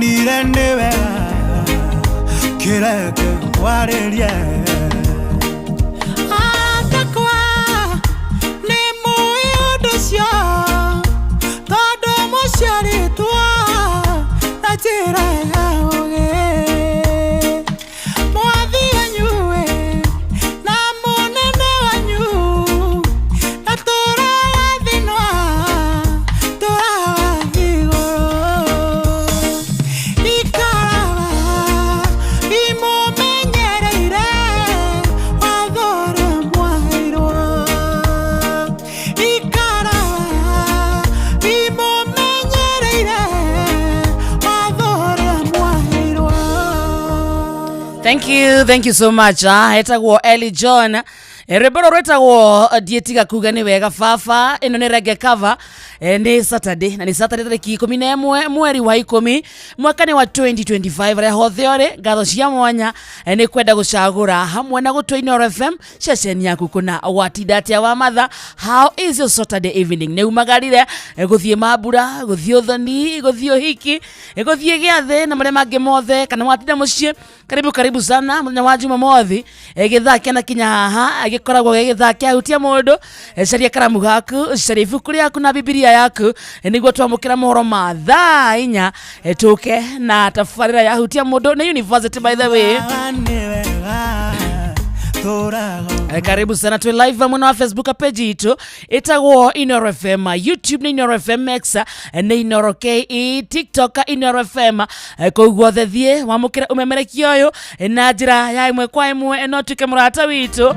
Ndonire nĩ wega kĩreke warĩrie atakwa nĩ mũĩ ũndũ ũcio tondũ mũciarĩtwo na njĩra ya ũũgĩ. Mwathi wanyu-ĩ na mũnene wanyu na tũragathinwa tũragathiĩ igũrũ ikaraga imũmenyereire watho ũrĩa mwaheirwo ikaraga imũmenyereire watho ũrĩa mwaheirwo. Thank you so much. Etagwo Ellie John. Rwĩmbo rũrũ rwĩtagwo ndiĩtiga kuga nĩ wega baba. Ĩno nĩ reggae cover. Nĩ Saturday na nĩ Saturday tarĩki 11 mweri wa 10 mwaka nĩ wa 2025. Arĩa hothe ũrĩ, ngatho cia mwanya nĩ kwenda gũcagũra hamwe na gũtua Inooro FM ceceni yaku kũna. Watinda atĩa wa matha? How is your Saturday evening? Nĩ umagarire gũthiĩ mambura, gũthiĩ ũthoni, gũthiĩ ũhiki, gũthiĩ gĩathĩ na marĩa mangĩ mothe, kana watinda mũciĩ? Karibu, karibu sana mũthenya wa Jumamothi. Gĩthaa kĩana kinya haha gĩkoragwo gĩ gĩthaa kĩa hutia mũndũ. Caria karamu gaku, caria ibuku rĩaku na Bibilia yaku nĩguo twamũkĩra mohoro ma thaa 4 tũke na tabarĩra ya hutia mũndũ. Nĩ university, by the way. Nĩ wega tũraga. Karibu sana, twĩ live mwena wa Facebook page itũ ĩtagwo Inoro FM, YouTube nĩ Inoro FM, X nĩ Inoro KE, TikTok Inoro FM. Kũu guothe thiĩ wamũkĩre ũmemerekia ũyũ na njĩra ya ĩmwe kwa ĩmwe, no tuĩke mũrata witũ.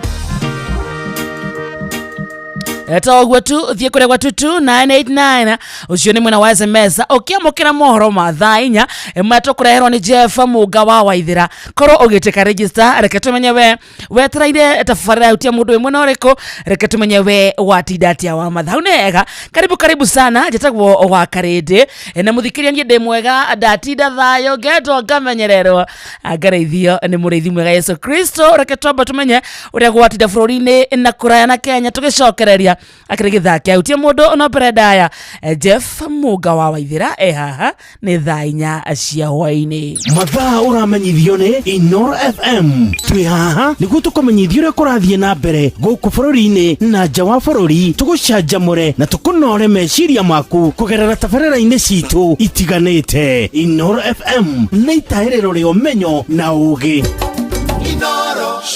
Ta ũguo tu thiĩ kũrĩa gwa 22989, ũcio nĩ mwena wa SMS, ũkĩamũkĩra mohoro ma thaa 4 marĩa tũkũreherwo nĩ Jeff Mũnga wa Waithĩra. Korwo ũgĩtĩka register, reke tũmenye we wetereire tabarĩra yahutia mũndũ wĩ mwena ũrĩkũ. Reke tũmenye we watinda atĩa wa matha. Hau nĩ hega. Karibu, karibu sana. Njĩtagwo wa Karĩndĩ na mũthikĩria niĩ ndĩ mwega, ndatinda thayũ, ngendwo, ngamenyererwo, ngarĩithio nĩ mũrĩithi mwega Yesu Kristo. Reke twamba tũmenye ũrĩa gwatinda bũrũri-inĩ na kũraya na Kenya, tũgĩcokereria akĩrĩ gĩthaa kĩa hutia mũndũ. No mbere ndaya, Jeff Mũnga wa Waithĩra e haha. Nĩ thaa 4 cia hwaĩ-inĩ. Mathaa ũramenyithio nĩ Inoro FM. Twĩ haha nĩguo tũkũmenyithia ũrĩa kũrathiĩ na mbere gũkũ bũrũri-inĩ na nja wa bũrũri, tũgũcanjamũre na tũkũnore meciria maku kũgerera tabarĩra-inĩ citũ itiganĩte. Inoro FM nĩ itahĩrĩro rĩa ũmenyo na ũũgĩ.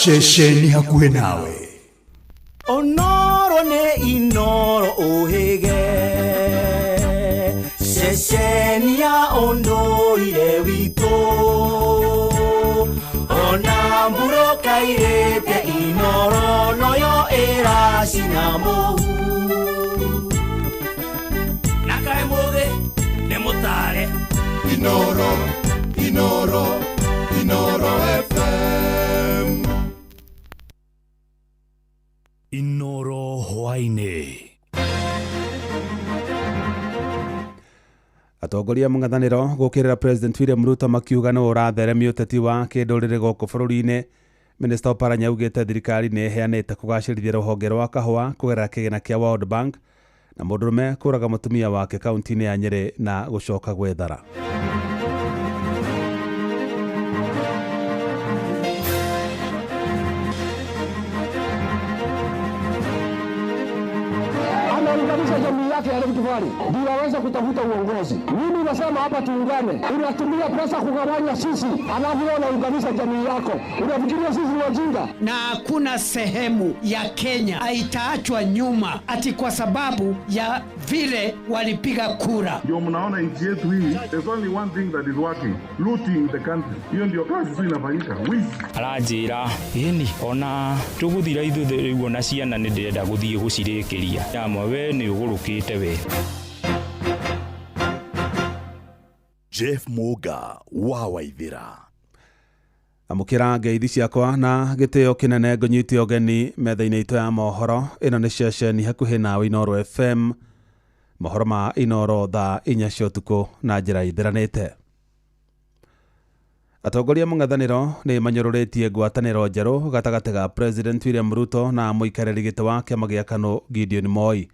Ceceni hakuhĩ nawe. Onoro nĩ Inoro ũhĩge ceceni ya ũndũire witũ ona mburoka irĩte Inoro noyo ĩracina mũhu na kaĩ mũthĩ nĩ mũtare. Inoro, Inoro, Inoro FM. Inoro hwaĩ-inĩ. Atongoria mũng'ethanĩro gũkĩrĩra President William Ruto makiuga nĩ ũratheremia ũteti wa kĩndũrĩrĩ gũkũ bũrũri-inĩ. Minista Oparanya augĩte thirikari nĩ ĩheanĩte kũgacĩrithia rũhonge rwa kahũa kũgerera kĩgĩna kĩa World Bank. Na mũndũrũme kũraga mũtumia wake kaunti-inĩ ya Nyĩrĩ na gũcoka gwethara. Anaunganisha jamii yake ya Rift Valley ndio aweze kutafuta uongozi. Mimi nasema hapa tuungane. Unatumia pesa kugawanya sisi, alafu wewe unaunganisha jamii yako. Unafikiria sisi ni wajinga? Na hakuna sehemu ya Kenya haitaachwa nyuma ati kwa sababu ya vile walipiga kura. Ndio mnaona nchi yetu hii, there's only one thing that is working, looting the country. Hiyo ndio kazi tu inafanyika, wizi. Aranjĩra ĩni ona tũgũthira ithuĩ rĩu ona ciana nĩ ndĩrenda gũthiĩ gũcirĩkĩria yamwe we nĩ ũgũrũkĩte we. Jeff Muga wa Waithĩra. Amũkĩra ngeithi ciakwa na gĩtĩo kĩnene, ngũnyite ũgeni metha-inĩ itũ ya mohoro. Ĩno nĩ ceceni hakuhĩ nawe, Inoro FM. Mohoro ma Inoro thaa 4 cia ũtukũ na njĩra ithĩranĩte. Atongoria mũng'ethanĩro nĩ manyũrũrĩtie ngwatanĩro njerũ gatagatĩ ga President William Ruto na mũikarĩri gĩtĩ wa kĩama gĩa KANU Gideon Moi.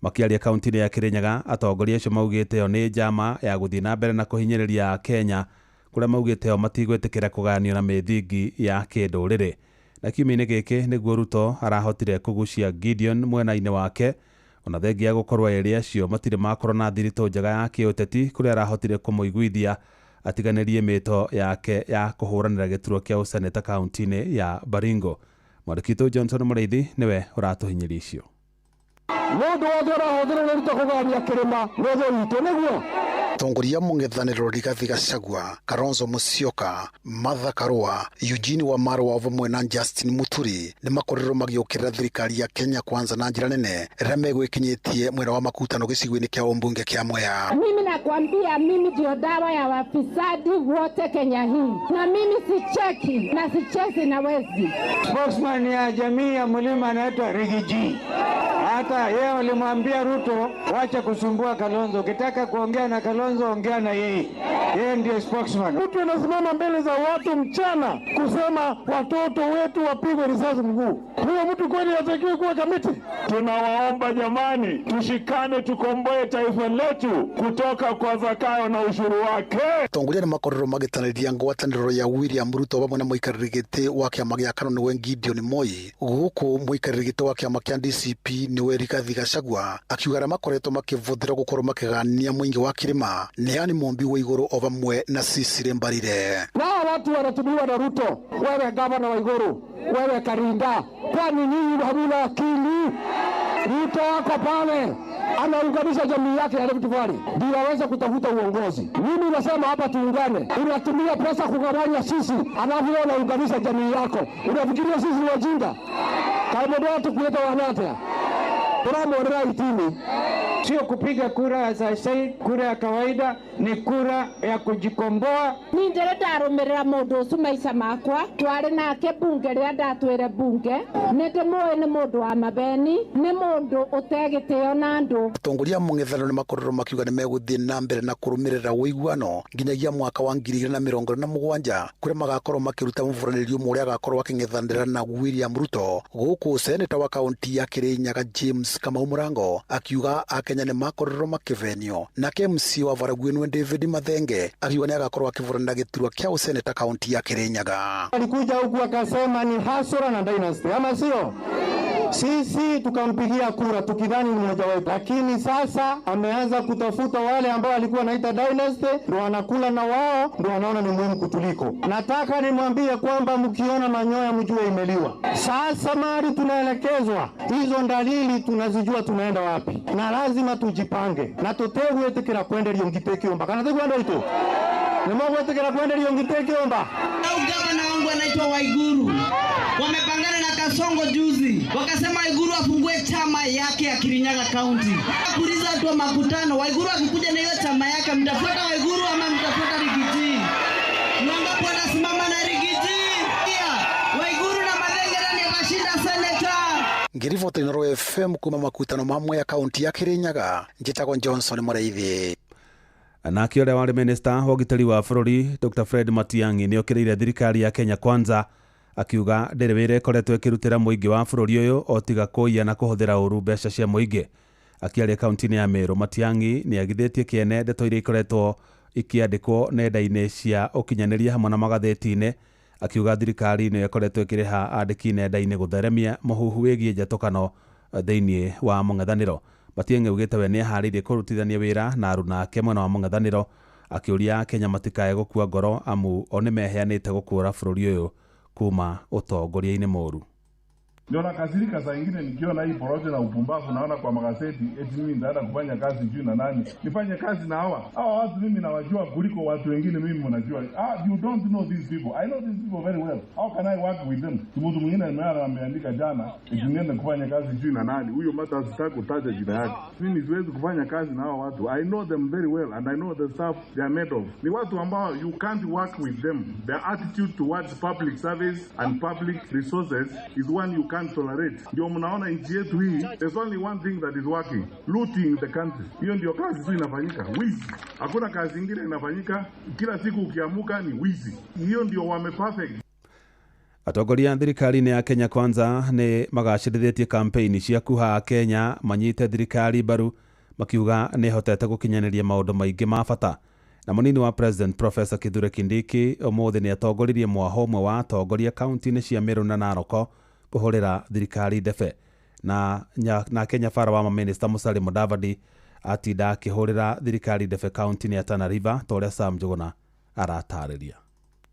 Makiaria kaunti-inĩ ya Kirinyaga, atongoria acio maugĩte ĩyo nĩ njama ya gũthiĩ na mbere na kũhinyĩrĩria Kenya, kũrĩa maugĩte o matigwĩtĩkĩra kũgayanio na mĩthingi ya kĩndũrĩrĩ. Na kiumia-inĩ gĩkĩ nĩguo Ruto arahotire kũgucia Gideon mwena-inĩ wake, ona thengia ya gũkorwo erĩ acio matirĩ makorwo na thiritũ njega ya kĩũteti, kũrĩa arahotire kũmũiguithia atiganĩrie mĩto yake ya kũhũranĩra gĩturwa kĩa ũseneta kaunti-inĩ ya Baringo. Mwandĩki witũ Johnson Mũrĩithi nĩwe ũratũhinyĩria icio. Mũndũ wothe ũrahũthĩra Ruto kũgania kĩrĩma nĩ thũ witũ, nĩguo. Atongoria mũng'ethanĩro Rigathi Gachagua, Kalonzo Musyoka, Martha Karua, Eugene Wamalwa vamwe na Justin Muturi nĩmakorirwo magĩũkĩrĩra thirikari ya Kenya Kwanza na njĩra nene rĩrĩa megwĩkinyĩtie mwena wa makutano gĩcigo-inĩ kĩa ũmbunge kĩa Mwea. Mimi nakwambia, mimi ndio dawa ya wafisadi wote Kenya hii, na mimi sicheki na sichezi na wezi. Spokesman ya jamii ya mlima anaitwa Riggy G. Hata yeye walimwambia Ruto, wacha kusumbua Kalonzo, ukitaka kuongea na Kalonzo ongea na yeye. Yeye ndiye spokesman. Mtu anasimama mbele za watu mchana kusema watoto wetu wapigwe risasi mguu. Huyo mtu kweli hatakiwi kuwa Kamiti? Tunawaomba jamani, tushikane tukomboe taifa letu kutoka kwa Zakayo na ushuru wake. Atongoria nĩmakorirwo magĩtanĩria ngwatanĩro ya William Ruto vamwe na mũikarĩri gĩtĩ wa kĩama gĩa KANU nĩwe Gideon Moi, gũkũ mũikarĩri gĩtĩ wa kĩama kĩa DCP nĩwe Rigathi Gachagua akiuga arĩa makoretwo makĩvũthĩra gũkorwo makĩgania mũingĩ wa kĩrĩma nĩ Anne Mumbi wa igũrũ o vamwe na Cecily Mbarire. Nao watu wanatumiwa na Ruto, wewe gavana wa Iguru, wewe Karinda, kwani nyinyi hamuna akili? Ruto wako pale anaunganisha jamii yake ya Rift Valley ndio aweze kutafuta uongozi. Mimi nasema hapa tuungane. Unatumia pesa kugawanya sisi, alafu wewe unaunganisha jamii yako. Unafikiria sisi ni wajinga? Kaimu tukuleta wanate turamwonera itini. Sio kupiga kura as I said, kura ya kawaida ni kura ya kujikomboa. Ni ndĩrĩ ndarũmĩrĩra mũndũ ũcio maica makwa, twarĩ nake bunge rĩrĩa ndatwĩre bunge, nĩ ndĩmũĩ nĩ mũndũ wa mabeni, nĩ mũndũ ũtegĩtĩo na andũ. Atongoria a mũng'ethanĩro nĩmakorirwo makiuga nĩmegũthiĩ na mbere na kũrũmĩrĩra ũiguano nginyagia mwaka wa 2027 kũrĩa magakorwo makĩruta mũburanĩri ũmwe ũrĩa agakorwo akĩng'ethanĩra na William Ruto, gũkũ seneta wa kaunti ya Kirinyaga James Kamau Mũrango akiuga Akenya nĩmakorirwo makĩvenio, nake MC wa Varagwinwe David Mathenge akiuga nĩagakorwo akĩburanĩra gĩturwa kĩa ũseneta kaunti ya Kirinyaga. Alikuja huku akasema ni hasara na dynasty, ama sio? Sisi tukampigia kura tukidhani ni mmoja wetu, lakini sasa ameanza kutafuta wale ambao alikuwa anaita dynasty, ndio wanakula na wao, ndio wanaona ni muhimu kutuliko. Nataka nimwambie kwamba mkiona manyoya mjue imeliwa. Sasa mali tunaelekezwa, hizo dalili tunazijua tunaenda wapi, na lazima tujipange na tutegwetikira kwenderio ngitekiomba kana tegwenda itu nimogwetikira kwenderio ngitekiomba. Gavana wangu anaitwa Waiguru, wamepangana na Kasongo juzi, wakasema Waiguru afungue chama yake ya Kirinyaga County. Kuuliza watu wa makutano, Waiguru akikuja na hiyo chama yake, mtafuata Waiguru ama mtafuata Riggy G? Wangapi wanasimama na Riggy G? Waiguru na Mathenge nani atashinda seneta? Ngiriboti Inooro FM kuma makutano mamwe ya kaunti ya Kirinyaga, njitagwo Johnson Mũrĩithi. Nake ũrĩa warĩ minista wa ũgitĩri wa bũrũri Dr. Fred Matiang'i nĩokĩrĩire thirikari ya Kenya Kwanza akiuga ndĩrĩ wĩra ĩkoretwo ĩkĩrutĩra mũingĩ wa bũrũri ũyũ o tiga kũiya na kũhũthĩra ũru mbeca cia mũingĩ. Akĩaria kaunti-inĩ ya Meru, Matiang'i nĩagithĩtie kĩene ndeto iria ikoretwo ikĩandĩkwo nenda-inĩ cia ũkinyanĩria hamwe na magathĩti-inĩ, akiuga thirikari nĩyo ĩkoretwo ĩkĩrĩha andĩki nenda-inĩ gũtheremia mũhuhu wĩgiĩ njatũkano thĩinĩ wa mũng'ethanĩro. Matiang'i augĩte we nĩeharĩirie kũrutithania wĩra na aruna ake mwena wa mũng'ethanĩro, akĩũria Akenya matikae gũkua ngoro amu o nĩmeheanĩte gũkũra bũrũri ũyũ kuma ũtongoria-inĩ mũru. Ndio nakasirika saa ingine nikiona hii porojo na upumbavu naona kwa magazeti eti mimi nitaenda kufanya kazi juu na nani. Nifanye kazi na hawa. Hawa watu mimi nawajua kuliko watu wengine mimi mnajua. You don't know these people. I know these people very well. How can I work with them? Mtu mwingine ameandika jana eti niende kufanya kazi juu na nani. Huyo mata sitaki kutaja jina yake. Mimi siwezi kufanya kazi na hawa watu. I know them very well and I know the stuff they are made of. Ni watu ambao you can't work with them. Their attitude towards public service and public resources is one you can't tolerate. Ndio mnaona nchi yetu hii, there's only one thing that is working, looting the country. Hiyo ndio kazi tu inafanyika, wizi. Hakuna kazi nyingine inafanyika. Kila siku ukiamuka ni wizi. Hiyo ndio wame perfect. Atongoria thirikari-inĩ ya Kenya Kwanza nĩ magacĩrithĩtie kampeini cia kuha Kenya manyite thirikari mbaru makiuga nĩ ĩhotete gũkinyanĩria maũndũ maingĩ ma bata. Na mũnini wa President Professor Kithure Kindiki ũmũthĩ nĩ atongoririe mwaho ũmwe wa atongoria kaunti-inĩ cia Meru na Narok kũhũrĩra thirikari ndebe. Na nake nyabara wa mamĩnĩsta Musalia Mudavadi atinda akĩhũrĩra thirikari ndebe kaunti-inĩ ya Tana River ta ũrĩa Sam Njuguna aratarĩria.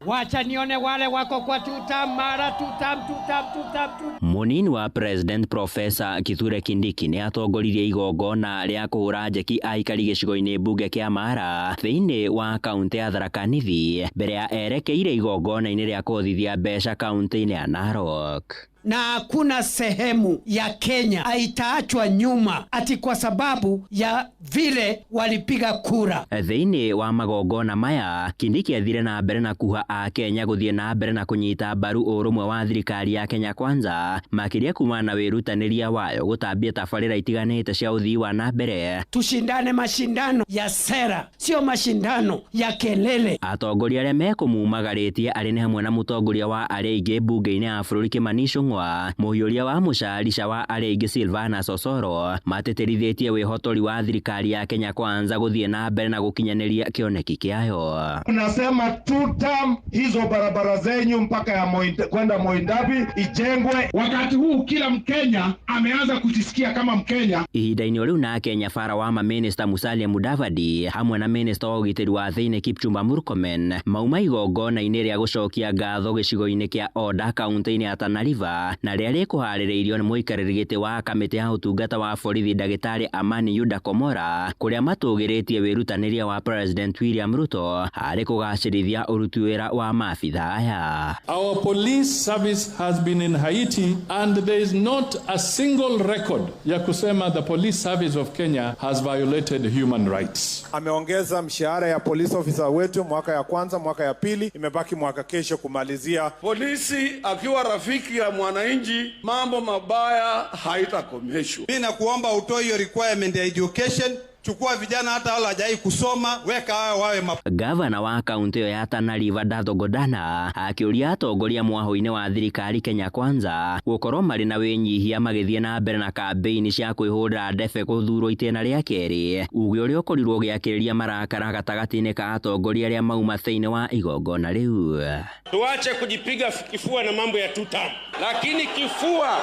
Wacha nione wale wako kwa tutam, mara tutam, tutam, tutam, tutam. Munini wa President Professor Kithure Kindiki nĩ atongoririe igongona rĩa kũhũra njeki aikari gĩcigo-inĩ mbunge kĩa Mara thĩinĩ wa kaunti ya Tharaka Nithi mbere ya erekeire igongona-inĩ rĩa kũhothithia mbeca kaunti-inĩ ya Narok. Na hakuna sehemu ya Kenya haitaachwa nyuma ati kwa sababu ya vile walipiga kura. Thĩinĩ wa magongona maya Kindiki athire na mbere na kuha a Kenya gũthiĩ na mbere na kũnyita mbaru ũrũmwe wa thirikari ya Kenya Kwanza makĩria kumana na wĩrutanĩria wayo gũtambia tabarĩra itiganĩte cia ũthii wa na mbere. Tushindane mashindano ya sera, sio mashindano ya kelele. Atongoria arĩa mekũmumagarĩtie arĩ nĩ hamwe na mũtongoria wa arĩa aingĩ mbunge-inĩ ya bũrũri Kimani Ichung'wa, mũhiũria wa mũcarica wa arĩa aingĩ Silvana Sosoro matĩtĩrithĩtie wĩhotori wa thirikari ya Kenya Kwanza gũthiĩ na mbere na gũkinyanĩria kĩoneki kĩayo. Tunasema two term, hizo barabara zenyu mpaka ya kwenda Moindabi ijengwe. Wakati huu kila Mkenya ameanza kujisikia kama Mkenya. Ihinda-inĩ rĩu nake nyabara wa mamĩnĩsta Musalia Mudavadi hamwe na mĩnĩsta wa ũgitĩri wa thĩinĩ Kipchumba Murkomen mauma igongona-inĩ rĩa gũcokia ngatho gĩcigo-inĩ kĩa Oda kaunti-inĩ ya Tana River na rĩrĩa rĩkũharĩrĩirio nĩ mũikarĩri gĩtĩ wa kamĩtĩ ya ũtungata wa borithi ndagĩtarĩ Amani Yuda Komora kũrĩa matũgĩrĩtie wĩrutanĩria wa President William Ruto harĩ kũgacĩrithia ũruti wĩra wa maabitha aya. Our police service has been in Haiti and there is not a single record ya kusema the police service of Kenya has violated human rights. Ameongeza mshahara ya police officer wetu mwaka ya kwanza, mwaka ya pili, imebaki mwaka kesho kumalizia. Polisi akiwa rafiki ya mwananchi, mambo mabaya haitakomeshwa. Mimi nakuomba utoe hiyo requirement ya education. Chukua vijana hata wala hajai kusoma, weka hao wawe. Gavana wa kaunti ya Tana River Datho Godana akĩũria atongoria mwaho-inĩ wa thirikari Kenya Kwanza gũkorwo marĩ na wĩnyihia magĩthiĩ na mbere na kambeini cia kwĩhũrĩra ndebe gũthurwo itĩna rĩa kerĩ, uge ũrĩa ũkorirwo ũgĩakĩrĩria marakara gatagatĩ-inĩ ka atongoria arĩa mauma thĩinĩ wa igongona rĩu. Tuache kujipiga kifua na mambo ya two term, lakini kifua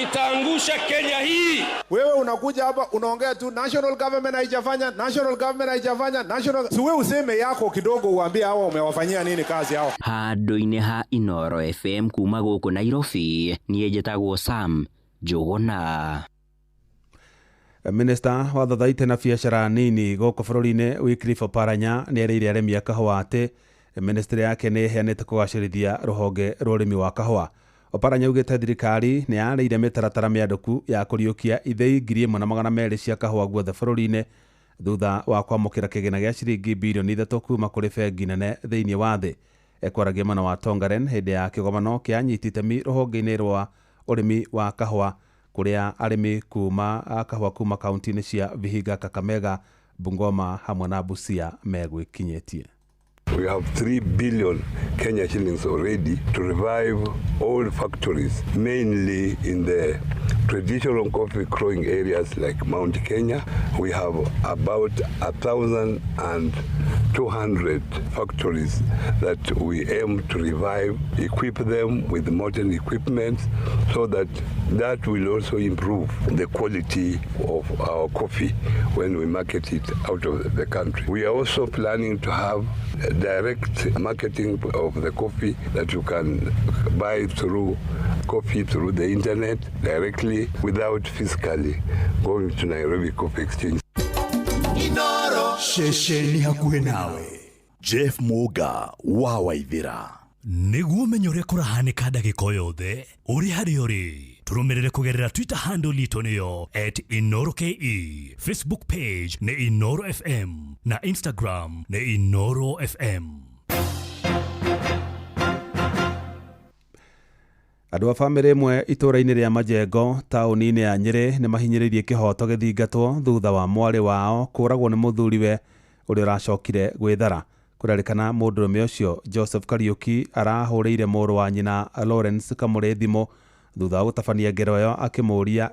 itaangusha Kenya hii. Wewe unakuja hapa unaongea tu national government haijafanya, national government haijafanya, national. Si wewe useme yako kidogo, uambie hawa umewafanyia nini kazi hao. Handũ-inĩ ha Inoro FM kuma gũkũ Nairobi, niĩ njĩtagwo Sam Njuguna. Minister wa thathaitĩ na biacara nini gũkũ bũrũri-inĩ Wycliffe Oparanya nĩ erĩire arĩmi a kahũa atĩ ministry yake nĩ ĩheanĩte kũgacĩrithia rũhonge rwa ũrĩmi wa kahũa. Oparanya augĩte thirikari nĩ yarĩire mĩtaratara mĩandũku ya kũriũkia ithĩi 1,200 cia kahũa guothe bũrũri-inĩ thutha wa kwamũkĩra kĩgĩna gĩa ciringi birioni 3 kuma kũrĩ bengi nene thĩinĩ wa thĩ. Ekwaragia mwena wa Tongaren hĩndĩ ya kĩgomano kĩa anyiti itemi rũhonge-inĩ rwa ũrĩmi wa kahũa kũrĩa arĩmi kuma kahũa kuma kaunti-inĩ cia Vihiga, Kakamega, Bungoma hamwe na Busia megwĩkinyĩtie. We have 3 billion Kenya shillings already to revive old factories, mainly in the traditional coffee growing areas like Mount Kenya. We have about 1,200 factories that we aim to revive, equip them with modern equipment so that that will also improve the quality of our coffee when we market it out of the country. We are also planning to have direct marketing of the coffee that you can buy through coffee through the internet directly without physically going to Nairobi Coffee Exchange. Inoro ceceni hakuhĩ nawe. Jeff Muga wa Waithira. Nĩguo ũmenye ũrĩa kũrahanĩka ndagĩka o yothe ũrĩ harĩa ũrĩ, tũrũmĩrĩre kũgerera Twitter handle itũ nĩyo @InoroKE, Facebook page nĩ Inoro FM na Instagram nĩ Inoro FM. Andũ a bamĩrĩ ĩmwe itũũra-inĩ rĩa Majengo taũni-inĩ ya Nyĩrĩ nĩ mahinyĩrĩirie kĩhoto gĩthingatwo thutha wa mwarĩ wao kũũragwo nĩ mũthuriwe ũrĩa ũracokire gwĩthara. Kũrerĩkana mũndũrũme ũcio Joseph Kariuki arahũrĩire mũrũ wa nyina Lawrence Kamũrĩ thimũ thutha wa gũtabania ngero ĩyo akĩmũũria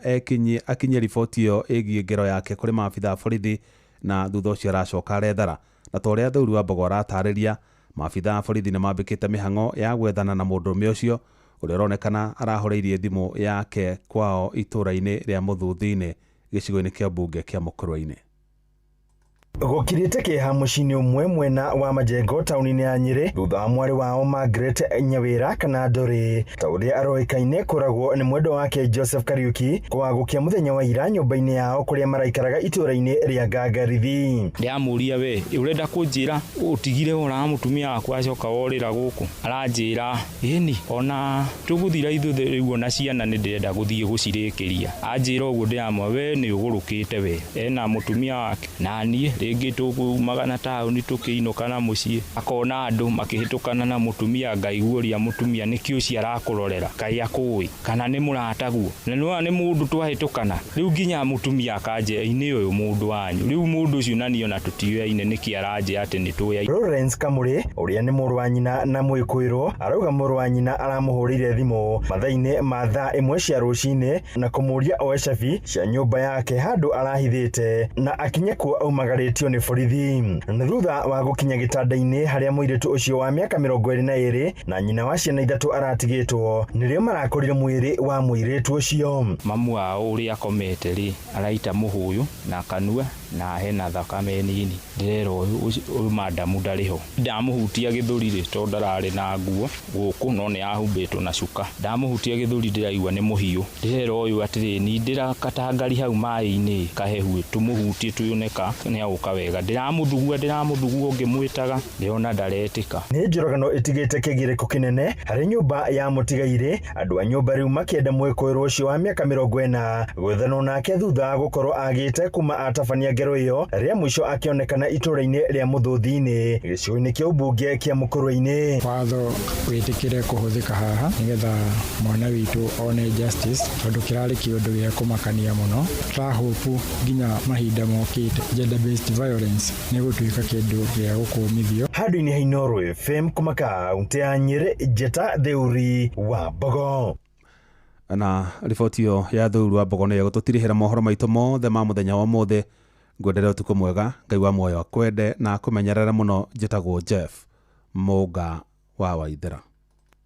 akinyie riboti ĩyo ĩgiĩ ngero yake kũrĩ maabitha a borithi na thutha ũcio aracoka arethara. Na ta ũrĩa Theuru wa Mbogo aratarĩria, maabitha a borithi nĩ mambĩkĩte mĩhang'o ya gwethana na mũndũrũme ũcio ũrĩa ũronekana arahũrĩirie thimũ yake kwao itũũra-inĩ rĩa Mũthuthinĩ gĩcigo-inĩ kĩa mbunge kĩa Mũkũrwe-inĩ. Gũkirĩte kĩeha mũciĩ-inĩ ũmwe mwena wa Majengo taũni-inĩ ya Nyĩrĩ thutha wa mwarĩ wao Margaret Nyawĩra kana Ndũrĩ ta ũrĩa aroĩkaine kũragwo nĩ mwendwa wake Joseph Kariuki kwagũkia mũthenya wa ira nyũmba-inĩ yao kũrĩa maraikaraga itũũra-inĩ rĩa Ngangarithi. Ndĩramũria we ũrenda kũnjĩra ũtigire ũraga mũtumia waku acoka worĩra gũkũ, aranjĩra ĩni ona tũgũthira ithuĩ rĩu ona ciana nĩ ndĩrenda gũthiĩ gũcirĩkĩria. Anjĩra ũguo ndĩramwĩra we nĩ ũgũrũkĩte we, ena mũtumia wake na niĩ rĩngĩ tũkumaga na taũni tũkĩinũka na mũciĩ, akona andũ makĩhĩtũkana na mũtumia, ngaiguaria mũtumia nĩkĩ ũcio arakũrorera, kaĩ akũĩ kana nĩ mũrataguo, na nĩwona nĩ mũndũ twahĩtũkana rĩu nginya mũtumia akanjĩra inĩ ũyũ mũndũ wanyu, rĩu mũndũ ũcio na niĩ ona tũtiũyaine nĩkĩ aranjĩra atĩ nĩ tũyaine. Lawrence Kamũrĩ ũrĩa nĩ mũrũ wa nyina na mwĩkũĩrwo arauga mũrũ wa nyina aramũhũrĩire thimũ mathaa-inĩ ma thaa 1 cia rũcinĩ na kũmũria oe cabi cia nyũmba yake handũ arahithĩte na akinye kuo aumagarĩtio nĩ borithi. Na thutha wa gũkinya gĩtanda-inĩ harĩa mũirĩtu ũcio wa mĩaka 22 na nyina wa ciana 3 aratigĩtwo nĩrĩo marakorire mwĩrĩ wa mũirĩtu ũcio. Mamu wao ũrĩa akomete rĩ araita mũhũyũ na kanua na hena thakame nini, ndĩrera ũyũ madamu ndarĩ ho. Ndamũhutia gĩthũri rĩ tondũ ndararĩ na nguo gũkũ no nĩ ahumbĩtwo na cuka, ndamũhutia gĩthũri ndĩraigua nĩ mũhiũ, ndĩrera ũyũ atĩrĩ ni ndĩrakatangari hau maĩ-inĩ kahehu tũmũhutie tuyoneka nĩ agũka wega, ndĩramũthugua ngĩmwĩtaga ndĩrona ndaretĩka. Nĩ njũragano ĩtigĩte kĩgirĩko kĩnene harĩ nyũmba ya mũtigairĩ, andũ a nyũmba rĩu makĩenda mwĩkũĩrwo ũcio wa mĩaka 40 gwethanwo nake thutha wa gũkorwo agĩte kuma atabania ngero ĩyo rĩa mũico akĩonekana itũũra-inĩ rĩa Mũthũthi-inĩ gĩcigo-inĩ kĩa ũmbunge kĩa Mũkũrwe-inĩ. Watho wĩtĩkĩre kũhũthĩka haha nĩgetha mwana witũ one justice tondũ kĩrarĩ kĩũndũ gĩa kũmakania mũno. Tũrahopu nginya mahinda mokĩte gender based violence nĩ gũtuĩka kĩndũ gĩa gũkũmithio. Handũ-inĩ ha Inooro FM kuma kaunti ya Nyĩrĩ, Njeta Theuri wa Mbogo. Na riboti ĩyo ya Theuri wa Mbogo nĩyo ĩgũtũtirihĩra mohoro maitũ mothe ma mũthenya wa ũmũthĩ. Ngwendere ũtukũ mwega, Ngai wa muoyo akwende na akũmenyerere mũno. Njĩtagwo Jeff Mũnga wa Waithera.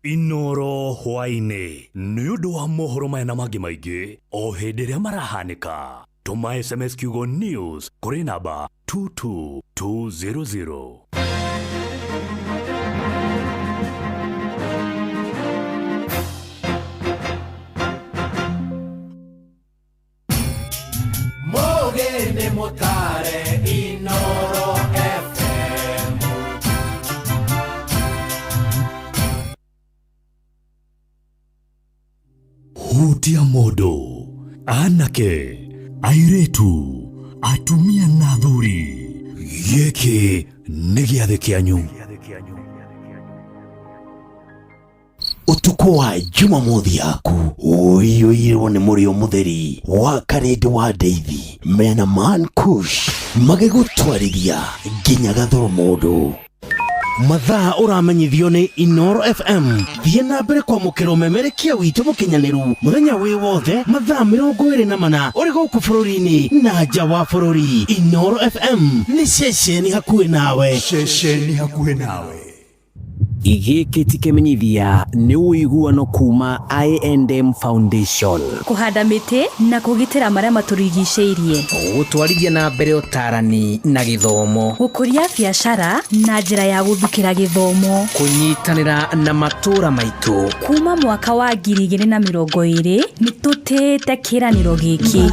Inooro hwaĩ-inĩ nĩ ũndũ wa mohoro maya na mangĩ maingĩ o hĩndĩ ĩrĩa marahanĩka. Tũma SMS kiugo news kũrĩ namba 22200. Mugende mutare Inooro FM. Hutia mũndũ, anake, airĩtu, atumia na athuri, gĩkĩ nĩ gĩathĩ kĩanyu. Ũtukũ wa Jumamothi yaku ũiyũirwo nĩ mũrĩo mũtheri wa Karĩndĩ wa Ndeithi mena Man Kush magĩgũtwarithia nginya gathoro mũndũ. Mathaa ũramenyithio nĩ Inooro FM. Thiĩ na mbere kwamũkĩra ũmemerekia witũ mũkinyanĩru mũthenya wĩ wothe mathaa 24 ũrĩ gũkũ bũrũri-inĩ na nja wa bũrũri. Inooro FM nĩ ceceni hakuhĩ nawe. Ceceni hakuhĩ nawe. Gĩkĩ ti kĩmenyithia nĩ ũiguano kuma I&M Foundation. Kũhanda mĩtĩ na kũgitĩra marĩa matũrigicĩirie. Gũtwarithia na mbere ũtarani na gĩthomo. Gũkũria biacara na njĩra ya gũthukĩra gĩthomo. Kũnyitanĩra na matũũra maitũ. Kuma mwaka wa 2020 nĩ tũtĩĩte kĩĩranĩro gĩkĩ.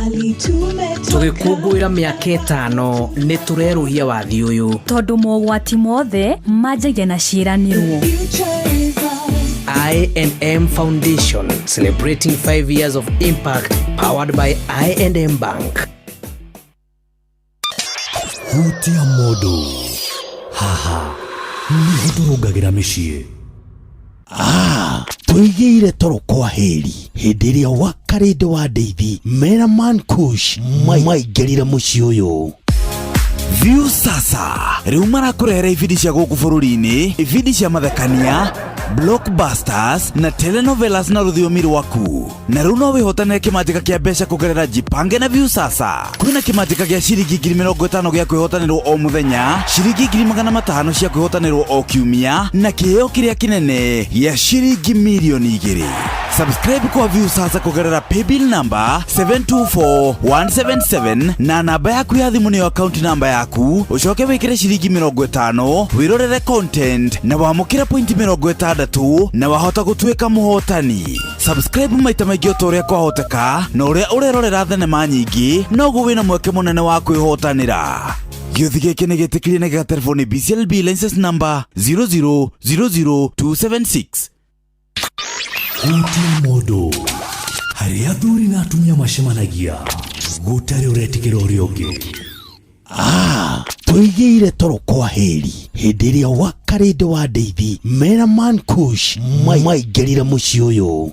Tũgĩkũngũĩra mĩaka 5 nĩ tũrerũhia wathi ũyũ. Tondũ mogwati mothe manjagia na ciĩranĩro. I&M Foundation, celebrating 5 years of impact, powered by I&M Bank. Hutia mũndũ haha nĩho tũrũngagĩra mĩciĩ. Tũigĩire toro kwa heri hĩndĩ ĩrĩa Wakarĩndĩ wa Ndeithi mena Man Kush maingĩrire mũciĩ ũyũ. Viusasa rĩu marakũrehera ibindi cia gũkũ bũrũri-inĩ, ibindi cia mathekania, blockbusters na telenovelas na rũthiomi rwaku. Na rĩu no wĩhotanĩre kĩmanjĩka kĩa mbeca kũgerera Jipange na Viusasa. Kwĩna kĩmanjĩka gĩa ciringi 50,000 gĩa kwĩhotanĩrwo o mũthenya, ciringi 500,000 cia kwĩhotanĩrwo o kiumia, na kĩheo kĩrĩa kĩnene gĩa ciringi 2 million. Subscribe kwa Viusasa kũgerera paybill number 724177 na namba yaku ya thimũ nĩyo account namba yaku, ũcoke wĩkĩre ciringi 50 wĩrorere content na wamũkĩre pointi 60 na wahota gũtuĩka mũhotani. Subscribe maita maingĩ o ta ũrĩa kwahoteka, na ũrĩa ũrerorera thenema nyingĩ noguo wĩna mweke mũnene wa kwĩhotanĩra. Gĩũthi gĩkĩ nĩ gĩtĩkĩrie na gĩgaterebo nĩ BCLB license number 0000276. Hutia modo harĩa athuri na atumia macemanagia gũtarĩ ũretigĩra ũrĩa ũngĩ. Ah, tũigĩire toro kwa heri hĩndĩ ĩrĩa wakarĩndĩ wa ndeithi mena Man Kush maingĩrire mũciĩ ũyũ.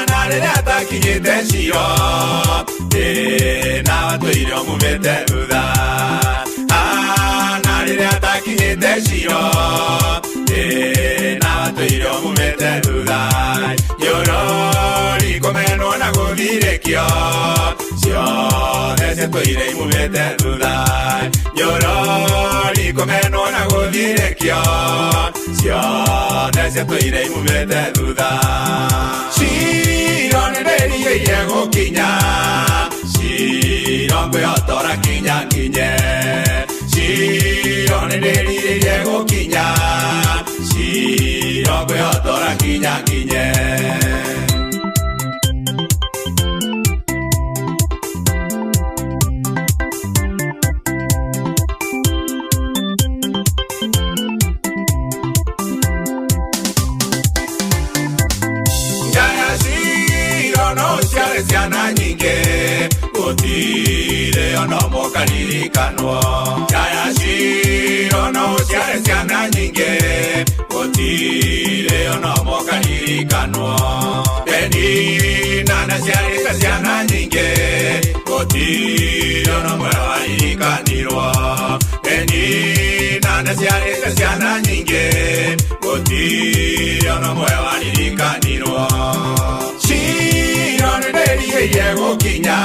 Na rĩrĩa atakinyĩte Ciro na watũire ũmumĩte thutha. Na rĩrĩa atakinyĩte Ciro na watũire ũmumĩte thutha, nyorori kũmenwo na gũthirĩkio ciothe ciatũire imumĩte thutha, nyorori kũmenwo na gũthirĩkio ciothe ciatũire imumĩte thutha. Ciro nĩ ndĩrirĩirie gũkinya, Ciro ngwĩhotora kinya nginye, Ciro nĩ ndĩrirĩirie gũkinya, Ciro ngwĩhotora kinya nginye. Njaya Ciro no ũciare ciana nyingĩ, gũtirĩ ona ũmwe ũkaririkanwo. Njaya Ciro no ũciare ciana nyingĩ, gũtirĩ ona ũmwe ũkaririkanwo. Penina ndaciarĩte ciana nyingĩ, gũtirĩ ona ũmwe waririkanirwo. Penina ndaciarĩte ciana nyingĩ, gũtirĩ ona ũmwe waririkanirwo. Ciro nĩ ndĩrirĩirie gũkinya,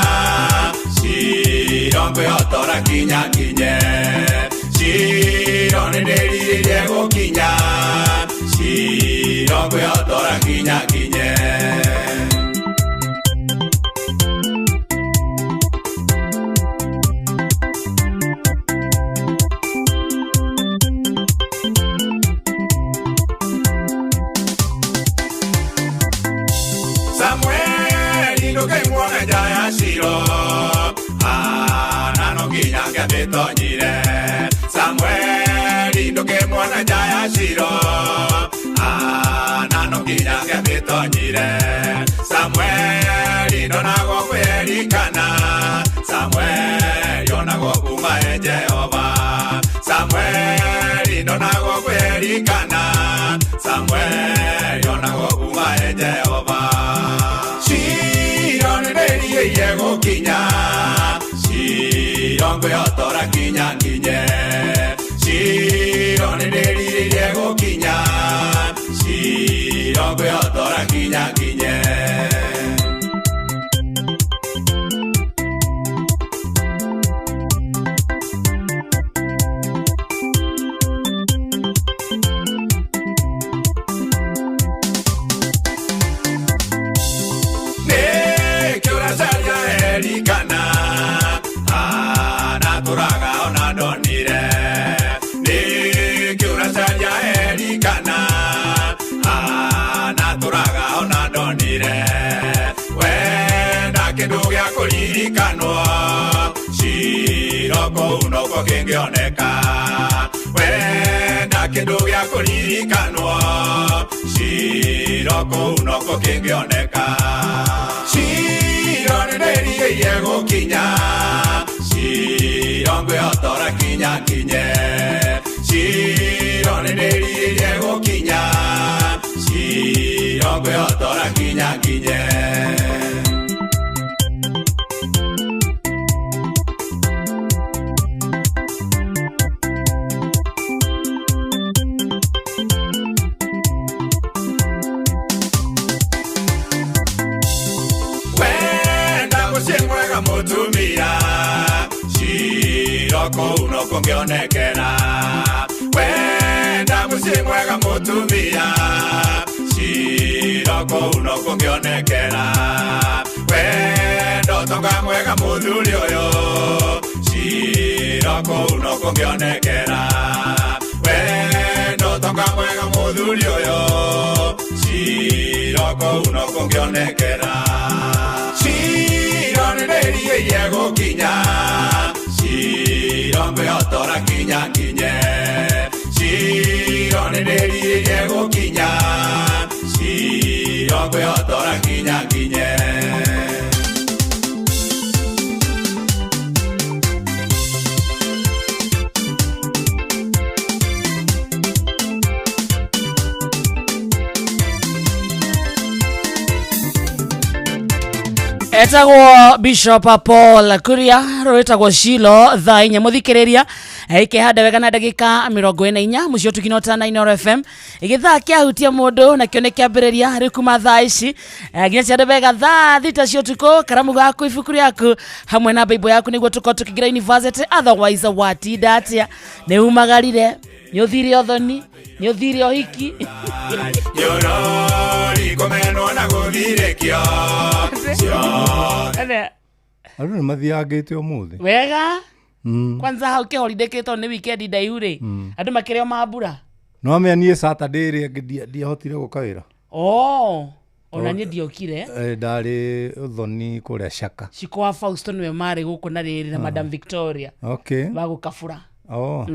Ciro ngwĩhotora kinya nginye, Ciro nĩ ndĩrirĩirie gũkinya, Ciro ngwĩhotora kinya nginye. Samueli ndũkaimwona nja ya Ciro, ana no nginya ngĩamĩtonyire. Samueli ndũkĩmuona nja ya Ciro, ana no nginya ngĩamĩtonyire. Samueli ndonagwo kwĩrikana, Samueli onagwo kuma e Jehova. Samueli ndonagwo kwĩrikana, Samueli onagwo kuma e Jehova. Ciro nĩ ndĩrirĩirie gũkinya, Ciro ngwĩhotora kinya nginye, Ciro nĩ ndĩrirĩirie gũkinya, Ciro ngwĩhotora kinya nginye. Nĩkĩ ũracaria Elikana, anatũraga ona ndonire. Nĩkĩ ũracaria Elikana, anatũraga ona ndonire. Wenda kĩndũ gĩa kũririkanwo, Ciro kũu nokuo kĩngĩoneka. Wenda kĩndũ gĩa kũririkanwo, Ciro kũu nokuo kĩngĩoneka. Ciro nĩ ndĩrirĩirie gũkinya, Ciro ngwĩhotora kinya nginye, Ciro Nĩndĩrirĩirie gũkinya Ciro ngwĩhotora nginya nginye. Wenda mũciĩ mwega mũtumia Ciro kũu no kũngĩonekera. Wenda mũciĩ mwega mũtumia Ciro kũu no kũngĩonekera. Wenda ũtonga mwega mũthuri ũyũ Ciro kũu no kũngĩonekera. Wenda ũtonga mwega mũthuri ũyũ Ciro kũu no kũngĩonekera. Ciro nĩndĩrirĩirie gũkinya Ciro ngwĩhotora nginya nginye. Ciro nĩndĩrirĩirie gũkinya Ciro ngwĩhotora nginya nginye. Etagwo Bishop Paul Kuria rwĩtagwo Shilo thaa inya mũthikĩrĩria ikĩhanda wega na ndagĩka 44 mũciĩ ũtukinota na Inooro FM gĩthaa kĩahutia mũndũ nakĩo nĩ kĩambĩrĩria rĩu kuma thaa ici nginya ciande wega thaa 6 cia ũtukũ. Karamu gaku, ibuku rĩaku hamwe na Bible yaku nĩguo tũkorwo tũkĩingĩra university, otherwise watinda atĩa? Nĩ umagarire, nĩ ũthire ũthoni, nĩ ũthire ũhiki. Nyorori kũmenwo na gũthirĩkio ciothe. Andũ nĩ mathiangĩte ũmũthĩ wega. Kwanza hau kĩholiday kĩtwo nĩ weekend ndaihu rĩ, andũ makĩrĩo mambura. No amenya niĩ Saturday ĩrĩa ĩngĩ ndiahotire gũka wĩra. Oh, ona niĩ ndiokire. Ndarĩ ũthoni kũrĩa Shaka. Ciko wa Fausto nĩwe marĩ gũkũ na rĩrĩ na Madam Victoria. Okay. Bagũkabũra. Oh.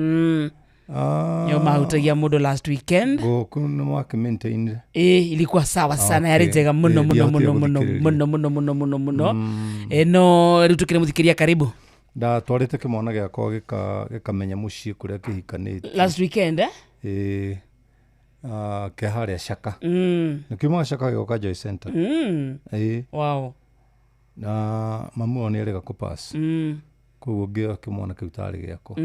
Nĩo mahutagia mũndũ last weekend. Gũkũ nĩ mwakĩ-maintainire. Ilikuwa sawa sana, yarĩ njega mũno mũno mũno mũno mũno mũno mũno mũno mũno. No rĩu tũkĩrĩ mũthikĩria, karibu. Ndatwarĩte kĩmwana gĩakwa gĩkamenya mũciĩ kũrĩa kĩhikanĩtie. Last weekend eh? Kĩa harĩa Shaka. Nĩkiumaga Shaka gĩgoka Joy Center. Wow. Na mamu wao nĩerĩga kũpass. Koguo ngĩoya kĩmwana kĩu tarĩ gĩakwa.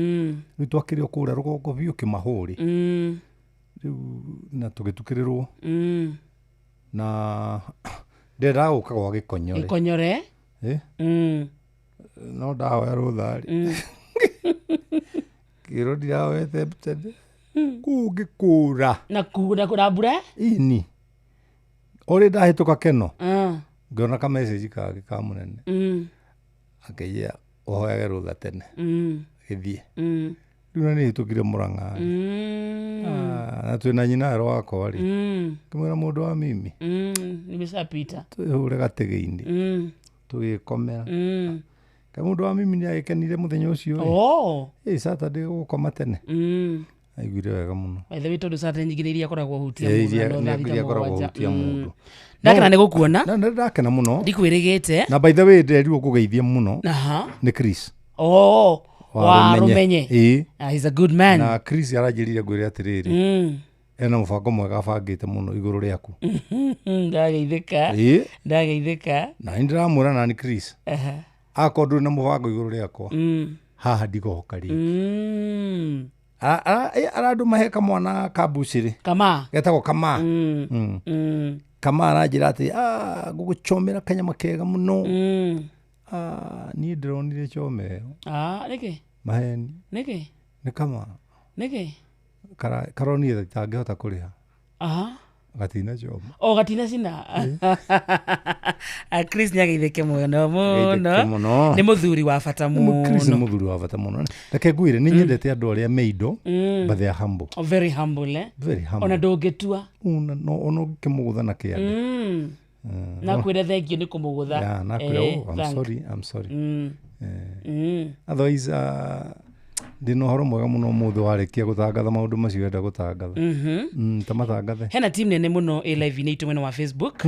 Rĩu twakĩrĩ o kũrĩa rũgongo biũ kĩmahũrĩ. Rĩu na tũgĩtukĩrĩrwo. Na ndendaga gũka gwa Gĩkonyore. Gĩkonyore? No ndahoya rũtha rĩ. Kĩrwo ndirahoete tene. Kũu ngĩkũra. Na na mbura? Ini. Ũrĩ ndahĩtũka Keno. Ngĩona ka message kangĩ ka mũnene. Akĩnjĩra ũhoyage rũtha tene. Gĩthiĩ. Rĩu na nĩhĩtũkire Mũrang'a. Na twĩna nyina werũ wakwa rĩ. Ngĩmwĩra mũndũ wa mimi. Nimeshapita. Twĩhũre gatĩgĩ-inĩ. Tũgĩkomera. Kaĩ mũndũ wa mimi nĩagĩkenire mũthenya ũcio ĩ. Oh. Saturday gũkoma tene. Aiguire wega mũno. By the way, tondũ Saturday nyingĩ nĩ iria akoragwo hutia mũndũ na no thaa Iria akoragwo hutia mũndũ. Ndakena nĩ gũkuona. Na ndakena mũno. Ndikwĩrĩgĩte. Na by the way nderirwo ngũgeithie mũno. Nĩ Chris. Oh, wa Rũmenye. He's a good man. Na Chris aranjĩrire ngwĩre atĩrĩrĩ. Ena mũbango mwega abangĩte mũno igũrũ rĩaku. Ndageithĩka. Ndageithĩka. Na nĩ ndĩramwĩra nani Chris. Akorwo ndũrĩ na mũbango igũrũ rĩakwa. Haha ndigoka rĩngĩ. Arandũma he kamwana ka mbucĩrĩ. Kama. Getagwo Kama. Kama aranjĩra atĩ ngũgũchomera kanyama kega mũno. Niĩ ndĩronire chome ĩyo. Nĩkĩ? Maheni. Nĩkĩ? Nĩ Kama. Nĩkĩ? Karonire itangĩhota kũrĩha. Gatina choma. O gatina cina. Chris nĩageithĩke mũno mũno. Nĩ mũthuri wa bata mũno. Chris nĩ mũthuri wa bata mũno. Reke ngwĩre nĩ nyendete andũ arĩa me indo but they are humble. Oh, very humble eh? Very humble. Ona ndũngĩtua. Ona ũngĩkĩmũgũtha na kĩande. Na kwĩra thank you nĩ kũmũgũtha. Yeah, na kwĩra oh, I'm sorry, I'm sorry. Otherwise Ndĩna ũhoro mwega mũno ũmũthĩ warĩkia gũtangatha maũndũ macio wenda gũtangatha. Ta matangathe. Hena team nene mũno ĩ live-inĩ itũ mwena wa Facebook.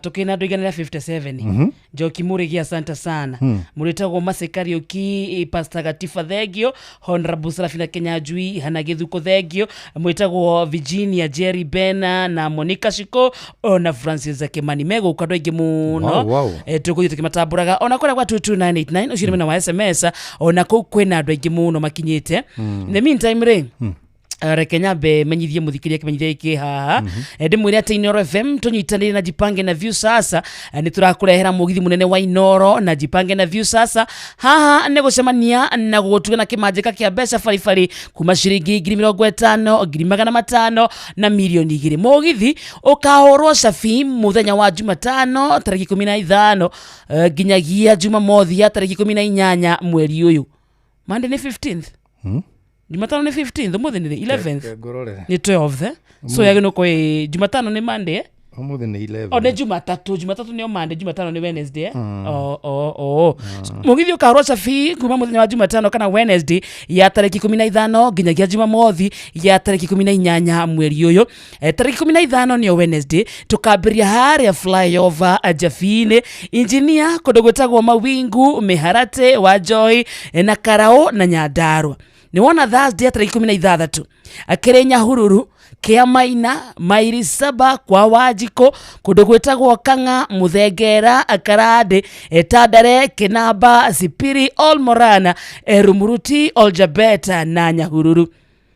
Tũkĩna andũ 157. Njoki Mũrĩgi, asante sana. Mũrĩtagwo Mase Kariũki, Pastor Gatifa thengio, Honorable Serafina Kenyanjui hana Gĩthuko thengio, mwĩtagwo Virginia Jerry Bena na Monica Shiko ona Francis Kimani megũka, andũ aingĩ mũno. Tũgũthiĩ tũkĩmatambũraga ona kũrĩa gwa 22989, ũcio nĩ mwena wa SMS, ona kũu kwĩna andũ aingĩ mũno makinyĩte. In the meantime rĩ, reke nyambe menyithie muthikĩria kĩmenyithia gĩkĩ haha. Ndĩmwĩre atĩ Inooro FM tũnyitanĩire na Jipange na Viusasa, nĩ tũrakũrehera mũgithi mũnene wa Inooro na Jipange na Viusasa. Haha nĩ gũcemania na gũgũtuga na kĩmanjĩka kĩa mbeca baribari kuma ciringi 50,000, 500,000 na 2,000,000. Mũgithi ũkahũrwo cabi mũthenya wa Jumatano tarĩki 15 nginyagia Jumamothi ya tarĩki 18 mweri ũyũ. Monday nĩ 15th. Jumatano nĩ 15th, ũmũthĩ nĩ 11th. Ngũrorere. Nĩ 12th, eh? So yagä no kwa Jumatano nĩ Monday, eh? Ũmũthĩ nĩ 11. O nĩ Jumatatũ, Jumatatũ nĩyo Monday, Jumatano nĩ Wednesday, eh? O mũgithi ũkahũrwo cabi kuma mũthenya wa Jumatano kana Wednesday ya tarĩki 15 nginyagia Jumamothi ya tarĩki 18 mweri ũyũ. Tarĩki 15 nĩyo Wednesday, tũkambĩrĩria harĩa flyover Jabinĩ, Engineer, kũndũ gwĩtagwo Mawingu, Mĩharate wa Joy, na Karaũ na Nyandarua. Nĩ wona Thursday ya tarĩki 16 akĩrĩ Nyahururu, Kĩamaina, mairi 7 kwa Wanjikũ, kũndũ gwĩtagwo Kang'a, Mũthengera, Karandĩ, Tandare, Kĩnamba, Sipiri, Olmorana, Rumuruti, Oljabeta na Nyahururu.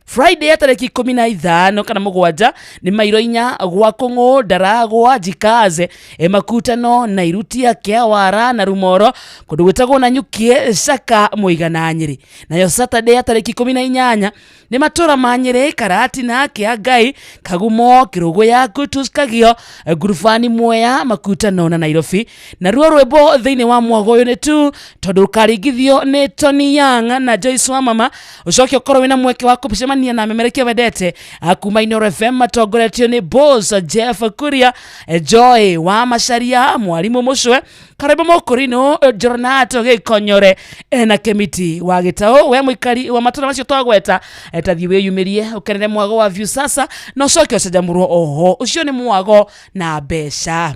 Friday ya tarĩki 15 kana 7 nĩ mairo 4 gwa Kũng'ũ, Ndaragwa, Njikaze, Makutano na Irutia, Kĩawara na Rumoro, kũndũ gwĩtagwo Nanyukie, Caka, Mũiga na Nyĩrĩ. Nayo Saturday ya tarĩki 18 nĩ matũra ma Nyĩrĩ, Karatina, Kĩangai, Kagumo, Kĩrũgũya, Kutus, Kagio, Ngurubani, Mwea, Makutano na Nairobi. Naruo rwĩmbo thĩinĩ wa mwago ũyũ nĩ tu tondũ rũkaringithio nĩ Tony Young na Joyce Wamama. Ũcoke ũkorwo wĩna mweke wa kũcemania na memerekia wendete kuma Inooro FM matongoretio nĩ Boss Jeff Kuria, Joy wa Macharia, Mwarimũ Mũcwe, Karembo Mũkũrinũ, Joronato Gĩkonyore, na Kemiti wa Gĩtaũ. We mũikari wa matũra macio twagweta, tathiĩ wĩyumĩrie ũkenere mwago wa Viusasa na ũcoke ũcanjamũrwo oho. Ũcio nĩ mwago na mbeca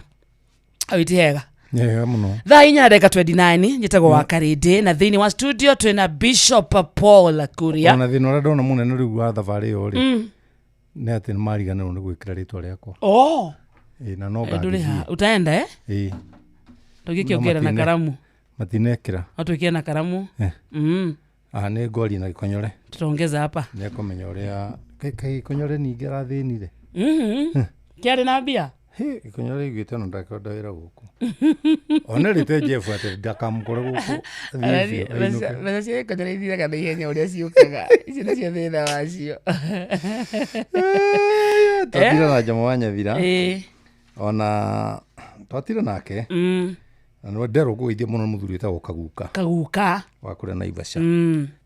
awiti hega. Wega mũno. Thaa 4 na ndagĩka 29. Njĩtagwo wa Karĩndĩ na thĩinĩ wa studio twĩna Bishop Paul Kuria. Ona thĩna ũrĩa ndona mũnene rĩu wa thabarĩ ĩyo rĩ, nĩ atĩ nĩ mariganĩrwo nĩ gwĩkĩra rĩtwa rĩakwa. Ĩ, na no Ndũrĩ ha ngangĩthiĩ. Utaenda, eh? Ĩ. Tũgĩkĩongera na No karamu. Matinekĩra. No twĩkĩre na karamu. Aha, nĩ ngwaria na Gĩkonyore. Tutaongeza hapa. Nĩ ekũmenya ũrĩa Gĩkonyore ningĩ arathĩnire. Kĩarĩ na mbia. Gĩkonyore aiguĩte ona ndakwenda wĩra gũkũ. Ona rĩte Jeff atĩ ndakamũkore gũkũ athiĩ biũ, ainũke. Mbeca cia Gĩkonyore ithiraga na ihenya ũrĩa ciũkaga, icio nĩcio thĩna wacio. Twatira na Jomo wa Nyathira. Ona twatira nake. Na nĩ nderwo ngũgeithie mũno mũthuri wĩtagwo Kaguka. Kaguka. Wa kũrĩa Naivasha.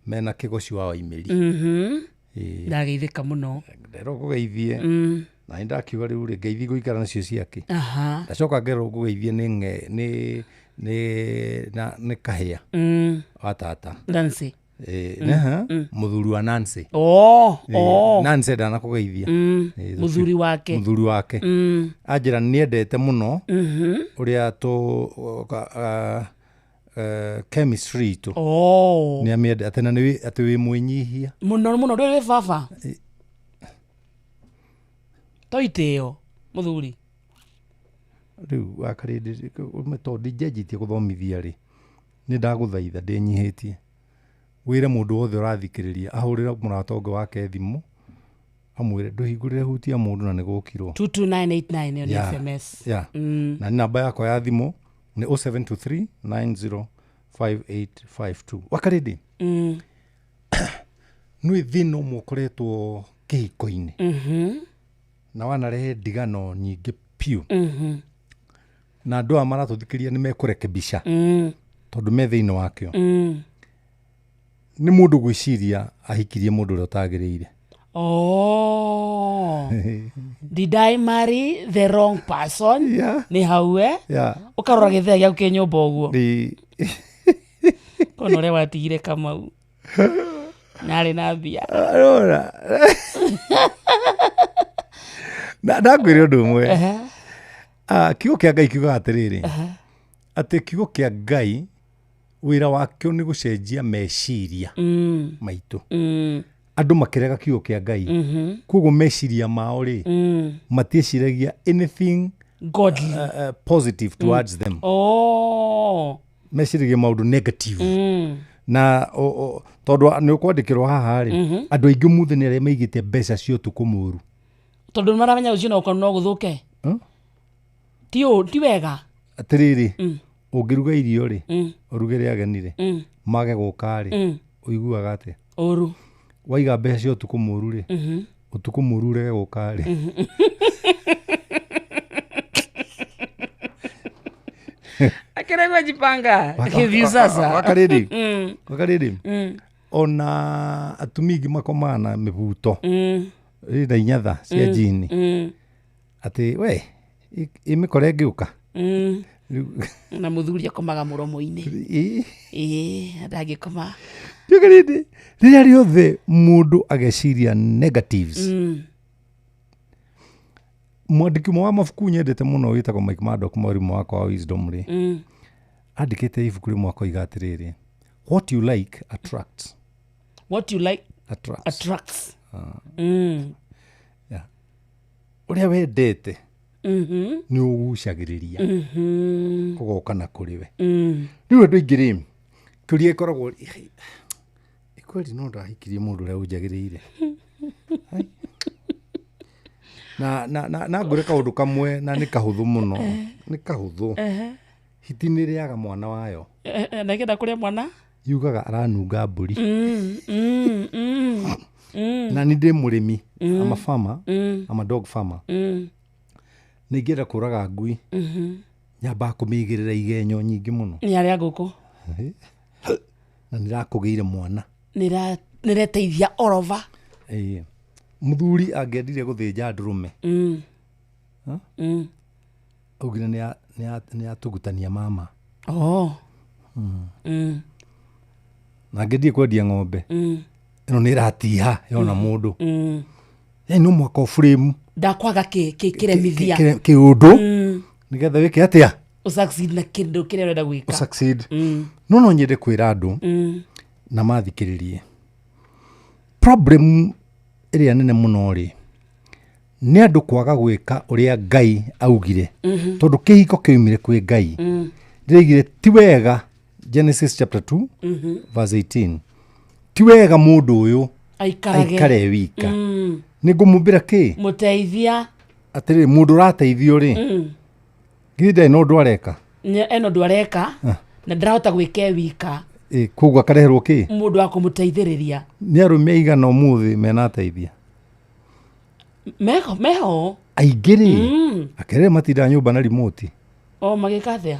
Mena Kĩgoci wa Waimĩri. Ndageithĩka mũno. Nderwo ngũgeithie. Na nĩ ndakiuga rĩu rĩ, ngeithi ngũikara nacio ciake. Ndacoka ngerwo ngũgeithie nĩ ng'e nĩ nĩ na nĩ Kahĩa wa tata. Nancy. Neha, mũthuri wa Nancy. Nancy ndanakũgeithia. Mũthuri wake. Mũthuri wake. Anjĩra nĩendete mũno ũrĩa tũ chemistry itũ. Nĩ amĩende atĩ na nĩ atĩ wĩ mwĩnyihia. Mũno mũno, ndũrĩ wĩ baba. To itĩo mũthuri. Rĩu wakarĩndĩ tondũ ndinjenjitie gũthomithia rĩ, nĩ ndagũthaitha ndĩnyihĩtie wĩre mũndũ wothe ũrathikĩrĩria ahũrĩre mũrata ũngĩ wake thimũ amwĩre ndũhingũrĩre hutia mũndũ na nĩ gũkirwo. 22989 ĩyo nĩ SMS. Na namba yakwa ya thimũ nĩ 0723 905852. Wakarĩndĩ, nĩ thĩna ũmwe ũkoretwo kĩhiko-inĩ na wanarehe ndigano nyingĩ piũ, na andũ aya maratũthikĩrĩria nĩ mekũrekebisha tondũ me thĩinĩ wakĩo, nĩ mũndũ gwĩciria ahikirie mũndũ ũrĩa ũtagĩrĩire. Oh. Did I marry the wrong person? Nĩ hau, eh? Ũkarora gĩthea gĩaku kĩ nyũmba ũguo. Kona ũrĩa watigire Kamau. Narĩ na mbia. Arora. Na ndakwĩra ũndũ ũmwe. Ah, kiugo kĩa Ngai kiugaga atĩrĩrĩ, atĩ kiugo kĩa Ngai wĩra wakĩo nĩ gũcenjia meciria maitũ. Andũ makĩrega kiugo kĩa Ngai, koguo meciria mao rĩ, matiĩciragia anything Godly. Positive towards them. Oh. Meciragia maũndũ negative. Na tondũ nĩ ũkwandĩkĩrwo haha rĩ, andũ aingĩ ũmũthĩ nĩ arĩa maigĩte mbeca cia ũtukũ mũru. Tondũ nĩ maramenya rũciũ no no gũthũke. Huh? Ti ũ ti wega. Atĩrĩrĩ, ũngĩruga irio rĩ, ũrugĩre ageni rĩ, mage gũka rĩ, ũiguaga atĩa? Ũru. Waiga mbeca cia ũtukũ mũru rĩ, ũtukũ mũru ũrege gũka rĩ, Akĩregwo jipanga hivi sasa. Wakarĩrĩ, wakarĩrĩ, ona atumia aingĩ makomaga na mĩbuto ĩna inyatha cia jini, atĩ we ĩmĩkore ĩngĩũka. Rĩu- Na mũthuri akomaga mũromo-inĩ. Ĩ. Ĩĩ, ndangĩkoma. Rĩrĩ, rĩrĩa rĩothe mũndũ ageciria negatives, mwandĩki ũmwe wa mabuku nyendete mũno wĩtagwo Mike Murdock, mwarimũ wakwa wa wisdom rĩ, andĩkĩte ibuku rĩmwe akoiga atĩrĩrĩ, "What you like attracts." What you like attracts. Attracts. Yeah. Ũrĩa wendete nĩ ũgucagĩrĩria, ũgoka na kũrĩ we. Rĩu andũ aingĩ rĩ, kĩũria ĩkoragwo ikweli, no ndahikirie mũndũ ũrĩa ũnjagĩrĩire? Ai. Na ngwĩre kaũndũ kamwe, na nĩ kahũthũ mũno, nĩ kahũthũ. Hiti nĩ ĩrĩaga mwana wayo. Ndakĩenda kũrĩa mwana. Yugaga aranunga mbũri. Na nĩ ndĩ mũrĩmi. I'm a farmer. I'm a dog farmer. Nĩ ingĩenda kũraga ngui, nyambaga kũmĩigĩrĩra igenyo nyingĩ mũno. Nĩ arĩa ngũkũ. Na nĩ rakũgĩire mwana. Nĩreteithia orova. Ĩĩ. Mũthuri angĩendire gũthĩnja ndũrũme, Huh? Augire nĩ atugutania mama. Oh. Na angĩendire kwendia ng'ombe, ĩno nĩ ĩratiha yona mũndũ. Yaani no mũhaka ũburĩmu ndakwaga kĩremithia kĩũndũ nĩgetha wĩke atĩa? Ũsucceed na kĩndũ kĩrĩa ũrenda gwĩka. Ũsucceed. No nyende kwĩra andũ na mathikĩrĩrie, problem ĩrĩa nene mũno rĩ, nĩ andũ kwaga gwĩka ũrĩa Ngai augire, tondũ kĩhiko kĩoimire kwĩ Ngai. Ndĩraigire ti wega, Genesis chapter 2 verse 18, ti wega mũndũ ũyũ aikarage aikare wika, nĩ ngũmũmbĩra kĩ? Mũteithia. Atĩrĩrĩ, mũndũ ũrateithio rĩ, githĩ ndarĩ na ũndũ areka? Ena ũndũ areka na ndarahota gwĩka e wika. Ĩ, koguo akareherwo kĩ? Mũndũ wa kũmũteithĩrĩria. Nĩ arũme aigana ũmũthĩ mena ateithia? Meho, meho. Aingĩ rĩ, akerere matindaga nyũmba na remote. O magĩka atĩa?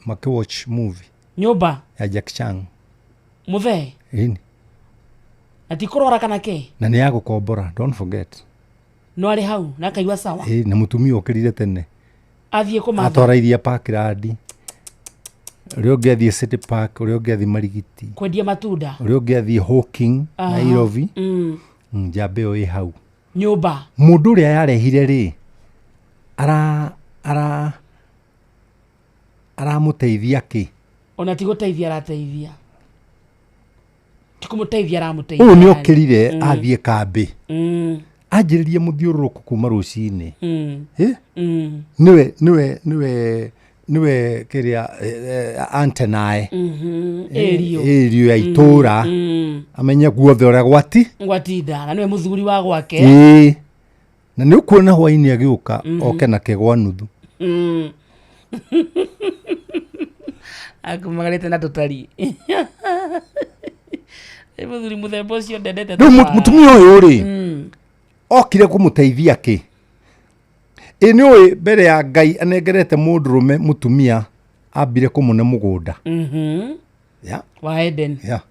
Makĩwatch movie nyũmba ya Jack Chan. Mũthee. Ĩni. Na ti kũrwara kana kĩ? Na nĩ ya gũkombora, don't forget. No arĩ hau na akaigua sawa. Ĩ, na mũtumia okĩrire tene athiĩ kũmatha. Atwara iria Parkland, ũrĩa ũngĩ athiĩ City Park, ũrĩa ũngĩ athiĩ Marigiti kwendia matunda, ũrĩa ũngĩ athiĩ Hawking, Nairobi. Njamba ĩyo ĩ hau nyũmba. Mũndũ ũrĩa yarehire rĩ, ara ara aramũteithia kĩ? Ona ti gũteithia arateithia, ti kũmũteithia aramũteithia. Ũyũ nĩ okĩrire athiĩ kambĩ, anjĩrĩrie mũthiũrũrũko kuma rũcinĩ. Ĩ? Nĩwe kĩrĩa antenae ĩrio. Ĩrio ya itũra, amenye guothe ũrĩa gwati gwatinda, na nĩwe mũthuri wa gwake. Ĩĩ, na nĩ ũkuona hwainĩ agĩũka oke na kĩgwa nuthu. Akumagarĩte na tũtari. Ĩ, mũthuri mũthemba ũcio ndendete. Rĩu mũtumia ũyũ rĩ, okire kũmũteithia kĩ? Ĩ nĩ ũĩ mbere ya Ngai anengerete mũndũrũme mũtumia, ambire kũmũne mũgũnda ya wa Eden. Ya.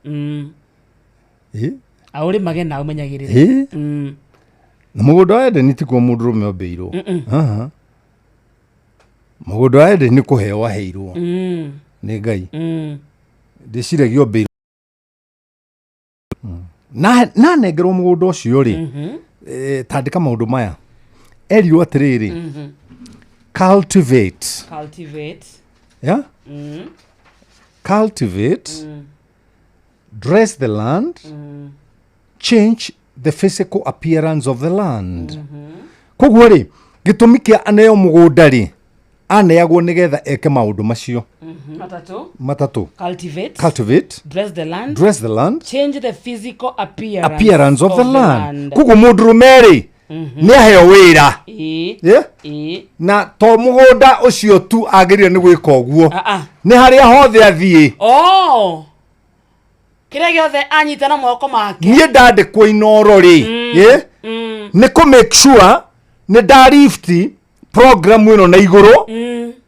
Ĩ. Aũrĩmage na ũmenyagĩrĩre. Ĩ. Na mũgũnda wa Edeni tikuo mũndũrũme ombĩirwo. Aha. Mũgũnda wa Edeni nĩ kũheo aheirwo nĩ Ngai. Ndĩciragia ombĩirwo. Na nanengerwo mũgũnda ũcio rĩ, tandĩka maũndũ maya. Erirwo atĩrĩrĩ, cultivate. Cultivate. Yeah? Cultivate, dress the land, change the physical appearance of the land. Koguo rĩ, gĩtũmi kĩa aneo mũgũnda rĩ, aneagwo nĩgetha eke maũndũ macio. Matatu. Matatũ. Cultivate. Cultivate. Dress the land. Dress the land. Change the physical appearance, appearance of the land. Koguo mũndũrũme rĩ, nĩ aheo wĩra. Yeah? Na to mũgũnda ũcio tu agĩrĩire nĩ gwĩka ũguo. Nĩ harĩa hothe athiĩ. Oh. Kĩrĩa gĩothe anyita na moko make. Niĩ ndandĩkwo Inoro rĩ, nĩ kũ make sure nĩ nda lift program ĩno na igũrũ,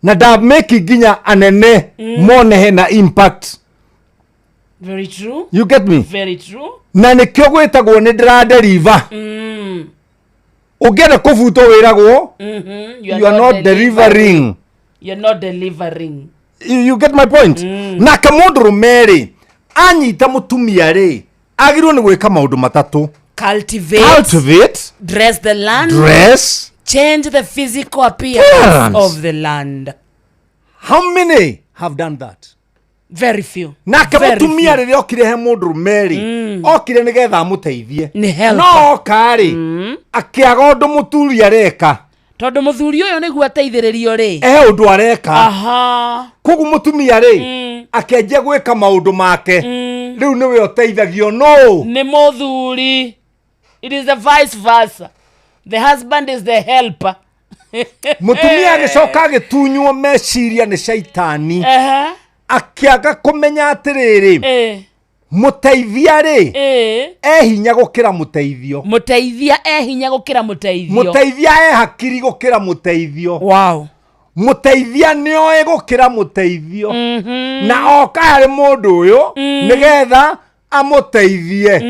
na nda make nginya anene mone hena impact. Very true. You get me? Very true. Na nĩkĩo gwĩtagwo nĩ ndĩraderiva. Ũngĩenda kũbutwo wĩragwo, you are not delivering. You're not delivering. You get my point? Nake mũndũrũme rĩ, anyita mũtumia rĩ, agĩrĩirwo nĩ gwĩka maũndũ matatũ. Cultivate. Cultivate. Dress the land. Dress. Change the physical appearance of the land. How many have done that? Very few. Nake mũtumia rĩrĩa okire he mũndũrũme rĩ, okire nĩgetha amũteithie. Nĩ helper. No oka rĩ, akĩaga ũndũ mũthuri areka. Tondũ mũthuri ũyũ nĩguo ateithĩrĩrio rĩ, ũndũ areka. Aha. Koguo mũtumia rĩ, akĩanjia gwĩka maũndũ make. Rĩu nĩwe ũteithagio no. Nĩ mũthuri. It is the vice versa. The husband is the helper. Mũtumia agĩcoka agĩtunywo meciria nĩ caitani. Akĩaga kũmenya atĩrĩrĩ, mũteithia rĩ, e hinya gũkĩra mũteithio. Mũteithia e hinya gũkĩra mũteithio. Mũteithia e hakiri gũkĩra mũteithio. Wow. Mũteithia nĩoĩ gũkĩra mũteithio. Na oka harĩ mũndũ ũyũ nĩgetha amũteithie.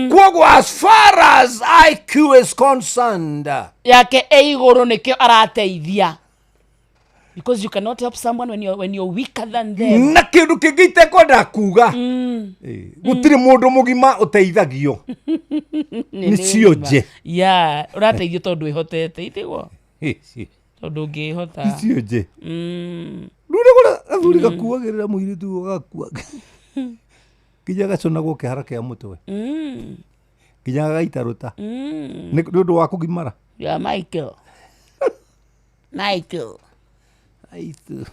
Koguo as far as IQ is concerned, yake e igũrũ nĩkĩo arateithia. Because you cannot help someone when you're weaker than them. Na kĩndũ kĩngĩ itekwenda kuga, gũtirĩ mũndũ mũgima ũteithagio. Nĩ cionje. Yeah, ũrateithio tondũ wĩhotete, itiguo? Tondũ ũngĩhota. Nĩ cionje. Rĩu nĩ gathuri gakuagĩrĩra mũirĩtu gagakua. Nginya gaconagwo kĩhara kĩa mũtwe. Nginya gagaita rũta. Nĩ ũndũ wa kũgimara. Yeah, Michael. Michael. Aitu.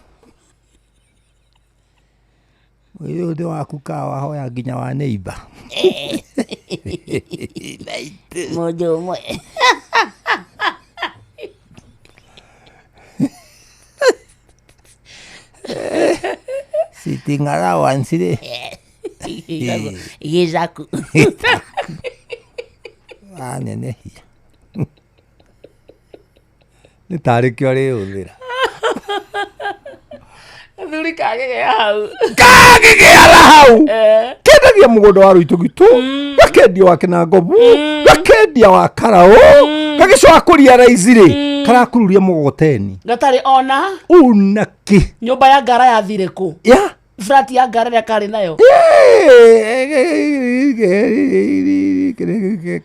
Ũyũ nĩ waku kawahoya nginya wa neighbor. Mũndũ ũmwe. Sitting allowance rĩ. Gĩcaku. Anenehia. Nĩ tarĩ kĩo arĩhũthĩra. Athuri kagĩgĩa hau. Kagĩgĩa hau. Kendagia mũgũnda wa Rũitũgitũ, gakendia wa Kĩnangobu, gakendia wa Karaũ, gagĩcoka kũria raici rĩ, karakururia mũgogoteni. Gatarĩ ona unaki. Nyũmba ya ngara yathire kũ? Yeah. Flat ya ngara ĩrĩa karĩ nayo.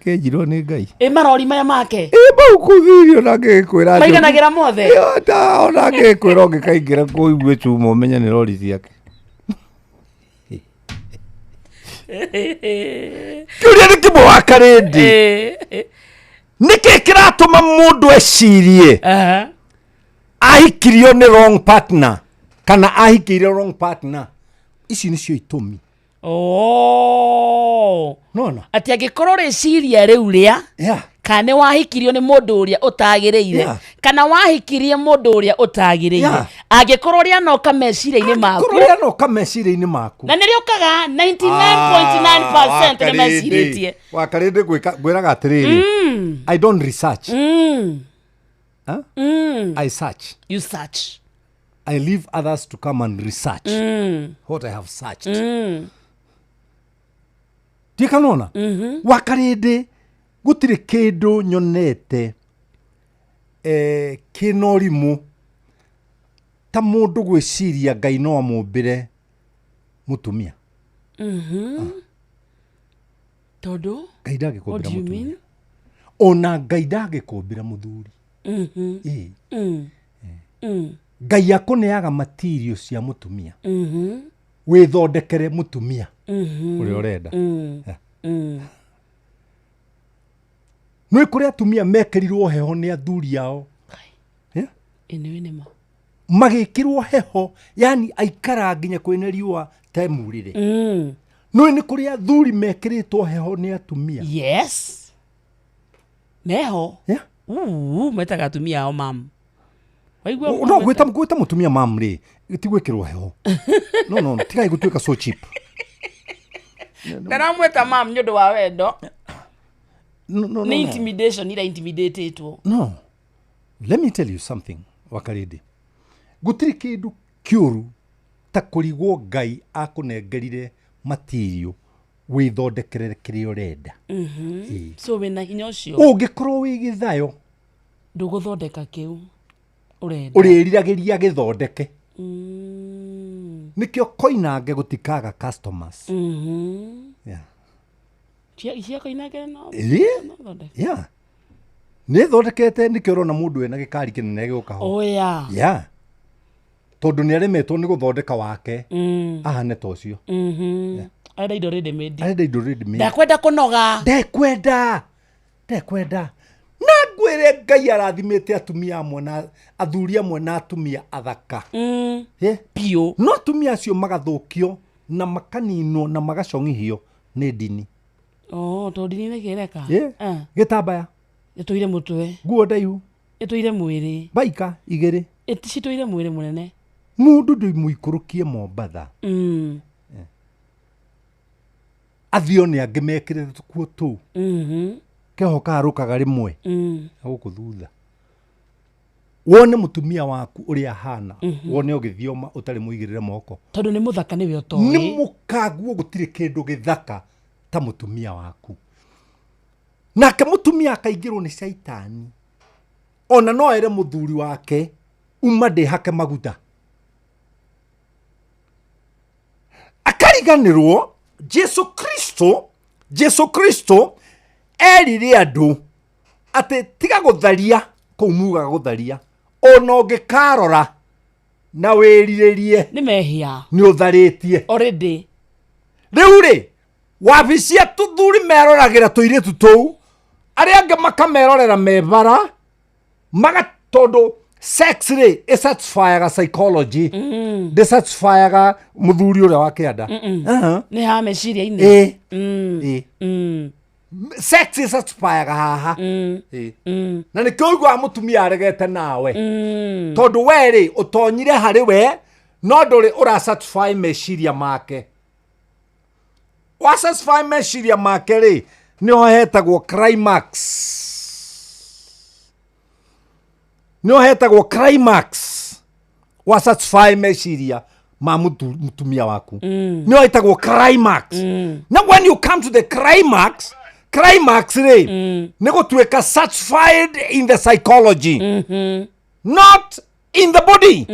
Kenjirwo nĩ Ngai. Ĩ marori maya make? Ĩ mau kũthirio na ngĩkwĩra. Maiganagĩra mothe? Ona ngĩkwĩra ũngĩkaingĩra kũu igue cuma ũmenye nĩ rori ciake. Kĩũria nĩ kĩmwe wa Karĩndĩ. Nĩkĩ kĩratũma mũndũ ecirie ahikirio nĩ wrong partner kana ahikĩire wrong partner? Ici nĩcio itũmi. Oh. Nona. Atĩ angĩkorwo rĩciria rĩu rĩa kana nĩ wahikirio nĩ mũndũ ũrĩa ũtagĩrĩire, kana wahikirie mũndũ ũrĩa ũtagĩrĩire, angĩkorwo rĩanoka meciria-inĩ maku, angĩkorwo rĩanoka meciria-inĩ maku, na nĩrĩũkaga 99.9% nĩ mecirĩtie. Wakarĩndĩ ngwĩraga atĩrĩrĩ, I don't research. Huh? I search. You search. I leave others to come and research what I have searched. Ndikanona wakarĩndĩ gũtirĩ kĩndũ nyonete kĩna ũrimũ ta mũndũ gwĩciria Ngai no amũmbĩre mũtumia. Tondũ Ngai what ndangĩkũmbĩra do you mũtumia. mean? Ona Ngai ndangĩkũmbĩra mũthuri. Ĩĩ. Ngai akũneaga material cia mũtumia. Wĩthondekere mũtumia ũrĩa ũrenda. Yeah. Nĩ kũrĩ atumia mekĩrirwo heho nĩ athuri ao. Yeah. Ĩnĩwe nĩ ma. Magĩkĩrwo heho, yani aikara nginya kwĩna riũa temurĩre. Nĩ nĩ kũrĩ athuri mekĩrĩtwo heho nĩ atumia. Yes. Meho. Yeah. Metaga atumia ao mam. Waigua No, gwĩta gwĩta mũtumia mam rĩ, ti gwĩkĩrwo heho. No, no, tigai gũtuĩka so cheap. Ndaramwĩta mam nĩ ũndũ wa wendo. No, no, no, Nĩ no. intimidation ira intimidatĩtwo. No. Let me tell you something, Wakarindi. Gũtirĩ kĩndũ kĩũru ta kũrigwo Ngai akũnengerire material wĩthondekere kĩrĩa ũrenda. Ĩĩ. So wĩna hinya ũcio. Ũngĩkorwo wĩ gĩthayo Ndũgũthondeka kĩu ũrenda. ũrĩriragĩria gĩthondeke. Nĩkĩo koinange gũtikaga customers. Yeah. Cia koinange no. Ĩĩ. no thondeke. Yeah. Nĩ thondekete nĩkĩo ũrona mũndũ ena gĩkari kĩnene gĩũka ho. Oh yeah. Yeah. Tondũ nĩ aremetwo nĩ gũthondeka wake ahane ta ũcio. Arenda indo ready made. Arenda indo ready made. Ndakwenda kũnoga. Ndekwenda. Ndekwenda. Na ngwĩre Ngai arathimĩte atumia amwe na athuri amwe na atumia athaka. Yeah. Biũ. No atumia acio magathũkio na makaninwo na magacong'ithio nĩ ndini. Oh, tondũ ndini nĩ kĩreka. Yeah. Gĩtambaya. Ĩtũire mũtwe. Nguo ndaihu. Ĩtũire mwĩrĩ. Baika igĩrĩ. Citũire mwĩrĩ mũnene. Mũndũ ndĩmũikũrũkie Mombatha. Athio nĩ angĩ mekĩrĩte tũkuo tũu. Keho karũkaga rĩmwe. Na gũkũ thutha. Wone mũtumia waku ũrĩa ahana. Wone ũgĩthioma ũtarĩ mũigĩrĩre moko. Tondũ nĩ mũthaka nĩwe ũtoĩ. Nĩ mũkanguo gũtirĩ kĩndũ gĩthaka ta mũtumia waku. Nake mũtumia akaingĩrwo nĩ caitani. Ona no ere mũthuri wake uma ndĩhake maguta. Akariganĩrwo Jesu Kristo, Jesu Kristo erire andũ atĩ tiga gũtharia kũu mugaga gũtharia ona ũngĩkarora na wĩrirĩrie nĩ mehia nĩ ũtharĩtie already. Rĩu rĩ wabici ya tũthuri meroragĩra tũirĩtu tũu arĩa angĩ makamerorera mebara maga tondũ sex rĩ ĩsatisfyaga psychology ndĩsatisfyaga mũthuri ũrĩa wa kĩanda. Aha. Nĩ ha meciria-inĩ. Ĩĩ. Ĩĩ. Sex ĩsatisfyaga haha. Ĩĩ. Na nĩkĩo ũiguaga mũtumia aregete nawe tondũ we rĩ ũtonyire harĩ we no ndũrĩ ũrasatisfy meciria make. Wasatisfy meciria make rĩ nĩho hetagwo climax. Nĩho hetagwo climax. Wasatisfy meciria ma mũtumia waku. Nĩho hetagwo climax. Na when you come to the climax, climax rĩ nĩ gũtuĩka satisfied in the psychology. Not in the body.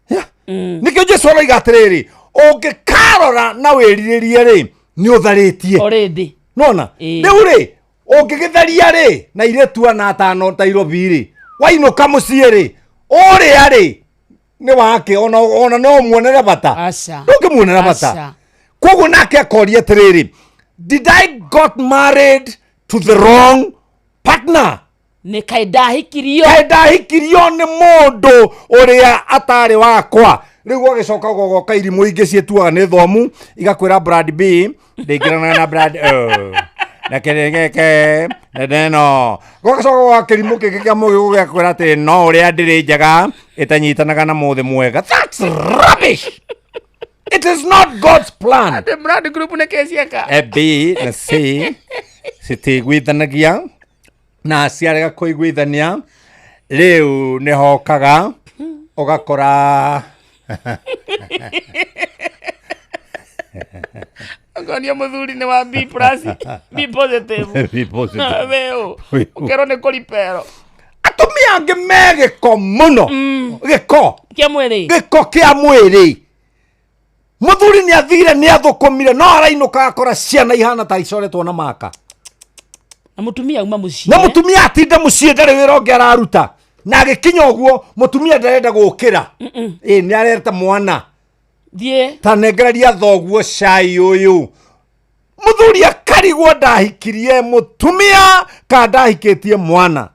Yeah. Nĩkĩo Jesu aroiga atĩrĩrĩ ũngĩkarora na wĩrirĩrie rĩ nĩ ũtharĩtie. Already. Nona rĩu rĩ ũngĩgĩtharia rĩ na irĩtu ana atano ta Nairobi rĩ wainũka mũciĩ rĩ ũrĩa rĩ nĩ wake ona no muonere bata. Aca. Ndũngĩmuonera bata. Aca. Koguo nake akoria atĩrĩrĩ did I got married to the wrong partner? Nĩ kaĩ ndahikirio. Kaĩ ndahikirio nĩ mũndũ ũrĩa atarĩ wakwa. Rĩu gũgĩcoka gũgoka irimũ ingĩ ciĩtuaga nĩ thomu igakwĩra brand B ndĩingĩranaga na brand O na kĩrĩ gĩkĩ na neno. Gũgacoka gũgoka kĩrimũ kĩngĩ kĩa mũgĩ gĩgakwĩra atĩ no ũrĩa ndĩrĩ njega ĩtanyitanaga na mũthĩ mwega. That's rubbish. It is not God's plan. Atĩ brand group nĩ kĩ cieka? A, B na C citiguithanagia na ciarega kũiguithania rĩu nĩ hokaga ũgakora Ngonia mũthuri nĩ wa B plus, B positive. B positive. Weũ, ũkerwo nĩ kũripero. Atumia angĩ me gĩko mũno. Gĩko. Kĩa mwĩrĩ. Gĩko kĩa mwĩrĩ. Mũthuri nĩ athire, nĩ athũkũmire, no arainũka akora ciana ihana ta icoretwo na maka. Na mũtumia auma mũciĩ. Na mũtumia atinda mũciĩ, ndarĩ wĩra ũngĩ araruta, na agĩkinya ũguo mũtumia ndarenda gũkĩra. Ĩ nĩ areta mwana, thiĩ ta nengereria thoguo cai ũyũ. Mũthuri akarigwo, ndahikirie mũtumia ka ndahikĩtie mwana?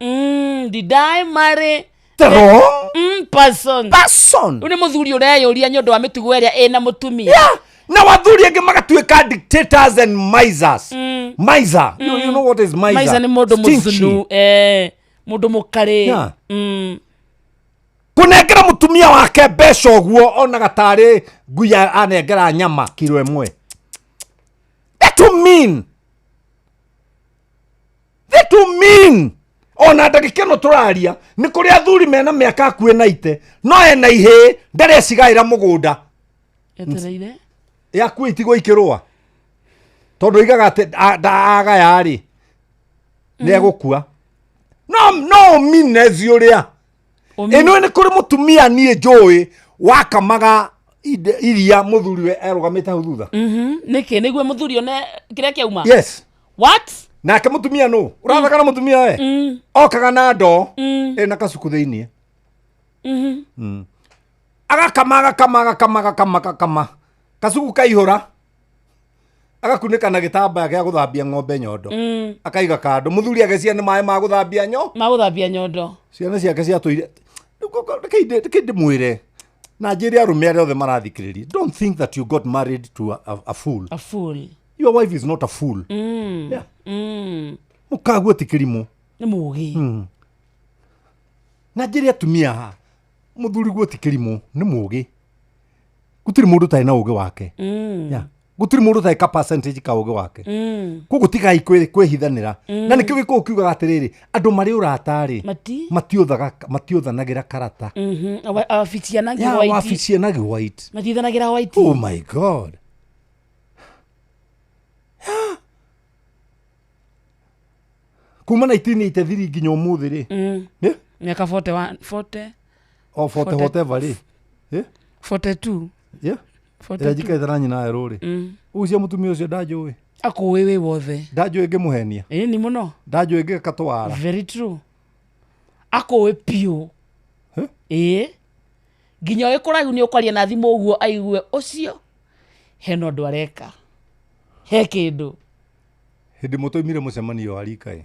Did I marry the wrong person? Person. Rĩu nĩ mũthuri ũreyũria nĩ ũndũ wa mĩtugo ĩrĩa ĩna mũtumia. Yeah. Na wathuri angĩ magatuĩka dictators and misers. Miser. You know what is miser? Miser nĩ mũndũ Stingy. mũcunu, eh, mũndũ mũkarĩ. Yeah. Kũnengera mũtumia wake mbeca ũguo onaga tarĩ ngui anengera nyama kiro ĩmwe. That too mean. That too mean. Ona ndagĩka ĩno tũraria nĩ kũrĩ athuri mena mĩaka hakuhĩ na ite, no ena ihĩĩ ndarecigaĩra mũgũnda. Etereire yaku itigwo ikĩrũa tondũ oigaga atĩ agaya rĩ nĩ egũkua. No minezi ũrĩa ĩno nĩ kũrĩ mũtumia niĩ njũĩ wakamaga iria mũthuriwe erũgamĩte hau thutha. Nĩkĩ? Nĩguo mũthuri one kĩrĩa kĩauma? Yes. What? Nake mũtumia nũ ũrathaka na mũtumia we okaga na ndoo ĩna kacuku thĩiniĩ. Agakama, agakama, agakama, agakama, agakama, kacuku kaihũra, agakunĩka na gĩtambaya gĩa gũthambia ng'ombe nyondo. Akaiga kando, mũthuri agecia nĩ maĩ ma gũthambia nyo ma gũthambia nyondo. Ciana ciake ciatũire. Reke ndĩmwĩre na njĩre arũme arĩa othe marathikĩrĩria, don't think that you got married to a fool. A fool. Your wife is not a fool. Yeah. Mũkaguo ti kĩrimũ. Nĩ mũgĩ. Na njĩre atumia haha, mũthuri guo ti kĩrimũ, nĩ mũgĩ. Gũtirĩ mũndũ ũtarĩ na ũgĩ wake. Yeah. Gũtirĩ mũndũ ũtarĩ ka percentage ka ũgĩ wake. Koguo tigai kwĩhithanĩra. Na nĩkĩo gĩkũyũ kiugaga atĩrĩrĩ, andũ marĩ ũrata-rĩ, matiũthanagĩra karata. Wabici Ya, white. wabici white. Matithanagĩra white. Oh my God. Kuma 1983 nginya ũmũthĩ rĩ. Eh? Mĩaka 41, 40. O 40 whatever rĩ. Eh? 42. Yeah. 42. Ĩrĩa njikarĩte na nyina werũ rĩ. Ũcio mũtumia ũcio ndanjũĩ. Akũĩ wĩ wothe. Ndanjũĩ ngĩmũhenia. Ĩĩ ni mũno. Ndanjũĩ ngĩkatwara. Very true. Akũĩ piũ. Ĩĩ. Nginya wĩ kũraihu nĩ ũkwaria na thimũ ũguo aigue ũcio hena ũndũ areka. He kĩndũ. Hĩndĩ ĩmwe twaumire mũcemanio wa rika ĩ.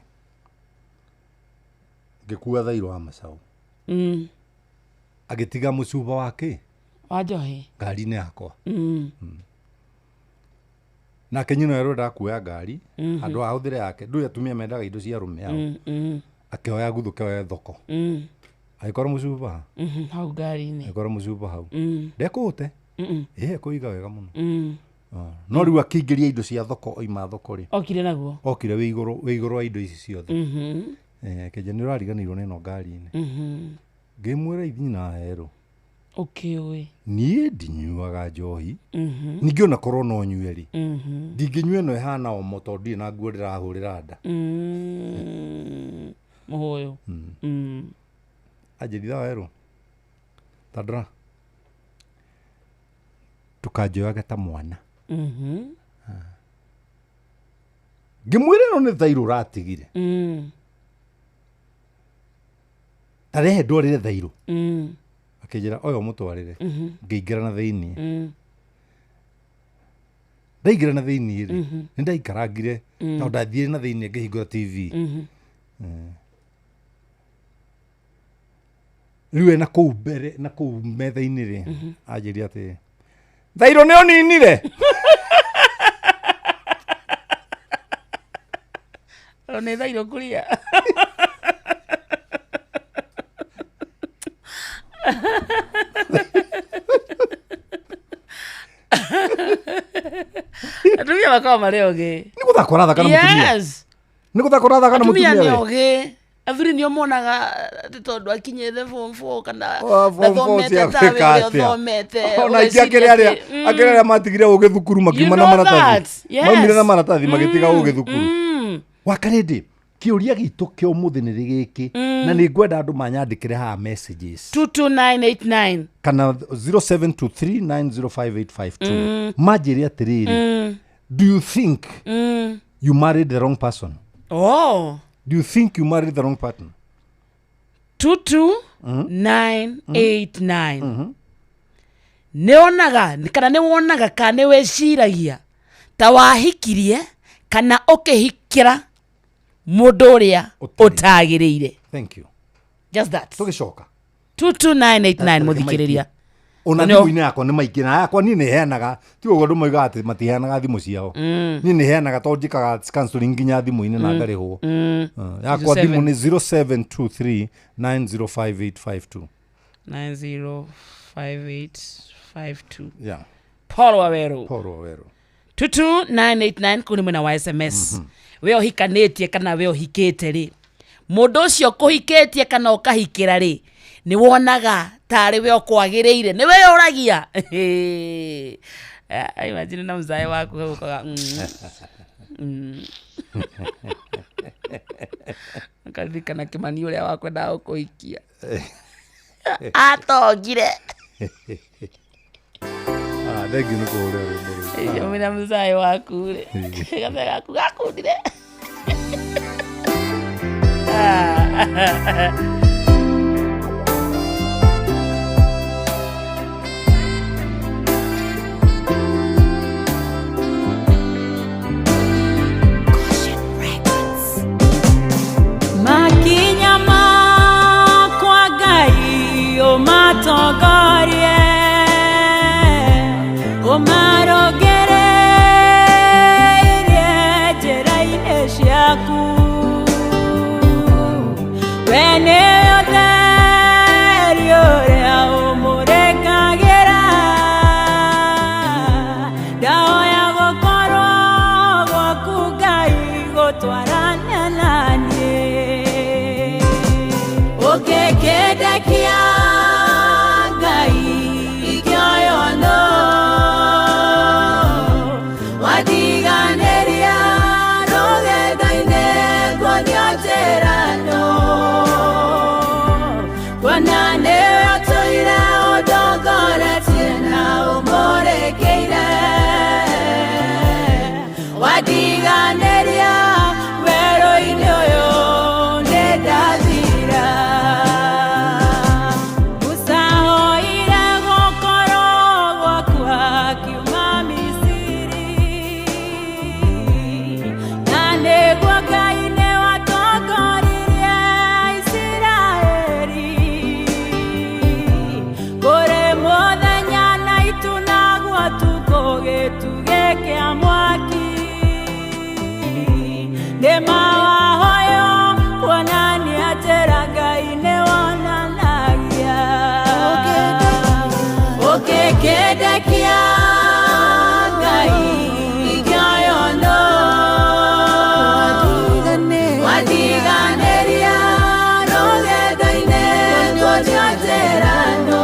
Ngĩkua thairũ wa macaũ. Agĩtiga mũcuba wa kĩ? Wa njohi. Ngari-inĩ yakwa. Nake nyina werũ endaga kuoya ngari handũ ha ahũthĩre yake. Ndũĩ atumia mendaga indo cia arũme ao. Akĩoya guthũke oe thoko. Agĩkora mũcuba ha? Hau ngari-inĩ. Agĩkora mũcuba hau. Ndekũũte. Ĩĩ ekũiga wega mũno. No rĩu akĩingĩria indo cia thoko oima thoko rĩ. Okire naguo. Okire wĩ igũrũ, wĩ igũrũ wa indo ici ciothe. Kĩnja nĩ ũrariganĩirwo nĩ ĩno ngari-inĩ. Ngĩmwĩra ithiĩ na herũ. Ũkĩũĩ. Niĩ ndinyuaga njohi. Ningĩ ona korwo no nyue rĩ. Ndingĩnyua ĩno ĩhana omo tondũ ndirĩ na nguo ndĩrahũrĩra nda. Mũhũyũ. Anjĩrire werũ. Tandora. Ndũkanjoyage ta mwana. Ngĩmwĩra ĩno nĩ thairũ ũratigire. Ta rehe ndwarĩre thairũ. Akĩnjĩra oya ũmũtwarĩre. Ngĩingĩra na thĩiniĩ. Ndaingĩra na thĩiniĩ rĩ, nĩ ndaikarangire tondũ ndathiire na thĩiniĩ ngĩhingũra TV. Rĩu we na kũu mbere, na kũu metha-inĩ rĩ, anjĩrire atĩ thairũ nĩ ũninire. O nĩ thairũ kuria. Atumia makoragwo marĩ ogĩ. Nĩ gũthaka ũrathaka na mũtumia. Yes. Nĩ gũthaka ũrathaka na Atumia mũtumia nĩ we. ogĩ. Athuri nĩo monaga atĩ tondũ akinyĩte form 4 kana Oh, form four ndathomete cia tawe gwĩka ũrĩa atĩa? ũthomete. Ona ingĩ ũgeciria akĩrĩ arĩa atĩ, akĩrĩ arĩa matigire ũgĩ thukuru makiuma You na know maratathi. that. Yes. Maumire na maratathi magĩtiga ũgĩ thukuru. Wakarĩndĩ. Kĩũria gitũ kĩa ũmũthĩ nĩ gĩkĩ, na nĩ ngwenda andũ manyandĩkĩre haha messages. 22989 kana 0723905852, manjĩre atĩrĩrĩ, do you think you married the wrong person? Oh. Do you think you married the wrong partner? 22989. Nĩ wonaga kana nĩ wonaga kana nĩ weciragia ta wahikirie kana ũkĩhikĩra mũndũ ũrĩa ũtagĩrĩire? Thank you. Just that. Tũgĩcoka. 22989, mũthikĩrĩria. Ona Nĩo- thimũ-inĩ yakwa nĩ maingĩ, na yakwa niĩ nĩ heanaga, ti ũguo andũ moigaga atĩ matiheanaga thimũ ciao. Niĩ nĩ heanaga tondũ njĩkaga counseling nginya thimũ-inĩ na ngarĩhwo. Yakwa 07. thimũ nĩ 0723 905852. 905852. Yeah. Paul Waweru. Paul Waweru. 22989 kuu nĩ mwena wa SMS. We ũhikanĩtie kana we ũhikĩte rĩ, mũndũ ũcio kũhikĩtie kana ũkahikĩra rĩ, nĩ wonaga tarĩ we ũkwagĩrĩire? Nĩ weyũragia? Ah, imagine na mzae waku hau ũkoiga, Ũkaririkana Kĩmani ũrĩa wakwendaga gũkũhikia atongire. Ah, thank you nĩ kũhũrĩra rwĩmbo rũu. Ĩcio mwĩna mzae waku rĩ, gathe gaku gakundire. Ah. Makinya makwa Ngai ũmatongorie, ũmarongereirie njĩra-inĩ ciaku. We nĩwe ũtheri ũrĩa ũmũrĩkagĩra, ndahoya gũkorwo gwaku Ngai gũtwarana na niĩ. Ũngĩkĩndekia Ngai ingĩoywo nũ, watiganĩria rũgendo-inĩ nguonio njĩra nũ, kuona nĩwe ũtũire ũndongoretie na ũmũrĩkĩire, watiganĩria werũ-inĩ ũyũ nĩ ndathira. Musa oire gũkorwo gwaku akiuma Misiri, na nĩguo Ngai nĩwatongoririe Isiraeli. Kũrĩ mũthenya na itu naguo ũtukũ gĩtugĩ kĩa mwaki, nĩ mawahoyo kuonania njĩra Ngai nĩwonanagia. Ũngĩkĩndekia Ngai ingĩoywo nũ, watiganĩria rũgendo-inĩ nguonio njĩra nũ,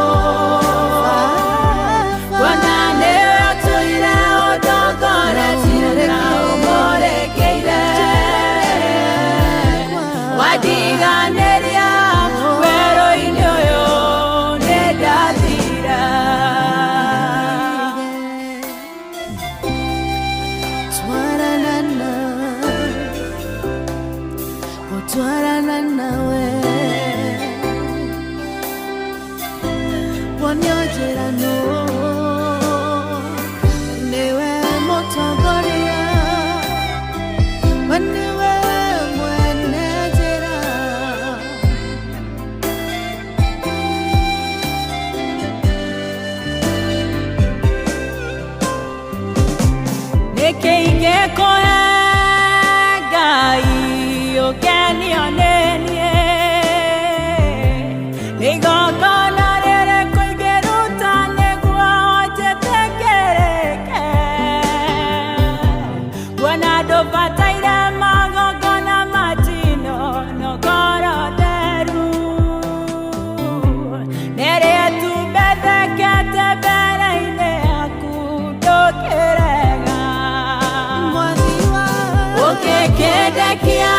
kuona nĩwe ũtũire ũndongoretie na ũmũrĩkĩire, watiganĩria werũ-inĩ ũyũ nĩ ndathira. Twarana, gũtwarana nawe, wonio njĩra nũ, nĩwe mũtongoria, we nĩwe mwene njĩra. Nĩkĩ ingĩkũhe Ngai ũkenio nĩ niĩ? Nĩ igongona rĩrĩkũ ingĩruta nĩguo njĩtĩkĩrĩke? Kuona ndũbataire magongona ma njino na ngoro theru, nĩrĩ itumbethekete mbere-inĩ yaku ndũkĩrega. Ũngĩkĩndekia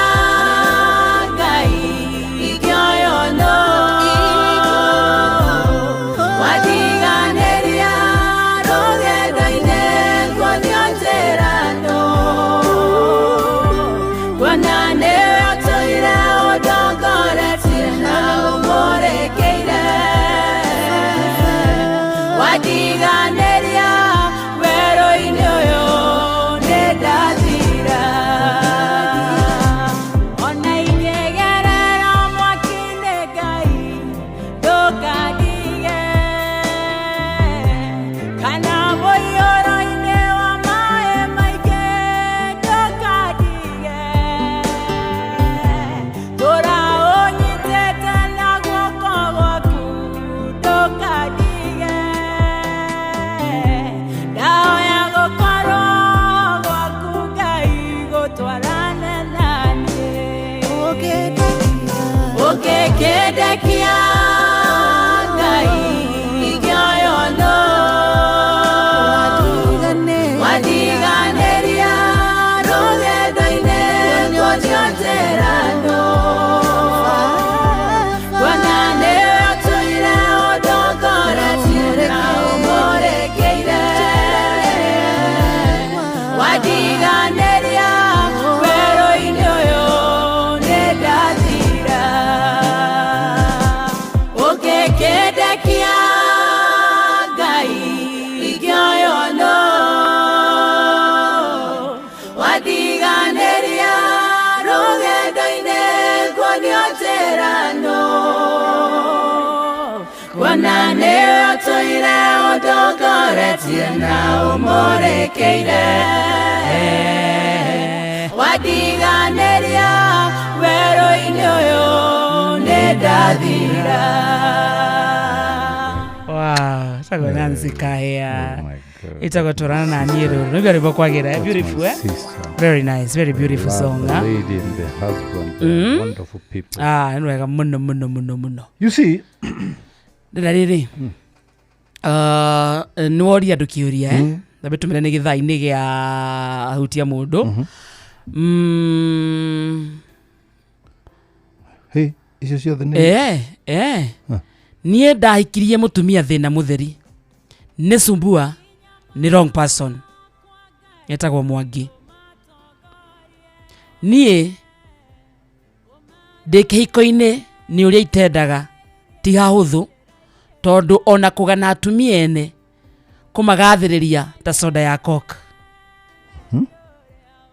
Ũtũire ũndongoretie na ũmũrĩkĩire. Wandiganĩria werũ-inĩ ũyũ nĩ ndathira. Wow, tagwo Nancy Kahia. Itagwo twarana na niĩ rũrũ. Nĩguo rwĩmbo kwagira. That's Beautiful, my eh? sister. Very nice, very beautiful Love song. The ah. lady and the husband, they're wonderful people. Ah, nĩ wega mũno mũno mũno mũno. You see, Ndĩra rĩrĩ. Nĩ woria andũ kĩũria eh? Thambe tũmĩre nĩ gĩthaa-inĩ gĩa hutia mũndũ. Hey, icio ciothe nĩ Eh. Niĩ ndahikirie mũtumia thĩna mũtheri. Nĩ sumbua, nĩ wrong person. Etagwo Mwangi. Niĩ ndĩ kĩhiko-inĩ nĩ ũrĩa itendaga ti hahũthũ tondũ ona kũgana atumia ene kũmagathĩrĩria ta soda ya coke.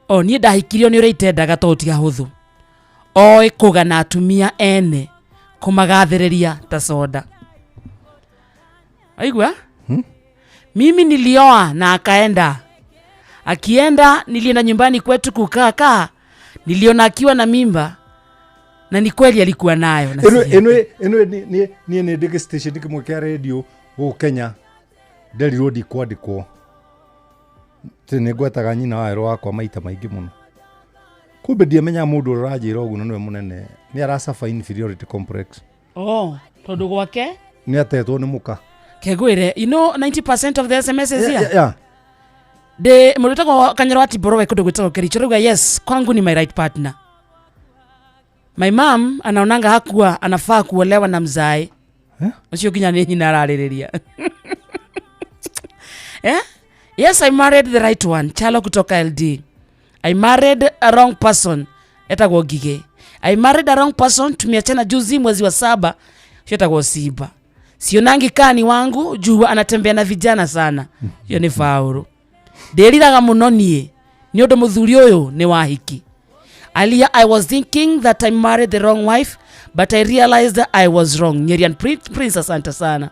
O niĩ ndahikirio nĩ ũrĩa itendaga tondũ ti hahũthũ. Oĩ kũgana atumia ene kũmagathĩrĩria ta soda. Waigua? Mimi nilioa na akaenda. Akienda nilienda nyumbani kwetu kukaa kaa, niliona akiwa na mimba na ni kweli alikuwa nayo na ĩno si yake. ĩno ĩno niĩ niĩ nĩ ndĩ station kĩmwe kĩa radio gũkũ Kenya nderirwo ndikwandĩkwo tĩ nĩ ngwetaga nyina wa werũ wakwa maita maingĩ mũno kumbe ndiamenyaga mũndũ ũrĩa ũranjĩra ũguo na nĩwe mũnene nĩ aracaba inferiority complex. Oh, tondũ gwake nĩ atetwo nĩ mũka. Kegwire, you know 90% of the SMSs here. Yeah. De mũndũ wĩtagwo Kanyoro wa Tiboro kũndũ gwĩtagwo Kericho rauga yes, kwangu ni my right partner. My mom anaonanga hakuwa anafaa kuolewa na mzae. Ũcio nginya nĩ nyina ararĩrĩria. Eh? Yes, I married the right one. Chalo kutoka LD. I married a wrong person. Etagwo Ngige. I married a wrong person. Tumeachana juzi mwezi wa 7. Ũcio etagwo Simba. Sionangi kani wangu juu anatembea na vijana sana. Hiyo ni faulu. Ndĩriraga mũno niĩ nĩ ũndũ mũthuri ũyũ nĩ wahiki. Earlier I was thinking that I married the wrong wife, but I realized I was wrong. Nyerian Prince, asante sana.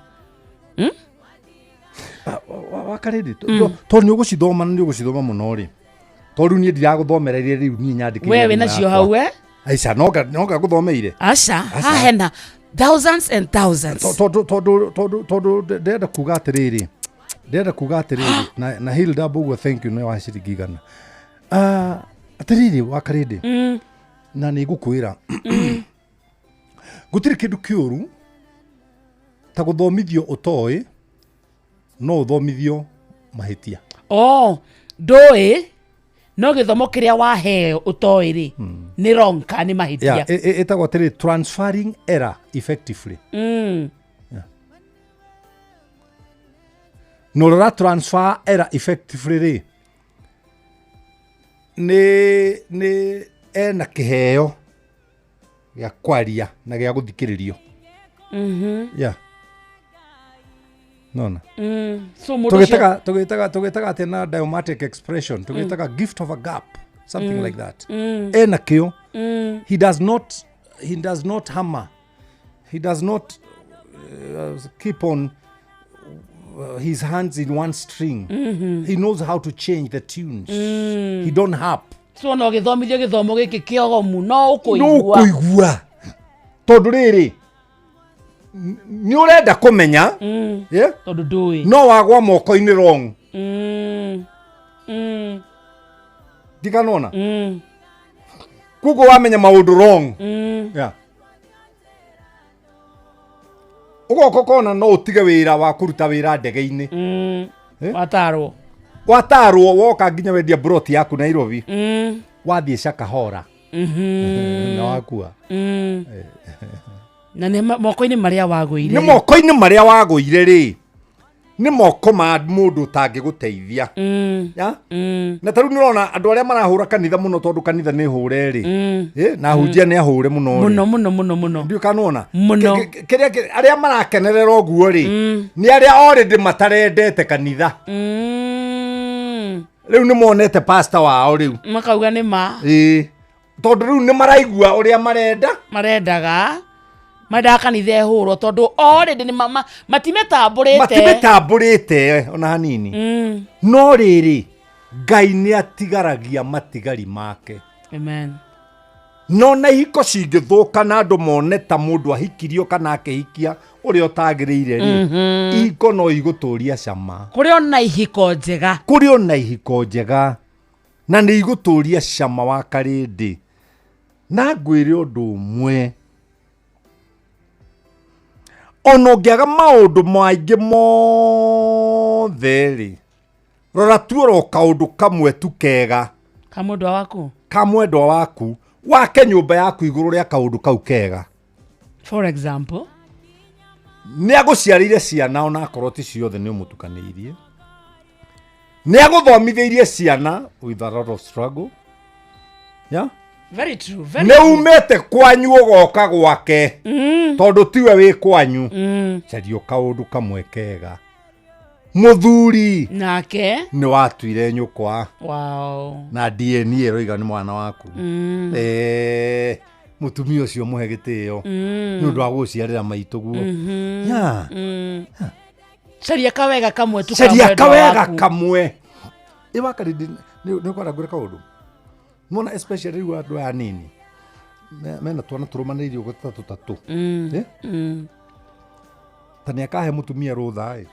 Wakarĩrĩ tondũ nĩ ũgũcithoma na nĩ ũgũcithoma mũno rĩ tondũ rĩu niĩ ndiragũthomera iria rĩu niĩ nyandĩkĩire We thimũ wĩ nacio yakwa. hau, eh? Aica noga ngũthomeire. Aca, haha hena thousands and thousands. Tondũ ndĩrenda kuga atĩrĩrĩ na Hilda Mbũgua thank you nĩ wa ciringi 100. Ah, atĩrĩrĩ wakarĩndĩ na nĩ ngũkwĩra gũtirĩ kĩndũ kĩũru ta gũthomithio ũtoĩ no ũthomithio mahĩtia. Oh, ndũĩ no gĩthomo kĩrĩa waheo ũtoĩ rĩ nĩ wrong kana nĩ mahĩtia. Yeah, ĩtagwo atĩrĩ transferring error effectively. Na ũrĩa transfer error effectively rĩ nĩ ena kĩheo gĩa kwaria na gĩa gũthikĩrĩrio. Yeah. Nona. So mũndũ ũcio Tũgĩtaga atĩ na diomatic expression tũgĩtaga gift of a gap, something like that. Ena kĩo. He does not hammer. He does not keep on his hands in one string. He knows how to change the tunes. He don't harp. So ona ũgĩthomithio gĩthomo gĩkĩ kĩogomu no No ũkũigua. Ũkũigua. Tondũ rĩrĩ nĩ ũrenda kũmenya yeah? Tondũ ndũĩ. No wagwa moko-inĩ wrong. Ndikanona. Koguo wamenya maũndũ wrong. Yeah. Ũgoka ũkona no ũtige wĩra wa kũruta wĩra ndege-inĩ. Watarwo. Watarwo woka nginya wendia broti yaku Nairobi. Wathiĩ Shakahola. Na wakua. Na nĩ moko-inĩ marĩa wagũire. Nĩ moko-inĩ marĩa wagũire rĩ nĩ moko ma mũndũ ũtangĩgũteithia. Ya? Na ta rĩu nĩ ũrona andũ arĩa marahũra kanitha mũno tondũ kanitha nĩ hũre rĩ. Na hunjia nĩ ahũre mũno rĩ. Mũno mũno mũno mũno. Ndiũĩ kana nĩwona? Mũno. Kĩrĩa arĩa marakenerera ũguo rĩ nĩ arĩa already matarendete kanitha. Rĩu nĩ monete pastor wao rĩu. Makauga nĩ ma. Ĩĩ. Tondũ rĩu nĩ maraigua ũrĩa marenda. Marendaga. Mendaga kanitha ĩhũrwo tondũ already nĩ matimetambũrĩte. Matimetambũrĩte ona hanini. No rĩrĩ, Ngai nĩ atigaragia matigari make. Amen. No na ihiko cingĩthũka na andũ mone ta mũndũ ahikirio kana akĩhikia ũrĩa ũtagĩrĩire rĩ, ihiko no igũtũria cama. Kũrĩ ona ihiko njega. Kũrĩ ona ihiko njega na nĩ igũtũria cama wa karĩndĩ. Na ngwĩre ũndũ ũmwe, ona ũngĩaga maũndũ maingĩ mothe rĩ, rora tu oro kaũndũ kamwe tu kega ka mwendwa waku, ka mwendwa waku, wake nyũmba yaku igũrũ rĩa kaũndũ kau kega. For example, nĩ agũciarĩire ciana ona akorwo ti ciothe nĩ ũmũtukanĩirie, nĩ agũthomithĩirie ciana with a lot of struggle. Yeah? Very true, very nĩ true. umĩte kwanyu ũgoka gwake, tondũ tiwe wĩ kwanyu. Caria kaũndũ kamwe kega. Mũthuri nake nĩ watuire nyũkwa. Wow. Na DNA ĩroiga nĩ mwana waku. Mũtumia ũcio mũhe gĩtĩo nĩ ũndũ wa gũciarĩra maitũ guo. Yeah. Caria kawega kamwe tu ka Caria mwendwa kawega waku. kamwe. Ĩ wakarindi nĩ ũkwenda ngwĩre kaũndũ. Nĩwona especially rĩu andũ aya anini mena twana tũrũmanĩrĩire ũguo tũtatũ tatũ. Eh? Ta nĩ akahe mũtumia rũtha ĩ.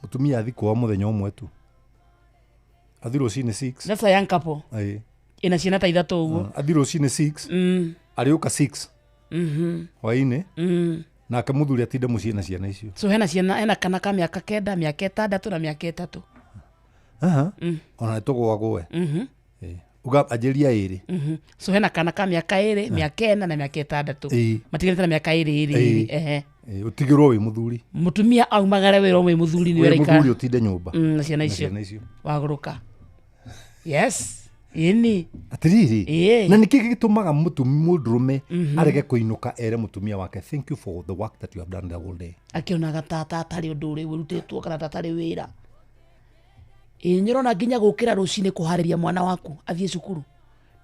Mũtumia athi kwao mũthenya ũmwe tu. Athi rũcinĩ 6. That's a young couple. Ĩ. Ĩna ciana ta ithatũ ũguo. Athi rũcinĩ 6. Arĩũka 6. Hwaĩ-inĩ. Nake mũthuri atinde mũciĩ na ciana icio. So hena ciana, hena kana ka mĩaka 9, mĩaka 6 na mĩaka 3. Aha. Ona nĩtũgũagũe. Ĩ. Uga anjĩria ĩrĩ. So hena kana ka mĩaka 2, mĩaka 4 na mĩaka 6. Matigarĩte na mĩaka 2 2 2. Ehe. Ĩ, ũtigĩrwo wĩ mũthuri. Mũtumia aumagare wĩra wĩ mũthuri nĩ Wĩ ũraikara. mũthuri ũtinde nyũmba. Na ciana Na icio. ciana icio. Wagũrũka. Yes. Ĩni. Atĩrĩrĩ, Ĩĩ. na nĩkĩ gĩtũmaga mũndũrũme arege kũinũka ere mũtumia wake thank you for the work that you have done the whole day. Akĩonaga tata atarĩ ũndũ ũrĩ ũrutĩtwo kana tata atarĩ wĩra. Ĩĩ, nĩ ũrona nginya gũkĩra rũcinĩ kũharĩria mwana waku athiĩ cukuru.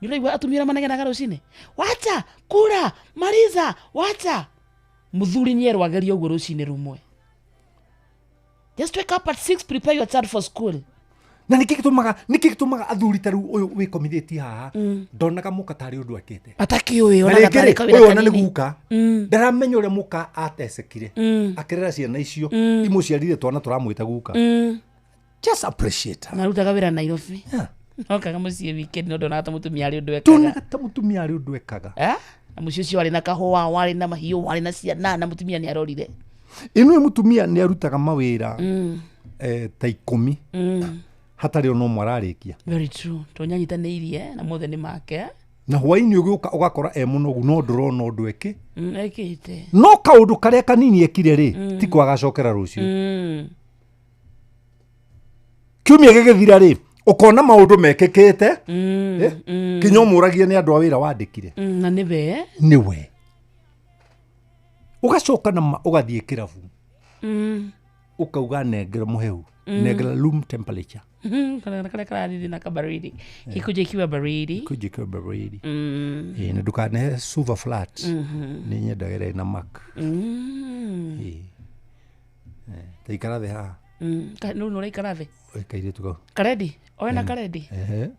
Nĩ ũraigua atumia arĩa manegenaga rũcinĩ? Wacha, kura, maliza, wacha. Mũthuri nĩ erwo agerie ũguo rũcinĩ rũmwe. Just wake up at 6, prepare your child for school. Na nĩkĩ gĩtũmaga, nĩkĩ gĩtũmaga athuri ta rĩu ũyũ wĩkomithĩtie haha, ndonaga mũka tarĩ ũndũ ekĩte. Atakĩũĩ, Na onaga rĩngĩ tarĩ rĩ, kawĩra ũyũ ona nĩ kanini. guka. Ndaramenya ũrĩa mũka atecekire. Akĩrera ciana icio, imũciarire twana tũramwĩta guka. Just appreciate her. Narutaga wĩra Nairobi. Okaga mũciĩ weekend no ndonaga ta mũtumia arĩ ũndũ ekaga. Ndonaga ta mũtumia arĩ ũndũ ekaga. Na mũciĩ ũcio warĩ na kahũa, warĩ na mahiũ, warĩ na ciana, na mũtumia nĩ arorire. Ĩno mũtumia nĩ arutaga mawĩra, ta 10. Hatarĩ ona ũmwe ararĩkia. Very true. To nyanyitanĩirie na mothe nĩ make. Na hwaĩ-inĩ ũgĩũka ũgakora e mũnogu no ndũrona ũndũ eki. Ekĩte. No kaũndũ karĩa kanini ekire rĩ, ti ko agacokera rũciũ. Kiumia gĩgĩthira rĩ, ũkona maũndũ mekĩkĩte, kinya ũmũragie nĩ andũ a wĩra wandĩkire. Na nĩwe. Nĩwe. Ũgacoka na ũgathiĩ kĩrabu. Ũkauga nengera mũhehu. Nengera room temperature. Kana karĩa karathithi na kabaridi. Ikuja ikiwa baridi. Ikuja ikiwa baridi. Na ndũkanehe super flat. Nĩ nyendaga ĩrĩa ĩna mark. Ta ikara thĩ haha. Nũ nĩ ũraikara thĩ? Ĩ, kairĩtu kau. Karedi? Oe na karedi? Ehe.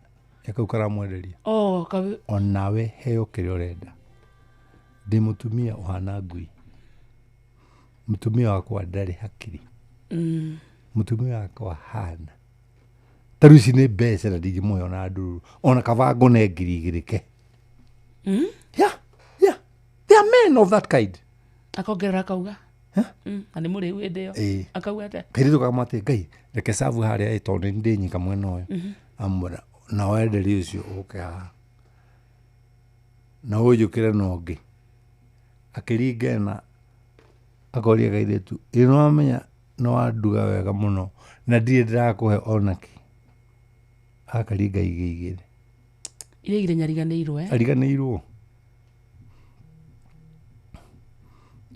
Ĩ kau karamwenderia. Oh, Onawe heo kĩrĩa ũrenda. Ndĩ mũtumia ũhana ngui. Mũtumia wakwa ndarĩ hakiri. Mũtumia wakwa hana. Ta rĩu ici nĩ mbeca na ndingĩmũhe ona ndururu. Ona kaba ngone ngiri igĩrĩ ke. Yeah, yeah. There are men of that kind. Akongerera akauga. Na nĩ mũrĩu hĩndĩ ĩyo. Ĩĩ. Akauga atĩa? Kairĩtu kamwe atĩ, Ngai, reke cabu harĩa ĩ tondũ nĩ ndĩ nyika mwena ũyũ. Amwĩra, na wenderie ũcio ũke haha. Na ũnjũkĩre na ũngĩ. Akĩringa ĩna, akoria kairĩtu, ĩ nĩ wamenya nĩ wanduga wega mũno na ndirĩ ndĩrakũhe ona kĩ. Akaringa igĩ igĩrĩ. Iria igĩrĩ nĩariganĩirwo, eh? Ariganĩirwo.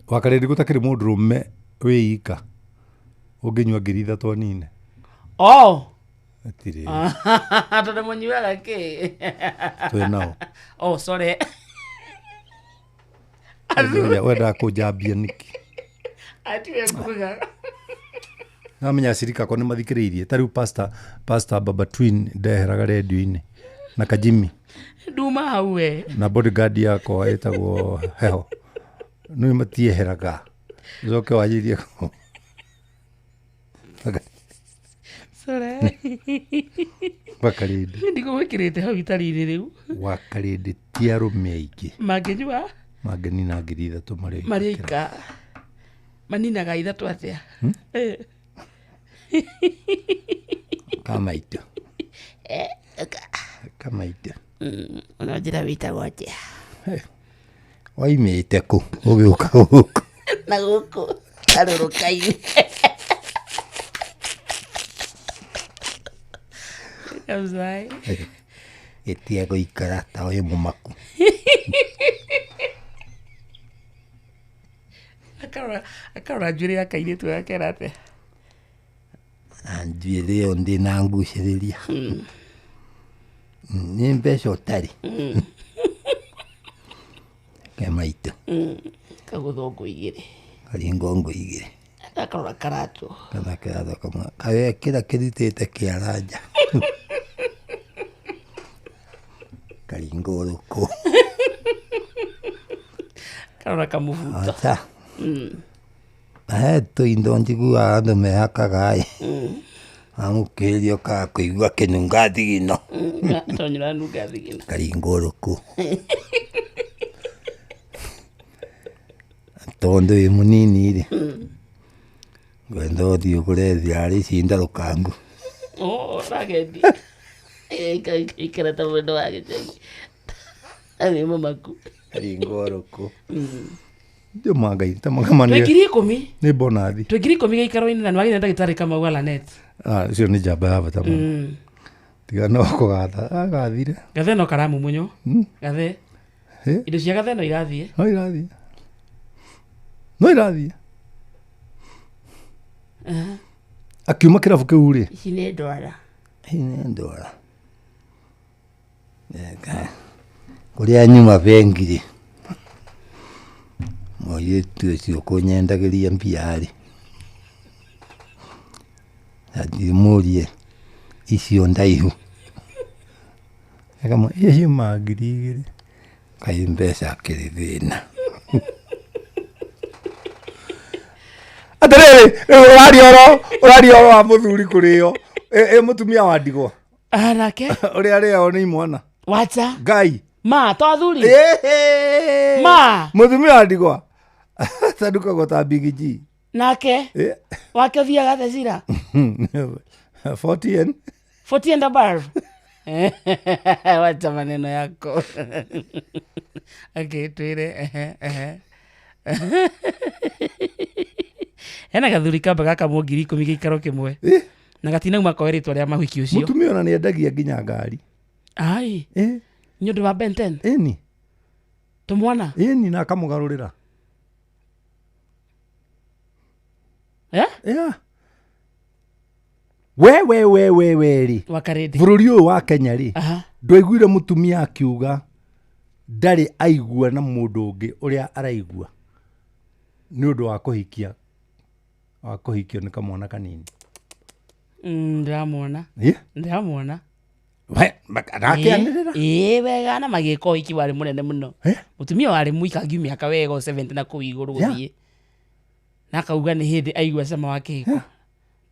Wakarĩndĩ gũtakĩrĩ mũndũrũme wĩ ika ũngĩnyua ngiri ithatũ anine. Oh. Hatirĩ. Tondũ mũnyuaga kĩ? Twĩ nao. Oh, sorry. Wendaga kũnjambia nĩkĩ? Atiwe kuga. Namenya acirika akwa nĩ mathikĩrĩirie. Ta rĩu pastor Baba Twin ndeheraga redio-inĩ na Kajimi. Nduma hau we. Na bodyguard yakwa ĩtagwo Heho. Nĩ matieheraga. Ũcoke wanjĩrie kũ. Sorry. Wakarĩndĩ. Ndigũgwĩkĩrĩte hau itari-inĩ rĩu. Wakarĩndĩ ti arũme aingĩ. Mangĩnyua? Mangĩnina 3,000 marĩ oika. Marĩ oika. Maninaga 3 atĩa? Kamaitũ. Kamaitũ. Ona njĩra wĩtagwo atĩa? Waimĩte kũ ũgĩũka gũkũ? Na gũkũ karũrũka-inĩ. Kamzai. Gĩtige gũikara ta wĩ mũmaku. Akarora njuĩrĩ ya kairĩtu gakera atĩa? Na njuĩrĩ ĩyo ndĩnangucĩrĩria. Nĩ mbeca ũtarĩ. Kemaitũ. Kagũthwo 2. Karingwo 2. Akarora karatũ. Kana karatũ kamwe. Kawekĩra kĩrutĩte kĩara nja. Karingwo rũkũ. Karora kamũbuto. Aca. He tũindo njiguaga andũ mehakaga ĩ. Amũkĩrĩrio ka kũigua kĩnunga thigino. Tonyũra nunga thigino. Karingwo rũkũ. Tondũ wĩ mũnini rĩ. Ngwenda ũthiĩ ũgũre thiarĩ ici ndarũkangu. Oh, ragendi. Ikara ta mũndũ wa gĩcagi. Arĩ mũmaku. Karingwo rũkũ. Ndio Ngai ta magamani. Twĩ 10,000. Nĩ bonathi. Twĩ 10,000 gĩikaro-inĩ na nĩwagĩire ndagĩtarĩ Kamau wa Lanet. Ah, ũcio nĩ njamba ya bata mũno. Tiga no kũgatha, agathire. Gathe no karamumunyo. Gathe. Indo cia gathe no irathiĩ. No irathiĩ. No irathiĩ. Akiuma kĩrabu kĩu rĩ. Ici nĩ ndwara. Ici nĩ ndwara. Kũrĩa nyuma bengi rĩ. Mũirĩtu ũcio kũnyendagĩria mbia rĩ. Ndimũrie icio ndaihu. Akamwĩra icio ciuma 2,000. Kaĩ mbeca akĩrĩ thĩna. Atĩrĩrĩ, ũraria ũhoro wa mũthuri kũrĩo. Ĩ mũtumia wa ndigwa. Nake? Ũrĩa arĩao nĩ imwana. Wacha. Ngai. Ma, to athuri. Ma. Mũtumia wa ndigwa. Tandukagwo ta Big G. Nake? Wake ũthiaga atĩa cira? 40 and? 40 and above. Wacha maneno yako. Okay, twĩre. Hena gathuri kamba gakamwo 10,000 gĩikaro kĩmwe. Na gatinauma koe rĩtwa rĩa mahiki ũcio. Mũtumia ona nĩendagia nginya ngari. Ai. Nĩ ũndũ wa Ben 10? Ĩni. Tũmwana? Ĩni na akamũgarũrĩra. Yeah. We rĩ. Wakarĩndĩ. Bũrũri ũyũ wa Kenya rĩ. Ndwaiguire mũtumia akiuga ndarĩ aigua na mũndũ ũngĩ ũrĩa araigua nĩ ũndũ wa kũhikia wa kũhikio nĩ kamwana kanini. Ndĩramuona. Ndĩramuona. We, arakĩanĩrĩra. Ĩĩ wega na magĩka ũhiki warĩ mũnene mũno. Mũtumia warĩ mũikangi mĩaka wega o 70 na kũu igũrũ gũthiĩ. Na akauga nĩ hĩndĩ aigua cama wa kĩhiko.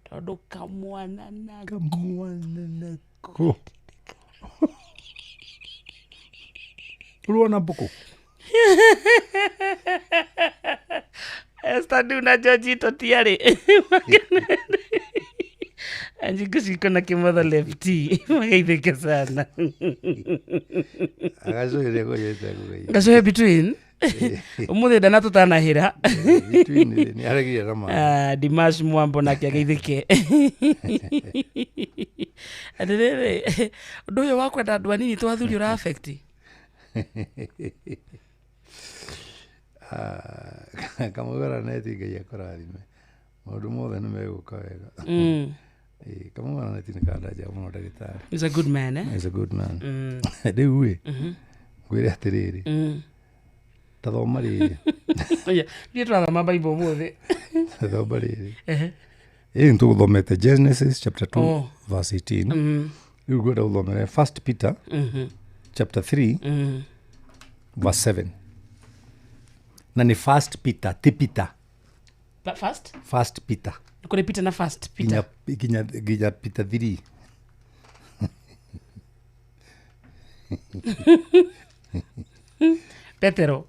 Tondũ kamwana nako. Kamwana nako. Ũrona mbũkũ? Esther Nduna George Totiarĩ. Anjiko ciko na kĩmotho lefty. Magaithĩke sana. Agacũhĩre kũnyete kũgeithia. Gacũhĩ between. Ũmũthĩ ndana tũtanahĩra. Between nĩ aregire na maĩ. Dimash Mwambo nake ageithĩke. Atĩrĩrĩ, ũndũ ũyũ wa kwenda andũ anini to athuri ũra affect? Kamũgara neti Ngai akũrathime. Maũndũ mothe nĩ megũka wega. Kamũgara neti nĩ kanda njega mũno ndagĩtarĩ. He's a good man, eh? He's a good man. Rĩu ĩ, ngwĩre atĩrĩrĩ, ta thoma rĩrĩ. Niĩ tũrathoma Bible ũmũthĩ. Thoma rĩrĩ. Ehe. Ĩĩ nĩ tũgũthomete Genesis chapter 2 Oh. verse 18. Rĩu ngwenda gũthomere First Peter chapter 3 verse 7. Na nĩ First Peter, ti Peter. First? First Peter. Nĩ kũrĩ Peter na First Peter. Nginya Peter 3. Petero.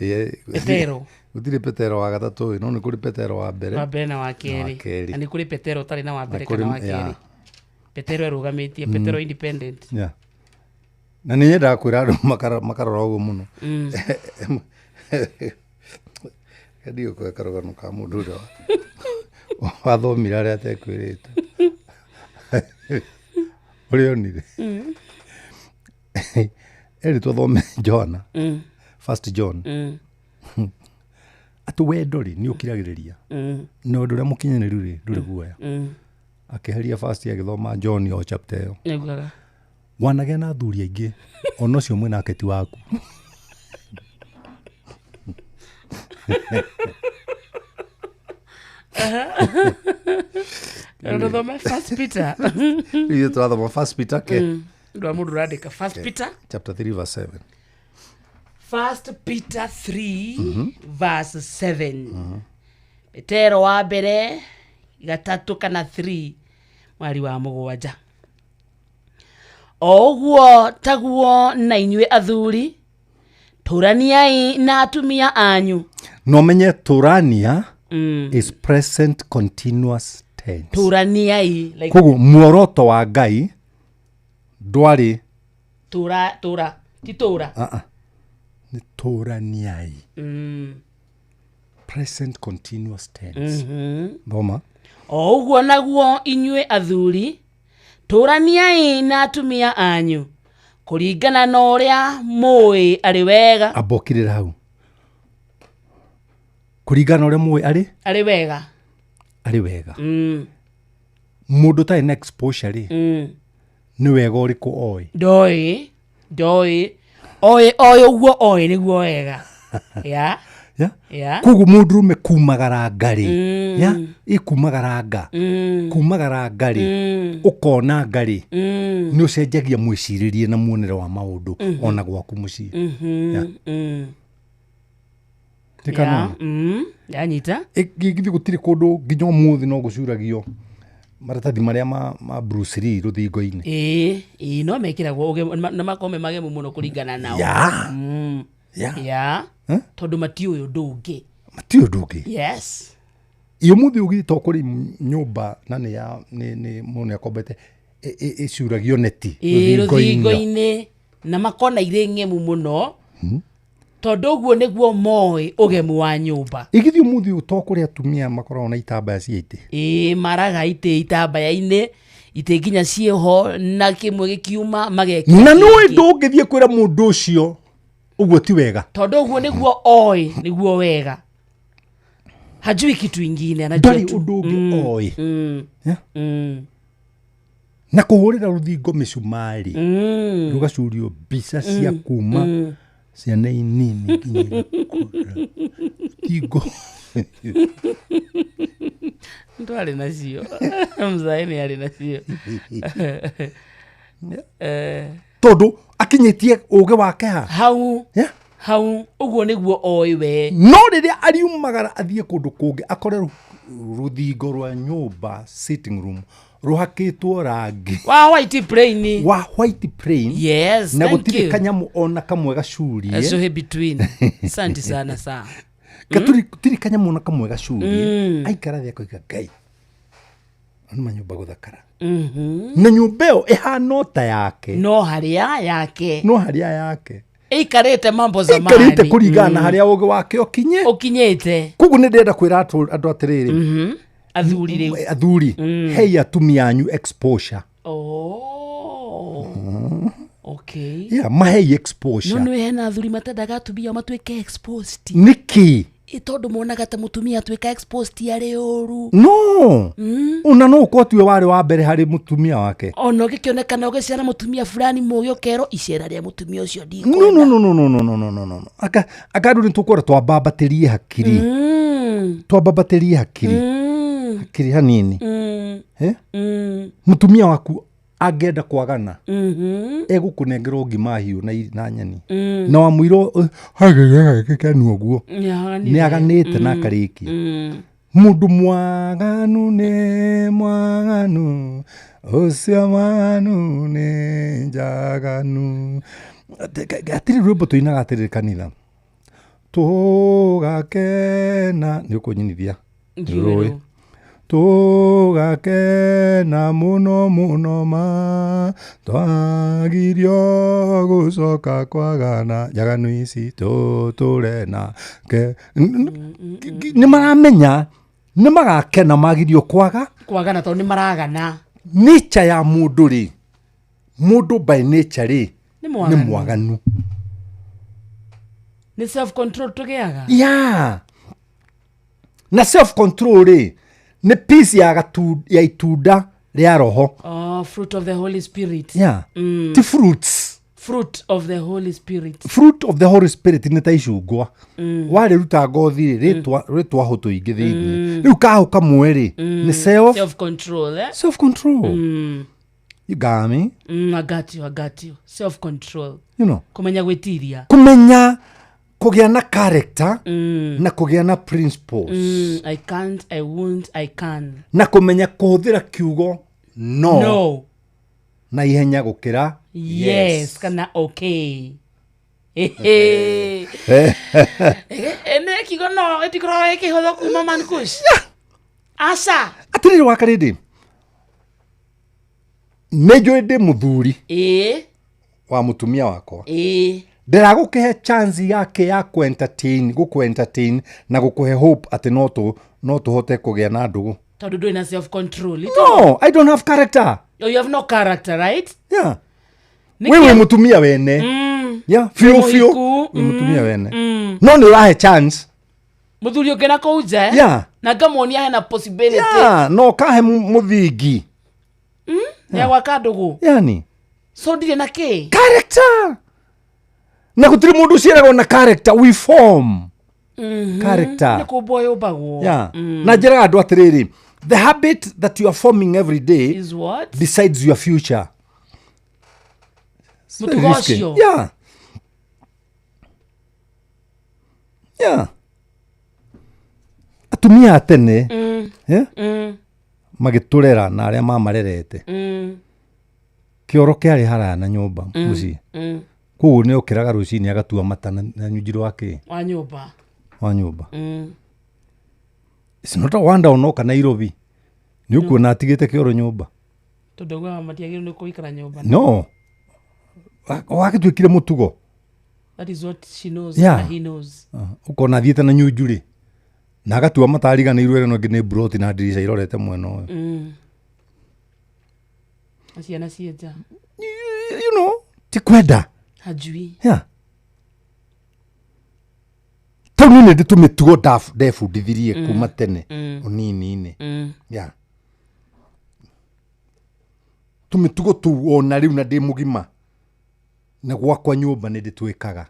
Ĩĩ, Petero. Gũtirĩ Petero wa gatatũ ĩ, no nĩ kũrĩ Petero wa mbere. Wa mbere na wa Na wa kerĩ. kerĩ. Na nĩ kũrĩ Petero ũtarĩ na wa mbere Na kũrĩ- kana wa kerĩ. yeah. Petero erũgamĩtie, Petero independent. Yeah. Na nĩ nyendaga kwĩra andũ makarora ũguo mũno. Ndiũkũhe karũgano ka mũndũ ũrĩa wathomire arĩa atekwĩrĩte. Ũrĩa onire. Erĩtwo athome Johana. First John. Atĩ wendo rĩ nĩ ũkiragĩrĩria. Na ũndũ ũrĩa mũkinyanĩru rĩ ndũrĩ guoya. Akĩheria first agĩthoma John o chapter ĩyo. Nĩaugaga. Wanagĩa na athuri aingĩ ona ũcio mwĩnake ti waku. Tũthome First Peter. Rĩu ithuĩ tũrathoma First Peter ke Ũndũ wa mũndũ ũrandĩka First Peter. Chapter 3 verse 7. First Peter 3 verse 7. Petero wa mbere gatatũ kana 3 mwari wa 7. O ũguo taguo na inyuĩ athuri tũraniai na atumia anyu. No menye tũrania is present continuous tense. Tũraniai like Koguo muoroto wa Ngai ndwarĩ tũra tũra ti tũra. Nĩ tũraniai. Present continuous tense. Thoma. O ũguo naguo inyuĩ athuri tũraniai na atumia anyu kũringana na ũrĩa mũĩ arĩ wega. Amba ũkirĩra hau. Kũringana na ũrĩa mũĩ arĩ? Arĩ wega. Arĩ wega. Mũndũ ũtarĩ na exposure rĩ, nĩ wega ũrĩkũ oĩ? Ndoĩ, ndoĩ. Oĩ, oĩ ũguo oĩ nĩguo wega. Yeah. Yeah? Yeah. Koguo mũndũrũme kumagaranga rĩ, yeah? Ĩ kumagaranga. Kumagaranga rĩ, ũkona rĩ, nĩ ũcenjagia mwĩcirĩrie na muonere wa maũndũ ona gwaku mũciĩ. Yeah. Nĩ kana Yeah. Yanyita. Githĩ gũtirĩ kũndũ nginya ũmũthĩ no gũcuragio maratathi marĩa ma Bruce Lee rũthingo-inĩ. Ĩĩ, ĩĩ no mekĩragwo na makorwo me magemu mũno kũringana nao. Yeah. Yeah. Yeah. Tondũ matiũĩ ũndũ ũngĩ. Matiũĩ ũndũ ũngĩ. Yes. Ĩ ũmũthĩ ũgĩte to kũrĩ nyũmba na nĩ ya nĩ mũndũ nĩ akombete ĩcuragio neti Ĩĩ rũthingo-inĩ na makona irĩ ng'emu mũno. Tondũ ũguo nĩguo moĩ ũgemu wa nyũmba. Ĩgĩthiĩ ũmũthĩ ũyũ to kũrĩ atumia makoragwo na itambaya cia itĩ. Ĩĩ maraga itĩ itambaya-inĩ, itĩ nginya ciĩho na kĩmwe gĩkiuma magekĩra Na nĩũĩ kĩngĩ. ndũngĩthiĩ kwĩra mũndũ ũcio ũguo ti wega. Tondũ ũguo nĩguo oĩ nĩguo wega. Hajui kitu ingine, anajua Ndarĩ tu. ũndũ ũngĩ oĩ. Yeah? Na kũhũrĩra rũthingo mĩcumarĩ rũgacurio mbica cia kuma ciana inini nginya igakũra. Rũthingo. Ndwarĩ nacio. Mzae nĩ arĩ nacio. Tondũ akinyĩtie ũgĩ wake ha? Hau. Yeah? Hau ũguo nĩguo oĩ we. No rĩrĩa ariumagara athiĩ kũndũ kũngĩ akore rũthingo rwa nyũmba sitting room rũhakĩtwo rangi wa white plain. Wa white plain. Yes, na thank gũtirĩ you. kanyamũ ona kamwe gacurie. Acuhe between. Asante sana saa. Gũtirĩ kanyamũ ona kamwe gacurie. Aikara thĩ akoiga Ngai. Nĩ manyũmba gũthakara. Na nyũmba ĩyo ĩhana o ta yake. No harĩa yake. No harĩa yake. Ĩikarĩte mambo zamani. Ĩikarĩte kũringana na harĩa ũgĩ wake ũkinye. Ũkinyĩte. Koguo nĩ ndĩrenda kwĩra andũ atĩrĩrĩ. Athuri rĩu. Athuri, hei atumia anyu exposure. Oh. Okay. Yeah, mahei exposure. No nĩ hena athuri matendaga atumia matuĩke exposed. Nĩkĩ? Tondu monaga ta mutumia atuika exposed arĩ ũru. No. Ona no ũkorwo tiwe warĩ wa mbere harĩ mutumia wake. Ona ũgĩkĩonekana ũgĩciara mutumia fulani mũgĩ ũkerwo icera rĩa mutumia ũcio ndikwenda. No no no no no no no no no. Aka andũ nĩ tũkwenda twambambatĩrie hakiri. Twambambatĩrie hakiri. Hakiri hanini. Mutumia waku angĩenda kwagana egũkũnengera ngima hiũ na nyeni na wamwĩra hagekenu ũguo nĩ aganĩte na akarĩkia. Mũndũ mwaganu nĩ mwaganu, ũcio mwaganu nĩ njaganu. Hatirĩ rwĩmbo tũinaga atĩrĩrĩ kanitha, tũgakena nĩ ũkũnyinithia rũĩ, tũgakena mũno mũno ma twagirio gũcoka kwagana njaganu ici tũtũre nake. Nĩ maramenya nĩ magakena magirio kwaga kwagana tondũ nĩ maragana. Nature ya mũndũ rĩ, mũndũ by nature rĩ nĩ mwaganu. Nĩ self control tũgĩaga. Yeah. Na self control rĩ nĩ piece ya itunda rĩa roho. Oh, fruit of the Holy Spirit. Yeah. Ti fruits. Fruit of the Holy Spirit. Fruit of the Holy Spirit nĩ ta icungwa. Warĩruta ngothi rĩ rĩtwa hũtũ ingĩ thĩinĩ. Rĩu kahũ kamwe rĩ nĩ self control, eh? Self control. You got me? I got you, I got you. Self control. You know. Kũmenya gwĩtiria. Kũmenya kũgĩa na character na kũgĩa na principles. I can't, I won't, I can. Na kũmenya kũhũthĩra kiugo no. No. Na ihenya gũkĩra yes, kana okay. Ene kiugo no ĩtikoragwo ĩkĩhũthwo kuma Mankush. Aca. Atĩrĩrĩ wakarĩndĩ, nĩ njũĩ ndĩ mũthuri wa mũtumia wakwa. Ndĩragũkĩhe chance yake ya ku-entertain, gũkũ-entertain na gũkũhe hope atĩ no tũhote kũgĩa na ndũgũ. Tondũ ndũrĩ na self control. No, I don't have character. Oh, you have no character, right? Yeah. Wewe mũtumia wene. Yeah, fiũ fiũ. Wĩ mũtumia wene. No nĩ ũrahe chance. Mũthuri ũngĩ na kũu nja. Yeah. Na ngamuonia hena possibility. Yeah, no kahe mũthingi. Ya gwaka ndũgũ. Yani. So ndirĩ na kĩ? Character. Na gũtirĩ mũndũ ũciaragwo na character, we form. Character. Nĩ kũmbwo yũmbagwo. Yeah. Na njĩraga andũ atĩrĩrĩ, the habit that you are forming every day is what decides your future. Mũtugo ũcio. Yeah. Yeah. Atumia a tene magĩtũrera na arĩa mamarerete. Kĩoro kĩarĩ haraya na nyũmba mũciĩ. Koguo nĩ okĩraga rũcinĩ agatua mata na nyunjiro wake wa nyũmba. Wa nyũmba. It's not a wonder onoka Nairobi nĩ ũkuona atigĩte kĩoro nyũmba. Tondũ augaga matiagĩrĩirwo nĩ gũikara nyũmba. No. Wagĩtuĩkire mũtugo. That is what she knows. Yeah. And he knows. Ũkona athiĩte na nyunju rĩ na agatua mata ariganĩirwo ĩno ĩngĩ nĩ broti na ndirica irorete mwena ũyũ. Na ciana ciĩ nja. You know, ti kwenda. Hajui. Yeah. Tau nĩ ndĩ tũmĩtugo ndebundithirie kuma tene ũnini-inĩ. Yeah. Tũmĩtugo tũu ona rĩu na ndĩ mũgima na gwakwa nyũmba nĩ ndĩtwĩkaga.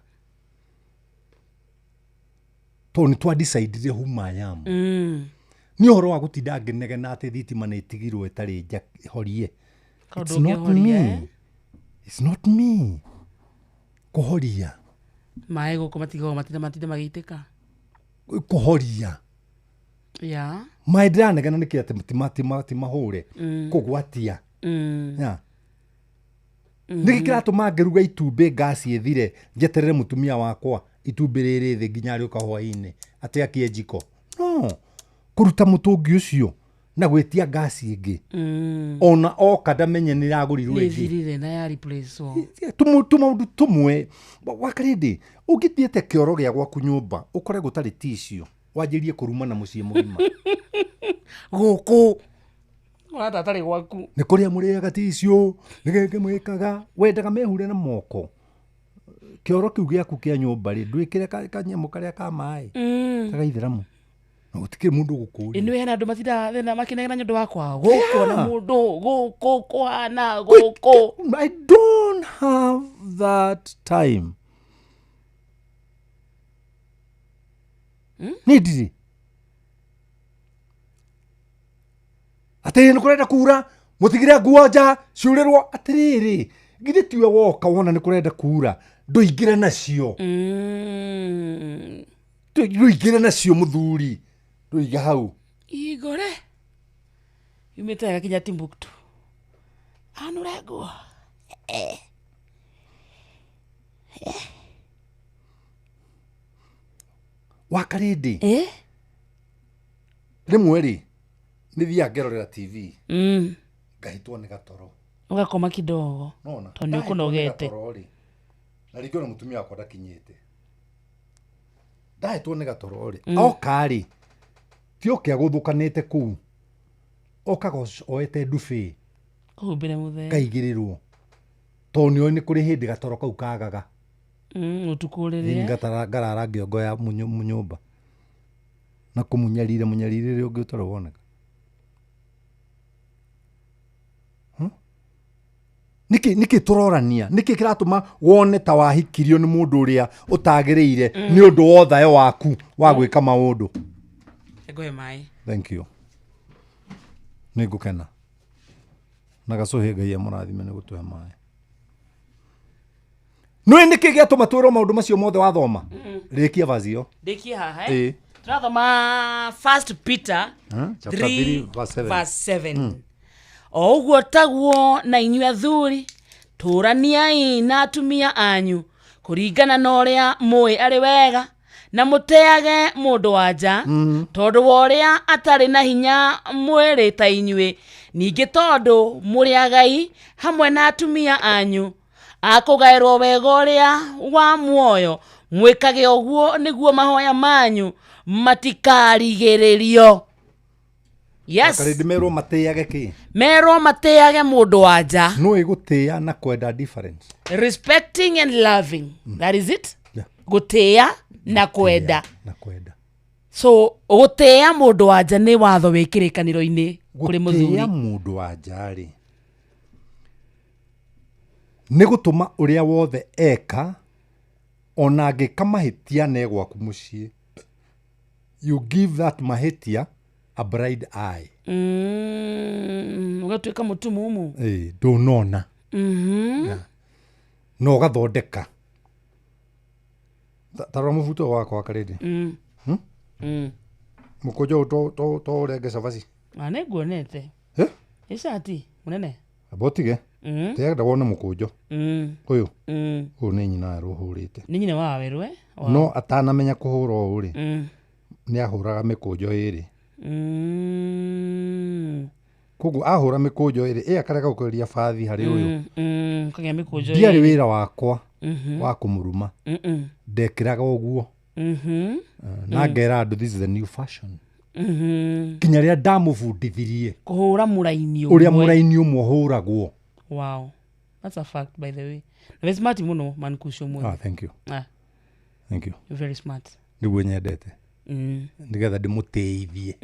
Tondũ nĩ twa decide whom I am. Nĩ ũhoro wa gũtinda ngĩnegena atĩ thitima nĩ ĩtigirwo ĩtarĩ horie. It's not me. It's not me. Kũhoria. Maĩ gũkũ matigagwo matinda magĩitĩka. Kũhoria. Yeah. Maĩ ndĩranegena nĩkĩ atĩ timahũre. Kũgwatia. Yeah. Nĩkĩ kĩratũma ngĩruga itumbĩ ngasi ĩthire njeterere mũtumia wakwa itumbĩ rĩrĩ thĩ nginya rĩũka hwaĩ-inĩ atĩ akie njiko. No. Kũruta mũtũngi ũcio na gwĩtia ngasi ĩngĩ. Ona oka ndamenye nĩ ĩragũrirwo ĩngĩ. Nĩthirire na ya replace. Tũmaũndũ tũmwe wakarĩndĩ ũngĩthiĩte kĩoro gĩa gwaku nyũmba ũkore gũtarĩ tissue wanjĩrie kũrumana mũciĩ mũgima. Gũkũ Ũrata atarĩ gwaku. Nĩ kũrĩa mũrĩaga tissue, nĩ gĩkĩ mwĩkaga, wendaga mehure na moko. Kĩoro kĩu gĩaku kĩa nyũmba rĩ, ndwĩkĩre kanyamũ karĩa ka maĩ kagaithĩramu na gũtikĩrĩ mũndũ ũgũkũria. Ĩnĩ hena andũ matindaga thĩna makĩnegena nĩ ũndũ wa kwaga gũkũ na mũndũ gũkũ kũhana gũkũ. I don't have that time. Nĩ ndirĩ atĩrĩ nĩ kũrenda kura, mũtigire nguo nja ciurĩrwo. Atĩrĩrĩ, githĩ tiwe woka wona nĩ kũrenda kura, ndũingĩre nacio? Ndũingĩre nacio mũthuri, ndũige hau. Igore yumĩte wega kinya Timbuktu anũre nguo. Wakarĩndĩ rĩmwe rĩ, nĩ thiaga ngerorera TV, ngahĩtwo nĩ gatoro. Ũgakoma kidogo. Nona. Tondũ nĩ ũkũnogete. Ndahĩtwo nĩ gatoro rĩ, na rĩngĩ ona mũtumia wakwa ndakinyĩte, ndahĩtwo nĩ gatoro rĩ, oka rĩ, ti oke agũthũkanĩte kũu, okaga oete ndubĩ. Kũhumbĩre mũthee. Ngaigĩrĩrwo, tondũ nĩoĩ nĩ kũrĩ hĩndĩ gatoro kau kagaga. Ũtukũ rĩrĩa Ngarara ngĩongo ya mũnyũmba na kũmũnyarira mũnyarire ũngĩ ũtarĩ woneka. Nĩkĩ tũrorania? Nĩkĩ kĩratũma wone ta wahikirio nĩ mũndũ ũrĩa ũtagĩrĩire nĩ ũndũ wa ũthayo waku wa gwĩka maũndũ? Ngũhe maĩ. Thank you, nĩ ngũkena na gacũhĩ. Ngai amũrathime nĩ gũtũhe maĩ. Nĩũĩ nĩkĩ gĩatũma twĩrwo maũndũ macio mothe wathoma? Rĩkia vazi ĩyo. Ndĩkie haha, eh? Ĩĩ. Tũrathoma First Peter Chapter 3 3 verse 7. Verse 7. O ũguo taguo na inyuĩ athuri, tũraniai na atumia anyu kũringana na ũrĩa mũĩ arĩ wega, na mũteage mũndũ wa nja tondũ wa ũrĩa atarĩ na hinya mwĩrĩ ta inyuĩ, ningĩ tondũ mũrĩ agai hamwe na atumia anyu akũgaĩrwo wega ũrĩa wa muoyo. Mwĩkage ũguo nĩguo mahoya manyu matikarigĩrĩrio. Yes. Karĩndĩ, merwo matĩage kĩ? Merwo matĩage mũndũ wa nja. Nũĩ gũtĩa na kwenda difference? Respecting and loving, that is it. Gũtĩa na kwenda. Na kwenda. So gũtĩa mũndũ wa nja nĩ watho wĩ kĩrĩkanĩro-inĩ kũrĩ Gũtĩa mũthuri. Mũndũ wa nja rĩ, nĩ gũtũma ũrĩa wothe eka, ona angĩka mahĩtia ne gwaku mũciĩ, you give that mahĩtia a blind eye. Ũgatuĩka mũtumumu. Ĩĩ, ndũnona. Na ũgathondeka. Ta rora mũbuto ũyũ wakwa karĩndĩ. Mũkũnjo ũyũ to ũrenge cabaci. Na nĩ nguonete. Eh? Ĩ cati mũnene. Amba ũtige. Ndĩrenda wone mũkũnjo ũyũ. Ũyũ nĩ nyina werũ ũhũrĩte. Nĩ nyina wa werũ, eh? Wow. No atanamenya kũhũra ũũ rĩ, nĩ ahũraga mĩkũnjo ĩrĩ. Koguo ahũra mĩkũnjo ĩrĩ, ĩ akarega gũkũrĩria bathi harĩ ũyũ. Kagĩa mĩkũnjo Ndiarĩ ĩrĩ. Wĩra wakwa wa kũmũruma, ndekĩraga ũguo. Na ngera andũ, this is the new fashion. Kinya rĩrĩa ndamũbundithirie kũhũra mũraini ũrĩa ũmwe. Mũraini ũmwe ũhũragwo. Wow, that's a fact, by the way. Na wĩ smart mũno, man Kush ũmũthĩ. Ah, thank you. Ah, Thank you. You're very smart. Nĩguo nyendete, nĩgetha ndĩmũtĩithie.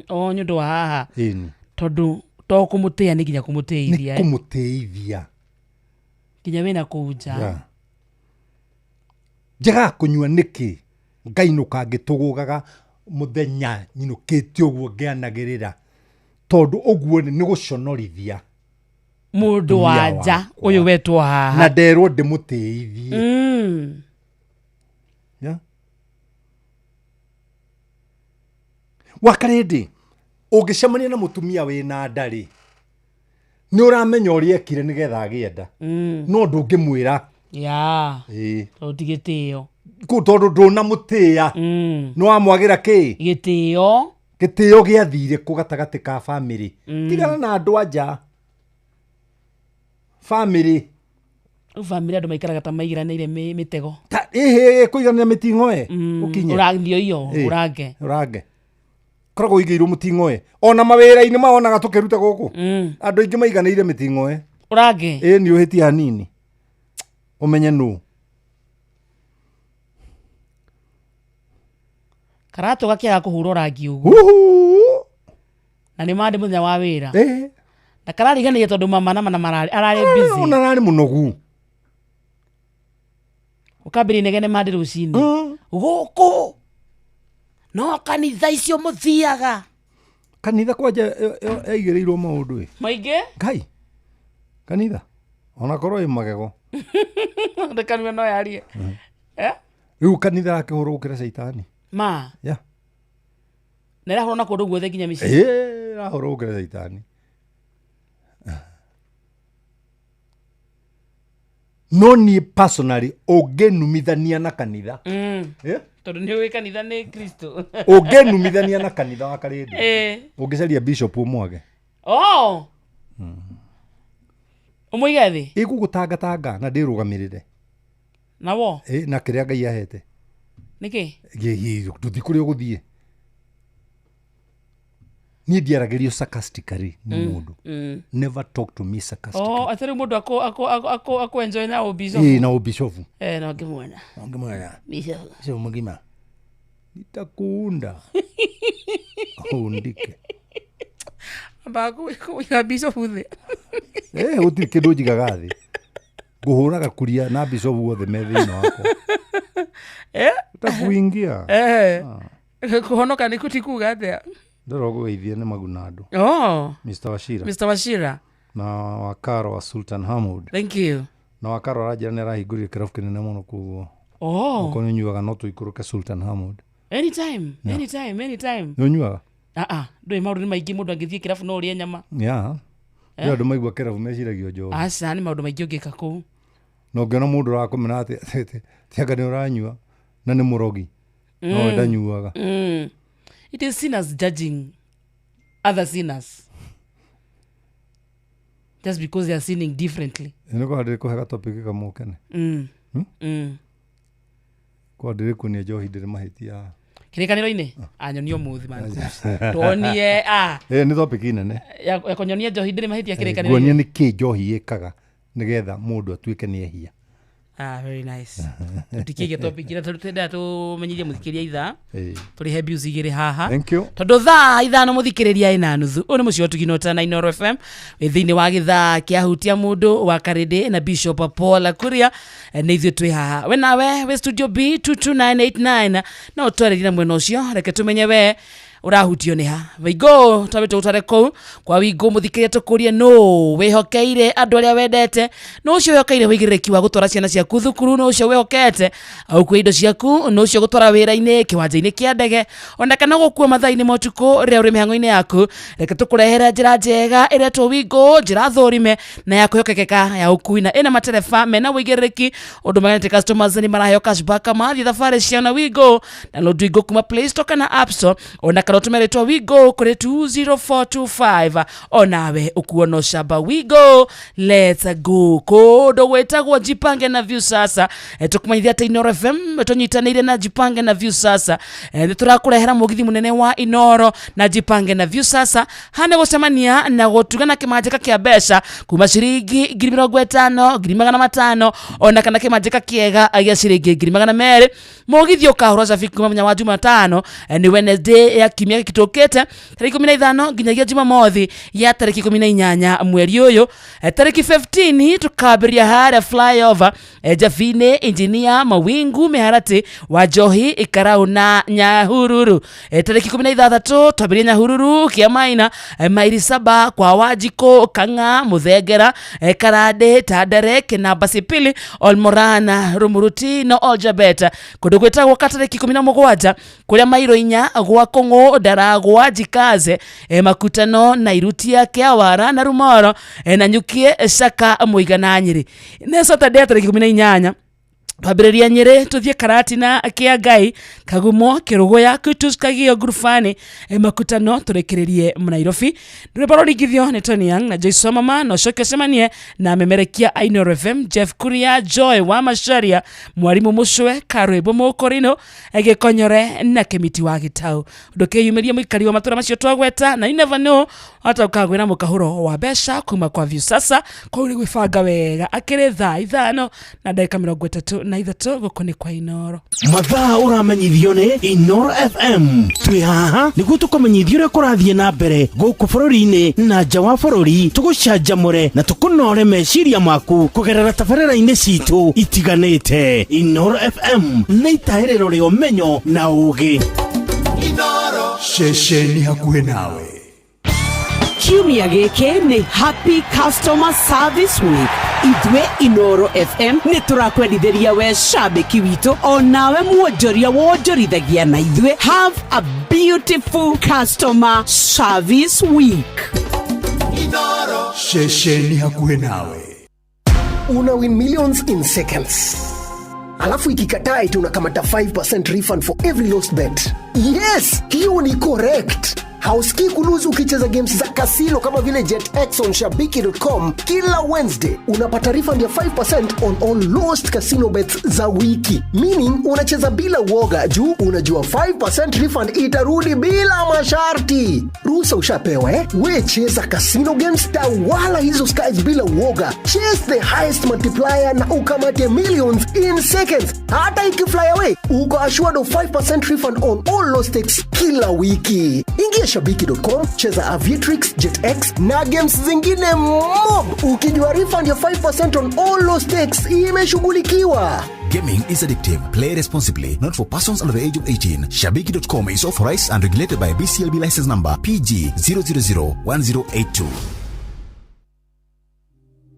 O nĩ ũndũ wa haha. Ĩni. Tondũ to kũmũtĩa, nĩ nginya Nĩ kũmũtĩithia, eh? Kũmũtĩithia. Nginya wĩna kũu nja. Yeah. Njagaga kũnyua nĩkĩ? Ngainũka ngĩtũgũgaga mũthenya, nyinũkĩte ũguo ngĩanagĩrĩra, tondũ ũguo nĩ gũconorithia mũndũ wa mũtumia nja wakwa. Ũyũ wetwo haha. Na nderwo ndĩmũtĩithie. Yeah. Wakarĩndĩ, ũngĩcemania na mũtumia wĩna nda rĩ, nĩ ũramenya ũrĩa ekire nĩgetha agĩe nda, no ndũngĩmwĩra. Ĩĩ. Tondũ ti gĩtĩo. Tondũ ndũnamũtĩĩa, nĩ wamwagĩra kĩ? Gĩtĩo. Gĩtĩo gĩathire kũ gatagatĩ ka bamĩrĩ? Tigana na andũ anja, bamĩrĩ. Rĩu bamĩrĩ andũ maikaraga ta maigiranĩire mĩtego. Ta ĩhĩ kũiganĩra mĩting'oe ũkinye. Ũranthio iyo. Ĩĩ. Ũrange. Ũrange koragwo ũigĩirwo mũting'oe, ona mawĩra-inĩ maonaga tũkĩruta gũkũ, andũ aingĩ maiganĩire mĩting'oe. Ũrange. Ĩ nĩ ũhĩtie hanini, ũmenye nũ. Karatũ gakĩaga kũhũrwo rangi ũguo. Uhu. Na nĩ mandĩ mũthenya wa wĩra. Eh. Na karariganĩire tondũ mama na mana mararĩ ararĩ busy. Ona ararĩ mũnogu. Ũkambĩrĩria inegene mandĩ rũcinĩ. Gũkũ no kanitha icio mũthiaga. Kanitha kwanja yaigĩrĩirwo maũndũ ĩ. Maingĩ? Ngai. Kanitha. Ona korwo ĩ magego. Ndĩ kanua no yarie. Eh? Rĩu kanitha rakĩhũrwo gũkĩra caitani. Ma. Yeah. Na ĩrahũrwo na kũndũ guothe nginya mĩciĩ. Ĩĩ ĩrahũrwo gũkĩra caitani. No niĩ personally ũngĩnumithania na kanitha. Eh? Tondũ nĩ ũĩ kanitha nĩ Kristo. Ũngĩnumithania na kanitha wa Karĩndĩ. Eh. Ũngĩcaria bishop ũmwage. Oh. Ũmũige thĩ? Ĩgũgũtangatanga na ndĩrũgamĩrĩre. Na wo? Ĩ, na kĩrĩa Ngai ahete. Nĩkĩ? Ndũthiĩ kũrĩa ũgũthiĩ. Niĩ ndiaragĩrio sarcastically nĩ mũndũ. Never talk to me sarcastically. Oh, atĩ rĩu mũndũ akũ akũ akũ akũ akũ enjoy na ũbishofu. Ĩ, na ũbishofu. Eh, no ngĩmuona. Ngĩmuona. Bishop. Bishop mũgima. Nitakuunda. Undike. Ambaga kũiga bishop thĩ. Eh, gũtirĩ kĩndũ njigaga thĩ. Ngũhũraga kuria na bishop othe me thĩinĩ wakwa. Eh? Takuingia. Eh. Kũhonoka nĩ ti kuga atĩa? Ndĩrona ũgũgeithia nĩ maguna andũ. Oh. Mr. Wachira. Mr. Wachira. Na wakaro wa Sultan Hamud. Thank you. Na wakaro aranjĩra nĩ arahingũrire kĩrabu kĩnene mũno koguo. Oh. Okorwo nĩ ũnyuaga no tũikũrũke Sultan Hamud. Anytime, Yeah. anytime, anytime. Nĩ ũnyuaga? Ah ah, ndũĩ maũndũ nĩ maingĩ mũndũ angĩthiĩ kĩrabu no ũrĩe nyama. Yeah. Eh? Nĩ andũ maigua kĩrabu meciragia njohi. Aca nĩ maũndũ maingĩ ũngĩka kũu. Na ũngĩona mũndũ ũrakũmena atĩ atĩ anga nĩ ũranyua na nĩ mũrogi. No we ndanyuaga. It is sinners judging other sinners. Just because they are sinning differently. Nĩ kwa ndĩrĩ kũhe gatopic kamwe ũkene. Kwa ndĩrĩ kuonia njohi ndĩrĩ mahĩtia. Kĩrĩkanĩro-inĩ? Anyonia ũmũthĩ man. Tuonie ah Eh, nĩ topic nene. ya ya kũnyonia njohi ndĩrĩ mahĩtia Nguonia kĩrĩkanĩro-inĩ. nĩ kĩ njohi ĩkaga nĩgetha mũndũ atuĩke nĩ ehia. Ah, very nice. Tũtikĩige topic ĩrĩa tondũ twendaga tũmenyithie mũthikĩrĩria ithaa. Ĩĩ. Tũrĩhe bills igĩrĩ haha. Thank you. Tondũ thaa ithano mũthikĩrĩria ĩna nuthu. Ũyũ nĩ mũciĩ wa Ũtugi na Ũtana Inooro FM. Wĩ thĩinĩ wa gĩthaa kĩa hutia mũndũ wa Karĩndĩ na Bishop Paul Kuria. Nĩ ithuĩ twĩ haha. We nawe wĩ studio B 22989 no ũtwarĩrie na mwena ũcio. Reke tũmenye we ũrahutio nĩ ha. Wĩingũ twambe tũgũtware kũu kwa wĩingũ mũthikĩrĩria tũkũrie nũ wĩhokeire andũ arĩa wendete, nũ ũcio wĩhokeire ũigĩrĩrĩki wa gũtwara ciana ciaku thukuru, nũ ũcio wĩhokete ũkue indo ciaku, nũ ũcio gũtwara wĩra-inĩ, kĩwanja-inĩ kĩa ndege, ona kana gũkua mathaa-inĩ ma ũtukũ rĩrĩa ũrĩ mĩhang'o-inĩ yaku. Reke tũkũrehere njĩra njega ĩretwo wĩingũ, njĩra thũrime na ya kwĩhokekeka ya ũkui na ĩna matereba mena ũigĩrĩrĩki ũndũ maganĩte customers nĩ maraheo cashback mathiĩ thabarĩ ciao na wĩingũ. Download wĩingũ kuma Play Store kana App Store ona kana ũtũme rĩtwa Wigo kũrĩ 20425 onawe ũkuo no camba Wigo. Let's go kũndũ gwĩtagwo Jipange na View Sasa. Tũkũmenyithia atĩ Inooro FM tũnyitanĩire na Jipange na View Sasa. Nĩ tũrakũrehera mũgithi mũnene wa Inooro na Jipange na View Sasa hana gũcemania na gũtugana kĩmanjĩka kĩa mbeca kuma ciringi 50,000, 500,000 ona kana kĩmanjĩka kĩega gĩa ciringi 200,000. Mũgithi ũkahũrwo cabi kuma mũthenya wa Jumatano, nĩ Wednesday ya kiumia gĩkĩ tũkĩte tarĩki 15 nginyagia Jumamothi ya tarĩki 18 mweri ũyũ. Tarĩki 15 tũkambĩrĩria harĩa flyover, Jabini, Engineer Mawingu, Mĩharatĩ wa Njohi, Ikarau na Nyahururu. Tarĩki 16 twambĩrĩrie Nyahururu, Kĩamaina, Mairi Saba, kwa Wanjikũ, Kang'a, Mũthengera, Karandĩ, Tandare, Kĩnamba, Sipili, Olmorana, Rumuruti na Oljabet. Kũndũ gwĩtagwo Katarĩki 17 kũrĩa mairo inya gwa Kũng'ũ, Ndaragwa, Jikaze, Makutano, Nairutia, Kĩawara na Rumoro, na Nyukie, Caka, Mũiga na Nyĩrĩ. Nĩ Saturday ya tarĩki 18 twambĩrĩria Nyĩrĩ tũthiĩ Karatina, Kĩangai, Kagumo, Kĩrũgũya, Kutus, Kagio, Ngurubani, Makutano, tũrĩkĩrĩrie Nairobi. Rwĩmbo rũringithio nĩ Tony Young na Joyce Mama, na ũcoke ũcemanie na memerekia a Inooro FM Jeff Kuria, Joy wa Macharia, Mwarimũ Mũcwe, Karwĩmbo Mũkũrinũ, Gĩkonyore na Kĩmiti wa Gĩtau. Ndũkĩyumĩrie mũikari wa matũra macio twagweta, na you never know wahota ũkagwĩra mũkahũro wa mbeca kuma kwa View Sasa. Kũu nĩ gwĩbanga wega akĩrĩ thaa 5 na ndagĩka 35. na 3 gũkũ nĩ kwa Inoro. Mathaa ũramenyithio nĩ Inoro FM. Twĩ haha nĩguo tũkũmenyithie ũrĩa kũrathiĩ na mbere gũkũ bũrũri-inĩ na nja wa bũrũri, tũgũcanjamũre na tũkũnore meciria maku kũgerera tabarĩra-inĩ citũ itiganĩte. Inoro FM nĩ itahĩrĩro rĩa ũmenyo na ũũgĩ. Inoro ceceni hakuhĩ nawe. Kiumia gĩkĩ nĩ Happy Customer Service Week. Ithuĩ Inoro FM nĩ tũrakwendithĩria we shabiki witũ onawe mwonjoria wonjorithagia na ithuĩ. Have a beautiful customer service week. Inoro ceceni hakuhĩ nawe. Una win millions in seconds. Alafu ikikataa eti unakamata 5% refund for every lost bet. Yes, hiyo ni correct. Hausikii kuluzu ukicheza games za kasino kama vile JetX on shabiki.com kila Wednesday. Unapata refund ya 5% on all lost casino bets za wiki. Meaning unacheza bila uoga juu unajua 5% refund itarudi bila masharti. Ruhusa ushapewa eh? We cheza casino games, tawala hizo skies bila uoga. Chase the highest multiplier na ukamate millions in seconds. Hata ikifly away, uko assured of 5% refund on all lost stakes kila wiki. Ingia shabiki.com, cheza Aviatrix, JetX na games zingine mob. Ukijua refund ya 5% on all lost stakes imeshughulikiwa. Gaming is addictive. Play responsibly. Not for persons under the age of 18. Shabiki.com is authorized and regulated by BCLB license number PG 0001082.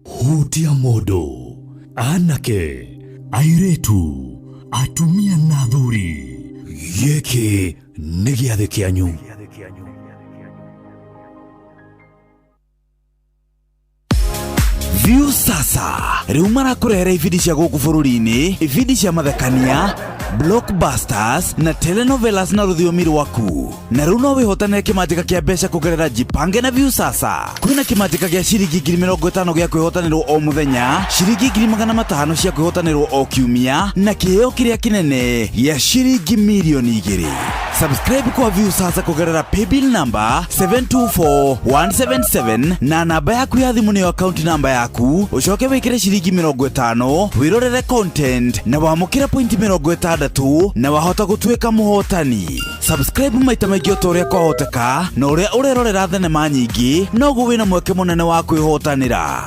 Hutia mũndũ, anake, airĩtu, atumia na athuri. Gĩkĩ nĩ gĩathĩ kĩanyu. View sasa rĩu marakũrehera ibindi cia gũkũ bũrũri-inĩ, ibindi cia mathekania, blockbusters na telenovelas na rũthiomi rwaku. Na rĩu no wĩhotanĩre kĩmanjĩka kĩa mbeca kũgerera Jipange na View sasa. Kwĩna kĩmanjĩka gĩa ciringi 50,000 gĩa kwĩhotanĩrwo o mũthenya, ciringi 500,000 cia kwĩhotanĩrwo o kiumia, na kĩheo kĩrĩa kĩnene gĩa ciringi 2,000,000. Subscribe kwa View sasa kũgerera paybill number 724177 na namba yaku ya thimũ nĩyo account number yaku, ũcoke wĩkĩre ciringi 50 wĩrorere content na wamũkĩre point 60 na wahota gũtuĩka mũhotani. Subscribe maita maingĩ o ta ũrĩa kwahoteka, na ũrĩa ũrerorera thenema nyingĩ noguo wĩna mweke mũnene wa kwĩhotanĩra.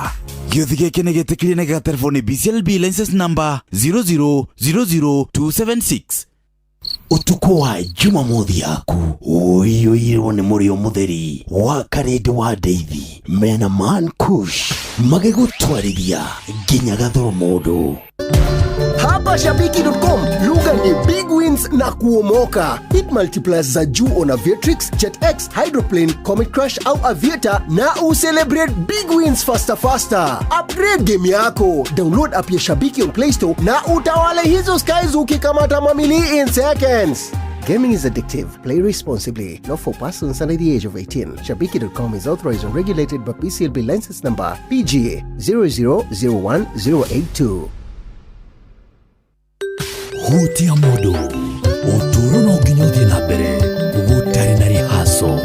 Gĩũthi gĩkĩ nĩ gĩtĩkĩrie na gĩgaterefo nĩ BCLB license number 0000276. Ũtukũ wa Jumamothi yaku ũiyũirwo nĩ mũrĩo mũtheri wa Karĩndĩ wa Ndeithi mena Man Kush magĩgũtwarithia nginya gathoro mũndũ. Hapa shabiki.com lugha ni big wins na kuomoka. Hit multipliers za juu on Aviatrix, JetX, Hydroplane, Comet Crash au Aviator na ucelebrate big wins faster faster. Upgrade game yako. Download app ya Shabiki on Play Store na utawale hizo skies ukikamata mamili in seconds. Gaming is addictive. Play responsibly. Not for persons under the age of 18. Shabiki.com is authorized and regulated by PCLB license number PGA 0001082. Hutia mũndũ, ũtũũro no nginya ũthiĩ na mbere gũtarĩ na rihaco.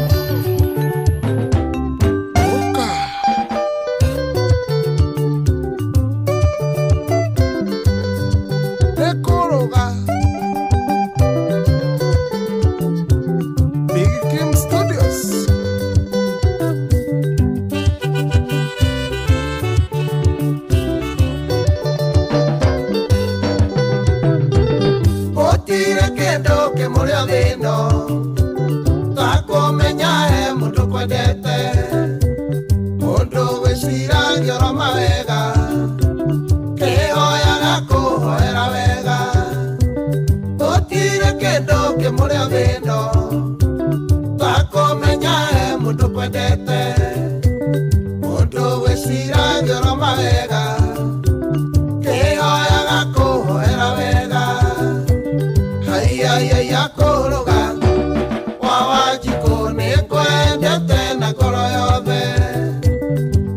Big Kim Studios. Gũtirĩ kĩndũ kĩmũrĩ thĩno takumenya he mũndũ kwendete, mũndũ gwĩciragia oro mawega, kĩhoyaga kũhoera wega. Gũtirĩ kĩndũ kĩmũrĩ thĩno takumenya he mũndũ kwendete, mũndũ gwĩciragia oro mawega, kĩhoyaga kũhoera wega. Haiya kũrũga wa Wanjikũ nĩngwendete na ngoro yothe.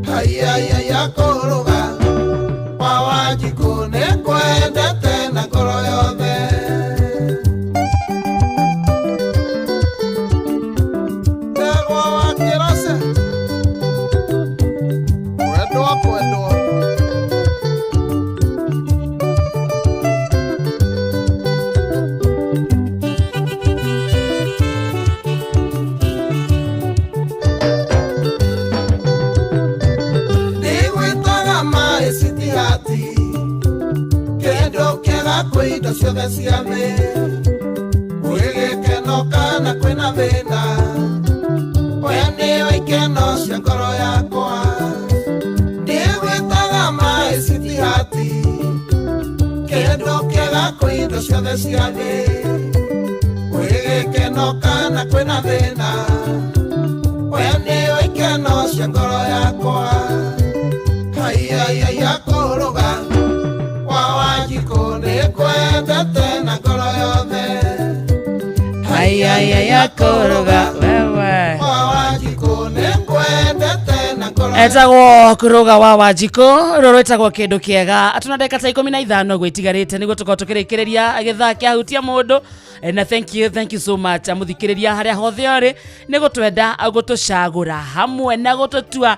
Haiya kũrũga wa Wanjikũ nĩngwendete na ngoro yothe. Ndegwa wa Kĩrace kwendwo kwendwo. sweetheart, kĩndũ kĩega kwĩ indo ciothe cia thĩ, kwĩ gĩkeno kana kwĩna thĩna, we nĩwe ikeno cia ngoro yakwa, ndĩgwĩtaga my sweetheart, kĩndũ kĩega kwĩ indo ciothe cia thĩ, kwĩ gĩkeno kana kwĩna thĩna, we nĩwe ikeno cia ngoro yakwa. Haiya kũrũga wa Wanjikũ nĩngwendete na ngoro yothe. Haiya kũrũga wewe wa Wanjikũ nĩngwendete na ngoro. Etagwo kũrũga wa Wanjikũ, rũrũ rwĩtagwo kĩndũ kĩega. Atuna ndagĩka ta 15 gwĩtigarĩte nĩguo tũkorwo tũkĩrĩkĩrĩria gĩthaa kĩa hutia mũndũ. Na thank you so much amuthikĩrĩria harĩa hothe ũrĩ nĩ gũtwenda gũtũcagũra hamwe na gũtũtua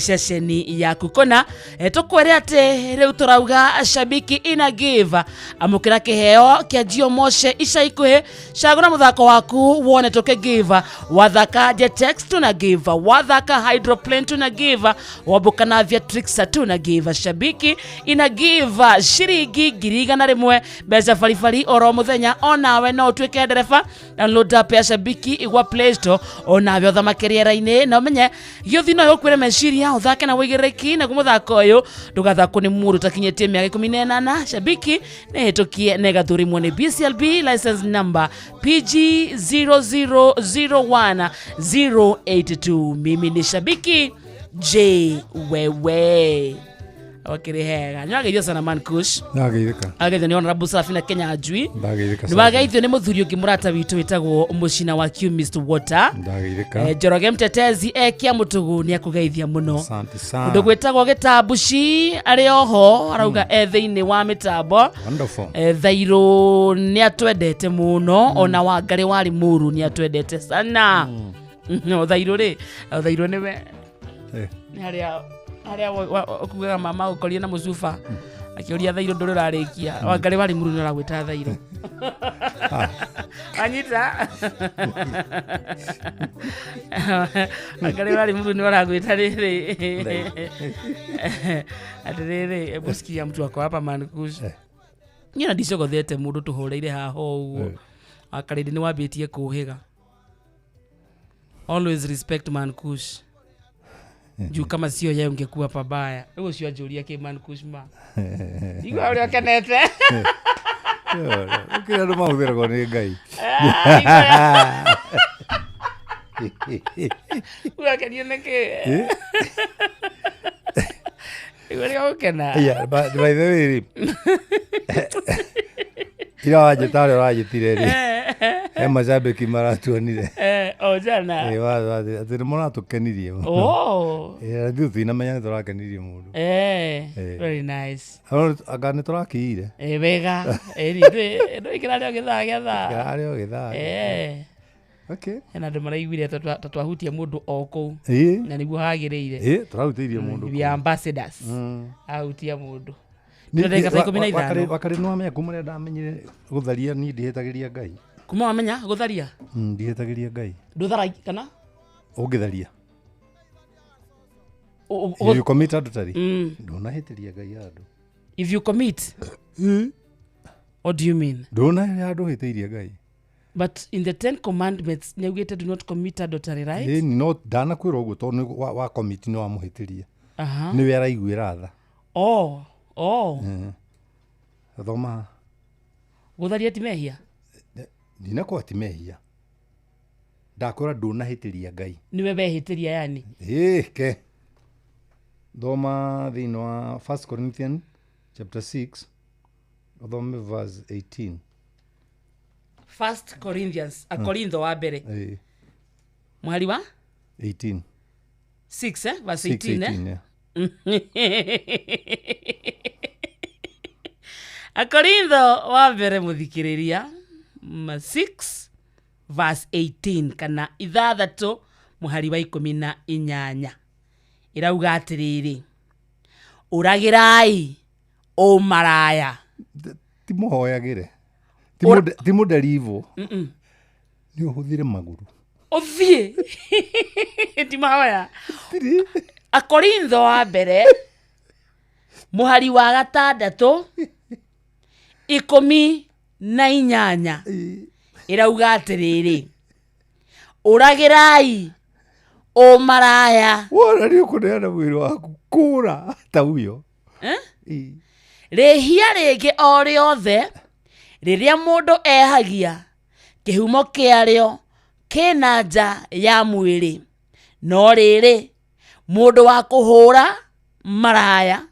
ceceni yaku kũna. Tũkwĩre atĩ rĩu tũrauga Shabiki ina give, amũkĩra kĩheo kĩa Gio Moshe ica ikuhĩ. Cagũra mũthako waku wone tũkĩ give. Wathaka Jetex tuna give, wathaka Hydroplane tuna give, wambuka na Aviatrix tuna give. Shabiki ina give shiringi 100,000 mbeca baribari oro mũthenya. Onawe no ũtuĩke ndereba. Download app ya Shabiki igwa Play Store onawe ũthamake rĩera-inĩ na ũmenye gĩũthi no gũkwĩre meciria ũthake na wĩigĩrĩrĩki. Naguo mũthako ũyũ ndũgathakwo nĩ mũndũ ũtakinyĩtie mĩaka 18. Shabiki nĩ ĩhĩtũkie na ĩgathũrimwo nĩ BCLB license number PG 0001082. Mimi ni Shabiki J wewe wakĩrĩ hega. Nĩwageithio sana man Kush. Ndageithĩka. Ageithio nĩ Honorable Safina Kenya Ajui. Ndageithĩka. Nĩwageithio nĩ mũthuri ũngĩ mũrata witũ wĩtagwo Mũcina wa Q Mr Water. Ndageithĩka. Njoroge Mtetezi ekia mũtũgũ nĩ akũgeithia mũno. Asante sana. Ũndũ gwĩtagwo Gĩtambuci arĩ oho arauga e thĩinĩ wa mĩtambo. Wonderful. Thairũ nĩ atwendete mũno, ona Wangarĩ warĩ mũru nĩ atwendete sana. Thairũ rĩ, Thairũ nĩwe nĩ harĩa harĩa ũkugaga mama ũkorie na mũcuba akĩũria Thairũ ndũrĩ ũrarĩkia. Wangarĩ warĩ mũru nĩ ũragwĩta Thairũ. Anyita Wangarĩ warĩ mũru nĩ ũragwĩta rĩrĩ atĩrĩrĩ. Hebu sikia mtu wako hapa man Kush. Niĩ na ndicogothete mũndũ tũhũrĩire haha ũguo. Wakarĩndĩ nĩ wambĩtie kũhĩga. Always respect man Kush. Juu kama sio yeye ungekuwa pabaya. Rĩu ũcio anjũria kĩ man Kush ma. Igua ũrĩa ũkenete. Kĩrĩa andũ mahũthĩragwo nĩ Ngai. Ũrakenio nĩ kĩ? Igua ũrĩa ũkena. Yeah, but by the way rĩ, ira wanjĩta ũrĩa ũranjĩtire rĩ, he macambĩki maratuonire. O jana. Atĩ nĩ maratũkenirie mũno. Oh. Na ithuĩ tũtinamenya nĩ tũrakenirie mũndũ. Very nice. Anga nĩ tũrakiire. Wega. Ndũĩ kĩrarĩ o gĩthaa gĩa thaa. Kĩrarĩ o gĩthaa. Okay. Hena andũ maraiguire ta twahutia mũndũ o kũu. Na nĩguo hagĩrĩire. Tũrahutĩirie mũndũ We kũu. are ambassadors. Ahutia mũndũ. Ndagĩka ta 15. Wakarĩ nĩ wamenya kuma rĩrĩa ndamenyire gũtharia niĩ ndihĩtagĩria Ngai. Kuma wamenya gũtharia? Ndihĩtagĩria Ngai. Ndũtharagia kana? Ũngĩtharia. If you commit adultery, ndũnahĩtĩria Ngai handũ. If you commit? What do you mean? Ndũna handũ ũhĩtĩirie Ngai. But in the 10 commandments nĩaugĩte do not commit adultery, right? Ĩni, no ndanakwĩra ũguo tondũ nĩ wa commit nĩ wamũhĩtĩria. Nĩwe araiguĩra tha. Oh, oh. Thoma. Gũtharia ti mehia? Ndinakorwo ti mehia. Ndakwĩra ndũnahĩtĩria Ngai. Nĩwe wehĩtĩria yani? Ke. Thoma thĩinĩ wa 1 Corinthians chapter 6, ũthome verse 18. 1 Corinthians, Akorintho wa mbere. Mũhari wa? 18. 6, verse 6, 18, 18, Akorintho wa mbere mũthikĩrĩria, 6 verse 18 kana 6 mũhari wa 18. Ĩrauga atĩrĩrĩ, ũragĩrai ũmaraya. Ti mũhoyagĩre. Ti mũnderivo. Nĩ ũhũthĩre magũrũ. Ũthiĩ. Ti mahoya. Akorintho wa mbere Mũhari wa gatandatũ 18 ĩrauga atĩrĩrĩ, ũragĩrai ũmaraya. Wona nĩ ũkũneana mwĩrĩ waku kũra ta uyo. Eh? Rĩhia rĩngĩ o rĩothe rĩrĩa mũndũ ehagia, kĩhumo kĩarĩo kĩna nja ya mwĩrĩ, no rĩrĩ, mũndũ wa kũhũra maraya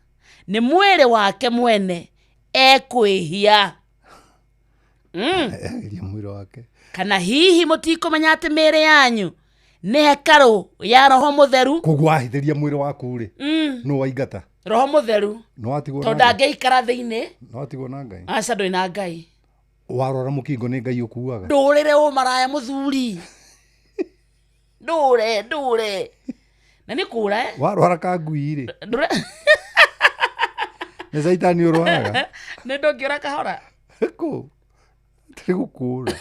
nĩ mwĩrĩ wake mwene ekwĩhia. Ehagia mwĩrĩ wake. Kana hihi mũtikũmenya atĩ mĩĩrĩ yanyu nĩ hekarũ ya Roho Mũtheru? Koguo wahithĩria mwĩrĩ waku rĩ, nũ waingata? Roho Mũtheru. Nĩ watigwo tondũ na Ngai. Ndangĩikara thĩinĩ. Nĩ watigwo na Ngai. Aca, ndũrĩ na Ngai. Warwara mũkingo nĩ Ngai ũkuaga. Ndũrĩre ũmaraya mũthuri, ndũre ndũre na nĩ kũra, eh? Warwara ka ngui rĩ, Ndũre nĩ caitani ũrwaraga. Nĩ ndũngĩũra kahora. Kũ tĩrĩ gũkũra.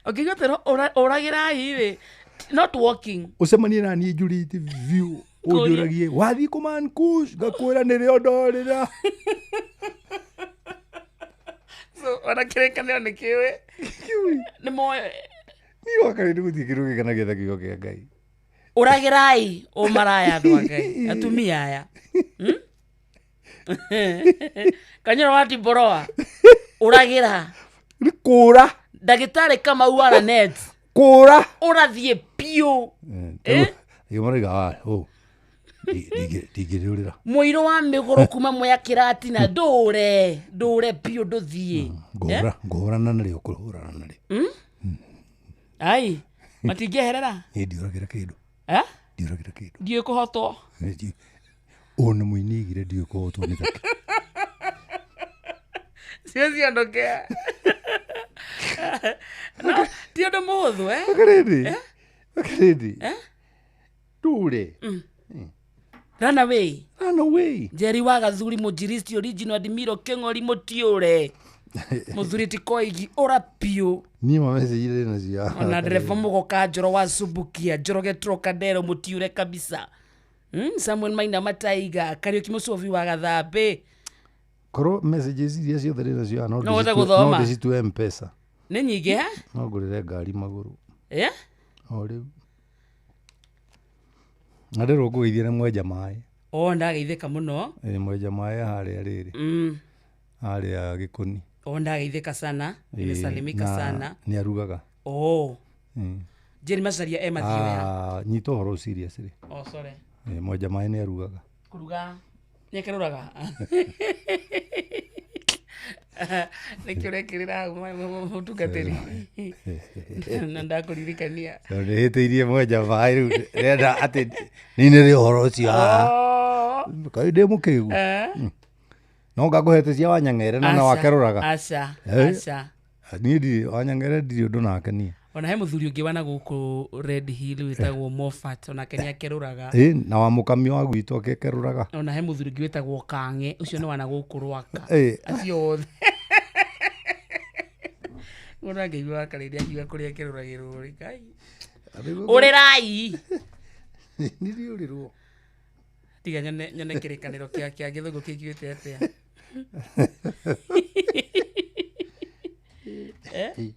Ũkĩigua atĩ ũragĩrai rĩ, not walking. Ũcemanie na niĩ njurĩte biũ, ũnjũragie wathiĩ kũman kush, ngakwĩra nĩrĩo ndorĩra. So ona kĩrĩkanĩro nĩ kĩũĩ nĩ moĩ. Niĩ wakarĩ nĩ gũtirĩ kĩndũ gĩkenagia ta kiugo kĩa Ngai. Ũragĩrai ũmaraya, andũ a Ngai, atumia aya. Kanyũra wa timboroa, ũragĩra. Nĩ kũra. Ndagĩtarĩ Kamau wa Lanet. Kũra. Ũrathiĩ biũ. Eh? Ĩyo marauga, "Ah, oh, ndingĩrĩũrĩra." Mũirũ wa mĩgũrũ kuma mwea kĩratina, ndũre ndũre biũ, ndũthiĩ. Ngũhũra ngũhũrana narĩo, kũhũrana narĩo. Ai, matingĩeherera. Niĩ ndiũragĩra kĩndũ. Eh? Ndiũragĩra kĩndũ. Ndiũĩ kũhotwo. Ona mũini aigire ndiũĩ kũhotwo nĩ thake. Cio ciondokea no ti ũndũ mũhũthũ, eh? Wakarĩndĩ. Eh? Wakarĩndĩ. Eh? Ndũre. Run away. Run away. Njeri wa Gathuri, mũnjiristi original, Adimiro Kĩng'ori, mũtiũre mũthuri ti koigi, ũra biũ. Niĩ ma message iria ndĩ nacio. Ona ndereba mũgoka Njoro wa Subukia, Njoroge Trocadero, mũtiũre kabisa. Samuel Maina Mataiga, Kariũki Mũcobi wa Gathambĩ. Korwo messages iria ciothe ndĩ nacio no No ũhote ndĩcitue- gũthoma. no ndĩcitue Mpesa. Nĩ nyingĩ, eh? No ngũrĩre ngari magũrũ. Eh? O rĩu na ndĩrwo ngũgeithia nĩ mwenja maĩ. O ndageithĩka mũno. Ĩ, mwenja maĩ harĩa rĩrĩ, harĩa Gĩkũni. O ndageithĩka sana. Ĩ, Nimesalimika na sana. nĩ arugaga. O Ĩ. Njeri Macaria e mathioya. Ah, nyita ũhoro seriously. Oh, sorry. Ĩ, mwenja maĩ nĩ arugaga. Kũruga nĩakerũraga, nĩkĩo ũrekĩrĩra hau mũtungatĩri na ndakũririkania. Tondũ nĩhĩtĩirie mwenja maĩ, rĩu ndĩrenda atĩ ninĩre ũhoro ũcio haha. Oh. Kaĩ ndĩ mũkĩgu? Eh? No ngakũhete cia wanyang'ere na Aca, wakerũraga. Aca. Eh? Aca. Niĩ ndirĩ wanyang'ere, ndirĩ ũndũ nake niĩ. Ona he mũthuri ũngĩ wana gũkũ Red Hill wĩtagwo Moffat, onake nĩ akerũraga. Ĩ, na wa mũkamio wa gwitũ akĩkerũraga. Ona he mũthuri ũngĩ wĩtagwo Kang'e, ũcio nĩ wana gũkũ Rwaka. Ĩ. Acio othe mũndũ angĩigua wakarĩria akiuga kũrĩa akerũragĩrwo rĩ, Ngai, ũrĩrai. Nĩriũrĩrwo. Tiga nyone nyone kĩrĩkanĩro kĩa gĩthũngũ kĩkiuĩte atĩa. Eh?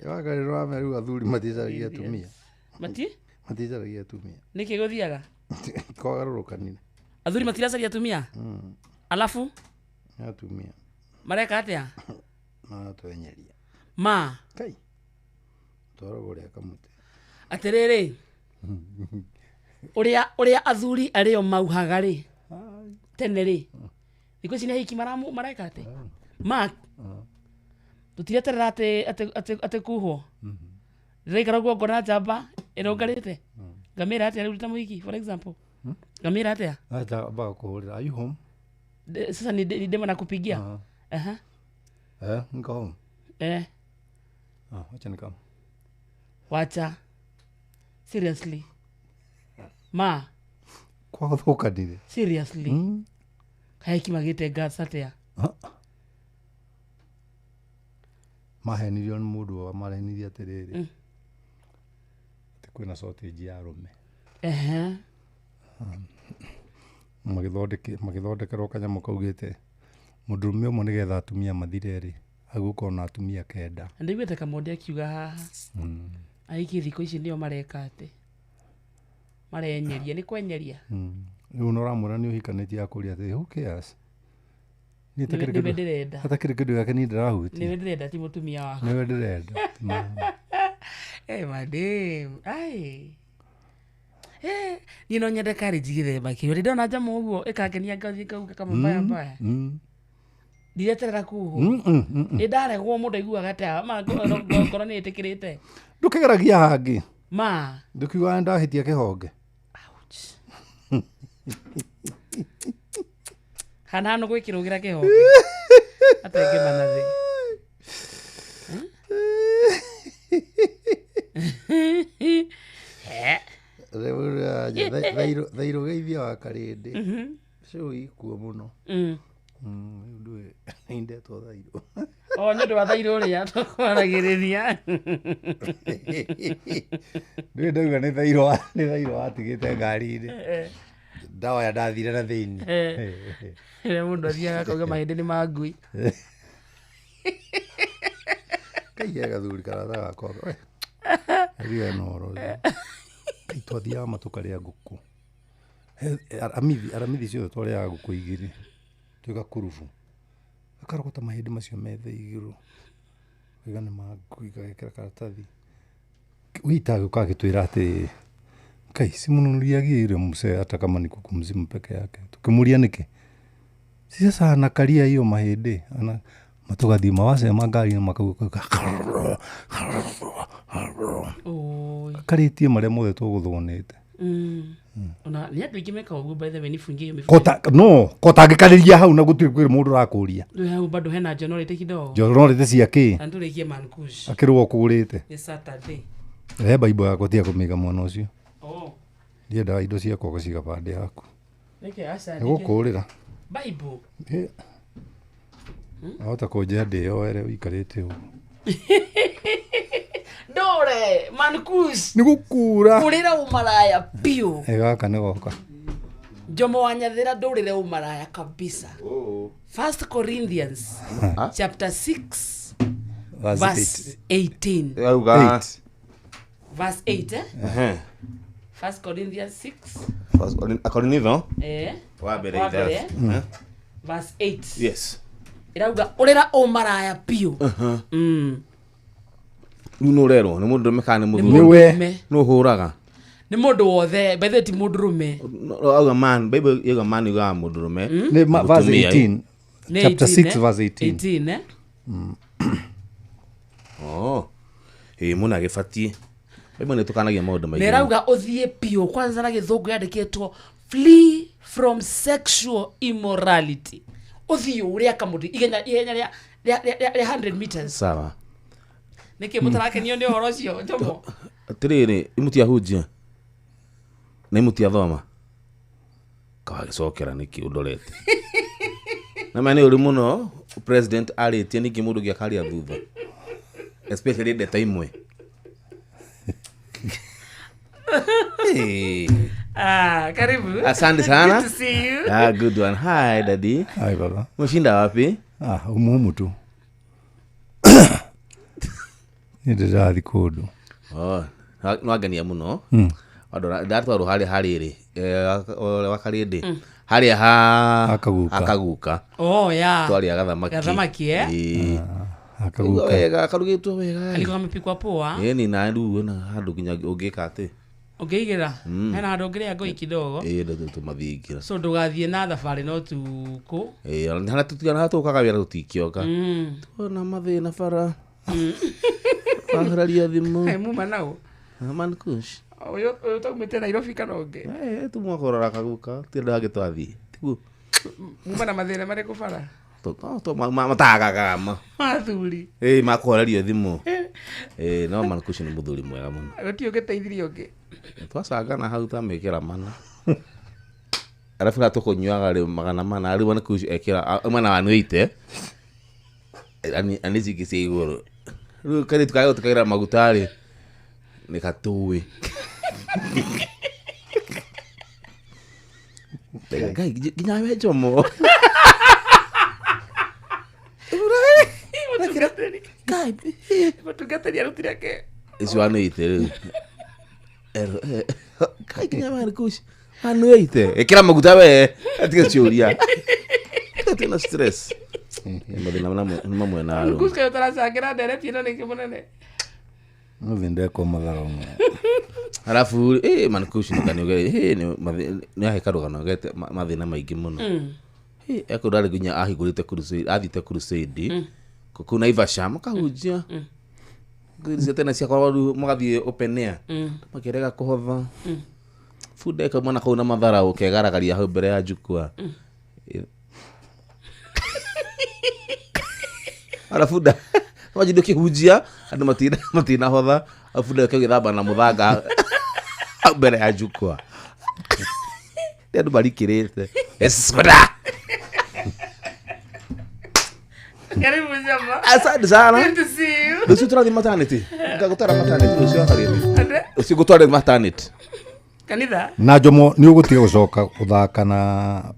Wakarĩ wa rĩu athuri maticaragia atumia. Mati Maticaragia atumia. Nĩkĩ gũthiaga? Kwagarũrũkanire. Athuri matiracaria atumia? Alafu Nĩ atumia mareka atĩa? Maratwenyeria. Ma Kai twaragwo ũrĩa kamũtĩ. Atĩrĩrĩ, ũrĩa athuri arĩo mauhaga rĩ tene rĩ, thikũ ici nĩ ahiki mareka atĩ ma tũtireterera atĩ kuhwo. Ndĩraikara ũguo ngona njamba ĩrũngarĩte, ngamĩra atĩa rĩu ta mũhiki, for example, ngamĩra atĩa? Acha mpaka kũhũrĩra, "Are you home?" Sasa ni dema nakupigia. Aha. Eh, niko home. Eh. Ah, wacha nikam. Wacha, seriously, ma Kwathũkanire. Seriously, kaeki magĩte gas atĩa? Mahenirio nĩ mũndũ wa mahenirie atĩrĩrĩ, atĩ Kwĩna shortage ya arũme. Ehe. Magĩthondekerwo kanyamũ kaugĩte mũndũrũme ũmwe nĩgetha atumia mathire rĩ agũkorwo na atumia 9. Ndaiguĩte Kamondi akiuga haha. Aiki thikũ ici nĩo mareka atĩ marenyeria nĩ kwenyeria. Rĩu no ũramwĩra nĩ ũhikanĩtie akũria atĩ who cares? Niĩ Nĩwe ndĩrenda. Hatakĩrĩ kĩndũ gĩake niĩ ndĩrahutia. Nĩwe ndĩrenda ti mũtumia wakwa. Nĩwe ndĩrenda. Eh madam, ai. Niĩ no nyende karĩnji gĩthemba kĩu. Rĩ ndona njamu ũguo ĩkangenia ngathiĩ ngauga kama mbaya mbaya. Ndireterera kuhũ. Ĩ ndaregwo mũndũ aiguaga atĩa ma ngoro nĩ ĩtĩkĩrĩte. Ndũkĩgeragia hangĩ. Ma. Ndũkiugaga ndahĩtia kĩhonge. Kana hano gwĩkĩrũgĩra kĩhonge. Atenge manathĩ. Thairũ geithia wa Karĩndĩ. Cũi ikuo mũno. Rĩu ndetwo thairũ. O nĩ ũndũ wa thairũ ũrĩa tũkwaragĩrĩria. Ndũĩ ndauga nĩ thairũ watigĩte ngari-inĩ. Ndawa ndathire na thĩinĩ. Rĩrĩa mũndũ athiaga akauga mahĩndĩ nĩ ma ngui. Kai gathuri karata gakwa. Rĩu ena ũhoro ũcio. Kai twathiaga ma tũkarĩa ngũkũ. Aramithi ciothe twarĩaga ngũkũ 2 twĩ gakurubu. Gakarogota mahĩndĩ macio metha igũrũ. Gakauga nĩ ma ngui gagekĩra karatathi. Wita agĩũka agĩtwĩra atĩ kai si mnunuliagie yule mzee hata kama ni kuku mzima peke yake. Tukimuria nĩkĩ? Si sasa anakaria hiyo mahĩndĩ. Ana matugathiĩ mawacema ngari-inĩ makauga akarĩtie marĩa mothe tũgũthũnĩte. Ona nĩ andũ aingĩ mekaga ũguo by the way nifungie hiyo mifuko. No kotangĩkarĩria hau na gũtirĩ kwĩ mũndũ ũrakũria. Rĩu hau bado hena njonorete kidogo. Njonorete cia kĩ? Na nĩtũrĩkie Mankush. Akĩrwo ũkũgũrĩte. Nĩ Saturday. Rehe Bible yakwa tiga kũmĩiga mwena ũcio. Oh. Ndiendaga indo ciakwa ũgaciga pande yaku. Nĩkĩ aca? Nĩ gũkũrĩra. Bible. Wahota kũnjĩra ndĩyoere ũikarĩte ũguo. Ndore Mankush. Nĩ gũkura. Kũrĩra ũmaraya biũ. Gaka nĩ goka. Jomo wa Nyathira ndũrĩre ũmaraya kabisa. 1 Corinthians chapter 6 verse 18. 8. Verse 8 eh? 1 Corinthians 6. Corinthians. Wa mbere Verse 8. Yes. Irauga urira umaraya biũ. Rĩu nĩ ũrerwo nĩ mũndũrũme kana nĩ mũthuri? Nĩ ũhũraga. Nĩ mũndũ wothe by the way ti mũndũrũme. Auga man Bible yuga man yuga mũndũrũme. Nĩ verse 18. Chapter 6 verse 18. 18 eh? Oh. Ĩ mũna gĩbatiĩ. Bible nĩ tũkanagia maũndũ maingĩ. Nĩ ĩrauga ũthiĩ biũ kwanza na gĩthũngũ yandĩkĩtwo flee from sexual immorality. Ũthiĩ ũrĩa kamũtĩ ihenya rĩa 100 meters. Sawa. Nĩkĩ mũtarakenio nĩ ũhoro ũcio Jomo? Atĩrĩrĩ imũtiahunjia na imũtiathoma kawagĩcokera nĩkĩ ũndorete. Na ma nĩ ũru mũno president arĩtie ningĩ mũndũ ũngĩ akaria thutha especially ndeta imwe. Hey. Ah, karibu. Asante sana. Good to see you. Ah, good one. Hi daddy. Hi baba. Umeshinda wapi? Ah, umuhumu tu. Ni ndĩrathiĩ kũndũ. Oh, nwangenia mũno. Andũ ndatwarwo harĩa harĩrĩ wa Karĩndĩ. Harĩa ha Akaguka. Oh, yeah. Twarĩaga thamaki. Thamaki eh? Akaguka. Wega, karugĩtwo wega. Kalikuwa kamepikwa poa. Ĩni na rĩu na handũ nginya ũngĩka atĩ. Ũngĩigĩra? Hena handũ ũngĩrĩa ngoi kidogo. Ĩĩ tũmathingira. So ndũgathiĩ na thabarĩ no tukũ. Ĩĩ harĩa tũtigana tũkaga wĩra tũtikĩoka. Tuona mathĩna bara. Wahũraria thimũ. Muma nao. Mankush. Ũyũ taumĩte Nairobi kana ũngĩ? Tumwa kũrora kaguka ti andũ angĩ twathiĩ. Tiguo. Muma na mathĩna marĩkũ bara? Matagaga ma. Mathuri. Ĩĩ makũhorerio thimũ. Ĩĩ no Mankush nĩ mũthuri mwega mũno. Gũtirĩ ũngĩteithirie ũngĩ. Twacangana hau twamĩkĩra mana. Arabu rĩrĩa tũkũnyuaga rĩ 400 rĩu Mankush ekĩra mwena wa 180. Ani cingĩ cia igũrũ. Rĩu kairĩtu karĩa tũkagira maguta rĩ nĩ katũĩ. Ngai nginya we Njomo. Mũtungatĩri arutire ke. Icio 180 rĩu. Ngai nginya Man Kush. 180. Ĩkĩra maguta we. Atige ciũria. Tena stress. Mathĩna nĩ mamwe na Man Kush kaĩ ũtaracangĩra ndereti ĩno nĩkĩ mũnene? Nũthi ndekwo matharũ. Halafu Man Kush nĩ nĩ ahe karũgano gete mathĩna maingĩ mũno. Ekũ ndarĩ nginya ahingũrĩte crusade, athiĩte crusade. Kũu Naivasha makahunjia. Ngiri tena ciakorwo rĩu magathiĩ open air. Makĩrega kũhotha. Bunda ĩkauma na kũu na matharaũ kegaragaria hau mbere ya jukwaa. Ara bunda wanjĩ ũkĩhunjia andũ matinahotha, bunda ĩkagĩthamba na mũthanga hau mbere ya jukwaa. Nĩ andũ marikĩrĩte. Escoda. Karibu Njomo. Asante sana. Good to see you. Rũciũ tũrathiĩ maternity. Ngagũtwara maternity rũciũ wakarĩte. Rũciũ ngũtware maternity. Kanitha? Na Njomo nĩ ũgũtiga gũcoka gũthaka na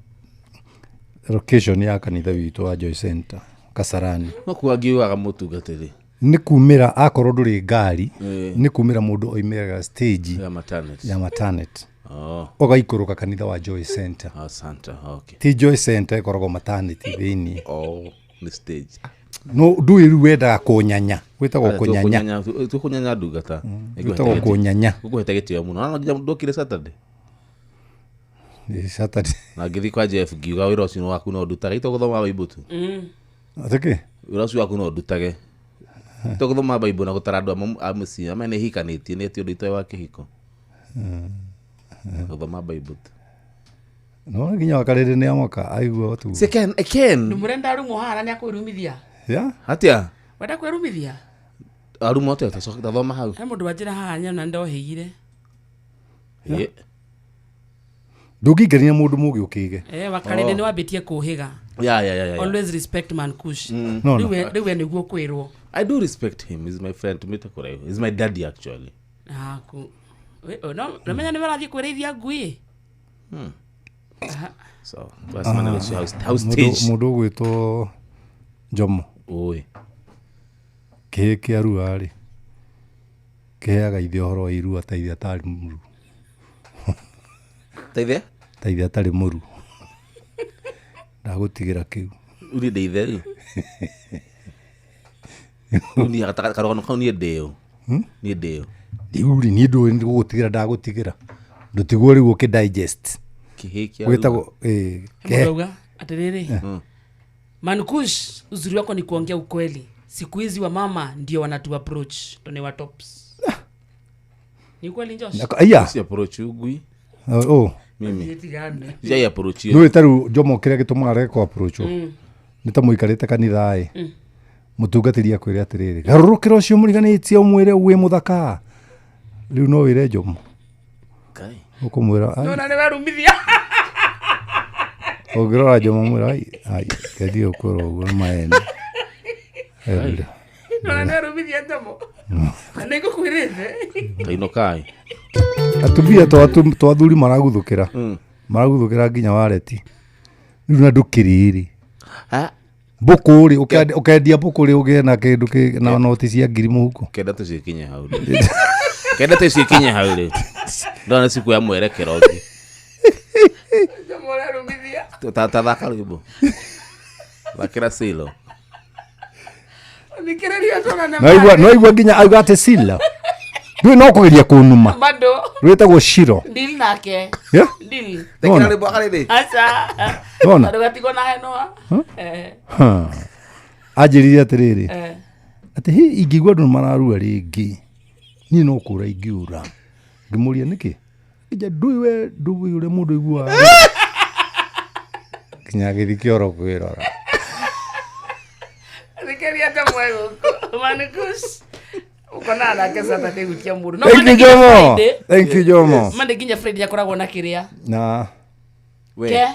location ya kanitha witũ wa Joy Center Kasarani. No kuga ngiugaga mũtungatĩri. Nĩ kumĩra akorwo ndũrĩ ngari, nĩ kumĩra mũndũ oimĩraga stage ya maternity. Ya maternity. Oh. Ũgaikũrũka kanitha wa Joy Center. Ah, Center, okay. Ti Joy Center ĩkoragwo maternity thĩinĩ. Oh, nĩ stage. No ndũĩ rĩu wendaga kũnyanya. Gwĩtagwo kũnyanya. Tũkũnyanya ndungata. Gwĩtagwo kũnyanya. Gũkũhete gĩtĩo mũno. Na nginya ndokire Saturday. Nĩ Saturday. Na ngĩthiĩ kwa Jeff ngiuga wĩra ũcio waku no ndutage. Ito gũthoma Bible tu. Atĩkĩ? Wĩra ũcio waku no ndutage. Ito gũthoma Bible na gũtara andũ a mũciĩ. Ame nĩ hikanĩtie nĩ ti ũndũ itoĩ wa kĩhiko. Gũthoma Bible tu. No nginya wakarĩrĩ nĩ amoka aigua tu. Si Ken, Ken. Ndũmũrenda arumwo haha na nĩakwĩrumithia. Yeah? Atia? Wenda kwĩrumithia? Arumwo atĩa? Tathoma hau. He mũndũ wanjĩra haha nyona ndohĩgire. Ndũngĩingĩrania mũndũ mũgĩ ũkĩge. Wakarĩrĩ nĩ wambĩtie kũhĩga. Yeah. Always respect Man Kush. No. Rĩu we nĩguo kwĩrwo. I do respect him. He's my friend. Tumĩte kũraihu. He's my daddy actually. Aku. No, namenya nĩ marathiĩ kwĩrĩithia ngui. So, twacemania rũciũ house stage. Mũndũ ũgwĩtwo Njomo. Oi. Kĩhĩ kĩa rua rĩ kĩheaga ithe ũhoro wa irua ta ithe atarĩ mũru. Ta ithe? Ta ithe atarĩ mũru. Ndagũtigĩra kĩu. Uri ndĩ ithe rĩ. Niĩ karũgano kau niĩ ndĩũ. Niĩ ndĩũ. Rĩu rĩ niĩ ndũĩ nĩ gũgũtigĩra ndagũtigĩra. Ndũtigwo rĩu ũkĩ digest. Kĩhĩ kĩa rua. Gwĩtagwo Mũndũ atĩrĩrĩ. Man Kush, uzuri wako ni kuongea ukweli. Siku hizi wa mama ndio wanatu approach, ndo ni wa tops. Ni ukweli Josh? Aya. Si approach ugui. Oh. Mimi. Jai approach. Nĩ taru Njomo kĩrĩa gĩtũmaga arege kũ approach. Nĩ ta mũikarĩte kanitha ĩ. Mũtungatĩri akwĩre atĩrĩrĩ, garũrũkĩra ũcio mũriganĩtie ũmwĩre wĩ mũthaka. Rĩu no wĩre Njomo. Ngai. Ũkũmwĩra. Nona nĩ werumithia. Ũngĩrora Njomo mwĩra ai ai kendi ũkwĩra ũguo nĩ maene. Nona nĩ werumithia Njomo. Na nĩ ngũkwĩrĩte. Kainokai. Atumia to athuri maraguthũkĩra. Maraguthũkĩra nginya wareti. Rĩu na ndũkĩrĩrĩ. Mbũkũ rĩ ũkendia mbũkũ rĩ ũgĩe na kĩndũ kĩ na noti cia ngiri mũhuko. Kenda tũcikinye hau rĩ. Kenda tũcikinye hau rĩ. Ndona siku ya mwerekero ũngĩ. Njomo ũrerumithia. Ta thaka rwĩmbo. Thakĩra Silo. Thikĩrĩria tuonane. No igua nginya auga atĩ Silo. Ndũĩ no kũgeria kũnuma. Bado. Rwĩtagwo Shiro. Deal nake. Yeah? Deal. Thakĩra rwĩmbo akarĩrĩ. Aca. Nona. Ndũgatigwo na henũa. Anjĩrire atĩrĩrĩ. Atĩ hi ingĩigua andũ mararua rĩngĩ. Niĩ no kũra ingĩũra. Ngĩmũria nĩkĩ? Nja ndũĩ we ndũĩ ũrĩa mũndũ aiguaga. Nginya agĩthiĩ kĩoro kwĩrora. Thikĩrĩria Njomo e gũkũ. Man Kush. Ũkonana nake Saturday gwĩtia mũndũ. Thank you Jomo. Thank you Jomo. Monday nginya Friday akoragwo na kĩrĩa. Na we. Ke?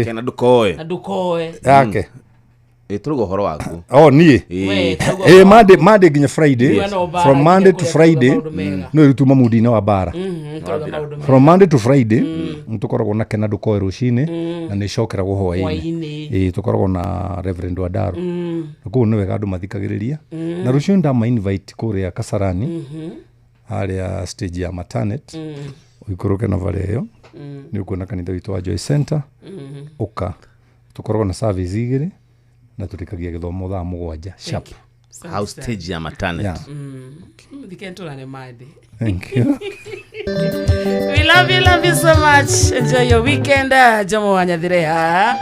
Ke na ndũkoe. Na ndũkoe. Yake. Tũruga ũhoro waku. Oh, niĩ. Ĩĩ. Monday, Monday nginya Friday. Yes. From Monday to Friday. No rĩu tuma mundi-inĩ wa bara. From Monday to Friday nĩ tũkoragwo na Kena Ndũkoe rũcinĩ na nĩ icokeragwo hwaĩ-inĩ. Hwaĩ-inĩ. Ĩĩ, tũkoragwo na Reverend Wandaro. Na kũu nĩ wega andũ mathikagĩrĩria. Na rũciũ ndama invite kũrĩa Kasarani harĩa stage ya Matanet. Ũikũrũke na bara ĩyo nĩ ũkuona kanitha witũ wa Joy Center. Ũka tũkoragwo na service igĩrĩ na tũrĩkagia gĩthomo thaa 7 sharp. House stage ya Matanet. Yeah. Thike ntũrane Monday. Thank you. We love you so much. Enjoy your weekend. Jomo wa Nyathire haha.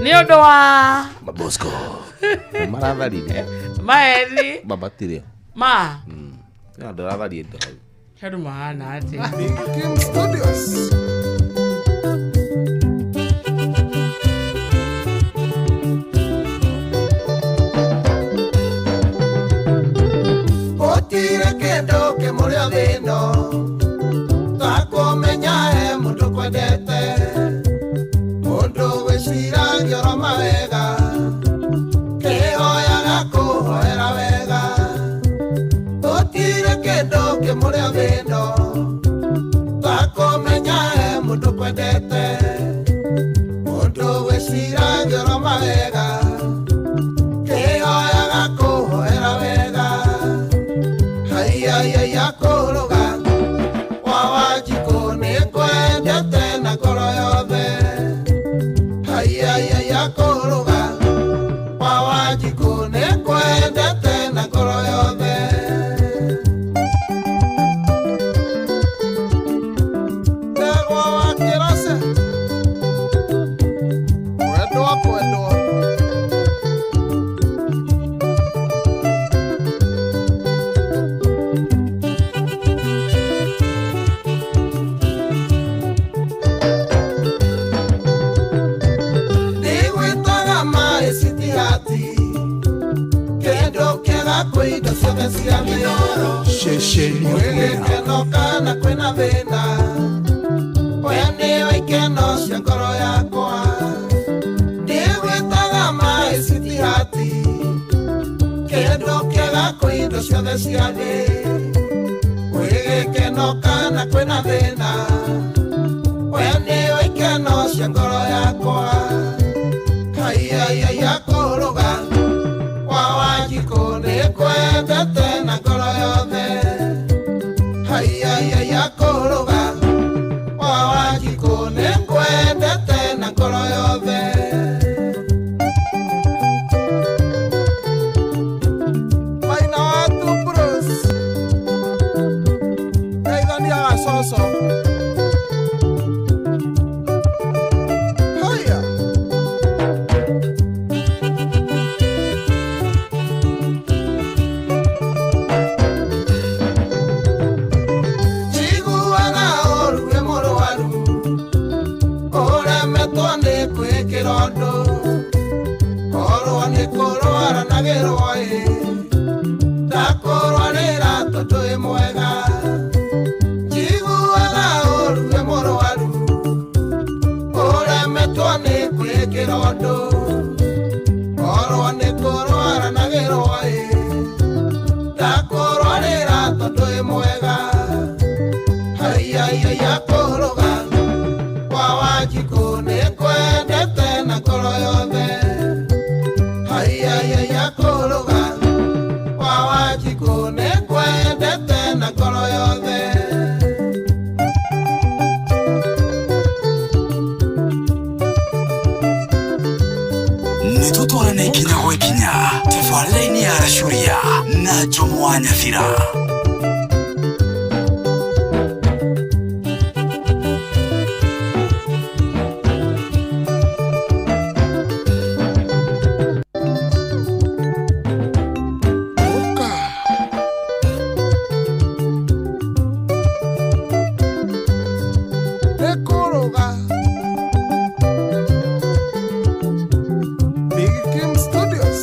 Nĩ ũndũ wa Mabosco. Maratharire. Maeri Babatire. ma Andũ aratharia indo hau. andũ mahana atĩa. Big Kim Studios. Gũtirĩ kĩndũ kĩmũrĩa thĩ-ĩno takũmenya he mũndũ kwendete mũndũ wĩciragia oro mawega kĩhoyaga kũhoera wega gũtirĩ kĩndũ kĩmũrĩa thĩ-ĩno takũmenya he mũndũ kwendete mũndũ wĩciragia oro mawega kĩhoyaga kũhoera wega haiya kũrũga wa Wanjikũ nĩngwendete na ngoro yothe haiya kũrũga wa Wanjikũ nĩngwendete na ngoro yothe. Ndegwa wa Kĩrace kwendwo kwendwo. Ndigwĩtaga maĩ citihati kĩndũ kĩega kwĩ indo ciothe cia mĩoro Ceceni kwĩ hakuhĩ nawe. gĩkeno kana kwĩna thĩna we nĩwe ikeno cia ngoro yakwa ndigwĩtaga maĩ citihati kĩndũ kĩega kwĩ indo ciothe cia thĩ kwĩ gĩkeno kana kwĩna thĩna we nĩwe ikeno cia ngoro yakwa haiya kũrũga wa Wanjikũ nĩngwendete na ngoro yothe haiya kũrũga wa Wanjikũ nĩngwendete na ngoro yothe. Maina wa Bruce Geithania gacoco. Haya. Njiguaga ũru wĩ mũrwaru ũremetwo nĩ kwĩkĩra ũndũ korwo nĩ kũrwara na gĩrwo ĩ ndakũrwarĩra tondũ wĩ mwega njiguaga ũru wĩ mũrwaru ũremetwo nĩ kwĩkĩra ũndũ korwo nĩ kũrwara na gĩrwo ĩ ndakũrwarĩra tondũ wĩ mwega haiya kũrũga kwa Wanjikũ nĩngwendete na ngoro yothe haiya kũrũga kwa Wanjikũ nĩngwendete na ngoro yothe. Nĩtũtwarane ikinya gwa ikinya tabarĩra-inĩ ya Racuria na Jomo wa Nyathira. Nĩkũrũga Big Kim Studios.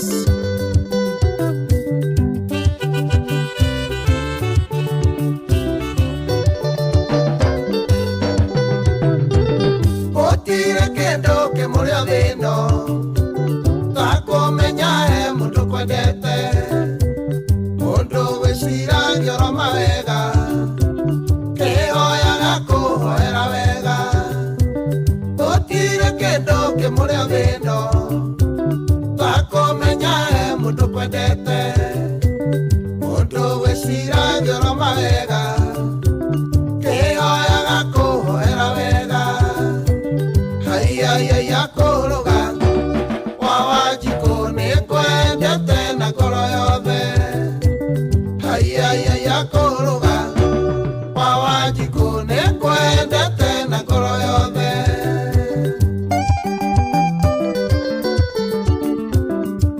wega Kĩhoyaga kũhoera wega Haiaiaia kũrũga Wa Wanjikũ nĩngwendete na ngoro yothe Haiaiaia kũrũga Wa Wanjikũ nĩngwendete na ngoro yothe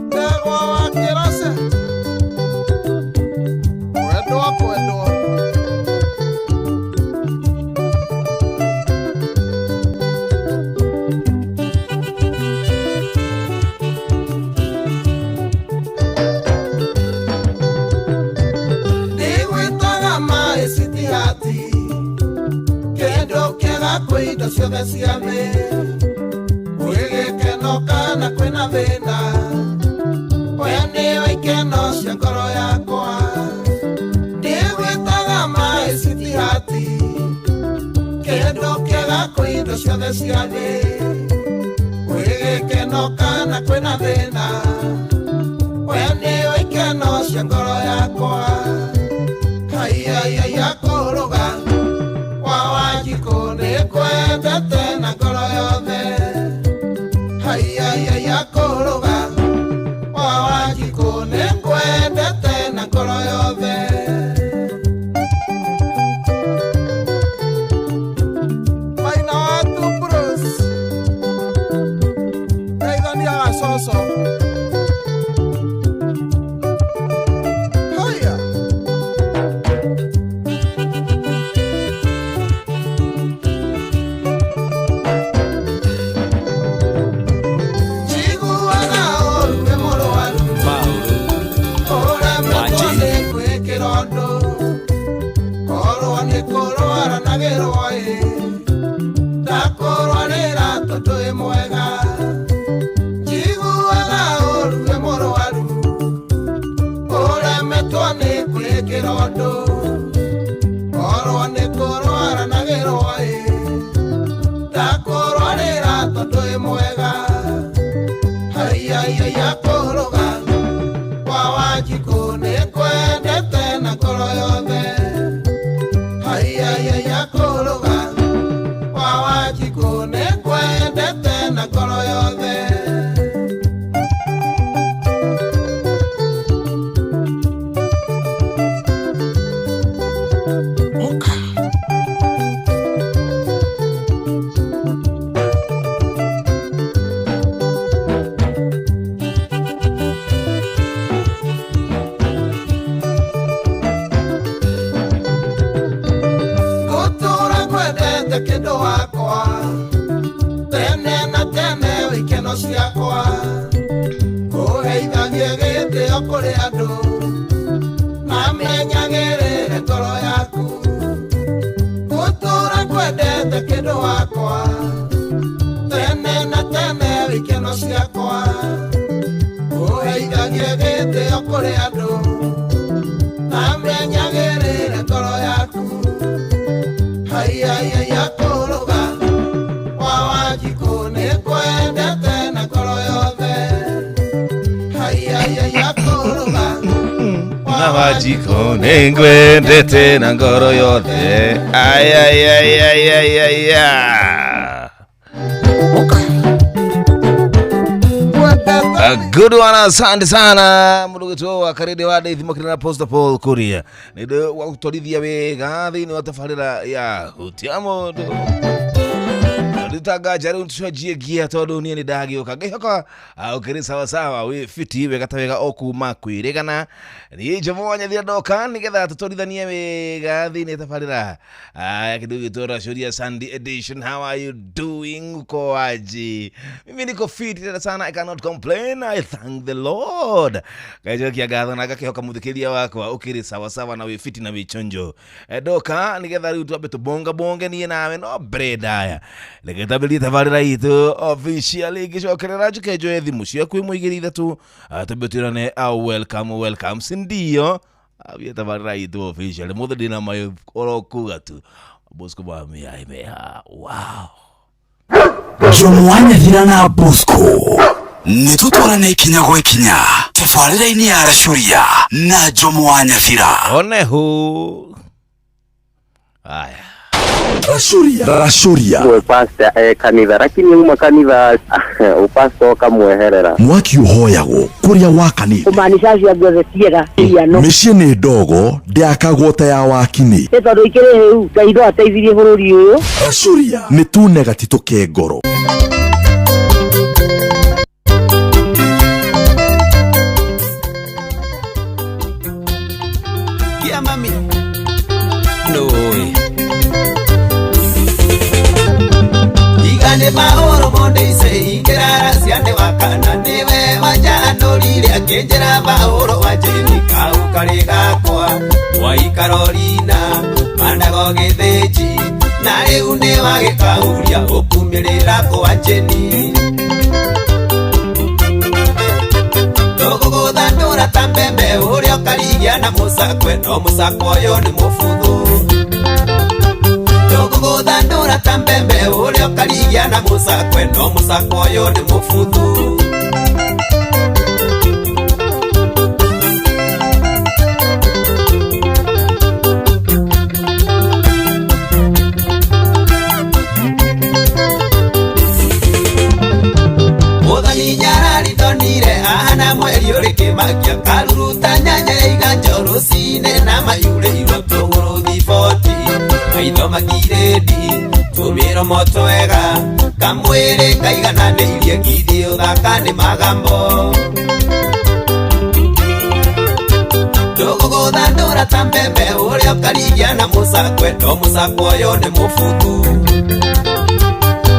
Ndegwa wa Kĩrace Kwendwo kwendwo Ndigwĩtaga maĩ citihati Kĩndũ kĩega kwĩ indo ciothe cia thĩ Gwĩ gĩkeno kana kwĩna thĩna We nĩwe ikeno cia ngoro yakwa Ndigwĩtaga maĩ citihati Kĩndũ kĩega kwĩ indo ciothe cia thĩ Gwĩ gĩkeno kana kwĩna thĩna We nĩwe ikeno cia ngoro yakwa Haiaiaia kũrũga Wa Wanjikũ nĩngwendete na ngoro yothe Haiaiaia kũrũga Wa Wanjikũ nĩngwendete na ngoro yothe Maina wa Bruce Geithania gacoco Haya Njiguaga ũũru wĩ mũrwaru Ũremetwo nĩ gwĩkĩra ũndũ Korwo nĩ kũrwara na gĩrwo ĩ Ndakũrwarĩra tondũ wĩ mwega Njiguaga ũũru wĩ mũrwaru Ũremetwo nĩ gwĩkĩra ũndũ Korwo nĩ kũrwara na gĩrwo ĩ Ndakũrwarĩra tondũ wĩ mwega Haiaiaia kũrũga Wa Wanjikũ nĩngwendete na ngoro yothe Haiaiaia kũrũga Wa Wanjikũ nĩngwendete na ngoro yothe Ngũtũra ngwendete kĩndũ wakwa Tene na tene wĩ ikeno ciakwa Kũheithagie gĩtĩo kũrĩ andũ Na menyagĩrĩre ngoro yaku Ngũtũra ngwendete kĩndũ wakwa Tene na tene wĩ ikeno ciakwa Kũheithagie gĩtĩo kũrĩ andũ Na menyagĩrĩre ngoro yaku Haiaiaia kũrũga Wa Wanjikũ nĩngwendete na ngoro yothe Haiaiaia kũrũga Na Wanjikũ nĩngwendete na ngoro yothe ayayayayaya A good one, asante sana mũndũ wa karĩndĩ wa Ndeithi makĩria na Posta Paul Kuria nĩ ũndũ wa gũtwarithia wega thĩinĩ wa tabarĩra ya hutia mũndũ rutanga nja rĩu tũcenjie ngia tondũ niĩ nĩ ndagĩũka ngĩhoka ũkĩrĩ sawasawa wĩ fiti wega ta wega o kuma kwĩrĩgana niĩ Njomo wa Nyathira ndoka nĩgetha tũtwarithanie wega thĩinĩ tabarĩra ya kĩndũ gĩtwo Racũria Sunday edition. How are you doing? Uko aje? Mimi niko fit tena sana, I cannot complain, I thank the Lord. Ngacokia ngatho na ngakĩhoka mũthikĩria wakwa ũkĩrĩ sawasawa na wĩ fiti na wĩ chonjo. Ndoka nĩgetha rĩu twambe tũbonga bonge niĩ nawe no mbere ndaya reke twambĩrĩrie tabarĩra itũ officially ngĩcokerera njuke njoe thimũ ciaku ĩmwe igĩrĩ ithatũ twambe twĩrane welcome welcome sindio ambie tabarĩra itũ officially mũthĩ ndĩna maĩ oro kuga tu Bosco Mami meha wow. Jomo wa Nyathira na Bosco nĩ tũtwarane ikinya gwa ikinya tabarĩra-inĩ ya Racũria na Jomo wa Nyathira onehu. Aya. Rashuria. Rashuria. We pastor kanitha lakini uma kanitha upastor ukamweherera. Mwaki uhoyagwo kuria wakanite. Kumaanisha cia guothe tiega iano. Mĩciĩ nĩ ndogo ndĩakagwo ta ya wakini. Nĩ tondũ ikĩrĩ hĩu Ngai no ateithirie bũrũri ũyũ. Rashuria. Nĩ tune gatitũ ke ngoro. Kia mami. No. Igane maoro monde ise ikirara ciane wakana niwe wajanũrire akĩnjĩra maũro wanjĩni kau karĩ gakwa waikarorina mandago gĩthĩnji na rĩu nĩ wagĩkauria ũkumĩrĩra kwanjĩni tũgũgũthandũra ta mbembe ũrĩa ũkarigia na mũcakwe no mũcakwe ũyũ nĩ mũbuthu tũgũgũthandũra ta mbembe ũrĩa ũkarigia na mũcakwe no mũcakwe ũyũ nĩ mũbuthu. Mũthoni nyarari ndonire ahana mweri ũrĩ kĩmakia karuruta nyanya iganjo rũcinĩ na mayurĩirwo tũgũrũ thiboti maitho makirĩndi tũmĩromo twega kamwĩrĩ kaigananĩirie githĩ ũthaka nĩ magambo tũgũgũthandũra ta mbembe ũrĩa ũkarigia na mũcakwe no mũcakwe ũyũ nĩ mũbuthu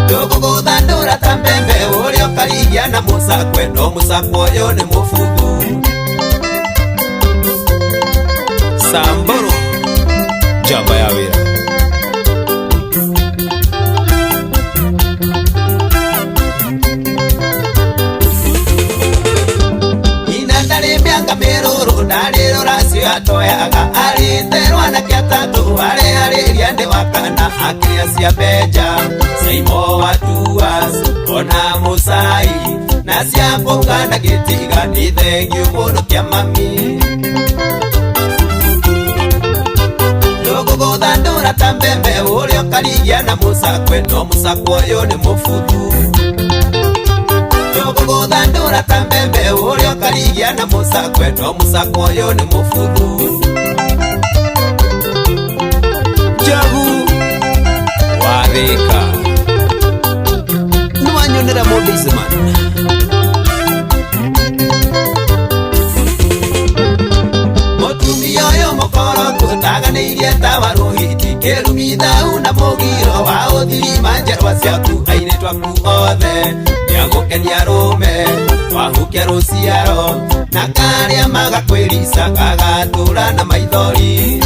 tũgũgũthandũra ta mbembe ũrĩa ũkarigia na mũcakwe no mũcakwe ũyũ nĩ mũbuthu. Samburu njamba ya wĩra. Ina ndarĩ mĩaka mĩrũrũ ndarĩ rũracio atoyaga arĩte rwanake atatũ arĩarĩria ndĩ wa kana akĩrĩa cia Benja Saimo wa Tuas ona Mũcai na cia kũnga na gĩtiga nĩ thengiũ mũno kĩa mami tũgũgũthandũra ta mbembe ũrĩa ũkarigia na mũcakwe no mũcakwe ũyũ nĩ mũbuthu tũgũgũthandũra ta mbembe ũrĩa ũkarigia na mũcakwe no mũcakwe ũyũ nĩ mũbuthu. Njogu wathĩka nĩwanyonera mũndũ iceman. Mũtumia ũyũ mũkoroku ndaganĩirie ta warũhiti kĩrumithau na mũgiro wa ũthirima njerwa ciaku airĩtu aku othe nĩagũkenia rũme wahukia rũciaro na karĩa magakwĩrica gagatũra na maithori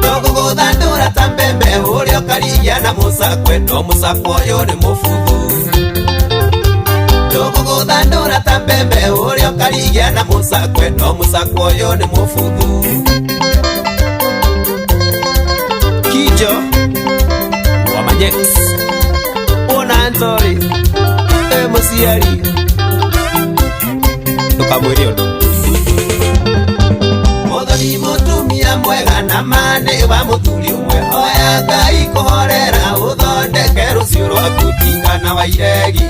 tũgũgũthandũra ta mbembe ũrĩa ũkarigia na mũcakwe no mũcakwe ũyũ nĩ mũbuthu tũgũgũthandũra ta mbembe ũrĩa ũkarigia na mũcakwe no mũcakwe ũyũ nĩ mũbuthu. Kijo wa Manyex ona Antori mũciari ndũkamwĩre ũndũ. Mũthoni mũtumia mwega na mane wa mũthuri ũmwe hoya Ngai kũhorera ũthondeke rũciũ rwaku tigana wa iregi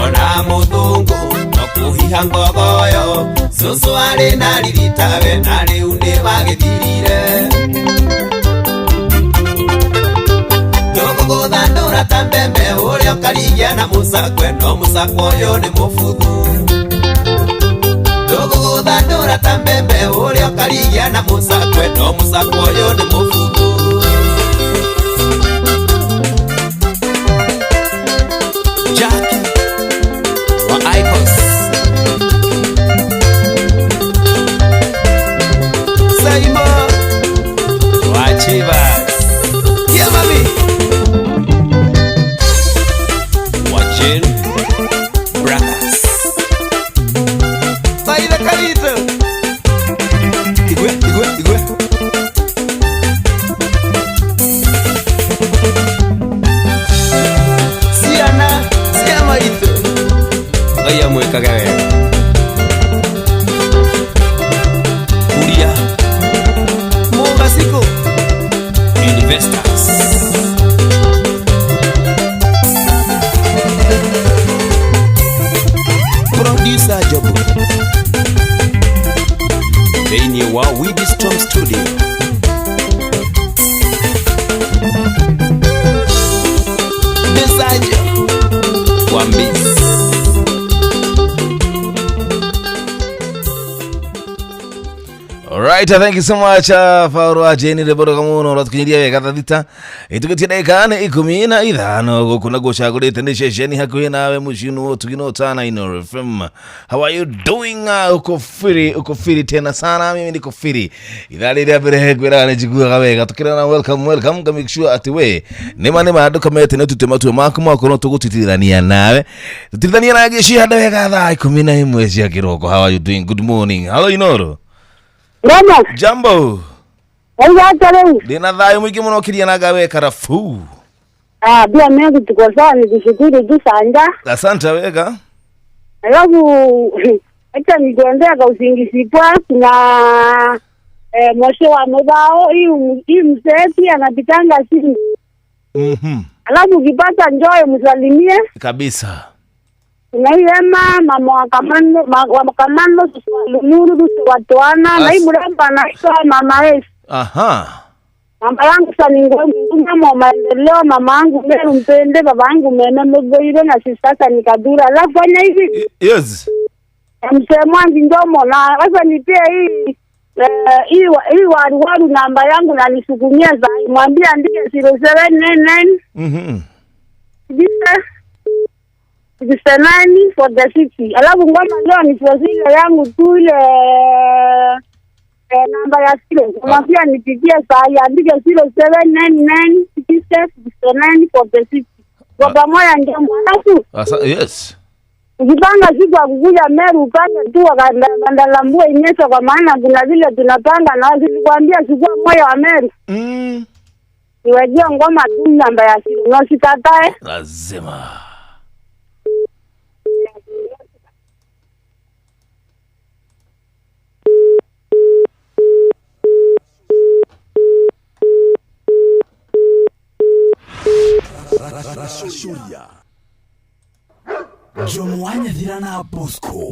ona mũthũngũ no kũhiha ngogoyo cũcũ arĩ na riritawe na rĩu nĩ wagĩthirire tũgũgũthandũra ta mbembe ũrĩa ũkarigia na mũcakwe no mũcakwe ũyũ nĩ mũbuthu tũgũgũthandũra ta mbembe ũrĩa ũkarigia na mũcakwe no mũcakwe ũyũ nĩ mũbuthu. Jackie wa Icons Saimo wa Chivas Kia mami wa Jane Brothers Baila Carito Igwe igwe igwe Ciana cia maitũ Ngai amwĩkage wega. Kuria Storm Studio. Desajo Wambis. Alright, thank you so much Faurwa Jeni Reboro Kamuno ratukinyiria wega thaa thita itugetie ndagika nĩ 15 gũkũ naguo cagũrĩte nĩ ceceni hakuhĩ nawe mũciĩ nũ ũtugi tana Inooro FM. How are you doing? Uko firi, uko firi tena sana. Mimi niko firi. Ithaa rĩrĩa mbere ngwĩraga nĩ njiguaga wega tukĩrana welcome welcome nga make sure atĩ we nĩma nĩma ndũkamete nĩ ũtute matua maku makorwo tũgũtitithania nawe tũtithania nawe gĩcihanda wega thaa 11 cia kĩroko. How are you doing? Good morning. Hello Inooro. Roma. Jambo. Oiga Ndina thayo mwingi muno kiria na ngawe karafu. Ah, pia mimi tuko sawa nikushukuru tu sana. Asante wega. Alafu acha nikuambia kwa usingizi kwa kuna moshe wa mobao hii mzee anapitanga simu. Alafu ukipata njoo msalimie. Kabisa. Kuna hii ema mama wa Kamano wa Kamano Lumuru watoana na hii mrembo anaitwa Mama S. Aha. Mama yangu saningo maendeleo, mama yangu Meru Mpende, baba yangu Meme Mgoire na sasa nikadura. Alafu fanya hivi. Yes. Mzee Mwangi Ndomo na sasa nipie hii hii waru namba yangu na nisukumia za mwambie andike 0799. 69 for the city. Alafu ngoma leo ni zile yangu tu ile namba ya silo. Mwambie nipigie saa andike 0799 69 for the city. Kwa pamoja ndio mwanangu. Yes. Ukipanga siku ya kukuja Meru upange tu bandalambua inyesha kwa maana kuna vile tunapanga na nilikwambia chukua moyo wa Meru. Niwajia ngoma tu namba ya silo. Na usikatae. Lazima.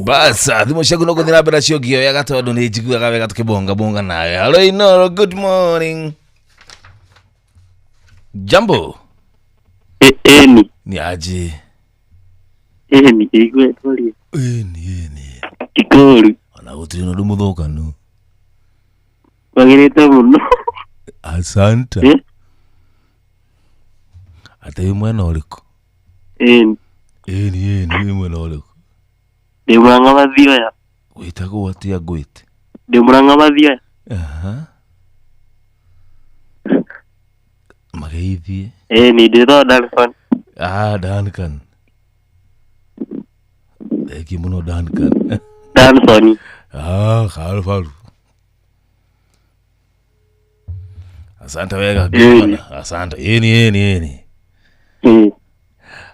Basa thimå ciaku no gå thiä na mbere cio ngioyaga tondå nä njiguaga wega tå kä bonga bonga nawe. Hello Inooro, good morning. Jambo. Eni. Ni aje? Eni igwe tori. Eni. Ikoru. Ona gũtirĩ na ũndũ mũthũkanu. Kwagĩrĩte mũno. Asante. Ate wĩ mwena ũrĩkũ? Eni. Eni wĩ mwena ũrĩkũ? Ndĩ Mũrang'a Mathioya. Wĩtagwo atĩa ngwĩte? Ndĩ Mũrang'a Mathioya. Aha. Mageithie. Eni ndĩtagwo Duncan. Ah, Duncan. Thengiũ mũno Duncan. Duncan. Ah, karu. Asante wega. Asante. Eni.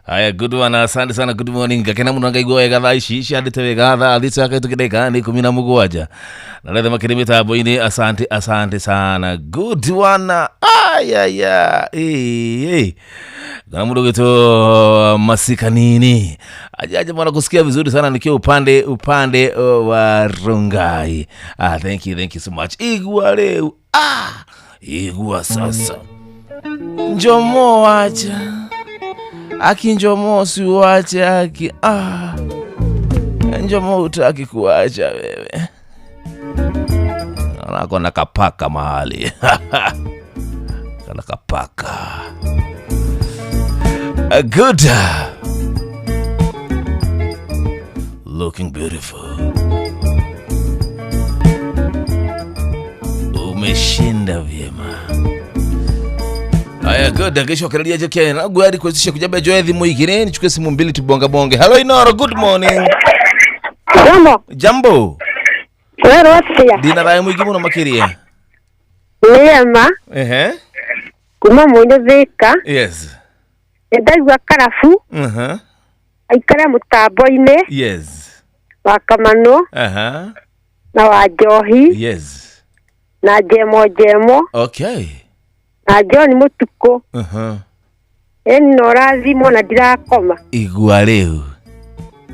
Haya, good one. Asante sana, good morning. Gakena muno ngaigua wega thaa ici ciandĩte wega thaa thita kaitũkĩ ndagĩka nĩ 17 na rethe makĩrĩ mĩtambo-inĩ. Asante asante sana, good one. Ayaya na mũndũ gĩtwo Masikanini ajaje mwana kusikia vizuri sana nikiwa upande wa Rongai. Ah, thank you so much. Igua leo. Ah, igua sasa. Njomo acha. Aki Njomo siuache aki. Ah. Njomo utaki kuacha wewe. Naona kona kapaka mahali. Kana kapaka. A good. Looking beautiful. Umeshinda vyema. Aya, good. Kesho karadia je na gwari kuwezesha kujaba joe thimu igire nichukue simu mbili tubonga bonge. Hello Inooro, good morning. Jambo. Jambo. Wewe watia. Dina rayo mwingi muno makiria. Niema. Ehe. Kuma mundu thika. Yes. Ndaigua karabu. Aikare mutambo-inĩ. Yes. Wa Kamano. Na wa Njohi. Yes. Na Njemo Njemo. Okay. Na John Mutuku. Eni no rathimwo na ndirakoma. Igua rĩu.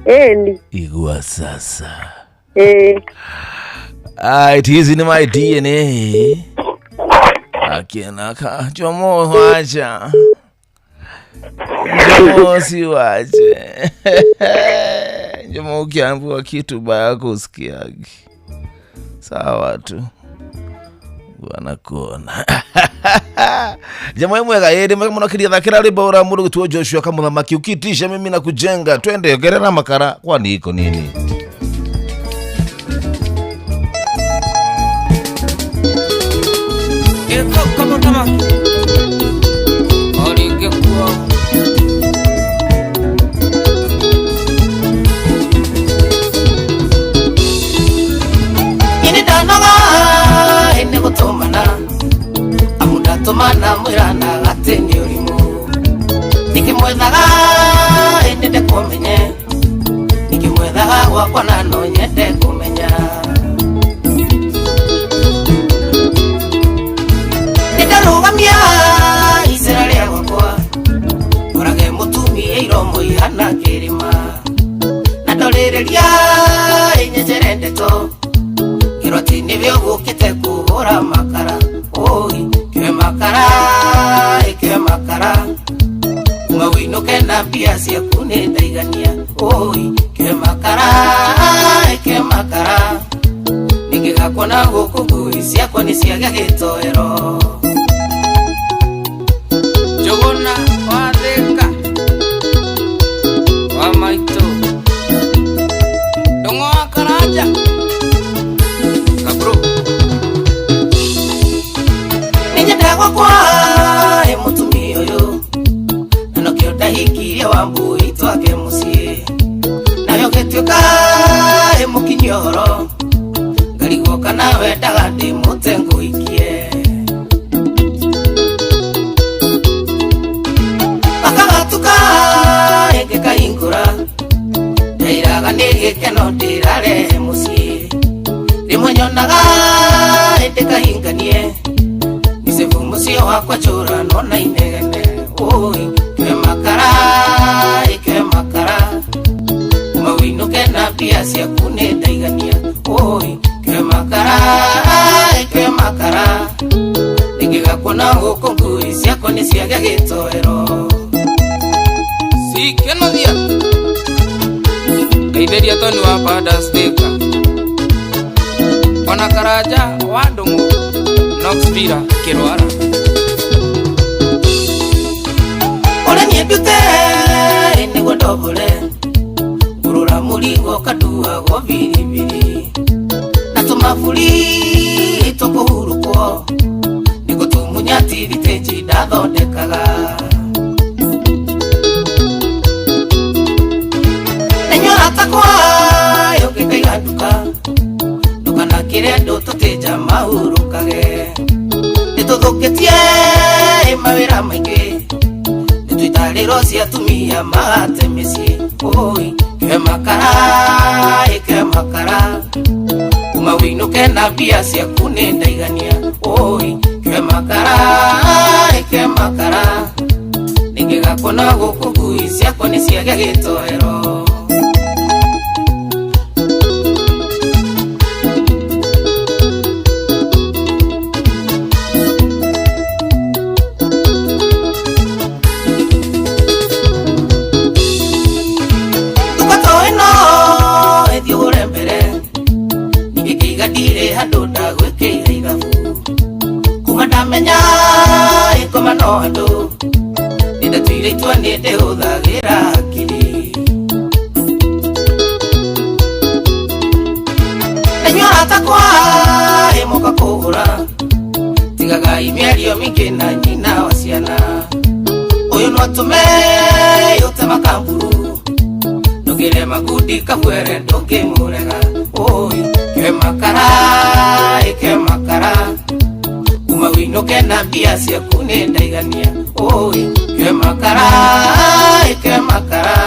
Eni. Igua sasa. It is in my DNA. Akienaka Jomo wacha. Jomo si wache. Jomo ukiambiwa kitu baya kusikiagi. Sawa tu. Bwana kuona. Jamaa mwega yeye mwana kiria thakira rwimbo ura mundu gituo Joshua kamuthamaki ukitisha mimi na kujenga twende gerera makara kwani iko nini? Tumana mwirana gate ni urimu nikimwethaga endete kumenye nikimwethaga gwakwa na no nyende kumenya nindarugamia icera ria gwakwa orage mutumie iromo ihana kirima na ndorĩrĩria inyenjere ndeto ngĩrwo atĩ nĩwe ũgũkĩte kũhũra makara oi makara ike makara kuma winuke na mbia ciaku nĩ ndaigania oi ke makara ike makara ningĩgakuona gũkũ ngui ciakwa nĩ ciagĩa gĩtoero Njũgũna wa Thĩka wa maitũ Ndũng'ũ wa Karanja Kabro Gwakwa mutumia ũyũ na nokĩo ndahikirie wa mbui twake mũciĩ nayo gĩtuĩka ĩmũkinyia ũhoro ngarigwo kana wendaga ndĩmũte ngũhikie akagatuka ĩngĩkahingũra ndairaga nĩ gĩkeno ndĩrarehe mũciĩ rĩmwe nyonaga ĩndĩkahinganie Musio wakwa chura nona inegene oi ke makara ike makara kuma winuke na mbia ciaku nĩ ndaigania oi ke makara ike makara ningĩgakuona gũkũ ngui ciakwa nĩ ciagĩa gĩtoero Sikenothia Ngeithĩria Tony wa Padastĩka ona Karanja wa Ndũng'ũ Knoxville Kirwara Ore niendute nĩguo ndobore ngũrũra mũrigo kanduagwo biribiri na tũmaburi tũkũhurũkwo nĩguo tũmunya tirithĩnji ndathondekaga na atakwa yũkĩkaiga nduka ndũkanakĩre andũ tũtĩnja mahurũkage nĩtũthũkĩtie mawĩra maingĩ nĩtwĩtarĩrwo cia atumia mahate mĩciĩ oi ke makara ike makara kuma wĩinũke na mbia ciaku nĩ ndaigania oi ke makara ike makara ningĩgakuona gũkũ ngui ciakwa nĩ ciagĩa gĩtoero Ikoma no andũ nĩndatuire itua nĩndĩhũthagĩra hakiri na inyuĩ arata akwa ĩmũka kũgũra tigagai mĩario mĩingĩ na nyina wa ciana ũyũ no atũme ũte makamburu ndũngĩre magundi kabwere ndũngĩmũrega ũi ke makara ĩke makara kuma wĩinũke na mbia ciaku nĩ ndaigania oi ke makara ike makara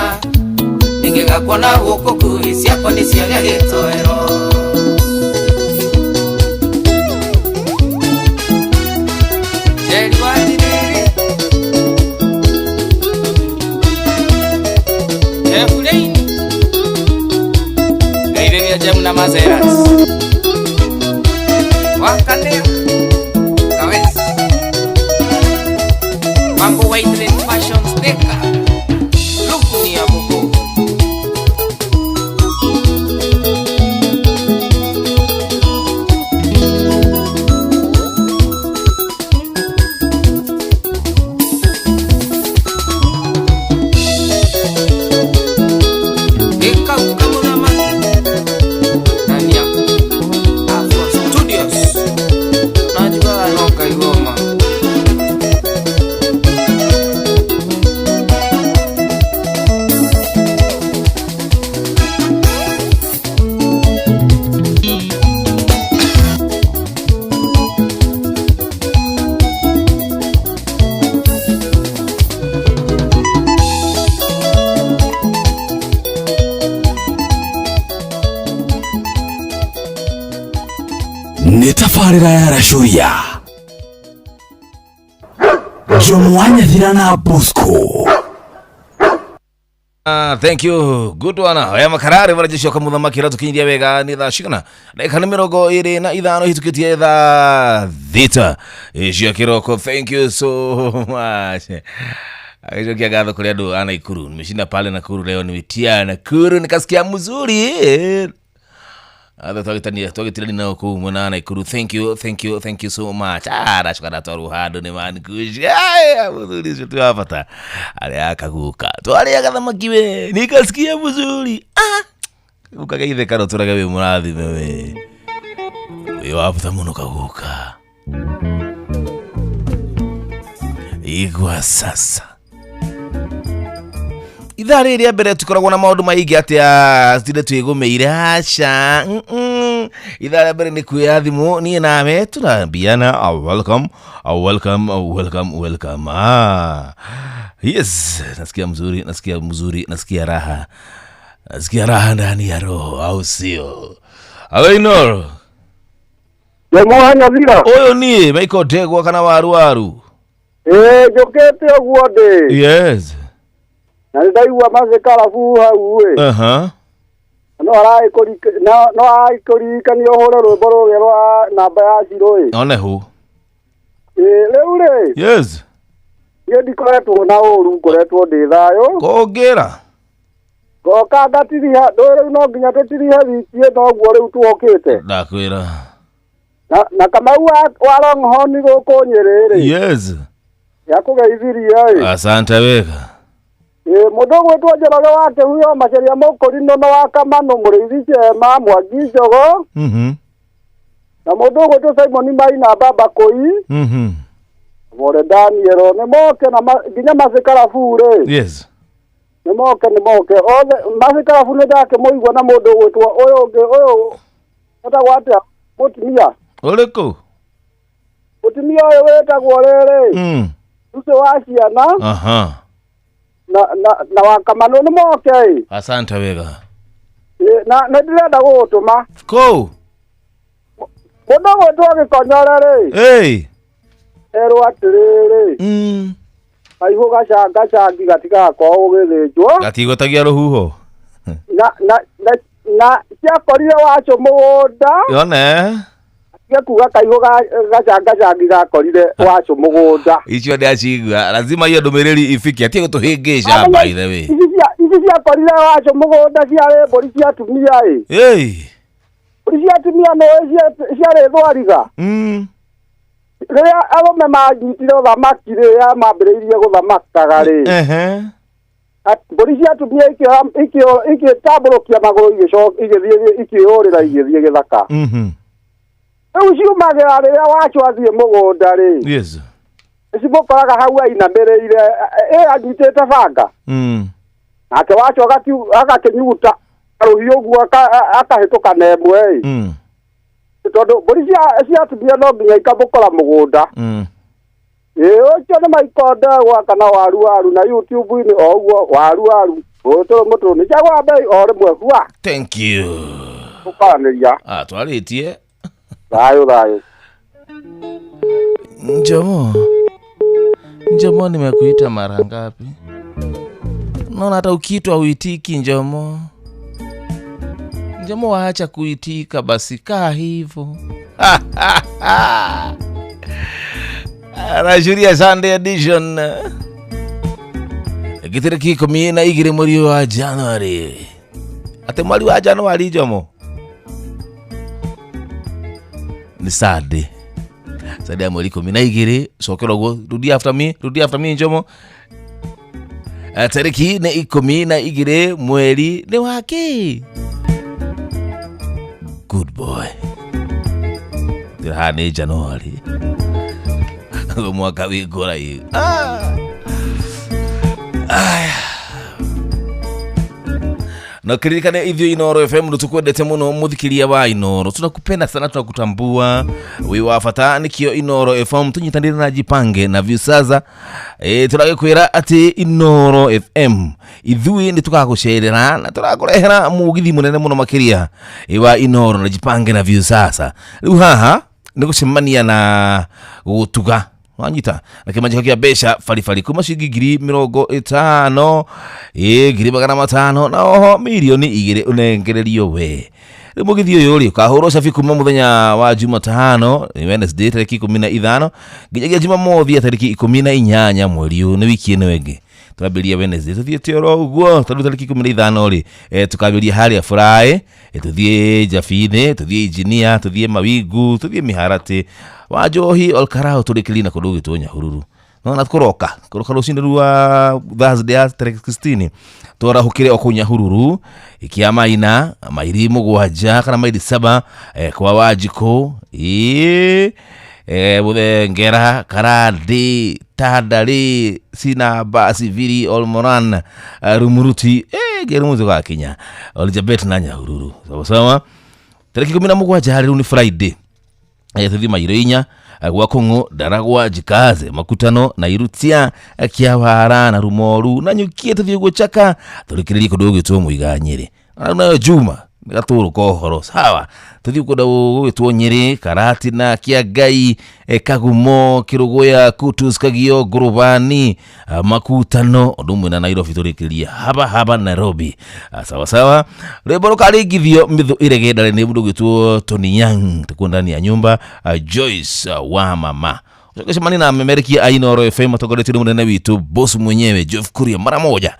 ningĩgakuona gũkũ ngui ciakwa nĩ ciagĩa gĩtoero Njeri wa Ndiriri Jeff Lane Ngeithĩria Jem na Maseras. Tabarĩra ya Racuria Jomo wa Nyathira na Bosco. Ah, thank you, good one. Aya makarare marajesho ka muthamaki ratukinyithia wega. Ni thaa cigana? Ndagĩka nĩ 25 hĩtũkĩtie thaa 6 cia kĩroko. Thank you so much. Agĩcokia ngatho kũrĩ andũ a Nakuru. Nimeshinda pale Nakuru leo, nimetia Nakuru nikasikia mzuri. Athe twagĩtania twagĩtirani nao kũu mwena wa Nakuru. Thank you, thank you, thank you so much. Ah, ndacoka ndatwarwo handũ nĩ mankuci. Aya, mũthuri ũcio ti wa bata arĩa akaguka twarĩaga thamaki we nikasikia mzuri. Ah, kaguka geithe karo tũrage wĩ mũrathime we wĩ wa bata mũno kaguka. Igua sasa ithaa rĩrĩ rĩa mbere tũkoragwo na maũndũ maingĩ atĩa tinde twĩgũmĩire aca. Ithaa rĩa mbere nĩ kuoya thimũ niĩ nawe tũrambiana. Oh, welcome, oh, welcome, oh, welcome, welcome. Ah. Yes, nasikia mzuri, nasikia mzuri, nasikia raha, nasikia raha ndani ya roho, au sio? Aloinoro Nyathira ũyũ niĩ Michael Ndegwa kana waru waru. Ĩĩ, njũkĩte ũguo ndĩ. Yes. Na nĩ ndaigua macikarabu hau ĩ. Aha. No araikũririkania ũhũre rwĩmbo rũrĩa rwa namba ya ciro ĩ. One hu. Ĩĩ, rĩu rĩ. Yes. Niĩ ndikoretwo na ũru, ngoretwo ndĩ thayũ. Kũngĩra ngoka ngatiriha ndũĩ rĩu no nginya tũtirihe wiki ĩno ũguo rĩu tuokĩte. Ndakwĩra. Na Kamau wa Longhorn gũkũ Nyĩrĩ rĩ. Yes. Nĩakũgeithirie ĩ. Asante wega. Ĩ, mũndũ ũgwĩtwo Njoroge wa Kĩhuyo Macharia Mũkũrinũ na wa Kamanũ Mũrĩithi Cema Mwangi Njogo. Na mũndũ ũgwĩtwo Simon Maina Baba Kũi. Bore Daniel nĩ moke na nginya macikarabu rĩ. Yes. Nĩ moke, nĩ moke othe macikarabu. Nĩ ndakĩmũigua na mũndũ ũgwĩtwo ũyũ ũngĩ ũyũ wĩtagwo atĩa mũtumia. Ũrĩkũ? Mũtumia ũyũ wĩtagwo rĩrĩ. Ũcio wa ciana. Aha. Na wa Kamanũ nĩ moke ĩ. Asante wega. Na nĩ ndĩrenda gũgũtũma. Kũu? Mũndũ ũgwĩtwo Gĩkonyore rĩ. Ĩĩ. Erwo atĩrĩrĩ. Kaihũ gacangacangi gatigakorwo gũgĩthĩnjwo. Gatigũtagia rũhuho. Na ciakorire waco mũgũnda. Yone. Atige kuga kaihũ gacangacangi gakorire waco mũgũnda. Icio ndacigua lazima hiyo ndũmĩrĩri ifike atige gũtũhĩngĩca by the way. Ici ciakorire waco mũgũnda ciarĩ mbũri cia atumia ĩ. Ĩĩ. Mbũri cia atumia nĩ ciarĩ thwariga. Rĩrĩa arũme manyitire ũthamaki rĩrĩa mambĩrĩirie gũthamakaga rĩ. Mbũri cia atumia ikĩtambũrũkia magũrũ igĩthiĩ ikĩũrĩra igĩthiĩ gĩthaka. Rĩu ciumagĩra rĩrĩa waco athiĩ mũgũnda rĩ. Yes. Cimũkoraga hau ainamĩrĩire ĩ anyitĩte banga. Nake waco agakĩnyuta rũhiũ ũguo akahĩtũka na ĩmwe ĩ. Tondũ mbũri cia atumia no nginya ikamũkora mũgũnda. Ĩ, ũcio nĩ Michael Ndegwa kana waru waru na YouTube-inĩ o ũguo waru waru mũtũrũ mũtũrũ nĩ ciagwa mbei o rĩmwe hua. Thank you. Tũkaranĩria. Ah, twarĩtie. Thayũ thayũ. Njomo. Njomo, nimekuita mara ngapi? Naona hata ukiitwa uitiki Njomo. Njomo, waacha kuitika basi, kaa hivyo. Rashuria Sunday edition. Gĩtarĩki 12 mweri wa Januari. Ate mweri wa Januari Njomo. Ni Sunday. Sunday ya mweri 12, cokera ũguo, rudia after me, rudia after me Njomo. Tarĩki nĩ 12 mweri nĩ wa kĩ? Good boy. Haha nĩ Januari. Mwaka wĩ ngũra. Aya. Na kiririkane ithuĩ Inooro FM nĩtũkwendete mũno mũthikĩria wa Inooro, tunakupenda sana, tunakutambua wĩ wa bata, nĩkĩo Inooro FM tũnyitanĩre na Jipange na Viusasa. Tũragĩkwĩra atĩ Inooro FM ithuĩ nĩ tũgagũcerera na tũrakũrehera mũgithi mũnene mũno makĩria wa Inooro na Jipange na Viusasa. Rĩu haha Nĩ gũcemania na gũgũtuga wanyita na kĩmanjĩka kĩa mbeca baribari kuma ciringi 50,000 500,000 na oho 2 mirioni ũnengererio we. Rĩu mũgithi ũyũ rĩ ũkahũrwo cabi kuma mũthenya wa Jumatano, Wednesday tarĩki 15 nginyagia Jumamothi ya tarĩki 18 mweri ũyũ, nĩ wiki ĩno ĩngĩ. Twambĩrĩria Wednesday tũthiĩte oro ũguo, tondũ tarĩki 15 rĩ tukambĩrĩria harĩa Furaĩ, tũthiĩ Jabinĩ, tũthiĩ Injinia, tũthiĩ Mawingu, tũthiĩ Mĩharatĩ, Wanjohi, Olkarau, tũrĩkĩrie na kũndũ gũgĩtwo Nyahururu. Nona kũroka kũroka rũcinĩ rwa Thursday ya tarĩki 16 twarahũkĩre o kũu Nyahururu, ikia Maina mairi 7 kana mairi 7, kwa Wanjikũ, ĩĩ Buthengera, Karandi, Tandari, Sinaba, Siviri, Olmoran, Rumuruti, Ngerumu tũgakinya Elizabeth na Nyahururu. Sawa sawa. Tarĩki 17 rĩu nĩ Friday, tũthiĩ mairo 4 gwa Kũng'ũ, Ndaragwa, Jikaze, Makutano na Irutia, Kiawara na Rumoru na Nyukie, tũthiĩ ũguo Chaka tũrĩkĩrĩrie kũndũ gũgĩtwo Mũiga Nyĩrĩ. Na nayo Juma gatũrũ ka ũhoro, sawa, tũthiĩ kũndũ gũgĩtwo Nyĩrĩ, Karatina, Kĩangai, Kagumo, Kĩrũgũya, Kutus, Kagio, Ngũrũbani, Makutano, ũndũ ũmwe na Nairobi tũrĩkĩrĩrie haba haba Nairobi. Sawa sawa. Rwĩmbo rũkarĩngithio mĩthũ ĩrege ndarĩ nĩ mũndũ ũgĩtwo Tony Young, tuko ndani ya nyumba, Joyce wa mama ũcemani na memerekia a Inooro FM atongoretio nĩ mũnene witũ boss mwenyewe Jeff Kuria mara moja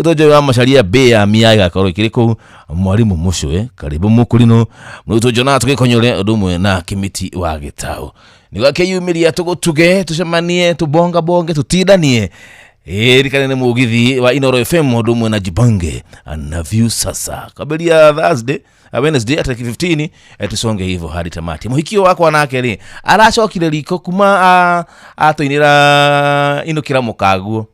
Tojo wa Macharia be ya mia igakorwo ikĩrĩ kũu mwarimu mũcũe karibu mũkũrinũ mũrutwo Jona tũgĩkonyore ũndũ ũmwe na Kĩmiti wa Gĩtaũ nĩguo akĩyumĩria tũgũtuge tũcemanie tũbongabonge tũtindanie ĩrikane nĩ mũgithi wa Inooro FM ũndũ ũmwe na Jibange na view sasa kwambĩrĩria Thursday, Wednesday tarĩki 15, tusonge hivyo hadi tamati. Mũhikio wakwa nake rĩ aracokire riko kuma atũinĩra inũkĩra mũkaguo.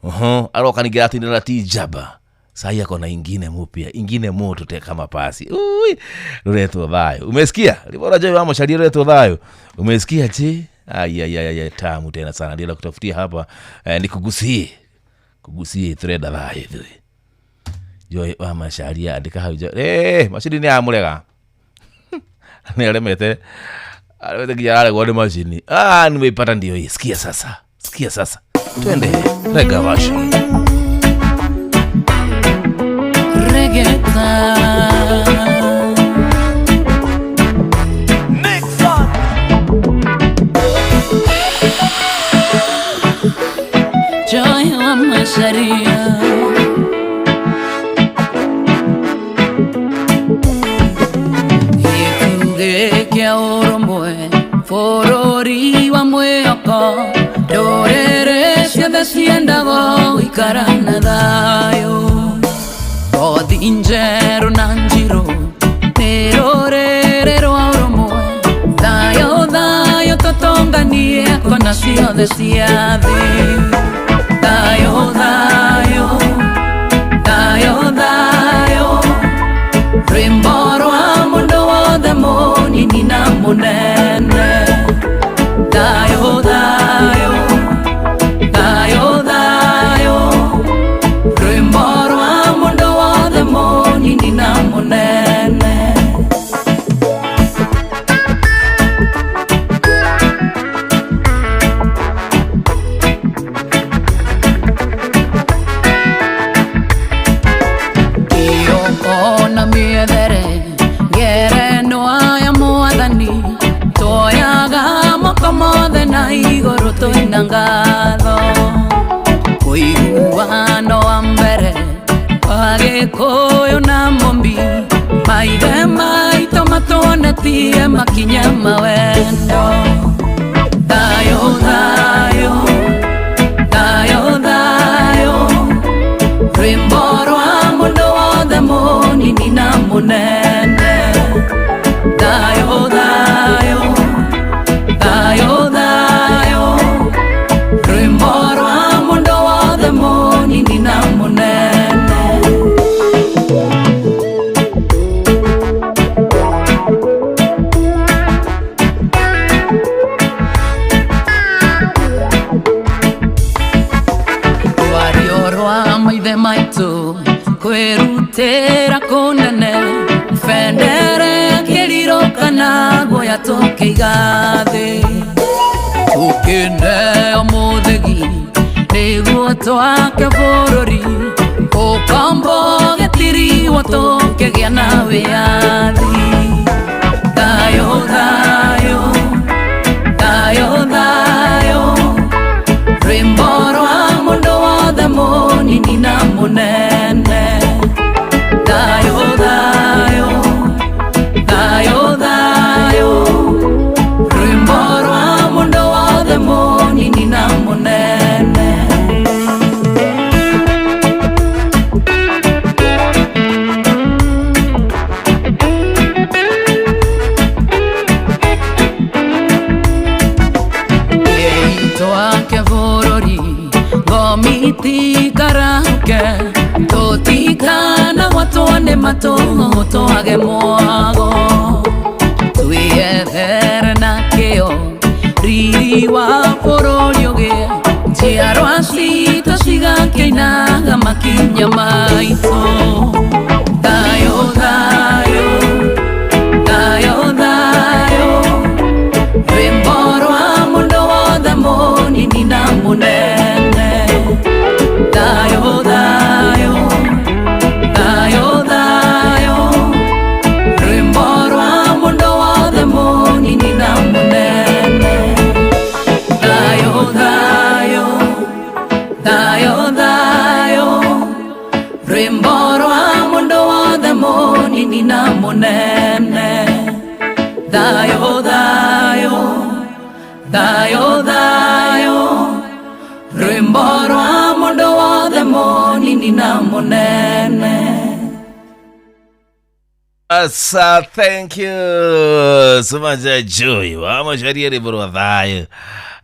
Oho, aroka ningĩ atũinĩra ti njamba sai ako na ingine mupya ingine moto te kama pasi. Ui, ruretwo thayo, umesikia libora Joy wa Macharia ruretwo thayo, umesikia je? Ai ai ai ai, tamu tena sana, ndio kutafutia hapa, nikugusie kugusie thread thayo ithuĩ. Joy wa Macharia andĩka hau macini nĩ amũrega nĩ aremete aremete nginya araregwo nĩ macini. Nimeipata ndio hii. Sikia sasa, sikia sasa, twende rega version. Joy wa Macharia gĩtugĩ kĩa ũrũmwe bũrũri wa mwĩhoko ndũrĩrĩ ciothe ciendaga gũikara na thayũ ngothi njerũ na njirũ nĩ rũrĩrĩ rwa ũrũmwe thayũ thayũ tũtũnganie kona ciothe cia thĩ thayũ thayũ thayũ thayũ rwĩmbo rwa mũndũ wothe mũnini na mũnene thayũ thayũ thayũ thayũ rwĩmbo rwa mũndũ wothe mũnini na mũnene. Kĩoko na mĩethere ngerenwa ya mwathani twoyaga moko mothe na igũrũ twĩna ngatho ũiguano wa mbere wa Gĩkũyũ na Mũmbi maithe maitũ matuonetie makinya ma wendo thayũ thayũ thayũ thayũ rwĩmbo rwa mũndũ wothe mũnini na mũnene thayũ thayũ thayũ thayũ rwĩmbo rwa mũndũ wothe mũnini na mũnene. Rwario rwa maithe maitũ kwĩrutĩra kũnene bendera ya kĩrirũ kana guoya Tũkĩiga thĩ tũkĩneo mũthĩgi nĩguo twake bũrũri ũkombo gĩtiriwo tũkĩgĩa na wĩyathi. Thayũ thayũ thayũ thayũ rwĩmbo rwa mũndũ wothe mũnini na mũnene. Thayũ thayũ thayũ thayũ rwĩmbo rwa mũndũ wothe mũnini na mũnene. Twake bũrũri ngomiti karauke tũtikana gwatwo nĩ matũ twage mwago twĩethere na kĩo riri wa bũrũri ũgĩe njiarwa citũ cigakĩinaga makinya maitũ. Thayũ thayũ thayũ thayũ rwĩmbo rwa mũndũ wothe mũnini na mũnene. Thayũ thayũ thayũ thayũ rwĩmbo rwa mũndũ wothe mũnini na mũnene. Thayũ thayũ thayũ thayũ rwĩmbo rwa mũndũ wothe mũnini na mũnene. Thayũ thayũ thayũ thayũ rwĩmbo rwa mũndũ wothe mũnini na mũnene. Asa, thank you so much, Joy. Wamosharia rwĩmbo rwa thayũ.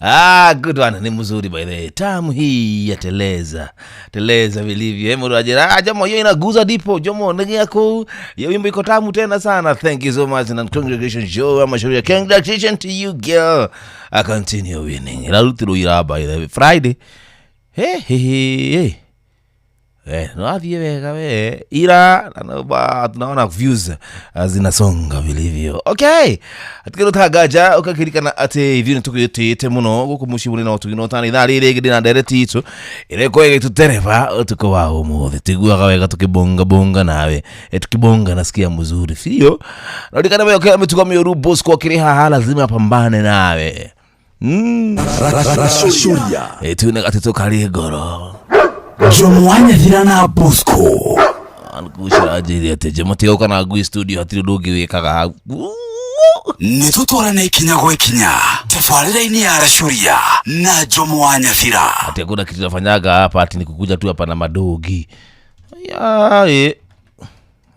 Ah, good one. Ni mzuri by the way. Tamu hii ya teleza. Teleza vilivyo. Mũndũ anjĩra, ah, Jomo hiyo inaguza dipo. Jomo nĩgĩa kũu. Hiyo wimbo iko tamu tena sana. Thank you so much and congratulations Joe. Wamosharia. Congratulations to you girl. I continue winning. Ĩrarutirwo ira by the way. Friday. Hey, hey, hey. No athiĩ wega we ira na tunaona views zinasonga vilivyo. Okay, atikĩrũtanganja ũkakirikana atĩ ithuĩ nĩtũgĩtĩĩte mũno gũkũ mũciĩ mũnene wa ũtugi na ũtani ithaa rĩrĩ rĩngĩ ndĩna ndereti itũ ĩrĩa ĩkoragwo ĩgĩtũtereba ũtukũ wa ũmũthĩ. Tũiguaga wega tũkĩbongabonga nawe, tukibonga nasikia mzuri sio? Na ulikana wewe mĩtugo mĩũru Bosco akĩrĩ haha lazima apambane nawe. Rashuria tune atĩ tũkarĩ ngoro Jomo Wanyathira na Bosco angucira atĩ Jomo tiga ũka na ngui studio hatirĩ ũndũ ũngĩ wĩkaga hau. Nĩ tũtwarane ikinya gwa ikinya tabarĩra-inĩ ya Rashuria na Jomo Wanyathira. Ati hakuna kitu tunafanyaga hapa ati ni kukuja tu hapa na madogi. Ya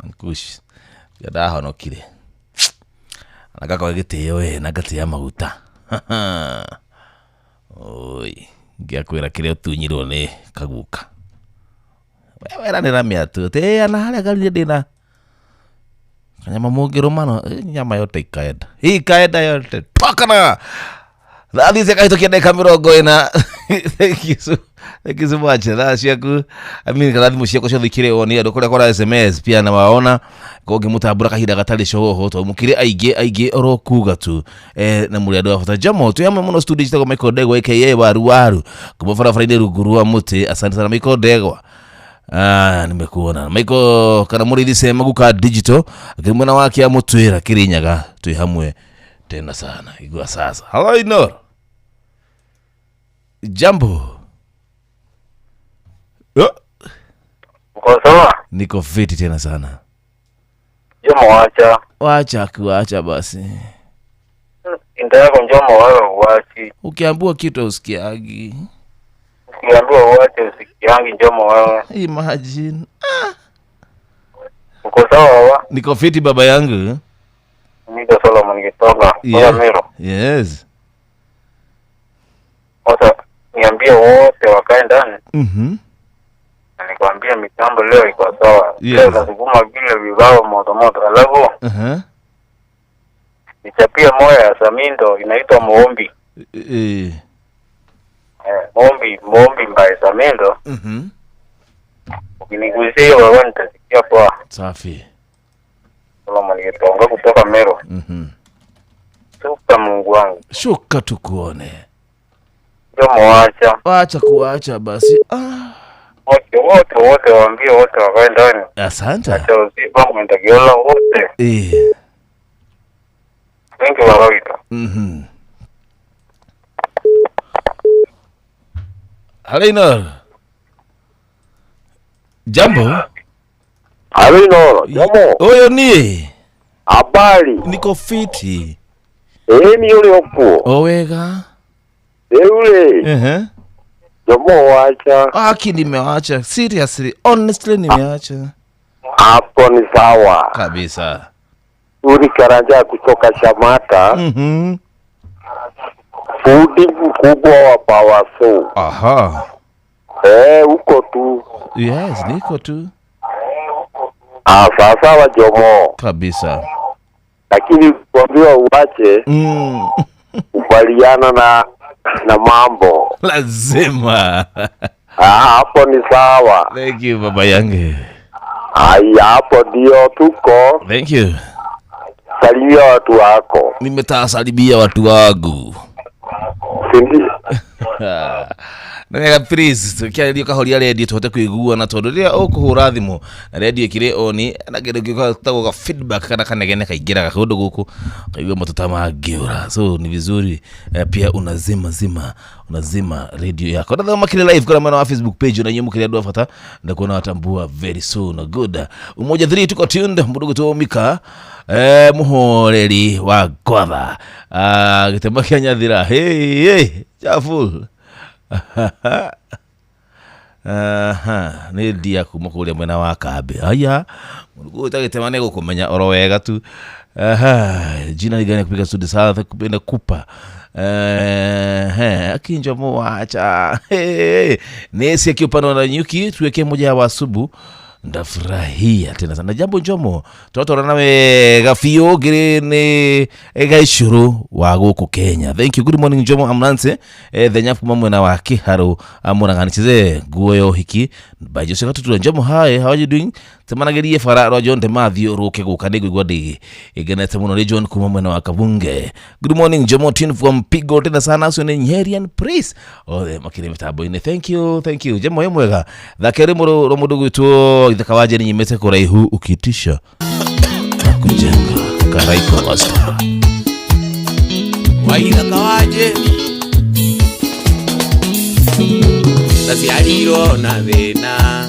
Ankush ndahonokire na gakwa gĩtĩo we na ngatĩa maguta. Oi ngĩakwĩra kĩrĩa ũtunyirwo nĩ kaguka. Weranĩra mĩatũ tĩ na harĩa ngarire ndĩna kanyama mũngĩrũmano nyama yote ikaenda ikaenda yote twakana thathi ciakahĩtũkia ndagĩka 40. Thank you so much. Thaa ciaku I mean kana thimũ ciakwa ciothe ikĩrĩ on andũ kũrĩa kora SMS pia na waona kũngĩmũtambũra kahinda gatarĩ cohoho tondũ mũkĩrĩ aingĩ aingĩ oro kuga tu na mũrĩ andũ a bata. Jomo twĩ hamwe mũno studio njĩtagwo Michael Ndegwa aka Waru Waru kuma barabara-inĩ rungu rwa mũtĩ. Asante sana Michael Ndegwa. Nimekuona Michael kana mũrĩithi sema guka digital akĩrĩ mwena wake amũtwĩra Kĩrĩnyaga twĩ hamwe tena sana. Igua sasa. Hello Inoro. Jambo. Uko sawa? Niko fiti tena sana. Jomo wacha. Wacha kuacha basi. Inda yako Jomo wewe uachi. Ukiambiwa kitu usikiagi. Ukiambiwa uache usikiangi Jomo wewe. Imagine. Uko sawa wa? Niko fiti baba yangu. Niko Solomon Gitonga. Yeah. Mero. Yes. Sasa niambie wote wakae ndani. Nikwambia mitambo leo iko sawa. Yes. Leo nasukuma vile vibao moto moto. Alafu nichapia moya ya Samindo inaitwa Muombi. Muombi by Samindo. Ukinigusia wewe nitasikia poa. Safi. Solomon Gitonga kutoka Meru. Shuka Mungu wangu. Shuka tukuone. Jomo wacha. Wacha kuacha basi. Wote waambie wote wakae ndani. Asante. Acha usiba mwendagiola wote. Wengi wawita. Hello. Jambo. Hello, jambo. Oyo ni. Habari. Niko fiti. Ni yule huko. Owega. Yule. Jomo wacha. Aki nimeacha. Seriously, honestly nimeacha. Hapo ni sawa. Kabisa. Uri Karanja kutoka Shamata. Fundi mkubwa wa Power. Aha. Uko tu. Yes, niko tu. Sawa Jomo. Kabisa. Lakini kuambiwa uache. Kubaliana na mambo. Lazima. Hapo ni sawa. Thank you baba yangu. Ai, hapo ndio tuko. Thank you. Salimia watu wako. Nimetasalimia watu wangu. Sindi. Na please tukiaria kahoria radio tuhote kuigua na tondu riria ukuhura thimu na radio ikire oni na kindu gitagwo ga feedback kana kanegene kaingiraga kundu guku kaigua matuta mangiura, so ni vizuri pia unazima unazima radio yako. Na thoma kile live kwa maana wa Facebook page na nyumu kile andu afata ndakuona watambua very soon. Good. Umoja 3 tuko tuned mundu gwitwo Mika muhoreri wa gwatha gitema kia nyathira. Hey chaful. Nĩ ndia kuma kũrĩa mwena wa kambi. Aya, mũndũ ũtagĩtema nĩ gũkũmenya oro wega tu. Jina ligani kupiga sudi sana kupenda kupa. Akinja mwacha. Nesi akiupande na nyuki tuweke moja wa subu. Ndafurahia tena sana. Jambo Njomo, twatwarana nawe gabio ngiri ni gaicuru wa guku Kenya. Thank you. Good morning Njomo Amnanse. Thenya kuma mwena wa Kiharu amurangani chize nguo yo hiki by Jose Gatutura. Njomo, hi, how are you doing? Temanagerie fara rwa John Temathio ruke guka ni ngwigwa ndi igenete muno ni John kuma mwena wa Kabunge. Good morning Njomo tin from Pigo tena sana ucio ni Nyerian Praise. Othe makire mitambo-ini. Thank you, thank you. Njomo yo mwega. Thakere muru mundu gwitwo Ithaka wa Jeni nyimete kuraihu ukitisha na kujenga Karaiko Master. Wa Ithaka wa Jeni ndaciarirwo na thĩna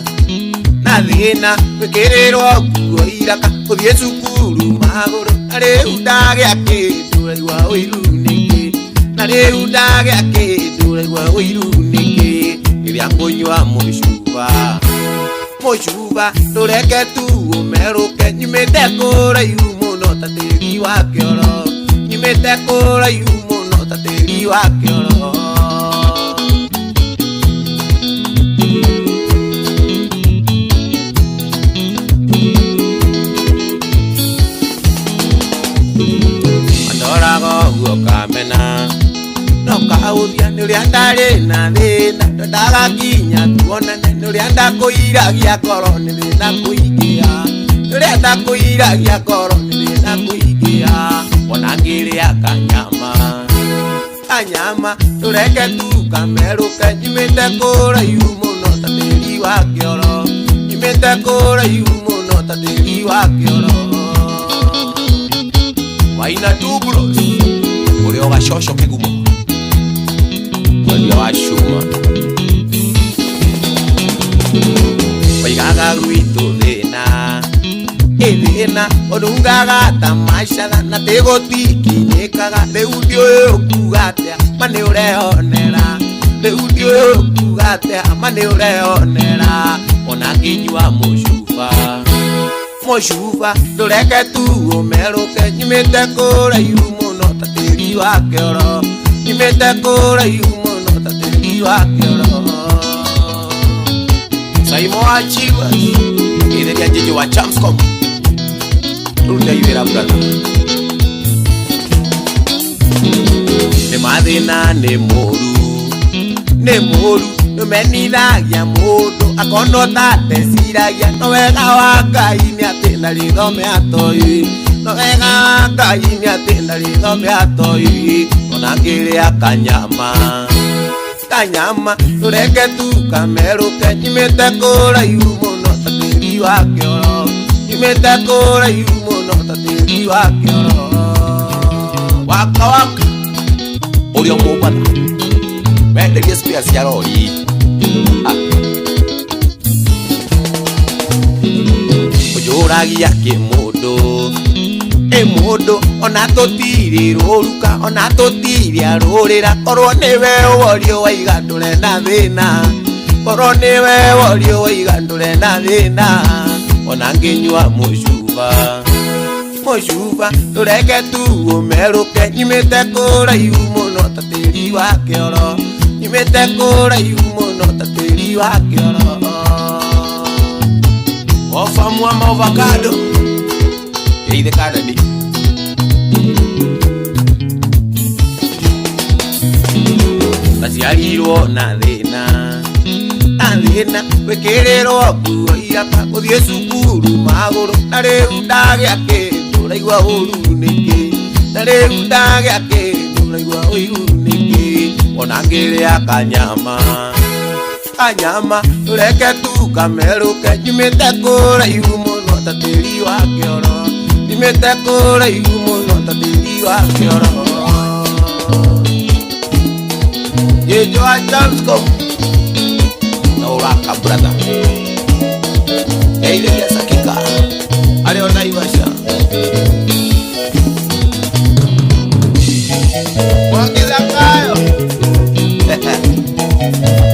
na thĩna gwĩkĩrĩrwo nguo iraka gũthiĩ cukuru magũrũ na rĩu ndagĩa kĩndũ raigua ũiru nĩkĩ na rĩu ndagĩa kĩndũ raigua ũiru nĩkĩ rĩrĩa ngũnyua mũcuba mũcuba ndũreke tu ũmerũke nyumĩte kũraihu mũno ta tĩri wa kĩoro nyumĩte kũraihu mũno ta tĩri wa kĩoro. Andoraga ũguo kamena no kaũthia nĩ ũrĩa ndarĩ na thĩna ndendaga nginya tuonane nĩ ũrĩa ndakũiragia ngoro nĩ thĩna kũingĩha nĩ ũrĩa ndakũiragia ngoro nĩ thĩna kũingĩha ona ngĩrĩa kanyama kanyama ndũreke tu kamerũke nyumĩte kũraihu mũno ta tĩri wa kĩoro nyumĩte kũraihu mũno ta tĩri wa kĩoro. Waina Douglas ũrĩa ũgacoco kĩgumo mwendia wa cuma waigaga gwitũ thĩna ĩthĩna ũnungaga ta macatha na tĩgũtikinyĩkaga rĩu ndiũĩ ũkuga atĩa ma nĩ ũreyonera rĩu ndiũĩ ũkuga atĩa ma nĩ ũreyonera ona ngĩnyua mũcuba mũcuba ndũreke tu ũmerũke nyumĩte kũraihu mũno ta tĩri wa kĩoro nyumĩte kũraihu mũno ta tĩri wa kĩoro. Saimo wa Chivas itheria Jeje wa Chamscom runda iwĩra brother nĩ mathĩna nĩ mũru nĩ mũru nĩmenithagia mũndũ akonwo ta ndeciragia no wega wa Ngai nĩ atĩ na rĩthome atoĩ No wega wa Ngai nĩ atĩ ndarĩ thome atoi ona ngĩrĩa kanyama kanyama tũreke tu kamerũke nyimĩte kũraihu mũno ta tĩri wa kĩoro nyimĩte kũraihu mũno ta tĩri wa kĩoro waka waka ũrĩa mũmbatha wenderie spare cia rori ũnjũragia kĩmũndũ ĩ mũndũ ona tũtirĩ rũruka ona tũtirĩ arũrĩra korwo nĩwe worio waiga ndũrenda thĩna korwo nĩwe worio waiga ndũrenda thĩna ona ngĩnyua mũcuba mũcuba tũreke tu ũmerũke nyimĩte kũraihu mũno ta tĩri wa kĩoro nyimĩte kũraihu mũno ta tĩri wa kĩoro ofamu ama avocado eithe kadadi ndaciarirwo na thĩna na thĩna gwĩkĩrĩrwo nguo iraka gũthiĩ cukuru magũrũ na rĩu ndagĩa kĩndũ ũraigua ũru nĩkĩ na rĩu ndagĩa kĩndũ ũraigua ũiru nĩkĩ ona ngĩrĩa kanyama kanyama tũreke tu kamerũke nyumĩte kũraihu mũno ta tĩri wa kĩoro nyumĩte kũraihu mũno ta tĩri wa kĩoro Jejo wa Jamscom na ũraka brother eireria Sakika arĩ o Naivasha Mwangithakayo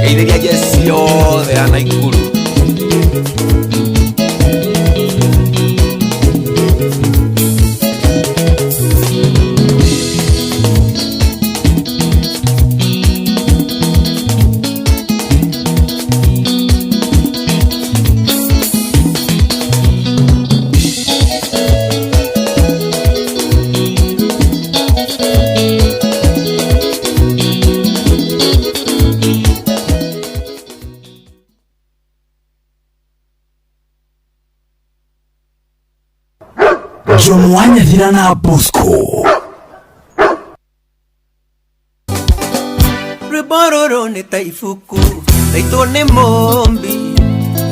eireria jeci yothe ya Naikuru Jomo wa Nyathira na Bosco Rwĩmbo rũrũ nĩ ta ibuku raitwo nĩ mũmbi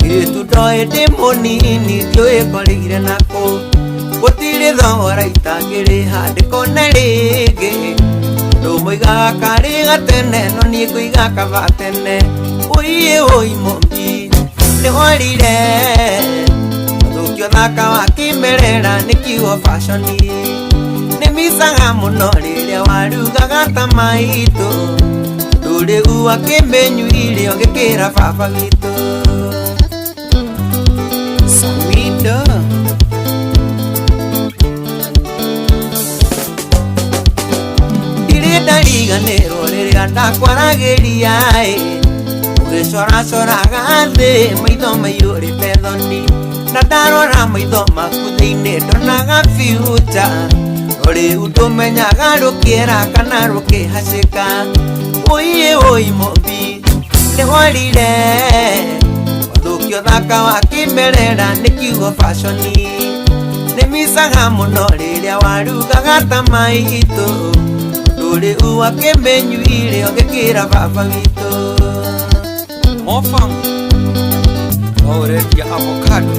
Irĩtu ndoĩ ndĩ mũnini ndiũĩ ngorĩire nakũ Gũtirĩ thogora itangĩrĩha ndĩkone rĩngĩ Andũ moigaga karĩ gatene no niĩ ngũiga kaba tene Ũiĩ ũi mũmbi nĩ worire Ũthũkio thaka wa kĩmerera nĩ kiugo fashoni Nĩ micaga mũno rĩrĩa warugaga ta maitũ Rĩu akĩmĩnyuire ũgĩkĩra baba witũ Samido Ndirĩ ndariganĩrwo rĩrĩa ndakwaragĩria ĩ Ũgĩcoracoraga thĩ maitho maiyũrĩte thoni Na ndarora maitho maku thĩinĩ ndonaga future No rĩu ndũmenyaga rũkĩera kana rũkĩhacĩka Ũiĩ ũi mũmbi nĩ worire Ũthũkio thaka wa kĩmerera nĩ kiugo fashoni Nĩ micaga mũno rĩrĩa warugaga ta maitũ Rĩu akĩmĩnyuire ũgĩkĩra baba witũ Mofam waũrendia avocado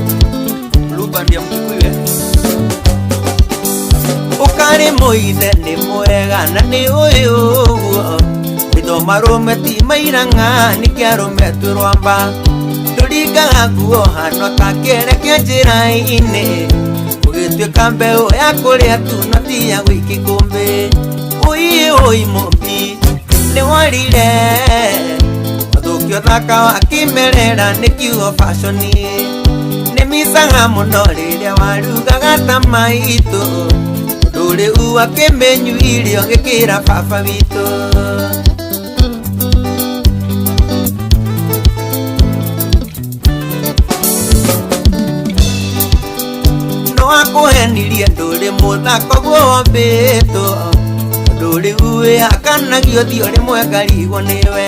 Blueband ya Mkikuyu eh? Ũkarĩ mũithe nĩ mwega na nĩ ũĩ ũguo Maitho marũme ti mairang'a nĩkĩ arũme twĩ Ndũringaga nguo hano ta kĩerekio njĩra-inĩ Ũgĩtuĩka mbeũ ya kũrĩa tu no ti ya gũikia ikũmbĩ Ũiĩ ũi mũmbi nĩ worire Ũthũkio thaka wa kĩmerera nĩ kiugo fashoni Nĩ micaga mũno rĩrĩa warugaga ta maitũ Rĩu akĩmĩnyuire ũgĩkĩra baba witũ No akũhenirie ndũrĩ mũthako guo wombĩtwo Ndũrĩ wĩhakanagio ũthiũ rĩmwe ngarigwo nĩwe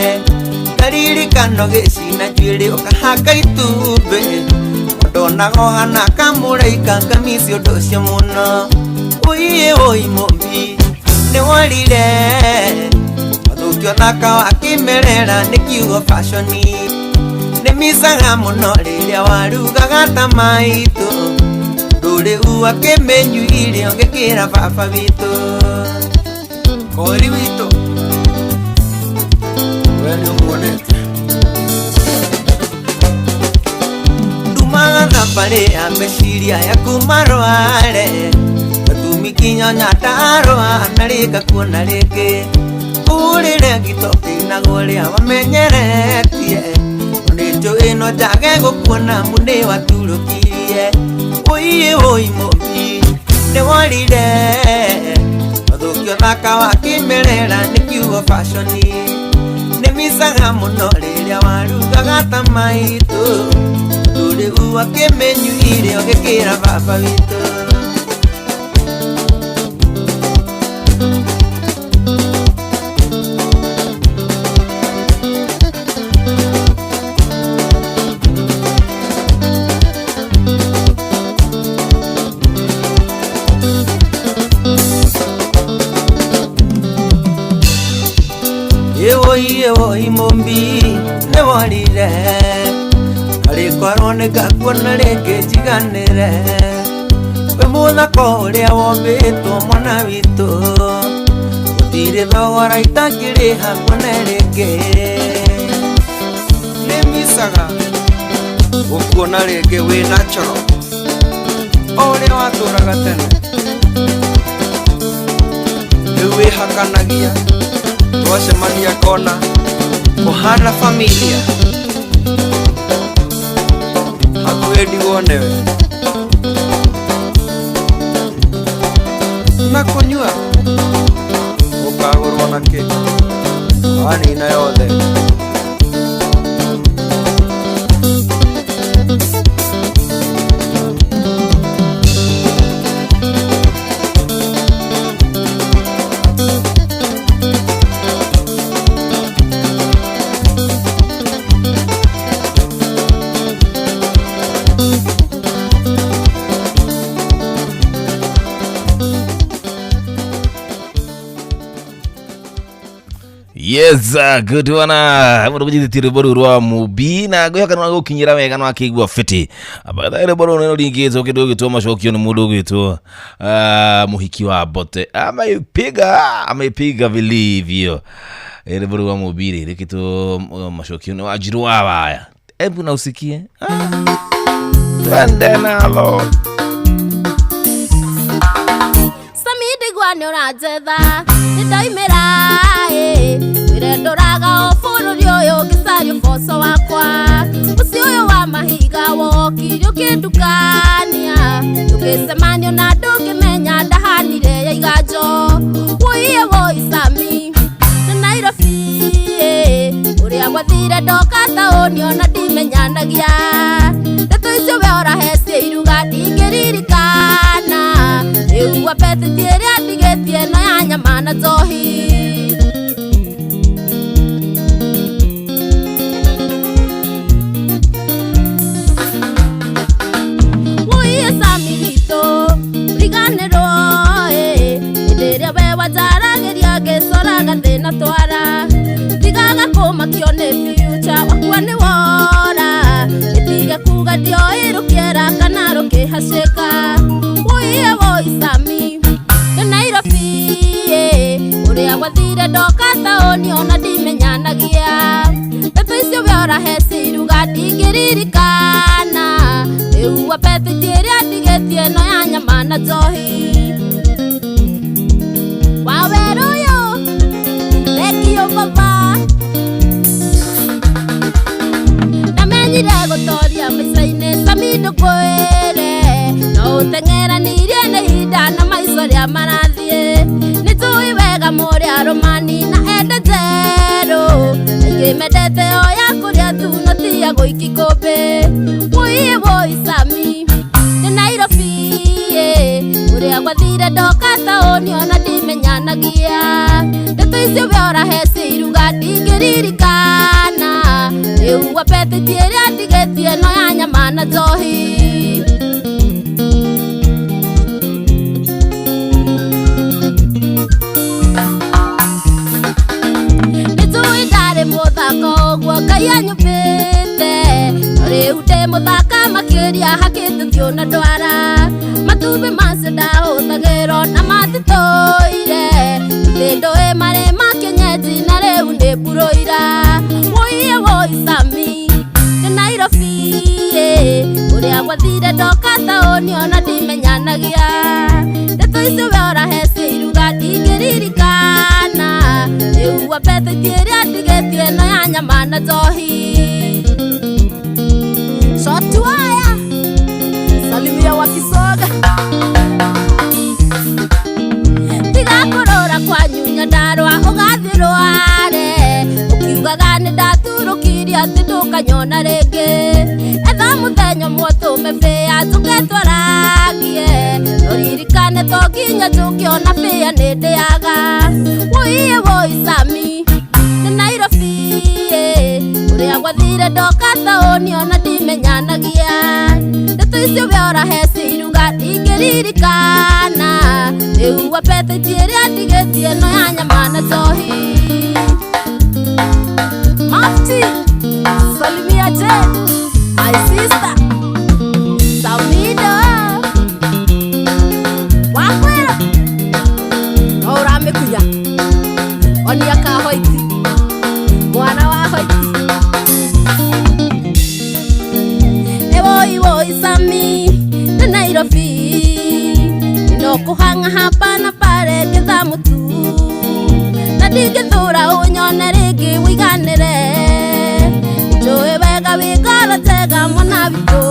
Ndaririkano gĩcina njuĩrĩ ũkahaka itumbĩ Ndonaga ũhana kamũraika ngamisi ũndũ ũcio mũno. Ũiĩ ũi mũmbi nĩ worire. Wathũkio thaka wa kĩmerera nĩ kiugo fashoni. Nĩ micaga mũno rĩrĩa warugaga ta maitũ. Ndũrĩu akĩmĩnyuire ũngĩkĩra baba witũ. Kori witũ we nĩ ũmuonete. Ndumaga thabarĩ ya meciria yaku marware. Gatumi kinya nyandarũa na rĩngakuona rĩngĩ. Ũrĩre gĩtoki na ũrĩa wamenyeretie. Nĩnjũĩ no njage gũkuona amu nĩ waturũkirie. Ũiĩ ũi mũmbi nĩ worire. Wathũkio thaka wa kĩmerera nĩ kiugo fashoni. Nĩ micaga mũno rĩrĩa warugaga ta maitũ. Ndũrĩu akĩmĩnyuire ũgĩkĩra baba witũ. Ĩwoi mũmbi nĩ worire. Arĩkorwo nĩ ngakuona rĩngĩ njiganĩre. Wĩ mũthako ũrĩa wombĩtwo mwana witũ. Gũtirĩ thogora itangĩrĩha kuone rĩngĩ. Nĩ micaga gũkuona rĩngĩ wĩ natural. O ũrĩa watũraga tene. Rĩu wĩhakanagia twacemania kona kũhana familia. Hakuhĩ ndigwo nĩwe. Na kũnyua ũkagũrwo na kĩ wanina yothe. Yes, good one. Mũndũ kũnyitĩtie rwĩmbo rũu rwa Mũmbi na ngwĩhoka nĩ wagũkinyĩra wega na wakĩigua fiti. Abatha rwĩmbo rũu nĩ rũringĩtwo kĩndũ gĩgwĩtwo macokio nĩ mũndũ ũgwĩtwo Mũhiki wa Mbote. Ameipiga vilivyo. Rwĩmbo rũu rwa Mũmbi rĩ rĩkĩtwo macokio nĩ Wanjirũ wa Waya. Hebu na usikie. Twende nalo. Sami ndigwa nĩ ũranjetha nĩndoimĩra ĩ wĩre ndũraga o bũrũri ũyũ ngĩcaria ũboco wakwa mũciĩ ũyũ wa mahiga wokire ũkĩndukania tũgĩcemanio na ndũngĩmenya ndahanire ya iganjo wũiye woi Sami na Nairobi ĩ ũrĩa gwathire ndoka taũni ona ndimenyanagia ndeto icio we ũrahe cia iruga ndingĩririkana rĩu appetite ĩrĩa ndigĩtie no ya nyama na njohi. Wũiye Sami witũ riganĩrwo ĩ hĩndĩ ĩrĩa we wanjaragĩria ngĩcoraga thĩna twara ndigaga kũmakio nĩ future wakua nĩ wora ĩtige kuga ndioĩ rũkĩera kana rũkĩhacĩka wũiye woi Sami nĩ Nairobi ĩ ũrĩa gwathire ndoka taũni ona ndimenyanagia ndeto icio we ũrahe cia iruga ndingĩririkana rĩu appetite ĩrĩa ndigĩtie no ya nyama na njohi wawerũ ũyũ thengio baba ndamenyire gũtoria maica-inĩ Sami ndũkwĩre no ũteng'eranirie nĩ ihinda na maica ũrĩa marathiĩ nĩ njũĩ wega mũrĩ arũmani na ende njerũ aingĩ mendete o ya kũrĩa tu no ti ya gũikia ikũmbĩ wũiĩ wũi Sami nĩ Nairobi ĩ ũrĩa gwathire ndoka taũni ona ndimenyanagia ndeto icio we ũrahe cia iruga ndingĩririkana rĩu appetite ĩrĩa ndigĩtie no ya nyama na na njohi. Nĩnjũĩ ndarĩ mũthaka ũguo Ngai anyũmbĩte, no rĩu ndĩ mũthaka makĩria hakĩtĩtio na ndwara. Matumbĩ macio ndahũthagĩrwo na matitũire, thĩ ndũĩ marĩ ma kĩenyenji na rĩu nĩ mburũira. Wũiye wũi Sami nĩ Nairobi ĩ, ũrĩa gwathire ndoka taũni ona ndimenyanagia. Ndeto icio we ũrahe cia iruga ndingĩririkana, rĩu appetite ĩrĩa ndigĩtie ĩno ya nyama na njohi. Shotwaya salimia wakisoga, tiga kũrũra kwanyu Nyandarũa ũgathiĩ rware, ũkiugaga nĩ ndaturũkirie atĩ ndũkanyona rĩngĩ. Etha mũthenya ũmwe ũtũme bĩa njũke twaragie, no ririkane to nginya njũke ona bĩa nĩ ndĩaga. Wũiye wũi Sami nĩ Nairobi ĩ, ũrĩa gwathire ndoka taũni ona ndimenyanagia. Ndeto icio we ũrahe cia iruga ndingĩririkana, rĩu appetite ĩrĩa ndigĩtie ĩno ya nyama na njohi. Mafti salimia Jane my sister Samido wakwĩra no ũramĩkuya onia ka hoiti mwana wa hoiti. Ewoi woi Sami nĩ Nairobi, no kũhang'a hapa na pale ngĩtha mũtu, na ndingĩthũra ũnyone rĩngĩ wĩiganĩre, njũĩ wega wĩ ngoro njega mwana witũ.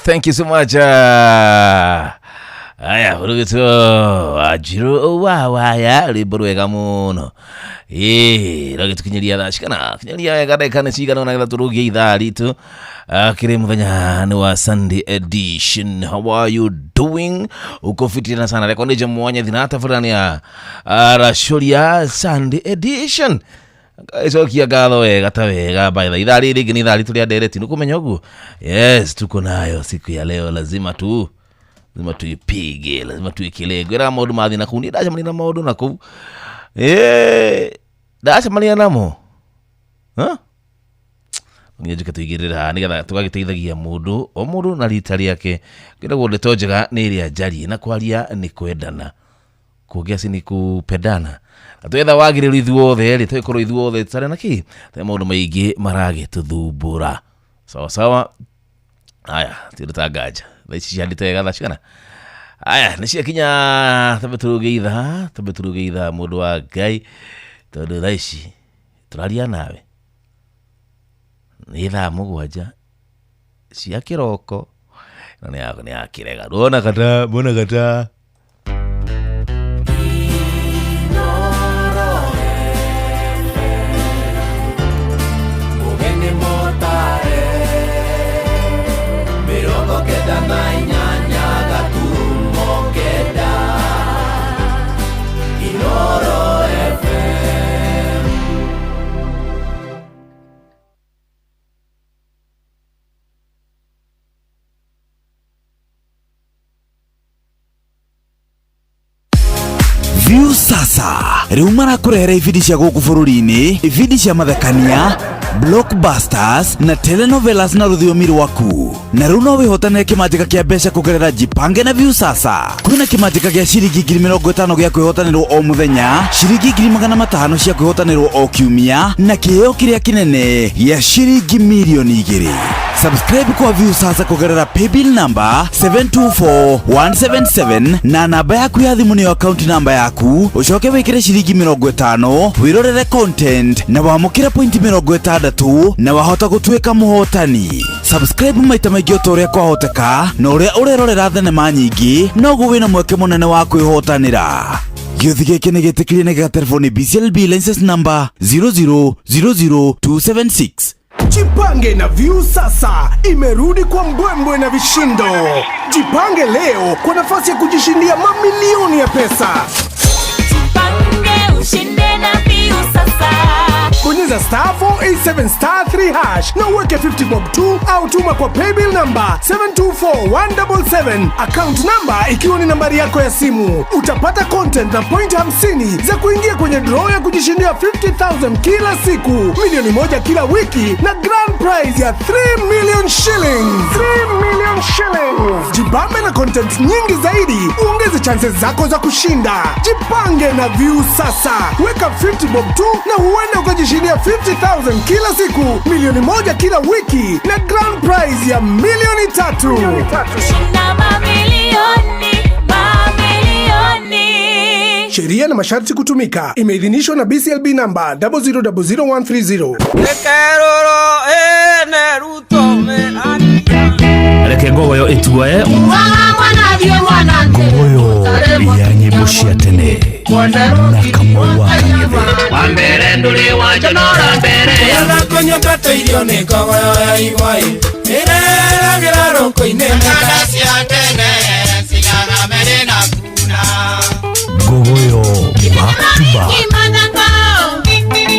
Thank you so much. Aya, rugito ajiro wa rwimbo rwega muno. Rũgĩtũkinyĩria thaa cigana? Kinyĩria wega ndagĩka nĩ cigana ũna getha tũrũgie ithaa ritũ. Kĩrĩ mũthenya nĩ wa Sunday edition. How are you doing? Uko fiti na sana. Rekwa nĩ Jomo wa Nyethi na tabarania Aracũria Sunday edition. Icokia ngatho wega ta wega. By the ithaa rĩrĩ rĩngĩ nĩ ithaa ritũ rĩa ndereti, nĩũkũmenya ũguo? Yes, tuko nayo siku ya leo, lazima tuipige, lazima tuikelee. Ngwĩraga maũndũ mathiĩ na kũu, niĩ ndacemania na maũndũ na kũu. Ndacemania namo. Nginya njuke tũigĩrĩre haha nĩgetha tũgagĩteithagia mũndũ o mũndũ na rita rĩake. Kwĩragwo ndeto njega nĩ ĩrĩa njarie, na kwaria nĩ kwendana, kuongea si ni kupendana. Na twetha wagĩrĩru ithuothe rĩ, tũgĩkorwo ithuothe tũtarĩ na kĩ, tũrĩ maũndũ maingĩ maragĩtũthumbũra. Sawa sawa. Aya, ti ũndũ ta nganja. Thaa ici cihandĩte wega thaa cigana? Aya, nĩ ciakinya tambe tũrũge ithaa mũndũ wa Ngai, tondũ thaa ici tũraria nawe nĩ thaa 7 cia kĩroko, na nĩ yakĩrega. Ndwona kata, mbona kata. View sasa riu marakũrehera ibindi cia gũkũ bũrũri-inĩ, ibindi cia mathekania, Blockbusters na telenovelas na rũthiomi rwaku. Na rĩu no wĩhotanĩre kĩmanjĩka kĩa mbeca kũgerera Jipange na Viusasa. Kwĩna kĩmanjĩka gĩa ciringi 50,000 gĩa kwĩhotanĩrwo o mũthenya, ciringi 500,000 cia kwĩhotanĩrwo o kiumia, na kĩheo kĩrĩa kĩnene gĩa ciringi 2 milioni. Subscribe kwa Viusasa kũgerera paybill number 724177 na namba yaku ya thimũ nĩyo account namba yaku, ũcoke wĩkĩre ciringi 50 wĩrorere content na wamũkĩre point 60 na wahota gũtuĩka mũhotani. Subscribe maita maingĩ o ta ũrĩa kwahoteka, na ũrĩa ũrerorera thenema nyingĩ noguo wĩna mweke mũnene wa kwĩhotanĩra. Gĩũthi gĩkĩ nĩ gĩtĩkĩrie nĩ gĩgaterefoni BCLB license number 0000276. Jipange na Viusasa imerudi kwa mbwembwe na vishindo. Jipange leo kwa nafasi ya kujishindia mamilioni ya pesa. Jipange ushinde na Viusasa. Bonyeza star 487 star 3 hash na uweke 50 bob tu au tuma kwa paybill number 724177, account number ikiwa ni nambari yako ya simu. Utapata content na point 50 za kuingia kwenye draw ya kujishindia 50,000 kila siku, 1 milioni kila wiki na grand prize ya 3 million shillings. 3 million shillings. Jibambe na content nyingi zaidi, uongeze chances zako za kushinda. Jipange na Viusasa, weka 50 bob tu na huenda ukajishindia 50,000 kila siku, 1 milioni kila wiki na grand prize ya 3 milioni. Shinda mamilioni, mamilioni. Sheria na masharti kutumika. Imeidhinishwa na BCLB namba 0000130. Keroro ene ruto me Reke ngogoyo ĩtuoe ngogoyo ya nyĩmbo cia tene na Kamau wa Kang'ethe. Wambere ndũrĩ wanjonora mbere. Kũnyũmba tũirio nĩ ngogoyo ya igwai ĩreragĩra rũkũ-inĩ. Ng'anda cia tene cigaga merĩ na kuna. Ngogoyo back to back.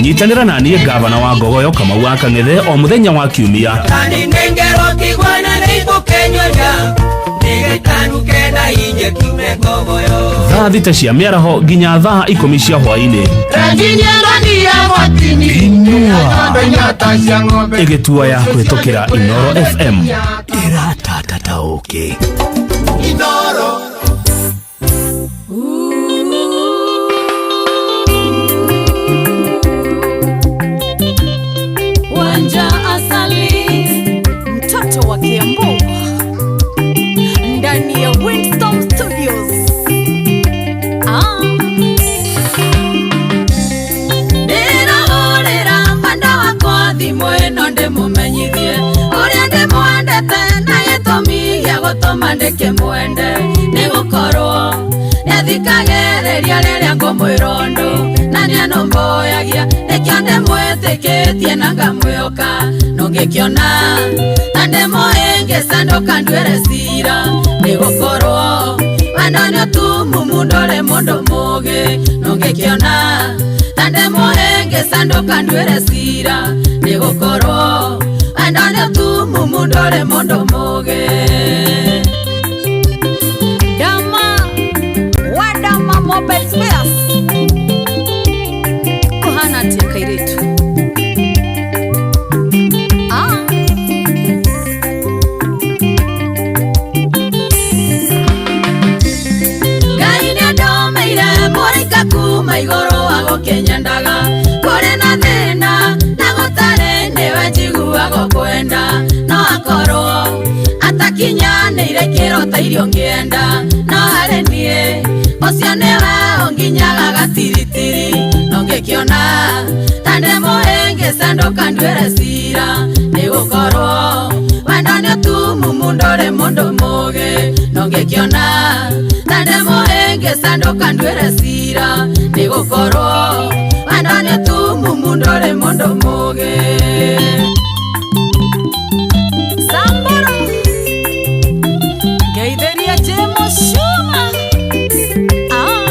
Nyitanĩra na niĩ ngavana wa ngogoyo Kamau wa Kang'ethe o mũthenya wa kiumia Tani nengero kigwana nĩigũkenyũria nĩgĩtanuke na inye kiume ngogoyo. Thaa 6 cia mĩaraho nginya thaa 10 cia hwaĩ-inĩ. Inua ĩgĩtuoya kũhĩtũkĩra Inoro FM. Ĩratatataũkĩ. Inoro. Wanja Asali, mtoto wa Kiambu, ndani ya Winston Studios. Ah. Ndĩrahũrĩra mwenda wakwa thimũ ĩno ndĩmũmenyithie ũrĩa ndĩmwendete na gĩtũmi gĩa gũtũma ndĩkĩmwende nĩ gũkorwo nĩathikagĩrĩria rĩrĩa ngũmwĩra ũndũ na nĩanũmbũyagia nĩkĩo ndĩmwĩtĩkĩtie na ngamwĩhoka nũngĩkĩona ta ndĩmũhĩngĩca ndũkanduĩre cira nĩ gũkorwo wendo nĩ ũtumumu ndũrĩ mũndũ mũũgĩ nũngĩkĩona ta ndĩmũhĩngĩca ndũkanduĩre cira nĩ gũkorwo wendo nĩ ũtumumu ndũrĩ mũndũ mũũgĩ. Dama Wadama Mobile Spares kuhana atia kairitu? Ah. Ngai nĩandomeire mũraika kuma igũrũ wa gũkĩnyendaga kũrĩ na thĩna na gũtarĩ nĩwe njiguaga kwenda no akorwo atakinyanĩire kĩro ta irio ngĩenda no harĩ niĩ ũcio nĩwe ũnginyaga gatiritiri no ngĩkĩona ta ndĩmũhĩngĩca ndũkanduĩre cira nĩ gũkorwo wendo nĩ ũtumumu ndũrĩ mũndũ mũũgĩ no ngĩkĩona ta ndĩmũhĩngĩca ndũkanduĩre cira nĩ gũkorwo wendo nĩ ũtumumu ndũrĩ mũndũ mũũgĩ. Samburu ngeithĩria Jemo Shuma. Ah.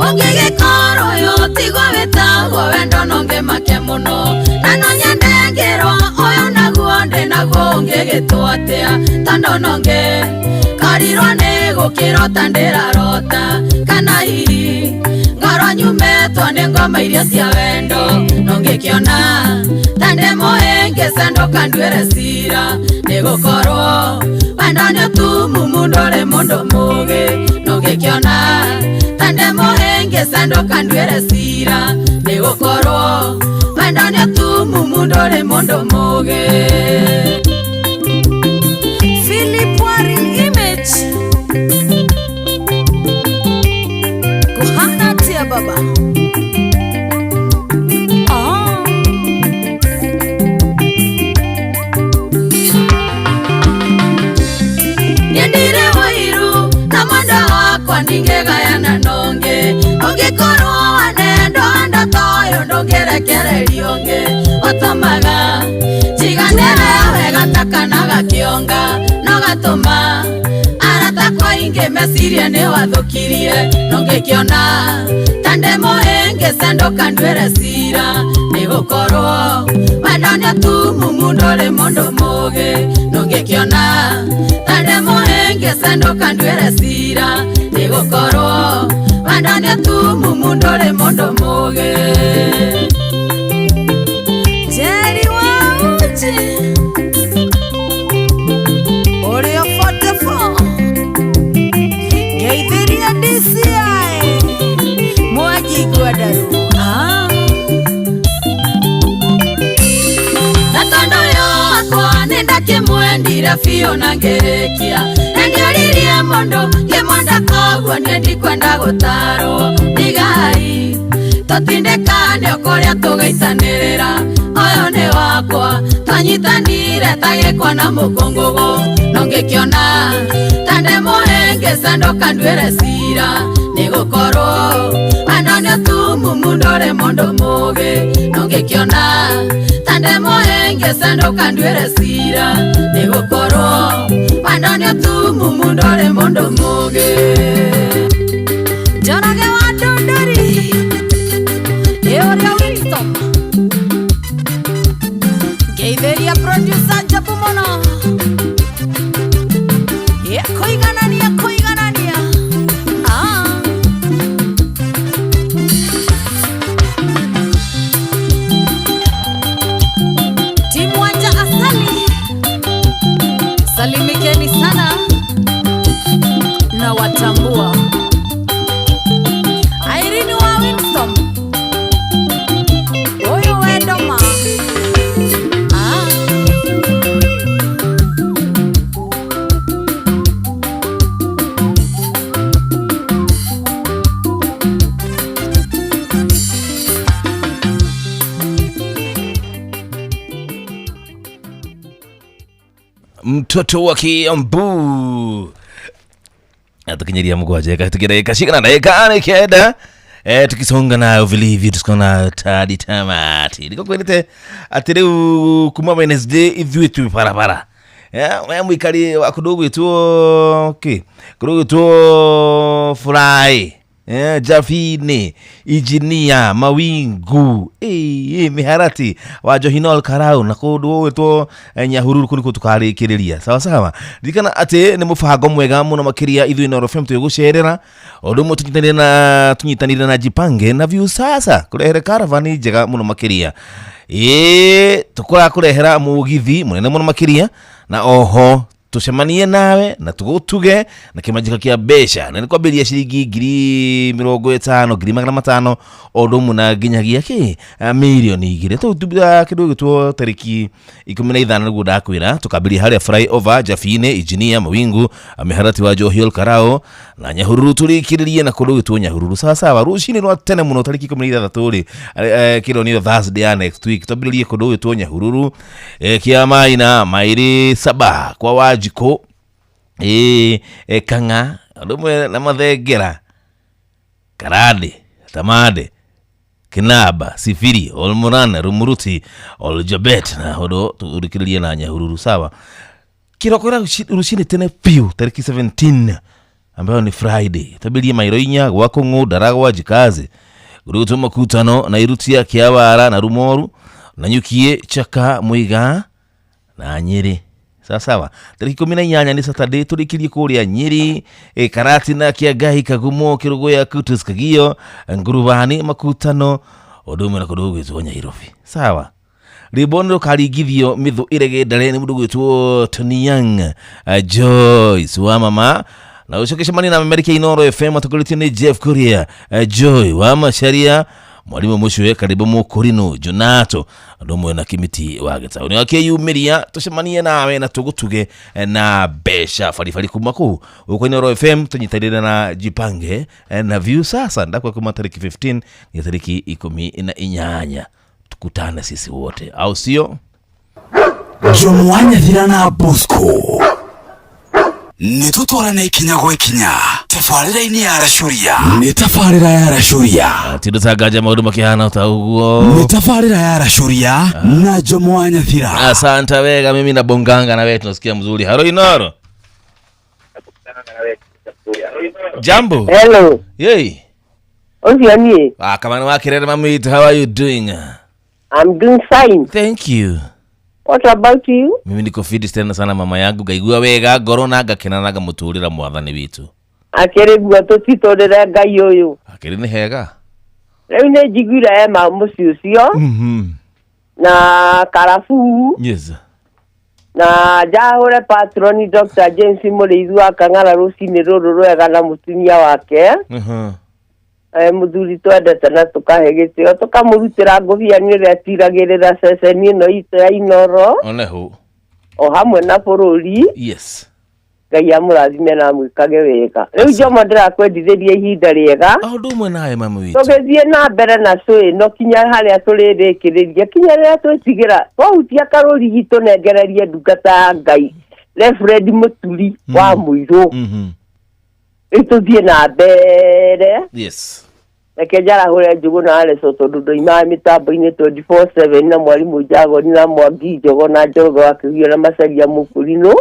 Ũngĩgĩkorwo ũyũ tiguo wĩtagwo wendo no ngĩmake mũno na no nyende ngĩrwo ũyũ naguo ndĩ naguo ũngĩgĩtwo atĩa tondũ no ngĩkorwo Ndarirwo nĩ gũkĩrota ndĩrarota kana hihi ngoro nyumetwo nĩ ngoma iria cia wendo no ngĩkĩona ta ndĩ mũhĩngĩca ndũkanduĩre cira nĩ gũkorwo wendo nĩ ũtumumu ndũrĩ mũndũ mũũgĩ no ngĩkĩona ta ndĩ mũhĩngĩca ndũkanduĩre cira nĩ gũkorwo wendo nĩ ũtumumu ndũrĩ mũndũ mũũgĩ. Philip Warren Image Kuhana tia baba. Nyendire wairu na mwenda wakwa ndingĩgayana nonge ũngĩkorwo wanendo enda toyo ndũngĩrekererio ũngĩ ũtũmaga njiganĩre wega ta kana gakĩonga no gatũma arata kwa ingĩ mecirie nĩ wathũkirie no ngĩkĩona ta ndĩ mũhĩngĩca ndũkanduĩre cira nĩ gũkorwo wendo nĩ ũtumumu ndũrĩ mũndũ mũũgĩ no ngĩkĩona ta ndĩ mũhĩngĩca ndũkanduĩre cira nĩ gũkorwo wendo nĩ ũtumumu ndũrĩ mũndũ mũũgĩ. Jerry wa uji Oreo 44 Geithiria DCI Mwangi Ngwandaru. Na tondũ yakwa nĩ ndakĩmwendire biũ na ngĩrĩkia na ndioririe mũndũ ngĩmwenda koguo niĩ ndikwenda gũtarwo ndigai tũtindĩkane o kũrĩa tũgĩitanĩrĩra ũyũ nĩ wakwa twanyitanire ta gĩkwa na mũkũngũgũ no ngĩkĩona ta ndĩ mũhĩngĩca ndũkanduĩre cira nĩ gũkorwo wendo nĩ ũtumumu ndũrĩ mũndũ mũũgĩ no ngĩkĩona ta ndĩ mũhĩngĩca ndũkanduĩre cira nĩ gũkorwo wendo nĩ ũtumumu ndũrĩ mũndũ mũũgĩ. Njoroge wa Ndũndũri Ĩũrĩa Winston Ngeithĩria producer Njabu mũno Kũiganania kũiganania. Timu Wanja Asali salimikeni sana na watambua. Irene wa Winston Oyo Wedoma. Mtoto wa Kiambu atukinyiria mugwanja gatugira cigana ndagika nĩ kenda tukisonga nayo vilivyo tukisonga nayo tadi tamati ndikokwĩrĩte atĩ rĩu kuma Wednesday ithuĩ twĩ barabara we mũikari wa kũndũ gwĩtwo kĩ kũndũ gwĩtwo Furahi Jafini Injinia Mawingu Miharati wa Johinol Karau na kũndũ gwĩtwo Nyahururu kũu nĩkuo tũkarĩkĩrĩria sawa sawa. Ririkana atĩ nĩ mũbango mwega mũno makĩria ithuĩ Inooro FM twĩgũcerera ũndũ ũmwe tũnyitanĩire na Jipange na Viusasa kũrehere karavani njega mũno makĩria tũkũrakũrehera mũgithi mũnene mũno makĩria na oho tucemanie nawe na tugutuge na kimanjika kia mbeca na nĩ kwambĩrĩria ciringi 50,000 500,000 o ũndũ ũmwe na nginyagia kĩ mirioni 2 tũu kĩndũ gĩtwo tarĩki 15 nĩguo ndakwĩra tũkambĩrĩria harĩa flyover Jafine Engineer Mawingu Miharati wa Johiol Karao na Nyahururu tũrĩkĩrĩrie na kũndũ gĩtwo Nyahururu sawa sawa rũcinĩ rwa tene mũno tarĩki 16 rĩ kĩro nĩ Thursday ya next week twambĩrĩrie kũndũ gĩtwo Nyahururu kia Maina mairi 7 kwa Wajiko Kang'a ũndũ na Mathengera Karande Tamande Kinaba Sifiri Olmurana Rumuruti Oljabet na ũndũ tũrĩkĩrĩrie na Nyahururu sawa kiroko rũcinĩ tene biũ tarĩki 17 ambayo ni Friday tabirie mairo 4 gwa Kũng'ũ Ndaragwa Njikazi Gurutu Makutano na Irutia Kiawara na Rumoru na Nyukie Chaka Muiga na Nyeri Sawa sawa. Tarĩki 18 nĩ Saturday tũrĩkĩrie kũrĩa Nyĩrĩ, Karatina, Kĩangai, Kagumo, Kĩrũgũya, Kutus, Kagio, Ngurubani, Makutano, ũndũ ũmwe na kũndũ gũgwĩtwo Nyairobi. Sawa. Rwĩmbo nĩ rũkaringithio mĩthũ ĩrege ndare nĩ mũndũ gwĩtwo Tony Young, Joyce wa mama na ũcoke cemania na Amerika Inoro FM atongoretio nĩ Jeff Kuria, Joy wa Macharia, mwalimu mũcue karibu mũkũrinũ Jonato ũndũ ũmwe na Kimiti wa Gĩtaũ. Nĩ wakĩyumĩria tũcemanie nawe na tũgũtuge na mbeca baribari kuma kũu gũkũ Inoro FM tũnyitanĩre na Jipange na View sasa ndakwa kuma tarĩki 15 nginya tarĩki 18 tukutane sisi wote, au sio? Jomo wa Nyathira na Bosco nĩ tũtwarane ikinya gwa ikinya tabarĩra-inĩ ya Aracũria. Nĩ tabarĩra ya Aracũria. Tindo tangaja maũndũ makĩhana ta ũguo. Nĩ tabarĩra ya Aracũria na Jomo wa Nyathira. Asante wega, mimi na bonganga na wewe tunasikia mzuri. Halo Inoro. Jambo. Hello. Yey. Ũcio niĩ. Ah, kama ni wakirere mami, how are you doing? I'm doing fine. Thank you. What about you? Mimi niko fiti tena sana mama yangu, ngaigua wega ngoro na ngakena na ngamũtũrĩra mwathani witũ. Akĩrĩ guo tũtitũrĩre Ngai ũyũ. Akĩrĩ nĩ hega. Rĩu nĩ njiguire ema mũciĩ ũcio. Na karabuu. Yes. Na njahũre patroni Dr. James Mũrĩithi wa Kang'ara rũcinĩ rũrũ rwega na mũtumia wake. Mũthuri twendete na tũkahe gĩtĩo tũkamũrutĩra ngũbia nĩ ũrĩa atiragĩrĩra ceceni ĩno itũ ya Inoro. Oneho. O hamwe na bũrũri. Yes. Ngai amũrathime na amwĩkage wega. Rĩu Jomo ndĩrakwendithĩria ihinda rĩega. Ũndũ ũmwe nawe mami witũ. Tũgĩthiĩ na mbere na show ĩno kinya harĩa tũrĩrĩkĩrĩria kinya rĩrĩa twĩtigĩra twahutia karũri gitũ nengererie ndungata ya Ngai Reverend Mũturi wa Mũirũ. Rĩu tũthiĩ na mbere. Yes. Reke njarahũre Njũgũ na Aleso tondũ ndoimaga mĩtambo-inĩ 24/7 na mwarimũ Njagoni na Mwangi Njogo na Njoroge wa Kĩhuhio na Macharia Mũkũrinũ.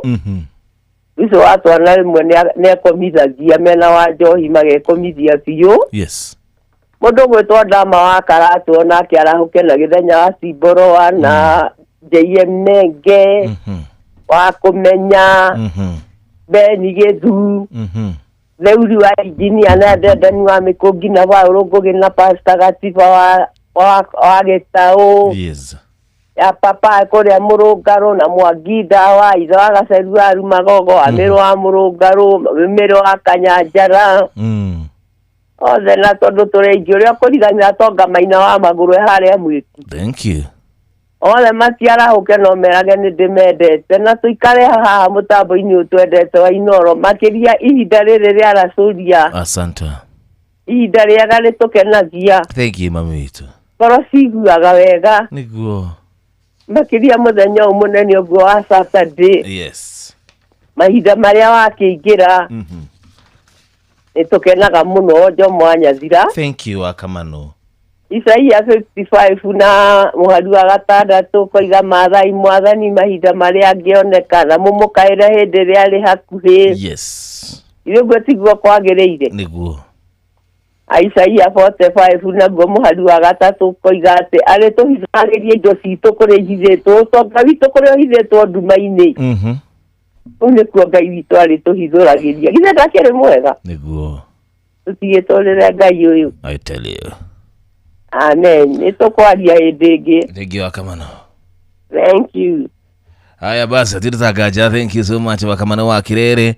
Ũcio wa twana rĩmwe nĩekomithagia mena wa njohi magekomithia biũ. Yes. Mũndũ ũgwĩtwo Ndama wa Karatũ onake arahũke na Gĩthenya wa Cimboroa na JM Menge wa Kũmenya Beni Gĩthu Theuri wa injinia na Ndendani wa Mĩkũngi na Paũlũ Ngũgĩ na Pastor Gatiba wa Gĩtaũ. Yes. Ya papa kũrĩa Mũrũngarũ na Mwangi Ndawa ithe wa Gaceru wa Rumagogo Amĩrũ wa Mũrũngarũ Mĩrũ wa Kanyanjara. Othe na tondũ tũrĩ aingĩ ũrĩa ũkũriganĩra Tonga Maina wa Magũrũ e harĩa Mwĩki. Thank you. Othe matiarahũke no merage nĩ ndĩmendete na tũikare haha mũtambo-inĩ ũyũ twendete wa Inoro makĩria ihinda rĩrĩ rĩa Aracũria. Asante. Ihinda rĩega rĩtũkenagia. Thank you mami witũ. Ngoro ciguaga wega. Nĩguo. Makĩria mũthenya ũyũ mũnene ũguo wa Saturday. Yes. Mahinda marĩa wakĩingĩra. Nĩ tũkenaga mũno Jomo wa Nyathira. Thank you Akamano. Isaia 55 na mũhari wa 6 koiga maathai mwathani mahinda marĩa angĩoneka na mũmũkaĩre hĩndĩ ĩrĩa arĩ hakuhĩ. Yes. Ithuĩ ũguo tiguo kwagĩrĩire. Nĩguo. Isaia 45 naguo mũhari wa 3 koiga atĩ arĩ tũhithagĩrie indo citũ kũrĩa ihithĩtwo ũtonga witũ kũrĩa ũhithĩtwo nduma-inĩ. Kũu nĩkuo Ngai witũ arĩ tũhithũragĩria. Githĩ ndakĩrĩ mwega? Nĩguo. Tũtigĩtũrĩre Ngai ũyũ. I tell you. Amen. Nĩ tũkwaria hĩndĩ ĩngĩ. Thank you Akamano. Thank you. Haya basi atitagaja, thank you so much Wakamano wa Kirere.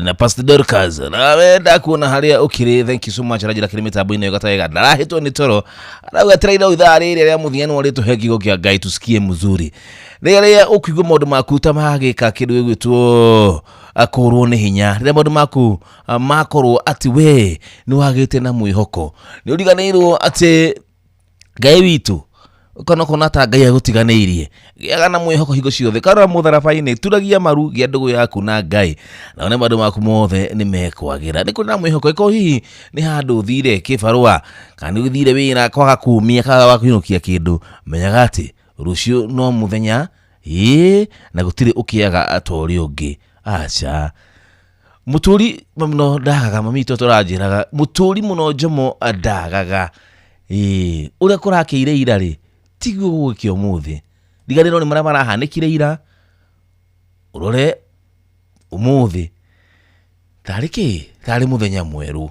Na Pastor Dorcas na wenda kuona haria ukiri, thank you so much rajira kiri mitambo-inĩ ĩyo gatega ndarahĩtwo nĩ toro arauga tiraira ithaa rĩrĩ rĩa mũthia nĩ warĩtũhe kiugo kĩa Ngai tusikie mzuri rĩrĩa ũkũigua maũndũ maku ta magĩka kĩndũ gĩgwĩtwo akũrwo nĩ hinya rĩrĩa maũndũ maku makorwo atĩ we nĩ wagĩte na mwĩhoko nĩ ũriganĩirwo atĩ Ngai witũ kana kona ta Ngai agũtiganĩirie gĩaga na mwĩhoko hingo ciothe karora mũtharaba-inĩ turagia maru gĩa ndũgũ yaku na Ngai na one maũndũ maku mothe nĩ mekwagĩra nĩ kũrĩ na mwĩhoko ĩkorwo hihi nĩ handũ ũthire kĩbarũa kana nĩ ũthire wĩra kwaga kumia kana wa kũinũkia kĩndũ menyaga atĩ rũciũ no mũthenya ĩĩ na gũtirĩ ũkĩaga ta ũrĩa ũngĩ aca mũtũri mũno ndagaga mami witũ tũranjĩraga mũtũri mũno Njomo ndagaga ĩĩ ũrĩa kũrakĩire ira rĩ tiguo gũgĩkĩa ũmũthĩ riganĩrwo nĩ marĩa marahanĩkire ira Ũrore ũmũthĩ tarĩ kĩ tarĩ mũthenya mwerũ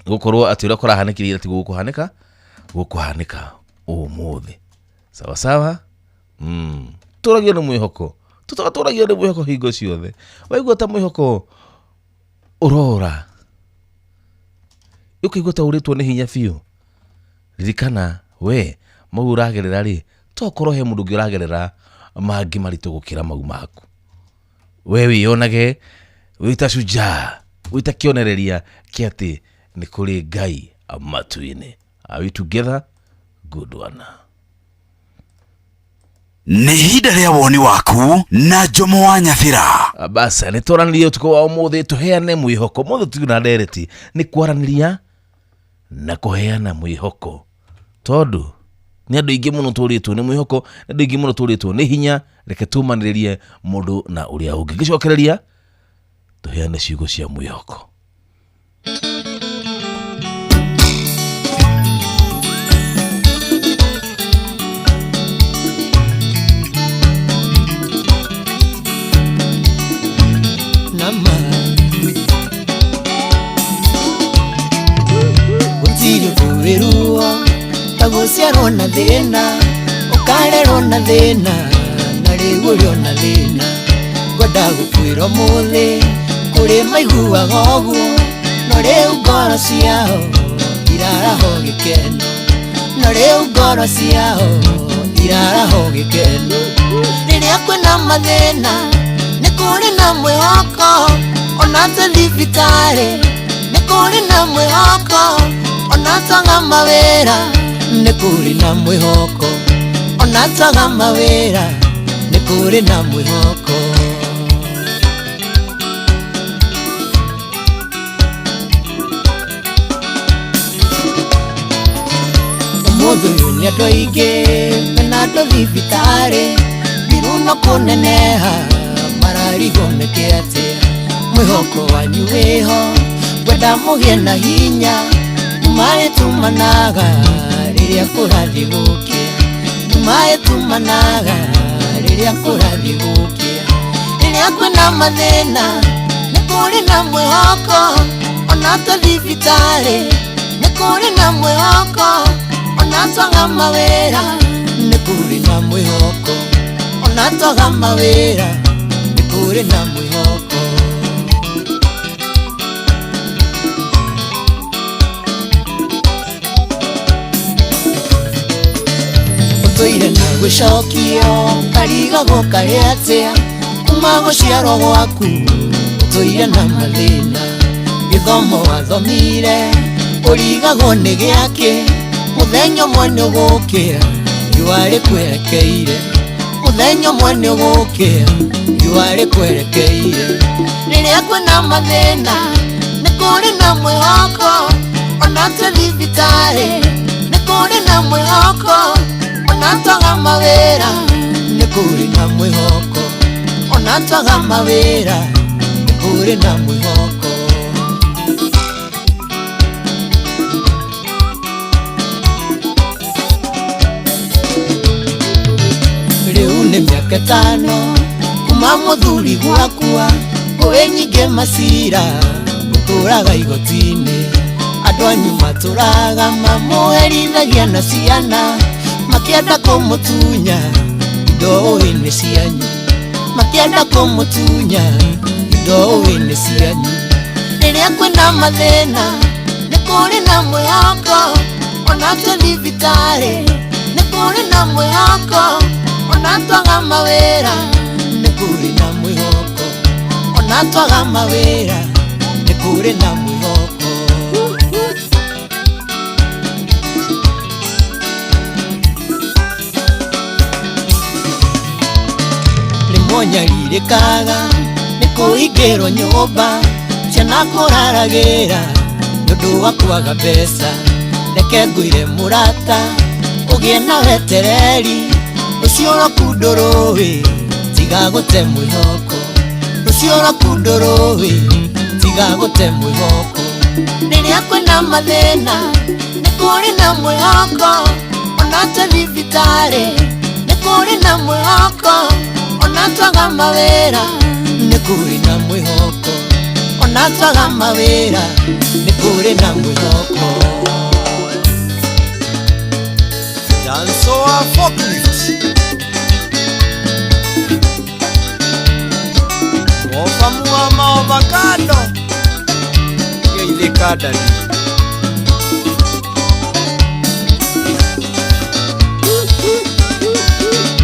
gũkorwo atĩ ũrĩa kũrahanĩkire ira tiguo gũkũhanĩka gũkũhanĩka ũmũthĩ. Sawa sawa. Tũragio nĩ mwĩhoko, tũragio nĩ mwĩhoko hingo ciothe. Waigua ta mwĩhoko ũrora, ũkaigua ta ũrĩtwo nĩ hinya biũ, ririkana we mau ũragerera rĩ, tokorwo he mũndũ ũngĩ ũragerera mangĩ maritũ gũkĩra mau maku. We wĩyonage wĩ ta shujaa, wĩ ta kĩonereria kĩa atĩ nĩ kũrĩ Ngai matu-inĩ. Are we together? Good one. Nĩ ihinda rĩa woni waku na Jomo wa Nyathira. Basa nĩ twaranĩria ũtukũ wa ũmũthĩ, tũheane mwĩhoko. Mũthĩ tuna ndereti nĩ kwaranĩria na kũheana mwĩhoko, tondũ nĩ andũ aingĩ mũno tũrĩtwo nĩ mwĩhoko, nĩ andũ aingĩ mũno tũrĩtwo nĩ hinya. Reke tũmanĩrĩrie mũndũ na ũrĩa ũngĩ. Ngĩcokereria tũheane ciugo cia mwĩhoko. Nama gũtirĩ ũndũ wĩ ruo ta gũciarwo na thĩna, ũkarerwo na thĩna, na rĩu ũrĩ ona thĩna. Ngwenda gũkwĩra ũmũthĩ kũrĩ maiguaga ũguo, no rĩu ngoro ciao iraraho gĩkeno, no rĩu ngoro ciao iraraho gĩkeno. Rĩrĩa kwĩna mathĩna nĩ kũrĩ na mwĩhoko, ona twĩ thibitarĩ nĩ kũrĩ na mwĩhoko, ona twaga mawĩra nĩ kũrĩ na mwĩhoko, ona twaga mawĩra nĩ kũrĩ na mwĩhoko. Ũmũthĩ ũyũ nĩ andũ aingĩ mena andũ thibitarĩ, mbiru no kũneneha mararigwo meke atĩa. Mwĩhoko wanyu wĩho, ngwenda mũgĩe na hinya, nĩmarĩtumanaga rĩrĩa kũrathiĩ gũkĩa, nĩmarĩtumanaga rĩrĩa kũrathiĩ gũkĩa. Rĩrĩa kwĩna mathĩna nĩ kũrĩ na mwĩhoko, ona twĩ thibitarĩ nĩ kũrĩ na mwĩhoko, ona twaga mawĩra nĩ kũrĩ na mwĩhoko, ona twaga mawĩra nĩ kũrĩ na mwĩhoko. Ũtũire na gũcokio karigagwo karĩ atĩa, kuma gũciarwo gwaku ũtũire na mathĩna. Gĩthomo wathomire ũrigagwo nĩ gĩakĩ, mũthenya ũmwe nĩ ũgũkĩra riũa rĩkwerekeire, mũthenya ũmwe nĩ ũgũkĩra riũa rĩkwerekeire. Rĩrĩa kwĩna mathĩna nĩ kũrĩ na mwĩhoko, ona twĩ thibitarĩ nĩ kũrĩ na mwĩhoko, ona twaga mawĩra nĩ kũrĩ na mwĩhoko, ona twaga mawĩra nĩ kũrĩ na mwĩhoko. Rĩu nĩ mĩaka ĩtano kuma mũthuri gwakua, ngũĩ nyingĩ macira mũtũraga igoti-inĩ. Andũ anyu matũraga mamũherithagia na ciana, makĩenda kũmũtunya indo ũĩ nĩ cianyu, makĩenda kũmũtunya indo ũĩ nĩ cianyu. Rĩrĩa kwĩna mathĩna nĩ kũrĩ na mwĩhoko, ona twĩ thibitarĩ nĩ kũrĩ na mwĩhoko, ona twaga mawĩra nĩ kũrĩ na mwĩhoko, ona twaga mawĩra nĩ kũrĩ na mwĩhoko. Rĩmwe nyarirĩkaga nĩ kũhingĩrwo nyũmba, ciana kũraragĩra nĩ ũndũ wa kwaga mbeca. Reke ngwĩre mũrata ũgĩe na wetereri, rũciũ rwaku ndũrũĩ tiga gũte mwĩhoko, rũciũ rwaku ndũrũĩ tiga gũte mwĩhoko. Rĩrĩa kwĩna mathĩna nĩ kũrĩ na mwĩhoko, ona twĩ thibitarĩ nĩ kũrĩ na mwĩhoko, ona Ona twaga mawĩra nĩ kũrĩ na mwĩhoko. Ona twaga mawĩra nĩ kũrĩ na mwĩhoko. Dansoa forklift. Wofamu wa maovakado geithĩka ndani.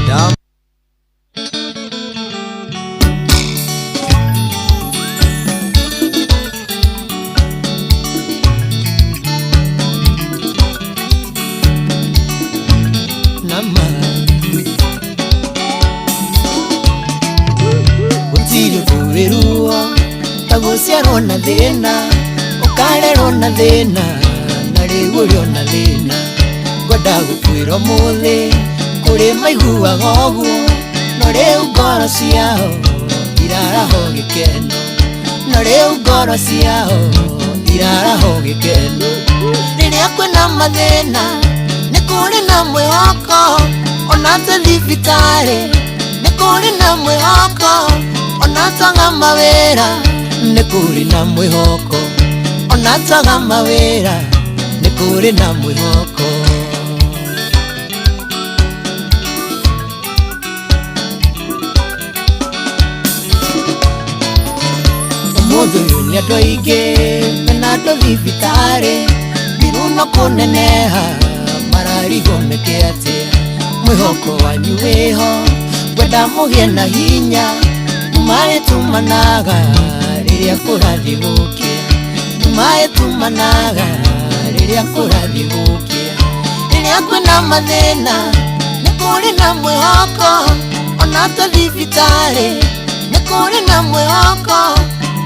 Dam Nama Gũtirĩ ũndũ wĩ ruo ta gũciarwo na thĩna, ũkarerwo na thĩna, na rĩu ũrĩ o na thĩna. Ngwenda gũkwĩra ũmũthĩ kũrĩ maiguaga ũguo, no rĩu ngoro ciao iraraho gĩkeno, no rĩu ngoro ciao iraraho gĩkeno. Rĩrĩa kwĩna mathĩna nĩ kũrĩ na mwĩhoko, ona twĩ thibitarĩ nĩ kũrĩ na mwĩhoko, ona twaga mawĩra nĩ kũrĩ na mwĩhoko, ona twaga mawĩra nĩ kũrĩ na mwĩhoko. Ũmũthĩ ũyũ nĩ andũ aingĩ mena andũ thibitarĩ, mĩruno kũneneha mararigwo meke atĩa. Mwĩhoko wanyu wĩho, ngwenda mũgĩe na hinya, nĩmarĩtumanaga rĩrĩa kũrathiĩ gũkĩa, nĩmarĩtumanaga rĩrĩa kũrathiĩ gũkĩa. Rĩrĩa kwĩna mathĩna nĩ kũrĩ na mwĩhoko, ona twĩ thibitarĩ nĩ kũrĩ na mwĩhoko,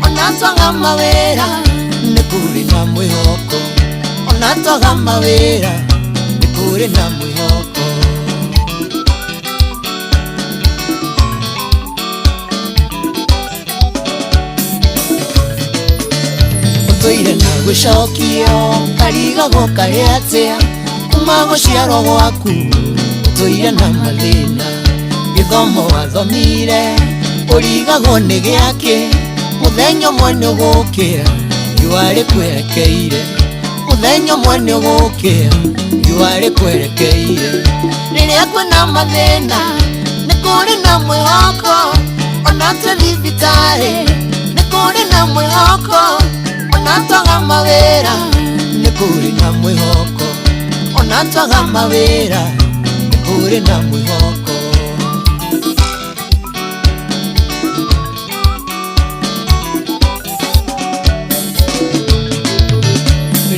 ona twaga mawĩra nĩ kũrĩ na mwĩhoko, ona twaga mawĩra nĩ kũrĩ na mwĩhoko. Ũtũire na gũcokio karigagwo karĩ atĩa, kuma gũciarwo gwaku ũtũire na mathĩna. Gĩthomo wathomire ũrigagwo nĩ gĩakĩ, mũthenya ũmwe nĩ ũgũkĩra riũa rĩkwerekeire, mũthenya ũmwe nĩ ũgũkĩra riũa rĩkwerekeire. Rĩrĩa kwĩna mathĩna nĩ kũrĩ na mwĩhoko, ona twĩ thibitarĩ nĩ kũrĩ na mwĩhoko, ona twaga mawĩra nĩ kũrĩ na mwĩhoko, ona twaga mawĩra nĩ kũrĩ na mwĩhoko.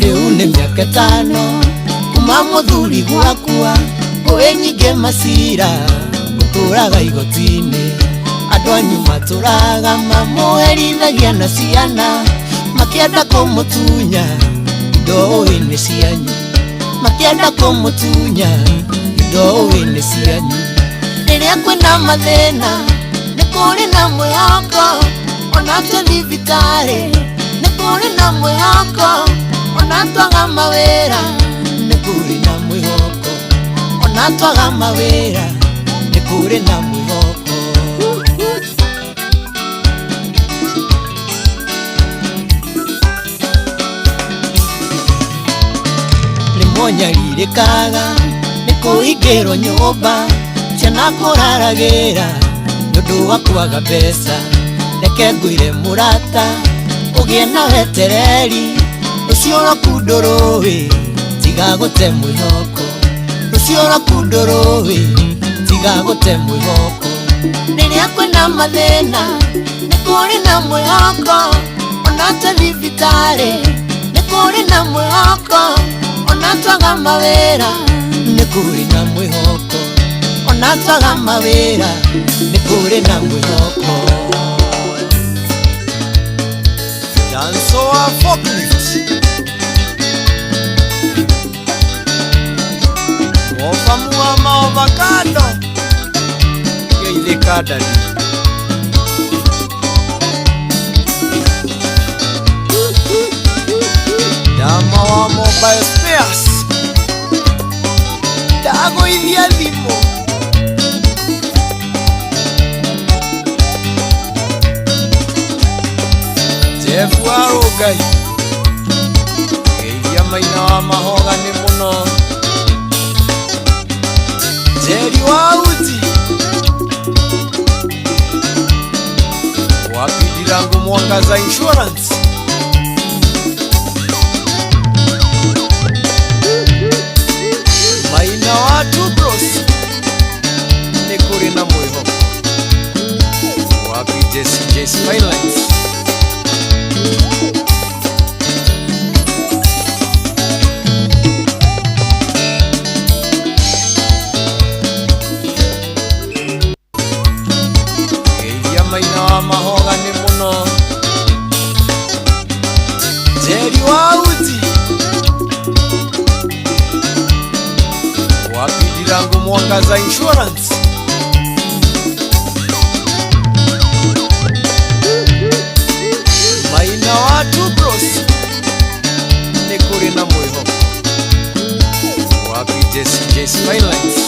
Rĩu nĩ mĩaka ĩtano kuma mũthuri gwakua, ngũĩ nyingĩ macira ũtũraga igoti-inĩ. Andũ anyu matũraga mamũherithagia na ciana, makĩenda kũmũtunya indo ũĩ nĩ cianyu, makĩenda kũmũtunya indo ũĩ nĩ cianyu. Rĩrĩa kwĩna mathĩna nĩ kũrĩ na mwĩhoko, ona twĩ thibitarĩ nĩ kũrĩ na mwĩhoko, ona twaga mawĩra nĩ kũrĩ na mwĩhoko, ona twaga mawĩra nĩ kũrĩ na mwĩhoko. Rĩmwe nyarirĩkaga nĩ kũhingĩrwo nyũmba, ciana kũraragĩra nĩ ũndũ wa kwaga mbeca. Reke ngwĩre mũrata ũgĩe na wetereri, rũciũ rwaku ndũrũĩ tiga gũte mwĩhoko, rũciũ rwaku ndũrũĩ tiga gũte mwĩhoko. Rĩrĩa kwĩna mathĩna nĩ kũrĩ na mwĩhoko, ona twĩ thibitarĩ nĩ kũrĩ na mwĩhoko, ona twaga mawĩra nĩ kũrĩ na mwĩhoko, ona twaga mawĩra nĩ kũrĩ na mwĩhoko. Dansoa forklift. Wofamu wa maovakado geithĩka ndani. Dama wa mobile spares ndagũithia thimũ. Jeff wa Rũngai, geithia Maina wa Mahoga nĩ mũno. Njeri wa Uti, wapi Ndirango Mwangaza Insurance. Maina wa Two Bros, nĩ kũrĩ na mwĩhoko. Wapi Jesse Jesse Finance. Geithia Maina wa Mahoga nĩ mũno. Njeri wa Uti, wapi Ndirango Mwangaza Insurance. Maina wa Two Bros, nĩ kũrĩ na mwĩhoko. Wapi Jesse Jesse Finance.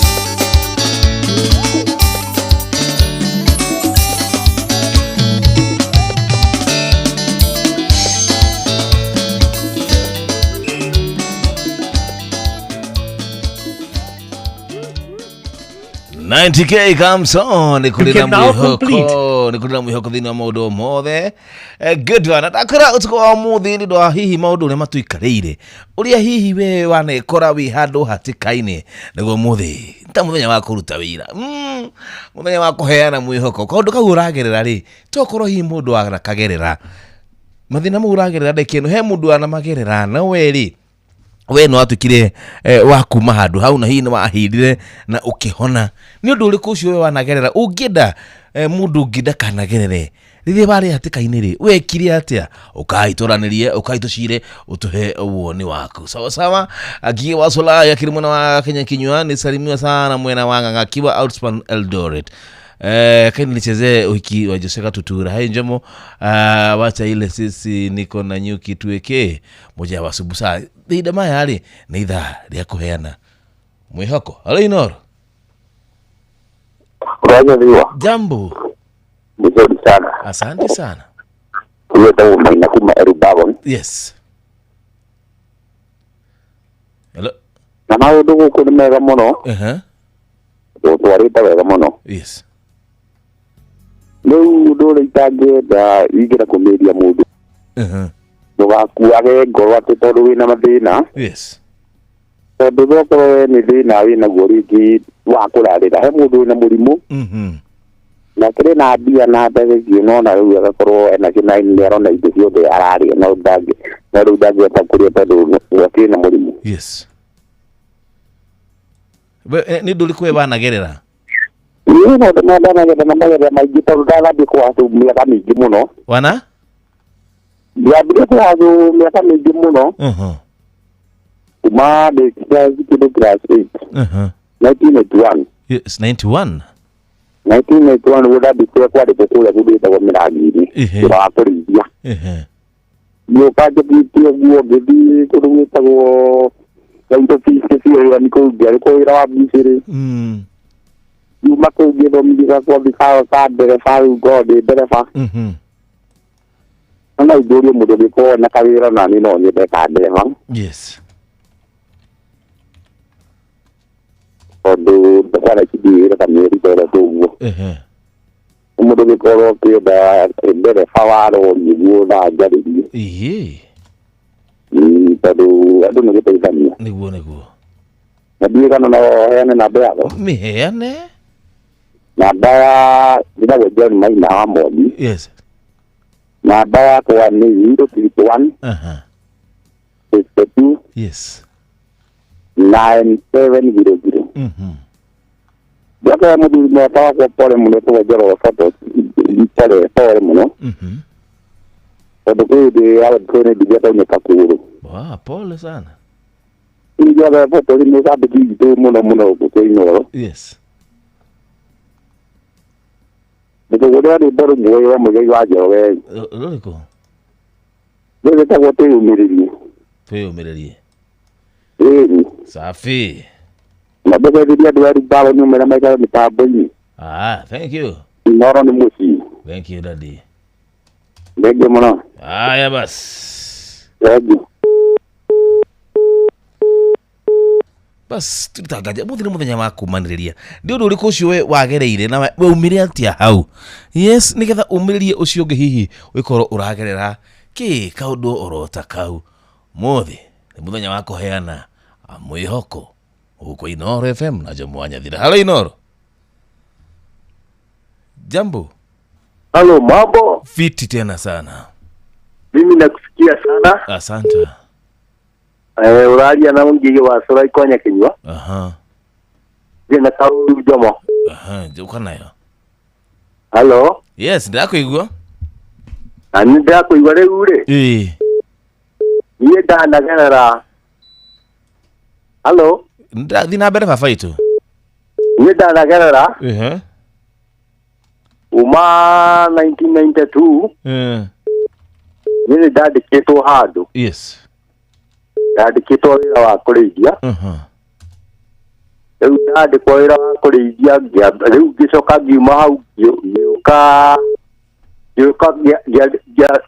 90K comes on nä kå rä na can now complete. mwĩhoko nä kå rä na mwĩhoko thĩinĩ wa maũndũ mothe. Good one. Ndakwĩra ũtukũ wa ũmũthĩ nĩ ũndũ wa hihi maũndũ ũrĩa matũikarĩire, ũrĩa hihi we wanekora wĩ handũ hatĩka-inĩ, nĩguo ũmũthĩ ta mũthenya wa kũruta wĩra, mũthenya wa kũheana mwĩhoko. Kaũndũ kau ũragerera rĩ, tokorwo hihi mũndũ anakagerera mathĩna mau ũragerera ndagĩka ĩno, he mũndũ anamagerera, no we rĩ, we no atuĩkire wa kuma handũ hau na hihi nĩ wahindire na ũkĩhona. Nĩ ũndũ ũrĩkũ ũcio we wanagerera ũngĩenda mũndũ ũngĩ ndakanagerere? Rĩrĩa warĩ hatĩka-inĩ rĩ, wekire atĩa? Ũkai tũranĩrie, ũkai tũcire, ũtũhe woni waku. Sawa sawa. Agie wa Solaya akiri mwena wa Kenya kinyua nisalimiwa sana mwena wa Ng'ang'a akiwa Outspan Eldoret. Kaini nichezee uhiki wa Jose Katutura. Hai Njomo, wacha ile sisi niko na nyuki tuweke moja ya wasubusa. Ihinda maya rĩ, nĩ ithaa rĩa kũheana mwĩhoko. Halo Inoro. Unajua Jambo. Vizuri sana. Asante sana. Huyo ndio Maina kuma Erubagon. Yes. Hello. Na maũndũ gũkũ nĩ mega mũno. Tũtwarĩte wega mũno. Yes. Rĩu ũndũ ũrĩa itangĩenda ingĩenda kũmĩria mũndũ. Ndũgakuage ngoro atĩ tondũ wĩna mathĩna. Yes. Tondũ tokorwo we nĩ thĩna wĩnaguo rĩngĩ wa kũrarĩra, he mũndũ wĩna mũrimũ. Na kĩrĩ na mbia na mbeca icio, no na rĩu agakorwo ena kĩna nĩ arona indo ciothe ararĩa, no ndangĩ, no rĩu ndangĩhota kũrĩa tondũ akĩrĩ na mũrimũ. Yes. We nĩ ũndũ ũrĩkũ we wanagerera? Niĩ maũndũ marĩa ndanagerera na magerera maingĩ tondũ ndathiĩ kũhacũ mĩaka mĩingĩ mũno. Wana? Ndambire kũhacũ mĩaka mĩingĩ mũno. Kuma ndĩ kĩndũ class 8. 1991. Yes, 91. 1991 nĩguo ndambĩtie kwandĩkwo kũrĩa kũndũ gwĩtagwo Mĩrangi-inĩ, wĩra wa kũrĩithia. Ngĩũka ngĩthiĩte ũguo ngĩthiĩ kũndũ gwĩtagwo Gaitũ Fish wĩra kũu ngĩandĩkwo wĩra wa mbucĩrĩ. Ngiuma kũu ngĩthomithia gakothi ka ndereba, rĩu ngorwo ndĩ ndereba. No no ingĩũrio mũndũ ũngĩkorwo na kawĩra na niĩ no nyende ka ndereba. Yes. Tondũ ndakwana ici ndiĩ wĩra ta mĩeri ta ĩtatũ ũguo. Mũndũ ũngĩkorwo ũkĩenda ndereba wa rori ũguo no anjarĩrie. Tondũ andũ nĩ gũteithania. Nĩguo nĩguo. Na ndiũĩ kana no heane namba yakwa. Mĩheane. Namba ya njĩtagwo John Maina wa Moni. Yes. Namba yakwa nĩ 031 62 Yes. 9700. Njoke mũthuri mwaka wakwa pole mũno tũgwo Njoroge Photos, pole pole mũno. Tondũ kwĩ hĩndĩ yarĩ nĩ ndingĩataunĩka kũgũrũ. Wa, pole sana. Njoroge Photos nĩ cambĩki witũ mũno mũno gũkũ kwĩ Inooro. Yes. Nĩtũgũrĩra rwĩmbo rũmwe rwa Mũigai wa Njoroge. Rũrĩkũ? Rwĩtagwo Twĩyũmĩrĩrie. Twĩyũmĩrĩrie. Ĩĩ. Safi. Na ndũgeithĩrie andũ a Rubaro nĩ ũmera maikare mĩtambo-inĩ. Ah, thank you. Inooro nĩ mũciĩ. Thank you, daddy. Thengiũ mũno. Haya basi. Thengiũ. Bas tũtangaja mũthĩ nĩ mũthenya wa kumanĩrĩria nĩ ũndũ ũrĩkũ ũcio we wagereire na we umire atĩa hau yes nĩgetha umĩrĩrie ũcio ũngĩ hihi ũgĩkorwo ũragerera kĩ kaũndũ oro ta kau mũthĩ nĩ mũthenya wa kũheana mwĩhoko gũkũ Inooro FM na Jomo wa Nyathira. Halo Inooro. Jambo. Halo, mambo. Fiti tena sana. Mimi nakusikia sana. Asante. Uraria na Ngigi wa Sura Ikonya Kinyua. Aha. Ndina kauru Jomo. Aha, uka nayo. Halo. Yes, ndirakuigua. Na nĩ ndirakuigua rĩu rĩ. Ĩĩ. Niĩ ndanagerera. Halo. Ndathi na mbere baba itũ. Niĩ ndanagerera. Ehe. Uma 1992. Niĩ nĩ ndandĩkĩtwo handũ. Yes. Ndandĩkĩtwo wĩra wa kũrĩithia. Rĩu ndandĩkwo wĩra wa kũrĩithia rĩu ngĩcoka ngiuma hau ngĩũka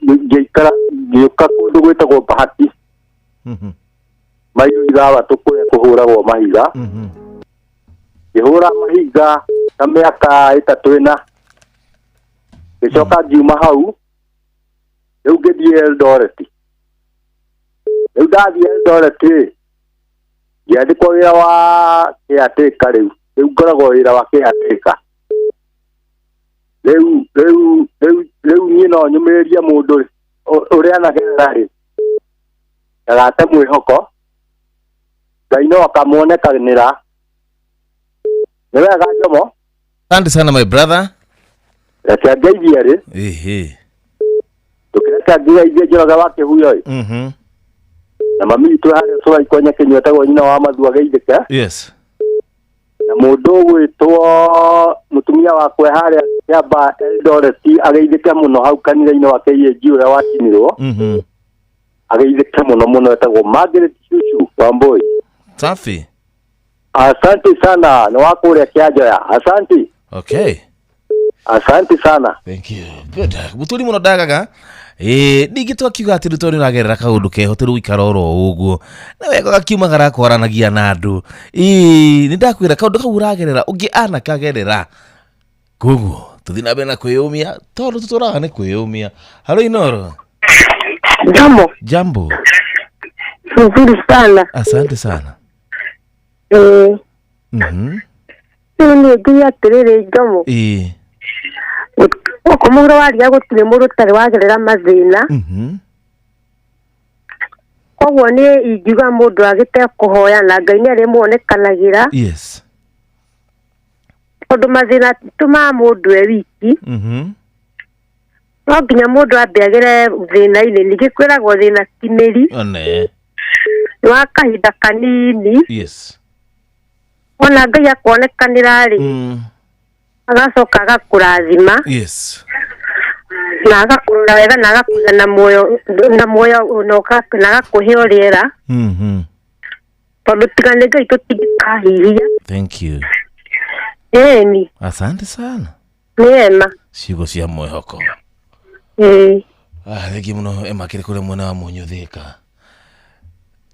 ngĩikara ngĩũka kũndũ gwĩtagwo Bahati. Mairũ ithathatũ kũrĩa kũhũragwo mahiga. Ngĩhũra mahiga ta mĩaka 3 ĩna. Ngĩcoka ngiuma hau rĩu ngĩthiĩ Eldoret. Rĩu ndathiĩ Eldoret ngĩandĩkwo wĩra wa caretaker rĩu. Rĩu ngoragwo wĩra wa caretaker. Rĩu niĩ no nyũmĩrĩrie mũndũ ũrĩa anagerera rĩ ndagate mwĩhoko. Ngai no akamuonekanĩra. Nĩ wega Jomo. Asante sana my brother. Reke ngeithie rĩ. Ehe. Ndũkĩreke ngeithie Njoroge wa Kĩhuyo ĩ. Na mami witũ harĩa Sura Ikonya Kinyua etagwo nyina wa Mathu ageithĩke. Yes. Na mũndũ ũgwĩtwo mũtumia wakwa harĩa Kĩamba Eldoret ageithĩke mũno hau kanitha-inĩ wa KAG ũrĩa wacinirwo. Ageithĩke mũno mũno etagwo Margaret Cucu Wambui. Safi. Asante sana na wa kũrĩa Kĩanjoya. Asante. Okay. Asante sana. Thank you. Good. Guturi muno ndagaga. Ningĩ twakiuga atĩ rĩu nĩũragerera kaũndũ keho tĩ rũikara oro ũguo na wega gakiumagara kwaranagia na andũ. Nĩ ndakwĩra kaũndũ kau ũragerera ũngĩ anakagerera. Koguo tũthiĩ na mbere na kwĩyũmia tondũ tũtũraga nĩ kwĩyũmia. Halo Inooro. Jambo. Jambo. Nzuri sana. Asante sana. Rĩu niĩ ngiuga atĩrĩrĩ Jomo. Gũkũ mũhuro wa ria gũtirĩ mũndũ ũtarĩ wagerera mathĩna. Koguo niĩ ingiuga mũndũ agĩte kũhoya na Ngai nĩ arĩmuonekanagĩra. Yes. Tondũ mathĩna tũmaga mũndũ e wiki. No nginya mũndũ ambe agere thĩna-inĩ. Ningĩ kwĩragwo thĩna ti mĩri. One. Nĩ wa kahinda kanini. Yes. Ona Ngai akuonekanĩra rĩ. Agacoka agakũrathima. Yes. Na agakũrora wega na agakũiga na muoyo na agakũhe o rĩera. Tondũ tiga nĩ Ngai tũtingĩkahihia. Thank you. Ĩni. Asante sana. Nĩ Ema. Ciugo cia mwĩhoko. Thengi mũno Ema kĩrĩ kũrĩa mwena wa Mũnyũ Thĩka.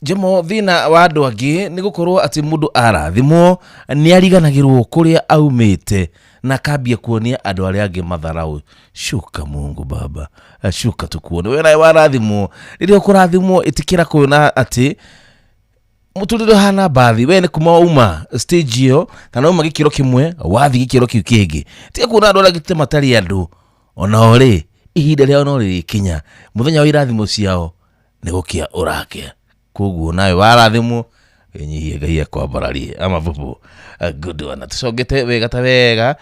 Jomo thĩna wa andũ angĩ nĩ gũkorwo atĩ mũndũ arathimwo nĩ ariganagĩrwo kũrĩa aumĩte na akambia kuonia andũ arĩa angĩ matharau. Shuka Mungu Baba, shuka tukuone. We nawe warathimwo, rĩrĩa ũkũrathimwo ĩtĩkĩra kuona atĩ mũtũrĩre ũhana mbathi. We nĩ kuma wauma stage ĩyo kana wauma gĩkĩro kĩmwe wathiĩ gĩkĩro kĩu kĩngĩ. Tiga kuona andũ arĩa angĩ ta matarĩ andũ. Onao rĩ ihinda rĩao no rĩrĩkinya mũthenya wa irathimo ciao nĩ gũkĩa ũrakĩa. Koguo nawe warathimwo wĩnyihie Ngai akwambararie. Ama vuvu. Good one. Tucongete wega ta wega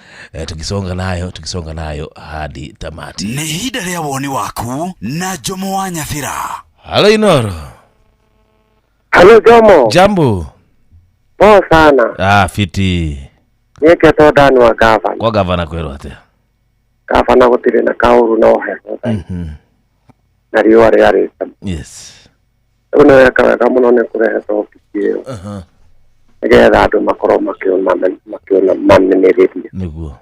tukisonga nayo hadi tamati. Nĩ ihinda rĩa woni waku na Jomo wa Nyathira. Halo Inooro. Halo Jomo. Jambo. Poa sana. Fiti. Niĩkĩtwo Dani wa gavana. Kwa gavana kwĩrwo atĩa? Gavana gũtirĩ na kaũru no heho. Na riũa rĩarĩte. Yes. Rĩu nĩ weka wega mũno nĩ kũrehe topic ĩyo. Nĩgetha andũ makorwo makĩona mamenereria. Nĩguo.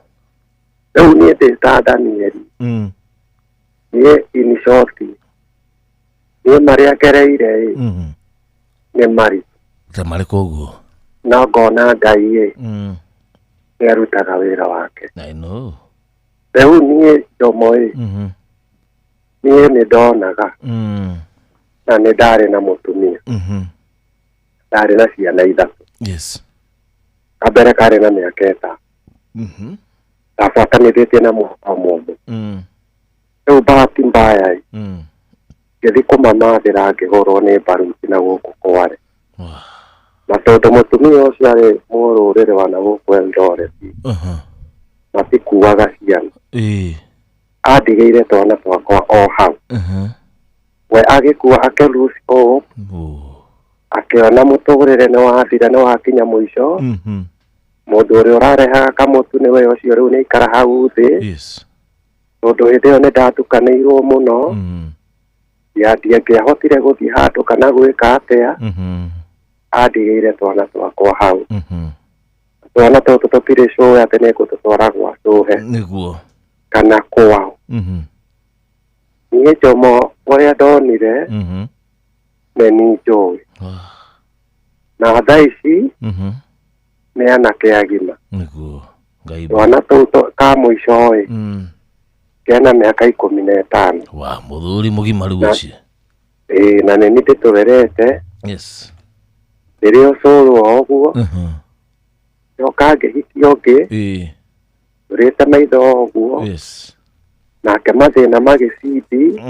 Rĩu niĩ ndĩ ta Danieli. Niĩ in short, niĩ marĩa ngereire ĩ, nĩ maritũ. Ta marĩkũ ũguo? No ngona Ngai ĩ, nĩ arutaga wĩra wake. I know. Rĩu niĩ Njomo ĩ, niĩ nĩ ndonaga na nĩ ndarĩ na mũtumia, ndarĩ na ciana 3. Yes. Kambere karĩ na mĩaka 5. Ndabuatanĩrĩtie na mũhaka mũmũ. Rĩu bahati mbaya ĩ, ngĩthiĩ kũmamathĩra ngĩhũrwo nĩ mbaruti na gũkũ Kware. Na tondũ mũtumia ũcio arĩ mũrũrĩrĩ wa na gũkũ Eldoret, matikuaga ciana. Andigĩire twana twakwa o hau. We agĩkua ake lose hope, akĩona mũtũrĩre nĩ wathira nĩ wakinya mũico. Mũndũ ũrĩa ũrarehaga kamũtu nĩwe ũcio rĩu nĩaikara hau thĩ. Yes. Tondũ hĩndĩ ĩyo nĩ ndatukanĩirwo mũno. Ya ndingĩahotire gũthiĩ handũ kana gwĩka atĩa. Andigĩire twana twakwa hau. Twana tũtũ tũtirĩ cũĩ atĩ nĩngũtũtwara gwa cũhe. Nĩguo. Kana kwao. Niĩ Njomo ũrĩa ndonire, nĩ niĩ njũĩ. Na thaa ici, nĩ anake agima. Nĩguo. Ngai. Twana tũu ka mũico ĩ, kena mĩaka 15. Wa mũthuri mũgima rĩu ũcio. Ĩĩ, na nĩ niĩ ndĩtũrerete. Yes. Rĩrĩa ũcũrũ o ũguo, njoka ngĩhikia ũngĩ, tũrĩte maitho o ũguo. Yes. Nake mathĩna magĩcindi,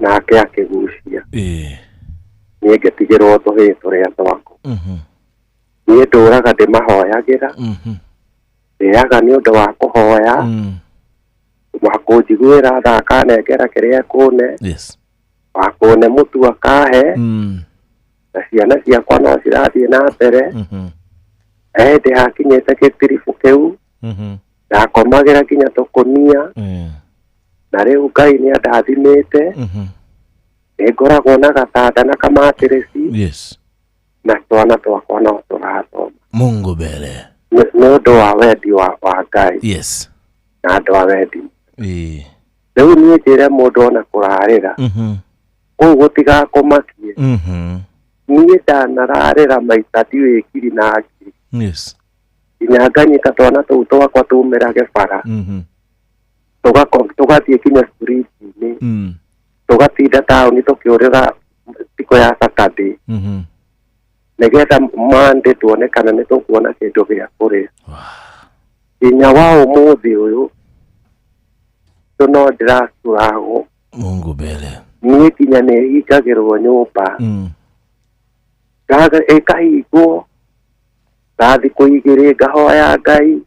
nake akĩgucia. Niĩ ngĩtigĩrwo tũhĩĩ tũrĩa twakwa. Niĩ ndũraga ndĩmahoyagĩra, ndĩaga nĩ ũndũ wa kũhoya, wa kũnjiguĩra tha akanengera kĩrĩa ekũne, Yes. wa kũne mũtu akahe, na ciana ciakwa no cirathiĩ na mbere. Hĩndĩ hakinyĩte gĩtiribũ kĩu, ndakomagĩra nginya tũkũnia, na rĩu Ngai nĩ andathimĩte. Nĩ ngoragwo na gatanda na kamatirĩci. Yes. Na twana twakwa no tũrathoma. Mungu mbere. Nĩ ũndũ wa wendi wa Ngai. Yes. Na andũ a wendi. Rĩu niĩ njĩre mũndũ ona kũrarĩra, kũu gũtigakũmakie. Niĩ ndanararĩra maita ndiũĩ ngiri na ngiri. Yes. Nginya nganyita twana tũu twakwa tumĩrage bara. Tũgathiĩ nginya street-inĩ. Tũgatinda taũni tũkĩũrĩra thikũ ya Saturday. Nĩgetha Monday tuone kana nĩ tũkuona kĩndũ gĩa kũrĩa. Nginya wa ũmũthĩ ũyũ, no ndĩracuragwo. Mungu mbere. Niĩ nginya nĩ hingagĩrwo nyũmba. Ĩkahingwo ta thikũ 2 ngahoya Ngai.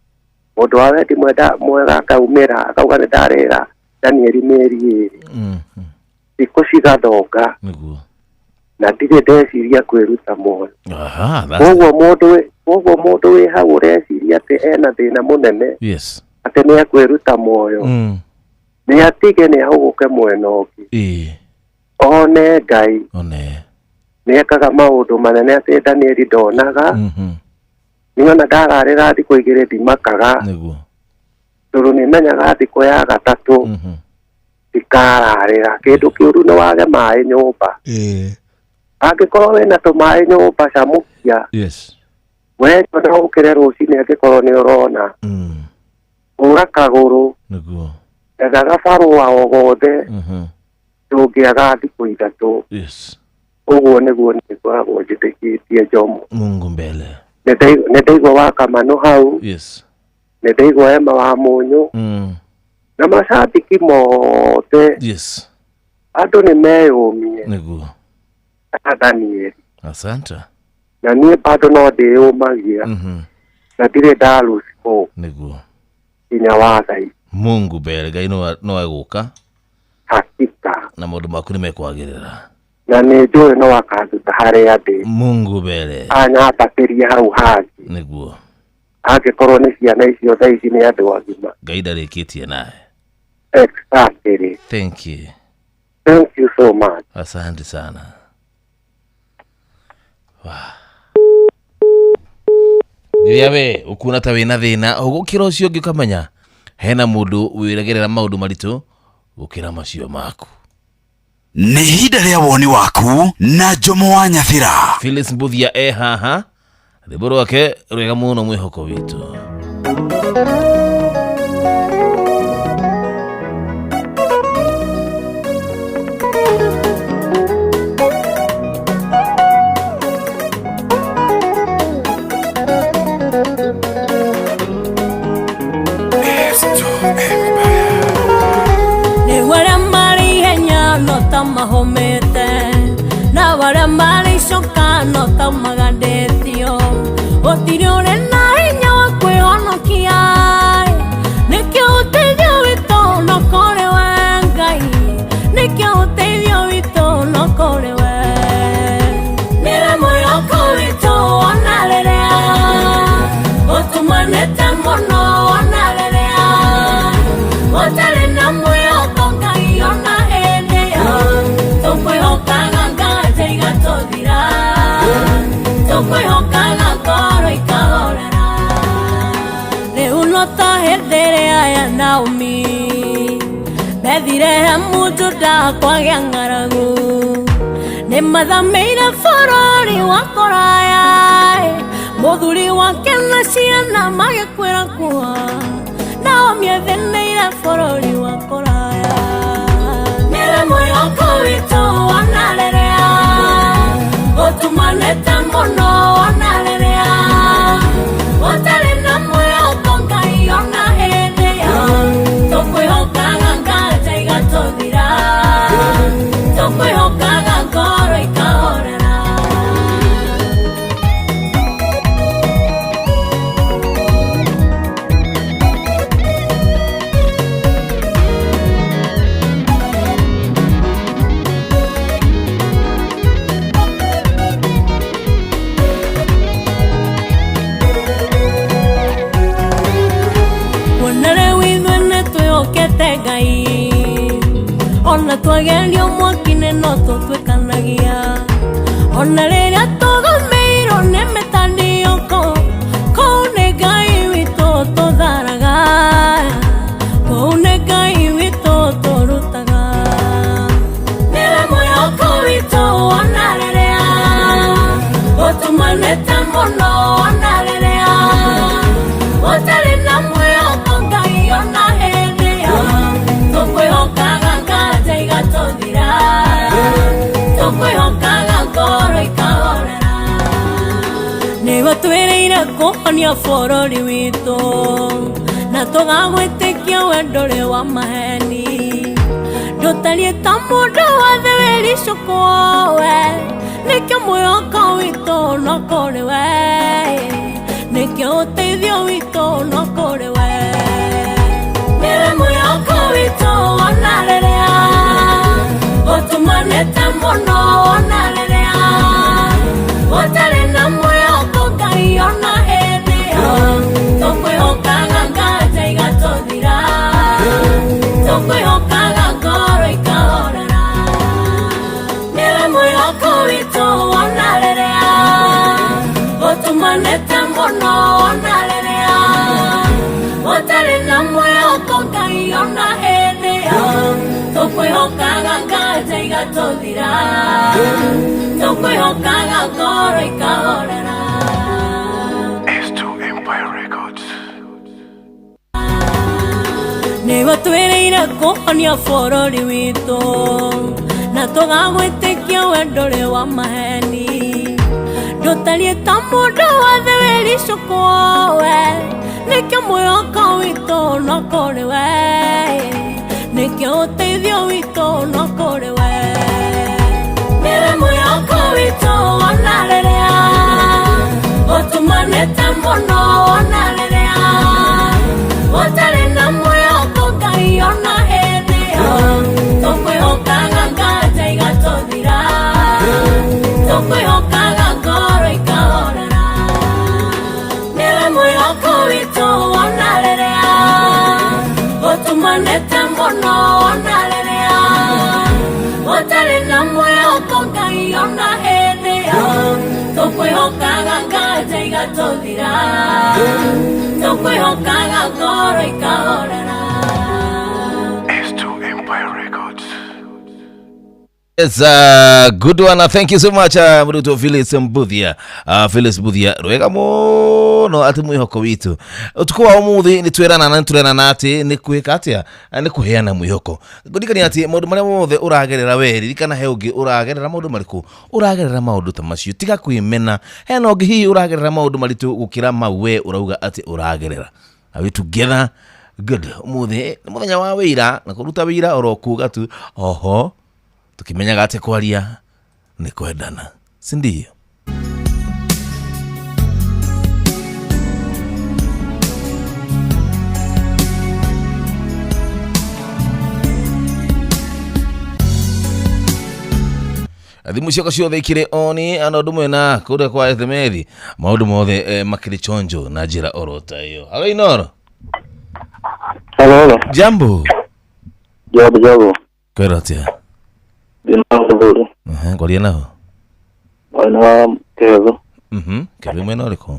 Mũndũ wa wendi mwega akaumĩra akauga nĩ ndarĩra Danieli mĩeri 2. Thikũ cigathonga. Nĩguo. Na ndirĩ ndeciria kwĩruta muoyo. Aha, Koguo mũndũ wĩ hau ũreciria atĩ ena thĩna mũnene. Yes. Atĩ nĩ ekwĩruta muoyo. Nĩ atige nĩ ahũgũke mwena ũngĩ. One Ngai. One. Nĩ ekaga maũndũ manene atĩ Danieli ndonaga. Niĩ ona ndararĩra thikũ 2 ndimakaga. Nĩguo. Tondũ nĩ menyaga thikũ ya 3 ndikararĩra. Kĩndũ kĩũru nĩ wage maĩ nyũmba. Angĩkorwo wĩna tũmaĩ nyũmba camũkia. Yes. We no ũkĩre rũcinĩ angĩkorwo nĩ ũrona. Hũra kagũrũ. Nĩguo. Etha gabarũa o gothe. Ndũngĩaga thikũ 3. Yes. Ũguo nĩguo niĩ ngoragwo njĩtĩkĩtie Njomo. Mungu mbele. Nĩ ndaigua wa Kamanũ hau. Yes. Nĩ ndaigua Emma wa Mũnyũ. Na macambĩki mothe. Yes. Andũ nĩ meyũmie. Nĩguo. Ta Danieli. Asante. Na niĩ bado no ndĩyũmagia. Na ndirĩ nda lose hope. Nĩguo. Nginya wa thaa ici. Mungu mbere Ngai no egũka. Hakika. Na maũndũ maku nĩ mekwagĩrĩra. Na nĩ njũĩ no akanduta harĩa ndĩ. Mungu mbere. Anyambatĩrie hau hangĩ. Nĩguo. Angĩkorwo nĩ ciana icio thaa ici nĩ andũ agima. Ngai ndarĩkĩtie nawe. Exactly. Thank you. Thank you so much. Asante sana. Wow. Rĩrĩa we ũkuona ta wĩna thĩna ũgũkĩra ũcio ũngĩ ũkamenya hena mũndũ wĩragerera maũndũ maritũ Gũkĩra macio maku. Nĩ ihinda rĩa woni waku na Jomo wa Nyathira. Phyllis Mbuthia e haha, rwĩmbo rwake rwega mũno, mwĩhoko witũ. Nĩ arĩa marĩ ihenya no ta mahomete, na arĩa marĩ icoka no ta magandĩtio. Gũtirĩ ũrĩ na hinya wa kwĩhonokia, nĩkĩo ũteithio witũ no kũrĩ we Ngai, nĩkĩo ũteithio witũ no kũrĩ we. Nĩwe mwĩhoko witũ ona rĩrĩa ũtumanĩte mũno, ona rĩrĩa ũtarĩ na mwĩhoko Ngai, ona hĩndĩ ĩyo tũkwĩhokaga nganja igatũthira, tũkwĩhokaga ngoro ikahorera. Rĩu no ta hĩndĩ ĩrĩa ya Naomi Bethilehemu Juda kwagĩa ng'aragu, nĩmathamĩire bũrũri wa kũraya, mũthuri wake na ciana magĩkuĩra kuo, Naomi ethĩnĩire bũrũri wa kũraya. Nĩwe mwĩhoko witũ ona rĩrĩa ũtumanĩte mũno, ona rĩrĩa ũtarĩ na mwĩhoko Ngai, ona hĩndĩ ĩyo tũkwĩhokaga nganja igatũthira, tũkwĩhokaga ngoro ikahorera. Kuona rĩu ithuĩ nĩtwĩhokete Ngai, ona twagerio mwaki-inĩ no tũtuĩkanagia, ona rĩrĩa tũgũmĩirwo nĩ mĩtandĩko, kũu nĩ Ngai witũ tũtharaga, kũu nĩ Ngai witũ tũrutaga. Nĩwe mwĩhoko witũ ona rĩrĩa ũtumanĩte mũno, ona rĩrĩa ũtarĩ na mwĩhoko Ngai, ona hĩndĩ ĩyo tũkwĩhokaga nganja igatũthira, tũkwĩhokaga ngoro ikahorera. Nĩwe twĩrĩire kũhonia bũrũri witũ, na tũgagwĩtĩkia we ndũrĩ wa maheni, ndũtariĩ ta mũndũ wothe wĩricũkwo we, nĩkĩo mwĩhoko witũ no kũrĩ we, nĩkĩo ũteithio witũ no kũrĩ we. Nĩwe mwĩhoko witũ ona rĩrĩa ũtumanĩte mũno, ona rĩrĩa ũtarĩ na mwĩhoko Ngai, ona hĩndĩ ĩyo tũkwĩhokaga nganja igatũthira, tũkwĩhokaga ngoro ikahorera. Nĩwe mwĩhoko witũ ona rĩrĩa ũtumanĩte mũno, ona rĩrĩa ũtarĩ na mwĩhoko Ngai, ona hĩndĩ ĩyo tũkwĩhokaga nganja igatũthira, tũkwĩhokaga ngoro ikahorera. S2 Empire Records. Nĩwe twĩrĩire kũhonia bũrũri witũ, na tũgagwĩtĩkia we ndũrĩ wa maheni, ndũtariĩ ta mũndũ wothe wĩricũkwo we, nĩkĩo mwĩhoko witũ no kũrĩ we, nĩkĩo ũteithio witũ no kũrĩ we. Nĩwe mwĩhoko witũ ona rĩrĩa ũtumanĩte mũno, ona rĩrĩa ũtarĩ na mwĩhoko Ngai, ona hĩndĩ ĩyo tũkwĩhokaga nganja igatũthira, tũkwĩhokaga ngoro ikahorera. Nĩwe mwĩhoko witũ ona rĩrĩa ũtumanĩte mũno, ona rĩrĩa ũtarĩ na mwĩhoko Ngai, ona hĩndĩ ĩyo tũkwĩhokaga nganja igatũthira, tũkwĩhokaga ngoro ikahorera. S2 Empire. Yes, good one. Thank you so much, Muruto Phyllis Mbuthia. Phyllis Mbuthia, rwega muno ati mwihoko witu. Utuku wa umuthi ni twirana na turerana ati ni kwika atia ni kuheana mwihoko. Ngũririkania ati maundu maria mothe uragerera we ririkana he ungi uragerera maundu mariku uragerera maundu ta macio tiga kwimena hena ungi hihi uragerera maundu maritu gukira mau we urauga ati uragerera. Are we together? Good. Umuthi ni muthenya wa wira na kuruta wira oro kuga tu oho tukimenyaga ati kwaria ni kwendana, si ndio? Thimu ciakwa ciothe ikĩrĩ oni ana ũndũ mwena kũrĩa kwa ethemethi maũndũ mothe makĩrĩ chonjo na njĩra oro ta ĩyo. Halo Inoro. Halo. Jambo. Jambo jambo. Kwĩra atĩa? Ndina mũthuri. Ngwaria nao. Mwena wa Kĩhetho. Kĩhetho mwena ũrĩkũ?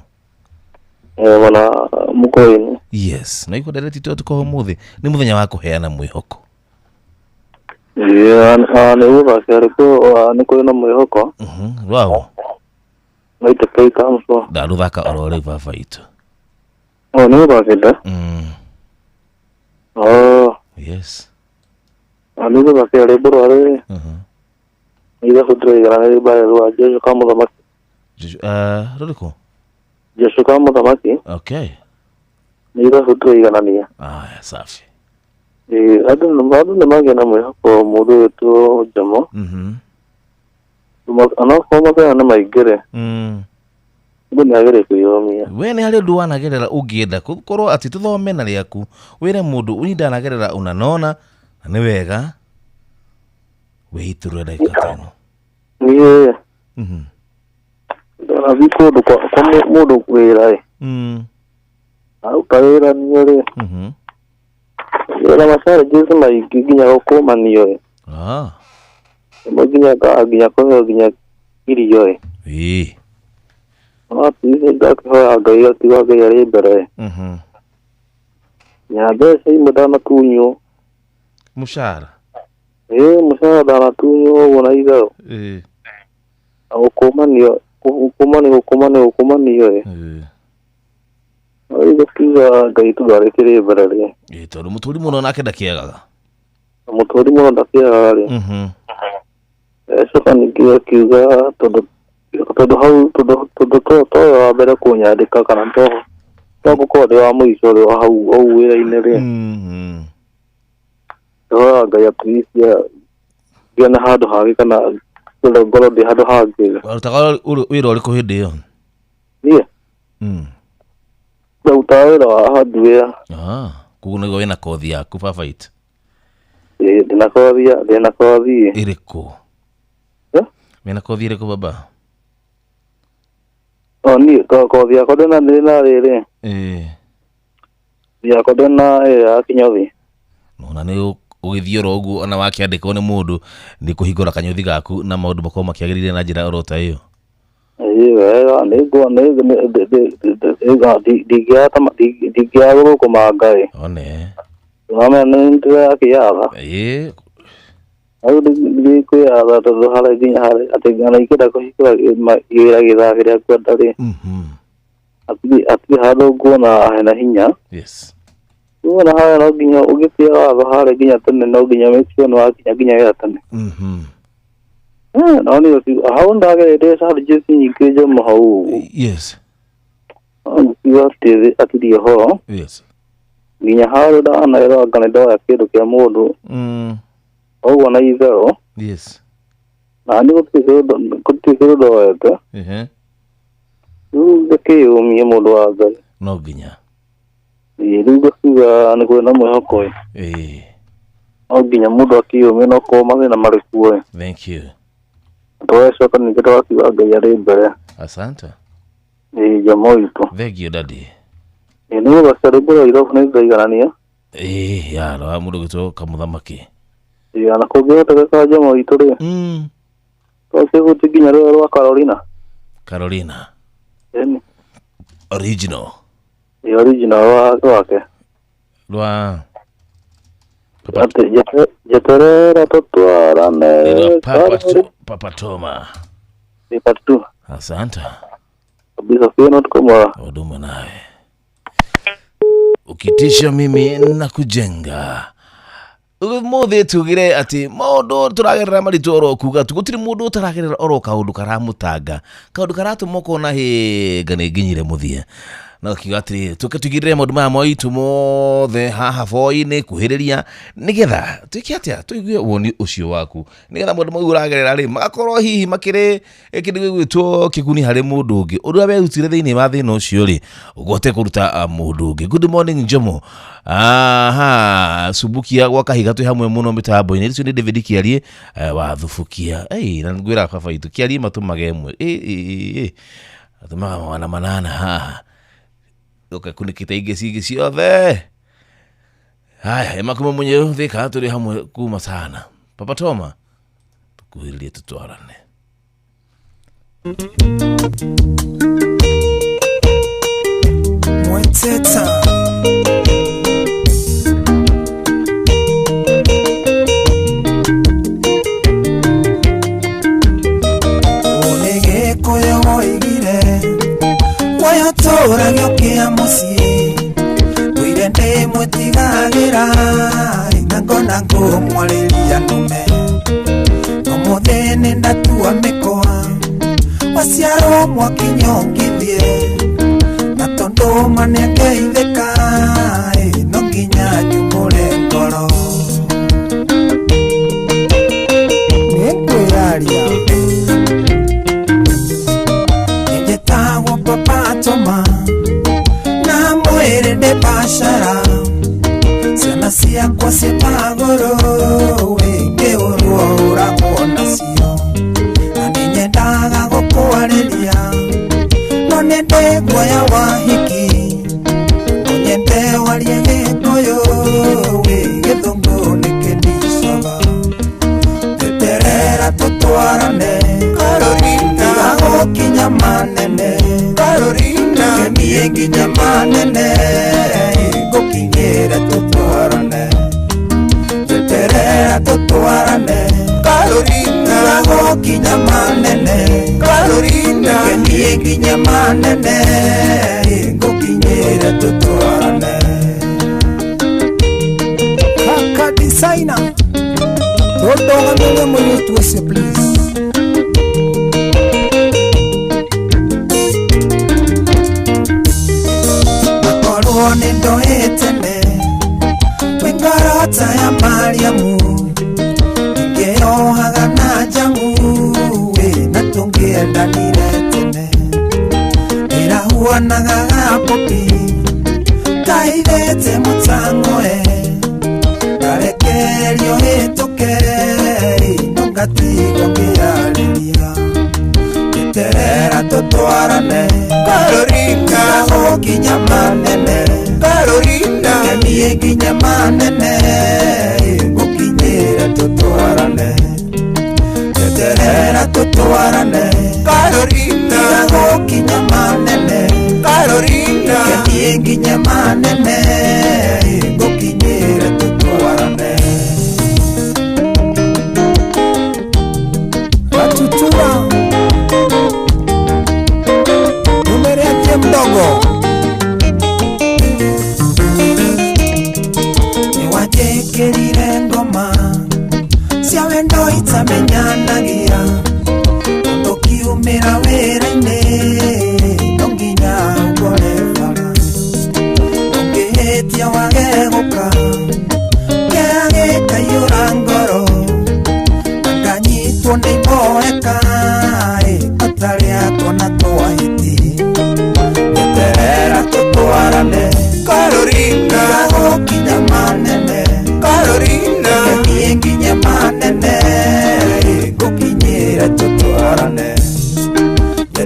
Mwena Mũkũyũ-inĩ. Yes, na iko ndereti tu tuko ũmũthĩ nĩ mũthenya wa kũheana mwĩhoko. Nĩ gũthakĩra nĩ kũrĩ na mwĩhoko. Rwao. Maita kaita mso. Ndarũthaka oro rĩu baba itũ. Oh, nĩ gũthakĩte? Oh. Yes. Nĩ gũthakĩra rwĩmbo rwa rĩrĩ. Ithabu tũraigana nĩ rwĩmbo rwa Joshua ka Mũthamaki. Rũrĩkũ? Joshua ka Mũthamaki. Okay. Nĩ ithabu tũraiganania. Aya, safi. Andũ nĩ magĩa na mwĩhoko mũndũ wĩtwo Jomo. Onokorwo mathĩna nĩ maingĩ rĩ, mũndũ nĩ agĩrĩire kwĩyũmia. We nĩ harĩ ũndũ wanagerera ũngĩenda korwo atĩ tũthome na rĩaku wĩre mũndũ niĩ ndanagerera ũna nona na nĩ wega wĩitũrũre ndagĩka ta ĩno. Niĩ ndanathiĩ kũndũ kwa mũndũ wĩra ĩ, aruta wĩra niĩ rĩ, wĩra ma challenges maingĩ nginya gũkũmanio ĩ, ĩmwe nginya nginya kũheo nginya irio ĩ. No atĩ ngakĩhoya Ngai gakiuga Ngai arĩ mbere ĩ. Nginya mbeca imwe ndanatunywo. Mũcara? Ĩĩ, mũcara ndanatunywo ũguo na itherũ. Na gũkũmanio gũkũmanio gũkũmanio ĩ. Rĩu ngakiuga Ngai tondũ arĩkĩrĩ mbere rĩ. Ĩĩ, tondũ mũtũri mũno nake ndakĩagaga. Mũtũri mũno ndakĩagaga rĩ. Coka ningĩ akiuga tondũ hau tondũ toyo wa mbere kũnyandĩka kana to gũkorwo ndĩ wa mũico rĩ hau hau wĩra-inĩ rĩ. Ndoya Ngai at least ngĩe na handũ hangĩ kana ngorwo ndĩ handũ hangĩ. Warutaga wĩra ũrĩkũ hĩndĩ ĩyo? Niĩ? Ndarutaga wĩra wa hardware. Koguo nĩguo wĩna kothi yaku baba itũ? Ĩĩ, ndĩna kothi. Ĩrĩkũ? Wĩna kothi ĩrĩkũ baba? Oh, niĩ kothi yakwa ndĩna ndĩna rĩrĩ. Ĩĩ. Yakwa ndĩna ya kĩnyothi. Nona nĩ ũgĩthiĩ oro ũguo ona wakĩandĩkwo nĩ mũndũ nĩ kũhingũra kanyũthi gaku na maũndũ makorwo makĩagĩrĩire na njĩra oro ta ĩyo. Ĩĩ wega ndingĩaga gũkũmanga ĩ. One. Wamenya nĩ ndĩrakĩyatha. Ĩĩ. Rĩu ndikwĩyatha tondũ harĩa nginya harĩa atĩ ona ingĩenda kũhingũra wĩra gĩthaa kĩrĩa ngwenda rĩ, hatirĩ handũ nguona hena hinya. Yes. Nguona harĩa no nginya ũngĩtia watho harĩa nginya tene no nginya make sure nĩ wakinya nginya wĩra tene. No nĩ hau ndagereire challenges nyingĩ Jomo hau. Yes. Ngiuga atĩ atirĩ ũhoro. Yes. Nginya harĩa ndanaerwo anga nĩ ndoya kĩndũ kĩa mũndũ. Ũguo na itherũ. Yes. Na nĩ gũtirĩ kĩndũ ndoete. Rĩu ngakĩyũmia mũndũ wa Ngai. No nginya. Ĩĩ, rĩu ngakiuga nĩ kũrĩ na mwĩhoko ĩ. Ĩĩ. No nginya mũndũ akĩyũmie no korwo mathĩna marĩ kuo ĩ. Thank you. Tũgacoka ningĩ tũgakiuga Ngai arĩ mbere. Asante. Ĩĩ, Jomo witũ. Thank you daddy. Ĩĩ, nĩ gũthakĩra rwĩmbo rwa Ithabu nĩ ndaiganania. Ĩĩ, ya rwa mũndũ gwĩtwo Kamũthamaki. Ĩĩ, ona kũngĩhotekeka Jomo witũ rĩ. Twakĩhuti nginya rwĩmbo rwa Carolina. Carolina. Ĩni. Original. Ĩĩ, original wake. Rwa Jeterera tutwarane. Papa Toma. Ni part 2. Asante. Kabisa sio tukoma. Huduma nawe. Ukitisha mimi na kujenga. Umuthi tugire ati mundu turagerera maritu oro kuga gutiri mundu utaragerera oro kaundu karamutanga kaundu karatuma ukona hinga ni nginyire muthia na kiuga atiri tuke tugirire maundu maya moitu mothe haha boini kuhiriria nigetha twike atia tuigue woni ucio waku nigetha maundu mau uragerera ri magakorwo hihi makiri kindu gigwitwo kiguni hari mundu ungi uria werutire thiini wa thina ucio ri ugote kuruta mundu ungi. Good morning Jomo. Aha, subukia gwa kahiga twi hamwe muno mitambo-ini icio ni David Kiarie wa Thubukia. Na ngwira baba itu Kiarie matumage imwe atumaga magana manana haha ukakunikite ingĩ cingĩ ciothe. Haya emakume mwenyewe thika turi hamwe kuma sana. Papa Toma tukuhiririe tutwarane. Mweteta Tora gyokia muciĩ Twire ndĩ mwĩtigagĩra Na ngona ngũmwarĩria nũme Ũmũthĩ nĩ ndatua mĩkwa Waciarwo mwakinya ũngĩthiĩ Na tondũ ma nĩageithĩka No nginya nyumũre ngoro Nĩngwĩyaria Nĩnjĩtagwo Papa Toma na mwĩrĩ ndĩ bashara ciana ciakwa ciĩ magũrũ wĩngĩũrwo ũragwo nacio na nĩnyendaga gũkwarĩria no nĩ ndĩ guoya wa hiki no nyende warie Gĩkũyũ wĩ Gĩthũngũ nĩkĩnicaga teterera tũtwarane Karolina gũkinya manene Karolina kemie nginya manene ngukinyire tutwarane teterera tutwarane Karolina gũkinya manene Karolina kemie nginya manene ngukinyire tutwarane. Kaka designer ndũgamĩre mũirĩtu ũcio please. Nĩ ndoĩtene wĩ ngoro ta ya Mariamu ingĩohaga na njamu wĩ na tũngĩendanire tene ĩrahuanaga gapopi kaithĩte mũtang'oe ngarekererio hĩtũke no ngatigwo ngĩarĩria Terera tutwarane Karolina gũkinya manene Karolina kemie nginya manene ngukinyĩre tutwarane Terera tutwarane Karolina gũkinya manene Karolina kemie nginya manene ngukinyĩre tutwarane. Ratutura mdogo niwajĩkĩrire ngoma cia wendo itamenyanagia ũndũ kiumĩra wĩra-inĩ no nginya ũkore bara ũngĩhĩtia wage gũka kĩrĩa gĩkaiyũra ngoro na nganyitwo nĩ iboeka ĩkatarĩa tuona twahĩti Terera tutwarane Karolina gũkinya manene Karolina kemie nginya manene ngukinyĩre tutwarane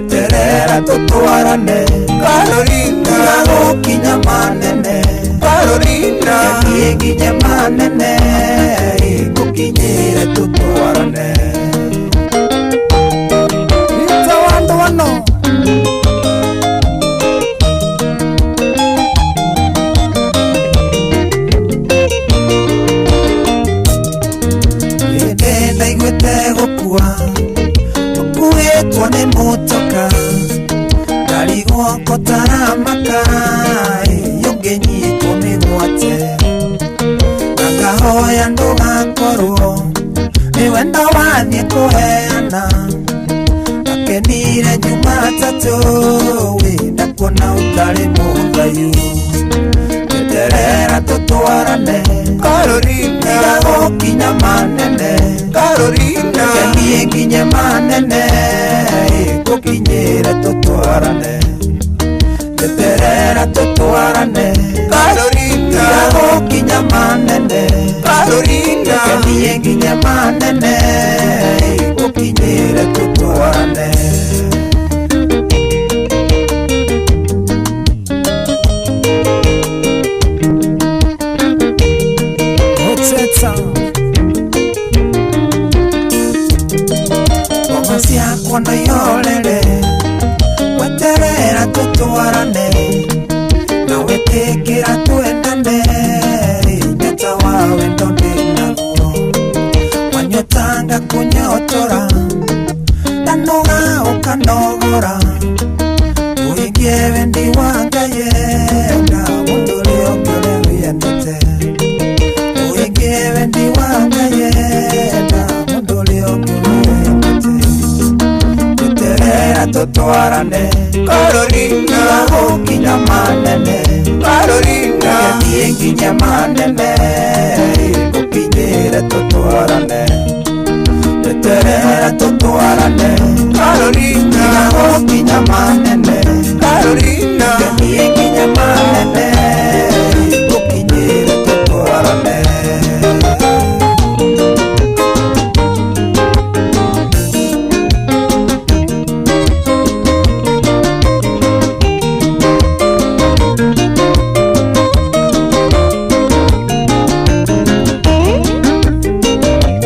Terera tutwarane Karolina gũkinya manene Karolina kemie nginya manene ngukinyĩre tutwarane. Nitawandwano Ngarigwo kũtaramaka yũngĩnyitwo mĩgwate Na ngahoya ndũgakorwo nĩ wendo wathiĩ kũheana Ndakenire Jumatatũ wĩnda kuona ũtarĩ mũthayu Eterera tũtwarane Carolina Tiga gũkinya manene Carolina Kenie nginye manene Gũkinyĩre tũtwarane Eterera tũtwarane Carolina Tiga gũkinya manene Carolina Kenie nginye manene Gũkinyĩre tũtwarane Ngoma ciakwa ndaiyorere weterera tũtwarane na wĩtĩkĩra twendane nyota wa wendo ndĩnaguo wanyotanga kũnyotora ndanoga ũkanogora ũhingie wendi wa Ngai na mũndũ ũrĩa ũngĩ ũrĩa wĩendete ũhingie wendi wa Ngai na mũndũ ũrĩa ũngĩ wĩendete Eterera tũtwarane Carolina gũkinya manene Carolina Kenie nginye manene Gũkinyĩre tũtwarane Eterera tũtwarane Carolina gũkinya manene Carolina Kenie nginye manene Gũkinyĩre tũtwarane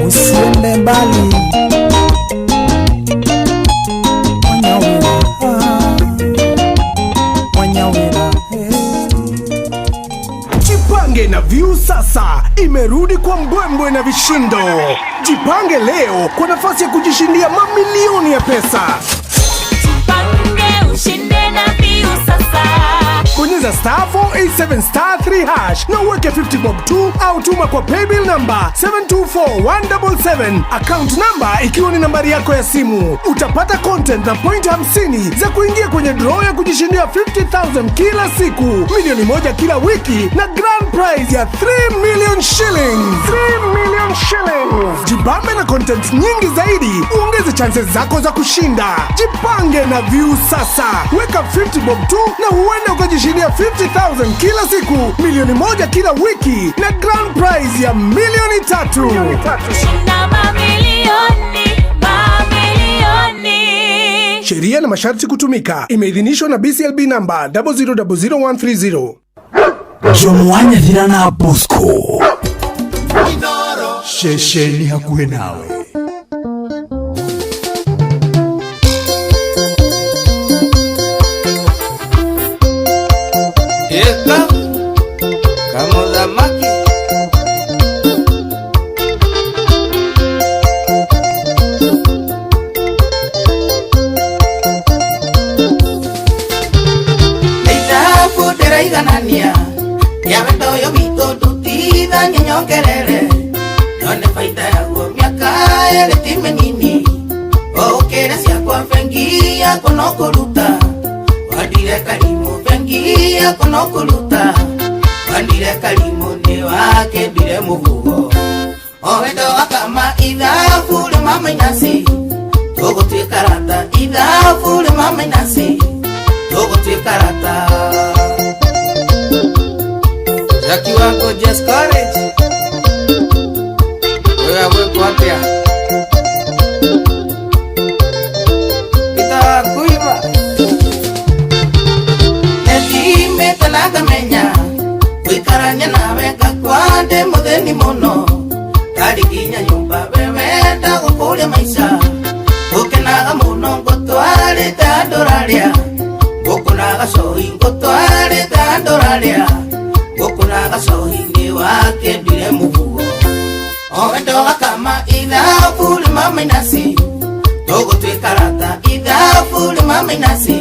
Usiende mbali Mwanyawira, Jipange na Viusasa imerudi kwa mbwembwe na vishindo. Jipange leo kwa nafasi ya kujishindia mamilioni ya pesa. Jipange ushinde na Viusasa. Bonyeza star 487 star 3 hash na uweke 50 bob 2 au tuma kwa paybill number 724177, account number ikiwa ni nambari yako ya simu. Utapata content na point 50 za kuingia kwenye draw ya kujishindia 50,000 kila siku, milioni 1 kila wiki na grand prize ya 3 million shillings. 3 million shillings. Jibambe na content nyingi zaidi, uongeze chances zako za kushinda. Jipange na Viusasa. Weka 50 bob 2 na huenda ukajishindia 50,000 kila siku, milioni 1 kila wiki na grand prize ya milioni 3. Shinda mamilioni, mamilioni. Sheria na masharti kutumika. Imeidhinishwa na BCLB number 0000130. Jomwanyathira na Bosco Shesheni hakuhe nawe. Eka kamuthamaki Ithabu ndĩraiganania ya wendo ũyũ witũ ndutithanie nyongerere none baita yaguo mĩaka ĩrĩ ti mĩnini ũkĩre ciakwa bengi yakwa no kũruta wandire karimũ bengi yakwa no kũruta wandire karimũ nĩ wakĩndire mũhuho o wendo wakama ithabu rĩma mainasi tũgũtuĩka rata ithabu rĩma mainasi tũgũtuĩka rata. Jackie wako Jess College wewe gwĩkwo atĩa Peter Kuiba Nethimĩte na ngamenya gũikarania nawe ngakwa ndĩ mũthĩni mũno ndarikinya nyũmba we wenda gũkũria maica ngũkenaga mũno ngũtwarĩte andũ rarĩa ngũkũnaga cohi ngũtwarĩte andũ rarĩa ngũkũnaga cohi nĩ wakĩndire mũhuho o wendo wakama ithabu rĩma mainasi tũgũtuĩka rata ithabu rĩma mainasi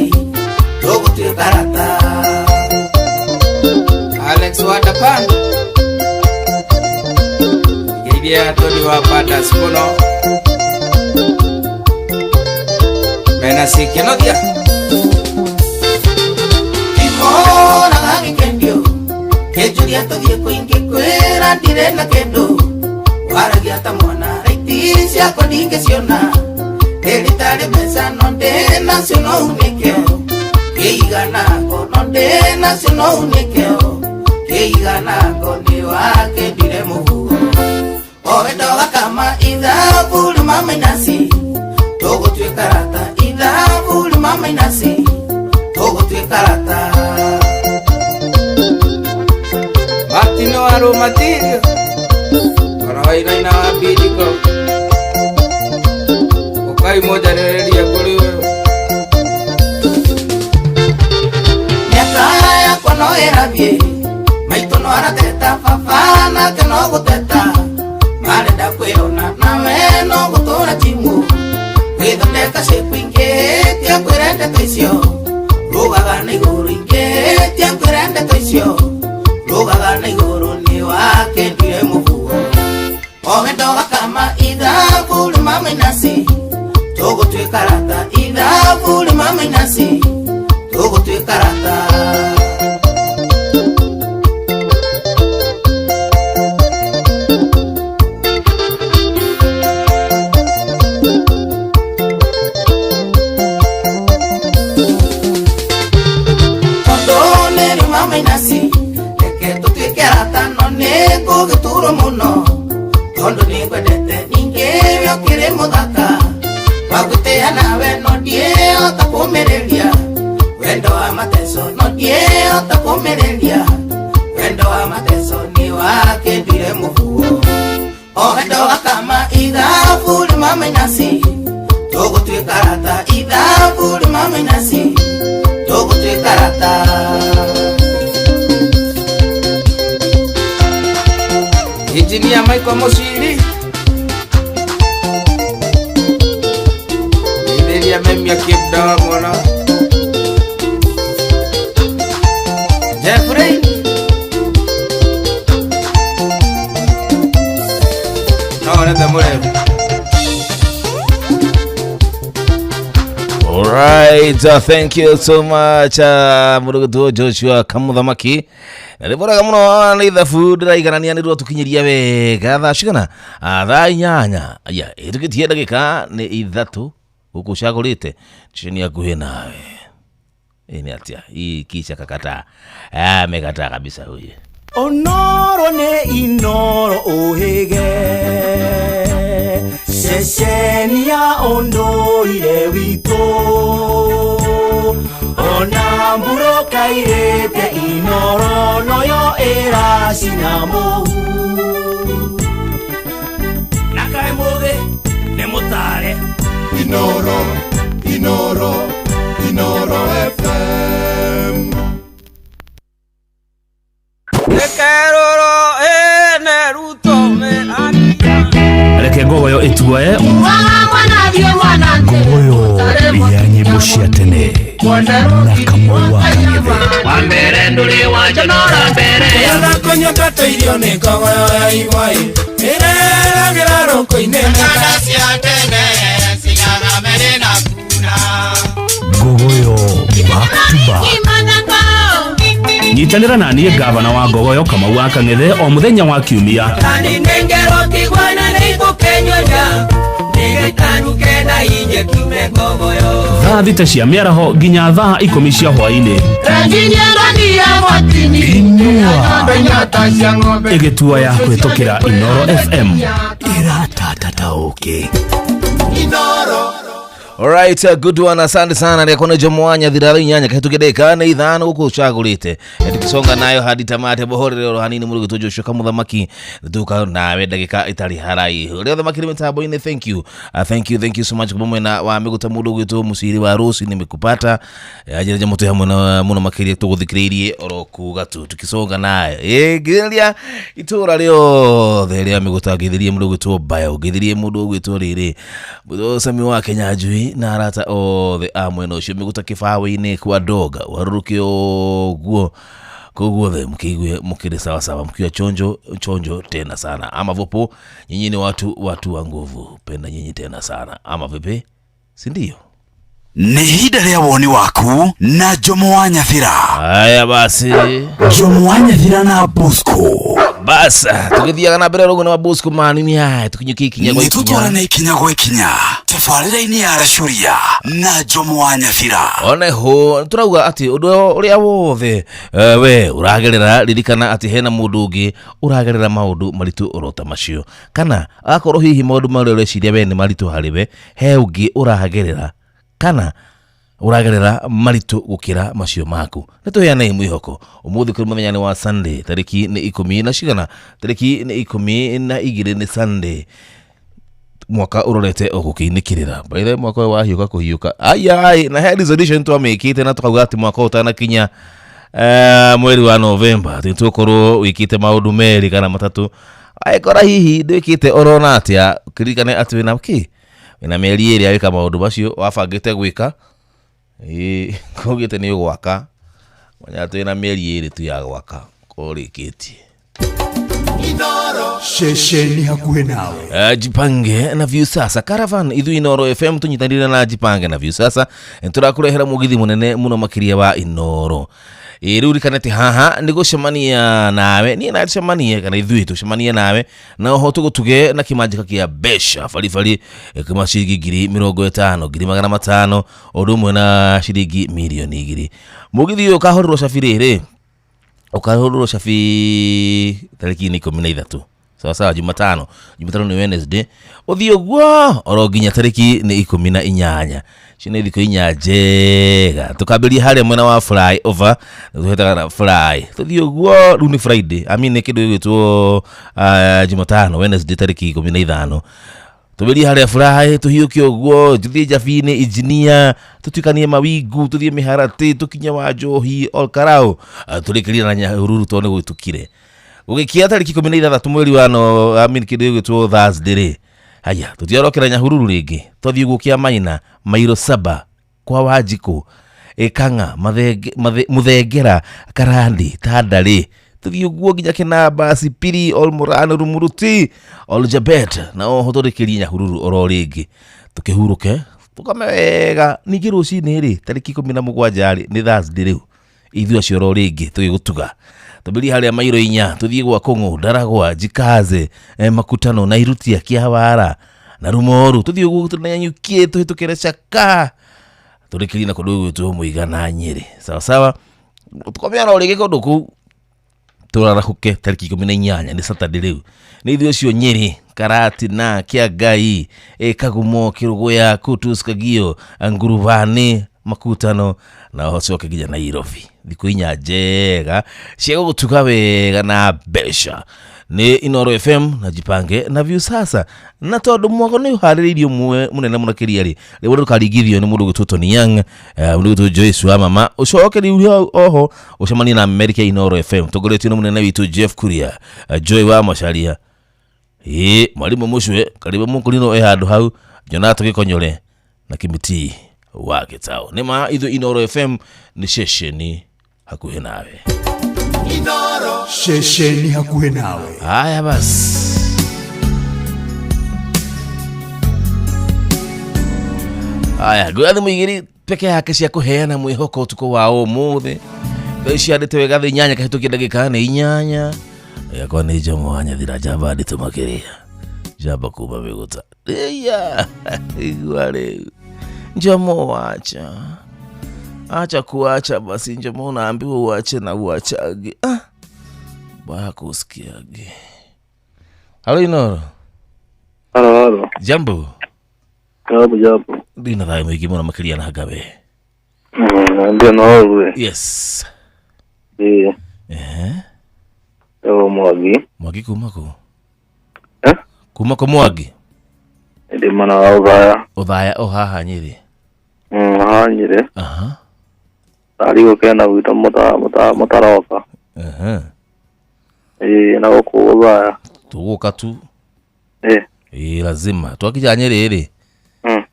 wa badas mũno mena cikenothia Imoraga gĩkendio kĩnjũria tũthiĩ kũingĩ kwĩra ndirĩ na kĩndũ waragia ta mwana raiti ciakwa ndingĩciona ndĩrĩtarĩ mbeca no ndĩ nacio no unĩke kĩiganako no ndĩ nacio no unĩke kĩiganako nĩ wakĩndire mũhuko owe ndogakama ithabu rĩma mainasi tũgũtuĩka rata ithabu rĩma mainasi tũgũtuĩka rata. Martino Aromatirio Oroiraina wa Bidiko Ukai moja rereria kũrĩ ũyũ. Mĩaka yakwa no ĩrathiĩ maitũ no arateta baba nake no gũteta marenda kwĩona nawe no gũtũra timu gwĩthondeka ciĩku ingĩ tia kwĩra ndeto icio rũgaga na igũrũ ingĩ tia kwĩra ndeto icio rũgaga na igũrũ nĩ wakĩndire mũhuko owe ndogakama ithabu rĩma mainasi tũgũtuĩka rata ithabu rĩma mainasi tũgũtuĩka rata. Tondũ nĩ rĩma mainasi reke tũtuĩke rata no nĩ ngũgĩturwo mũno tondũ nĩ ngwendete ningĩ we ũkĩrĩ mũthaka wagũtĩa nawe no ndiĩhota kũmĩrĩria wendo wa mateso no ndiĩhota kũmĩrĩria wendo wa mateso nĩ wakĩndire mũhuo owe ndogakama ithabu rĩma mainasi tũgũtuĩka rata ithabu rĩma mainasi tũgũtuĩka rata. Engineer Michael Musiri Engineer Memia Kibdawa mũno Jeffrey No onete mũrebu. All right, thank you so much mũrũgũtũ Joshua Kamuthamaki. Na rĩboraga mũno nĩ ithabu ndĩraiganania nĩ rwatũkinyĩria wega thaa cigana? Thaa 8 aya ĩtũkĩtie ndagĩka nĩ 3 gũkũ ũcagũrĩte ceceni hakuhĩ nawe. Ĩ nĩ atĩa hii kisha kakataa amekataa kabisa huyu. Onoro nĩ Inoro ũhĩge ceceni ya ũndũire witũ ona mbura kairĩte Inoro noyo ĩracina mũhu na kaĩ mũthĩ nĩ mũtare Inoro, Inoro, Inoro FM. Ekeroro ene ruto me Reke ngogoyo ĩtuoe Ngogoyo ya nyĩmbo cia tene na Kamau wa Kang'ethe. Wa mbere ndũrĩ wanjonora mbere Kũnyua tũirio nĩ ngogoyo ya igwa ĩreragĩra rũkũ-inĩ. Ng'anda cia tene cigaga mere na kuna Ngogoyo back to back. Nyitanĩra na niĩ gavana wa Ngogoyo Kamau wa Kang'ethe o mũthenya wa kiumia thaa 6 cia mĩaraho nginya thaa 10 cia hwaĩ-inĩ. Inua Ĩgĩtuoya kũhĩtũkĩra Inoro FM. Ĩratatataũkĩ. Inoro. Alright, good one. Asante sana rĩakwa nĩ Jomo wa Nyathira thaa 8 kahĩtũke ndagĩka nĩ 5 gũkũ ũcagũrĩte. Tukisonga nayo hadi tamate bohorere oro hanini mũrũgĩtwo Joshua Kamuthamaki tuka nawe ndagĩka ĩtarĩ haraihu. Rĩothe makĩrĩ mĩtambo-inĩ, thank you. Thank you, thank you so much kuma mwena wa mĩgũta mũndũ ũgwĩtwo Mũciri wa Rũci nimekupata. Anjĩra mũtwe hamwe na mũno makĩria tũgũthikĩrĩirie oro kuga tu tukisonga nayo. Ngĩrĩria itũra rĩothe rĩa mĩgũta ngĩthirie mũndũ ũgwĩtwo Bayo, ngĩthirie mũndũ ũgwĩtwo rĩrĩ mũndũ Sami wa Kenya Njui na arata othe a mwena ũcio mĩgũta kĩbaũ-inĩ kwa Doga warũrũke ũguo Kũu guothe mkĩigue mkĩrĩ sawasawa, mkiwa chonjo chonjo tena sana. Ama vopo, nyinyi ni watu wa nguvu, penda nyinyi tena sana. Ama vipi, si ndio? Nĩ ihinda rĩa woni waku na Jomo wa Nyathira. Haya basi, Jomo wa Nyathira na Bosco. Basa tũgĩthiaga na mbere rũgũ na Bosco mani haya tukinyukia ikinya gwa Nĩ ikinya. tũtwarane ikinya gwa ikinya tabarĩra-inĩ ya Racuria na Jomo wa Nyathira. Oneho turauga ati undu uria wothe we uragerera, ririkana ati hena mundu ungi uragerera maundu maritu orota macio, kana agakorwo hihi maundu maria ureciria we ni maritu hari we, he ungi uragerera kana uragerera maritu gukira macio maku. Nĩ tũheanei mwĩhoko ũmũthĩ kũrĩ mũthenya nĩ wa Sunday, tarĩki nĩ 10 na cigana, tarĩki nĩ 12 nĩ Sunday, mwaka urorete o gũkĩinĩkĩrĩra. By the way, mwaka ũyũ wahiũka kũhiũka ai na he resolution twamĩkĩte na tukauga atĩ mwaka ũtanakinya mweri wa November atĩ tũkorwo wĩkĩte maũndũ merĩ kana matatũ. Angĩkorwo hihi ndwĩkĩte orona atĩa, kĩririkane atĩ wĩna kĩ, wĩna mĩeri ĩrĩ ya gwĩka maũndũ macio wabangĩte gwĩka. Kaugĩte nĩ ũgwaka, manya atĩ wĩna mĩeri ĩrĩ tu ya gwaka korwo ũrĩkĩtie. Ceceni hakuhĩ nawe. Jipange na Viusasa Caravan ithuĩ Inooro FM tũnyitanĩire na Jipange na Viusasa tũrakũrehera mũgithi mũnene mũno makĩria wa Inooro. Rĩu ririkana atĩ haha nĩ gũcemania nawe, niĩ na tũcemanie kana ithuĩ tũcemanie nawe, na oho tũgũtuge na kĩmanjĩka kĩa mbeca baribari kuma ciringi 50,000, 500,000, ũndũ ũmwe na ciringi 2,000,000. Mũgithi ũyũ ũkahũrĩrwo cabi rĩrĩ, ũkahũrĩrwo cabi tarĩki nĩ 13, sawa sawa, Jumatano nĩ Wednesday, ũthiĩ ũguo oro nginya tarĩki nĩ 18. Icio nĩ thikũ inya njega. Tũkambĩrĩria harĩa mwena wa fly over, tũhetaga na fly, tũthiĩ ũguo rĩu nĩ Friday, I mean nĩ kĩndũ gĩgwĩtwo Jumatano, Wednesday tarĩki 15. Tũbĩrie harĩa fly, tũhiũke ũguo, tũthiĩ Njabinĩ, Engineer, tũtuĩkanie Mawingu, tũthiĩ Mĩharatĩ, tũkinye wa Njohi, Olkarau, tũrĩkĩrie na Nyahururu tondũ nĩ gwĩtũkire. Gũgĩkia tarĩki 16 mweri wa no, I mean kĩndũ gĩgwĩtwo Thursday rĩ, haya tũtiarokera Nyahururu rĩngĩ, twathiĩ ũguo Kĩamaina, Mairo Saba, kwa Wanjikũ, Kang'a, Mũthengera, Karandi, Tandari, tũthiĩ ũguo nginya Kĩnamba, Sipiri, Olmoran, Rumuruti, Oljabet, na oho tũrĩkĩrie Nyahururu oro rĩngĩ, tũkĩhurũke tũkame wega. Ningĩ rũcinĩ rĩ, tarĩki 17 rĩ, nĩ Thursday rĩu, ithuĩ acio oro rĩngĩ tũgĩgũtuga. Tũmbĩrie harĩa Mairo inya, tũthiĩ gwa Kũng'ũ, Ndaragwa, Jikaze, Makutano, Nairutia, Kĩawara na Rumoru, tũthiĩ ũguo tũnanyukie, tũhĩtũkĩre Chaka, tũrĩkĩrie na kũndũ gwĩtwo Mũigana Nyĩrĩ. Sawa sawa, tũkome oro rĩngĩ kũndũ kũu, tũrarahũke tarĩki 18 nĩ Saturday rĩu. Nĩ ithuĩ acio Nyĩrĩ, Karatina, Kĩangai, Kagumo, Kĩrũgũya, Kutus, Kagio, Ngurubani, Makutano, na oho coke nginya Nairobi. Thikũ inya njega cia gũgũtuga wega na mbeca nĩ Inooro FM na Jipange na Viusasa. Na tondũ mwaka nĩ ũharĩrĩirio mũnene mũno makĩria rĩ, rĩu ndũkaringithio nĩ mũndũ ũgwĩtwo Tony Young, mũndũ ũgwĩtwo Joyce wa mama, ũcoke rĩu oho ũcemanie na America Inooro FM tongoretio nĩ mũnene witũ Jeff Kuria, Joy wa Macharia, mwarimũ Mũcwe, karibu mũkũrinũ e handũ hau, Jonato Gĩkonyore na Kĩmiti wa Gĩtaũ. Nĩ ma ithuĩ Inooro FM nĩ ceceni hakuhĩ nawe. Ceceni hakuhĩ nawe. Haya basi. Haya, ngoja thimũ igĩrĩ peke yake cia kũheana mwĩhoko ũtukũ wa ũmũthĩ. Thaa ici ciandĩte wega thaa 8 kahĩtũkia ndagĩka nĩ 8. Yakwa nĩ Jomo wa Nyathira, njamba nditũ makĩria, njamba kuma mĩgũta. Ĩya, igua rĩu. Njomo wacha, acha kuacha basi. Njomo unaambiwa uache na uachage. Baka usikiage. Halo Inooro. Halo halo. Jambo. Jambo jambo. Ndina thayo mwingi mũno makĩria na Ngabe. Ndio Inooro. Yes. Ewo Mwangi. Mwangi kuma kũ? Kuma kũ Mwangi? Ndĩ mwena wa Othaya. Othaya o haha Nyĩrĩ. Haha Nyĩrĩ. Aha. Tarĩ gũkena gwitũ mũtaroka. Aha. Na gũkũ Othaya. Tũgũka tu. Lazima. Twakinya Nyĩrĩ rĩ.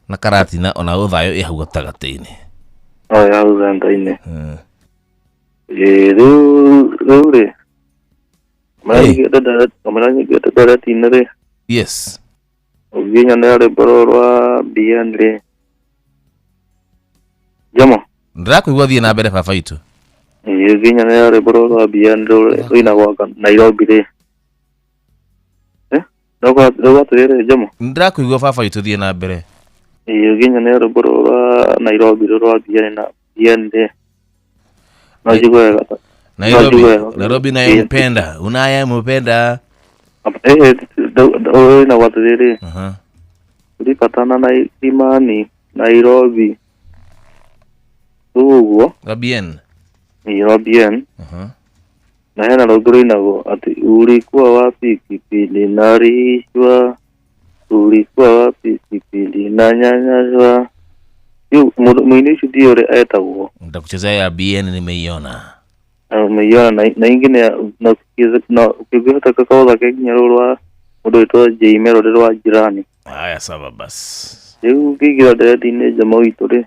Na Karatina ona Othaya ĩ hau gatagatĩ-inĩ. Ĩ hau center-inĩ. Rĩu rĩ maranyigĩte ndereti-inĩ rĩ. Yes. Ũngĩnyonera rwĩmbo rũrũ rwa BN rĩ. Jomo. Ndĩrakũigua thiĩ na mbere baba witũ. Ũngĩnyonera rwĩmbo rũrũ rwa BN rũinagwo Nairobi rĩ. Rauga atĩrĩrĩ Jomo. Ndĩrakũigua baba witũ thiĩ na mbere. Ũngĩnyonera rwĩmbo rũrũ rwa Nairobi rũrũ rwa BN na BN rĩ. No njigue wega. Nairobi, Nairobi nayempenda, unayempenda. Rũinagwo atĩrĩrĩ. Tulipatana na Imani Nairobi. Ũguo. Rabien. Rabien. Na hena rũngĩ rũinagwo atĩ ulikuwa wapi kipindi narishwa, ulikuwa wapi kipindi nanyanyaswa. Rĩu mũini ũcio ndiũĩ ũrĩa etagwo. Nitakuchezea ya BN nimeiona. Umeiona na ingĩ na ũkĩhota kakaũthake nginya rũrũ rwa mũndũ wĩtwo J Melody rwa jirani. Haya sawa basi. Rĩu ngĩingĩra ndereti-inĩ Njama witũ rĩ.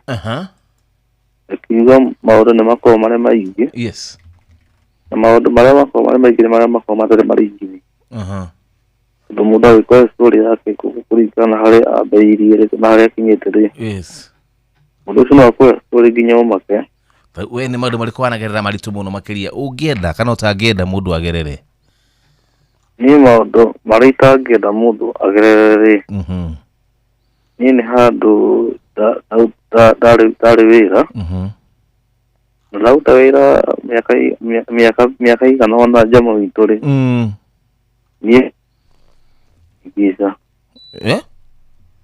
Akiuga maũndũ nĩ makoragwo marĩ maingĩ. Yes. Na maũndũ marĩa makoragwo marĩ maingĩ nĩ marĩa makoragwo matarĩ maringini. Tondũ mũndũ agĩkorwo story yake kũringana na harĩa ambĩrĩirie rĩ na harĩa akinyĩte rĩ. Yes. Mũndũ ũcio no akũhe story nginya ũmake. We nĩ maũndũ marĩkũ wanagerera maritũ mũno makĩria ũngĩenda kana ũtangĩenda mũndũ agerere? Niĩ maũndũ marĩa itangĩenda mũndũ agerere rĩ. Niĩ nĩ handũ ndarĩ wĩra. Na ndaruta wĩra mĩaka igana ũna Njama witũ rĩ. Niĩ hĩngĩca.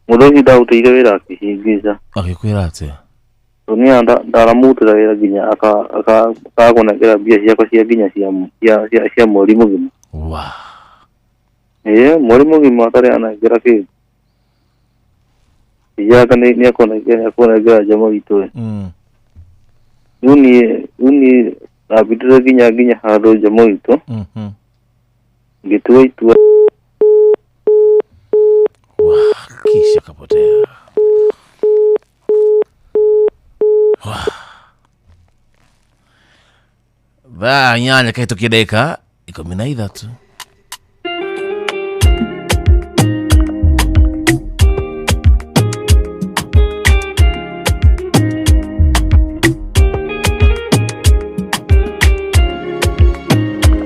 Mũndũ ũcio ndarutĩire wĩra akĩhĩngĩca. Agĩkwĩra atĩa? Niĩ ndaramũrutĩra wĩra nginya akakũnengera mbia ciakwa cia nginya cia mweri mũgima. Mweri mũgima atarĩ anengera kĩndũ. Ijaka nĩ akũnengera Njama witũ rĩ. Rĩu niĩ ndambindire nginya handũ Njama witũ. Ngĩtua itua. Kisha kapotea. Thaa 8 kahĩtũkia ndagĩka 13.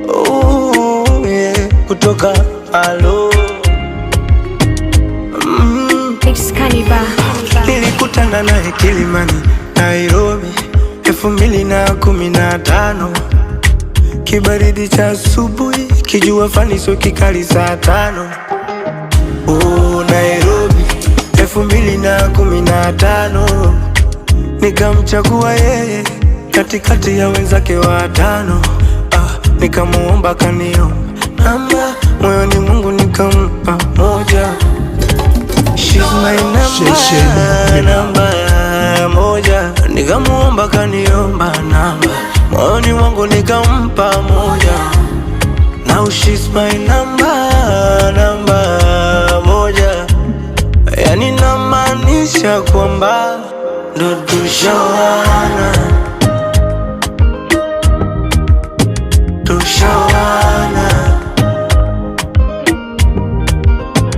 Oh, yeah. Kutoka alo Nilikutana naye Kilimani, Nairobi 2015. Kibaridi cha asubuhi, kijua fani sio kikali saa 5. Oh, Nairobi 2015. Nikamchagua yeye katikati ya wenzake watano. Nikamuomba kaniomba namba, moyoni Mungu nikampa moja. She's my number, namba moja. Nikamuomba kaniomba namba, moyoni mwangu nikampa moja. Now she's my number, namba moja. Yani namaanisha kwamba ndo tushawana, tushawana,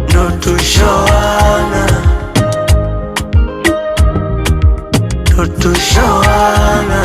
ndo tushawana, ndo tushawana.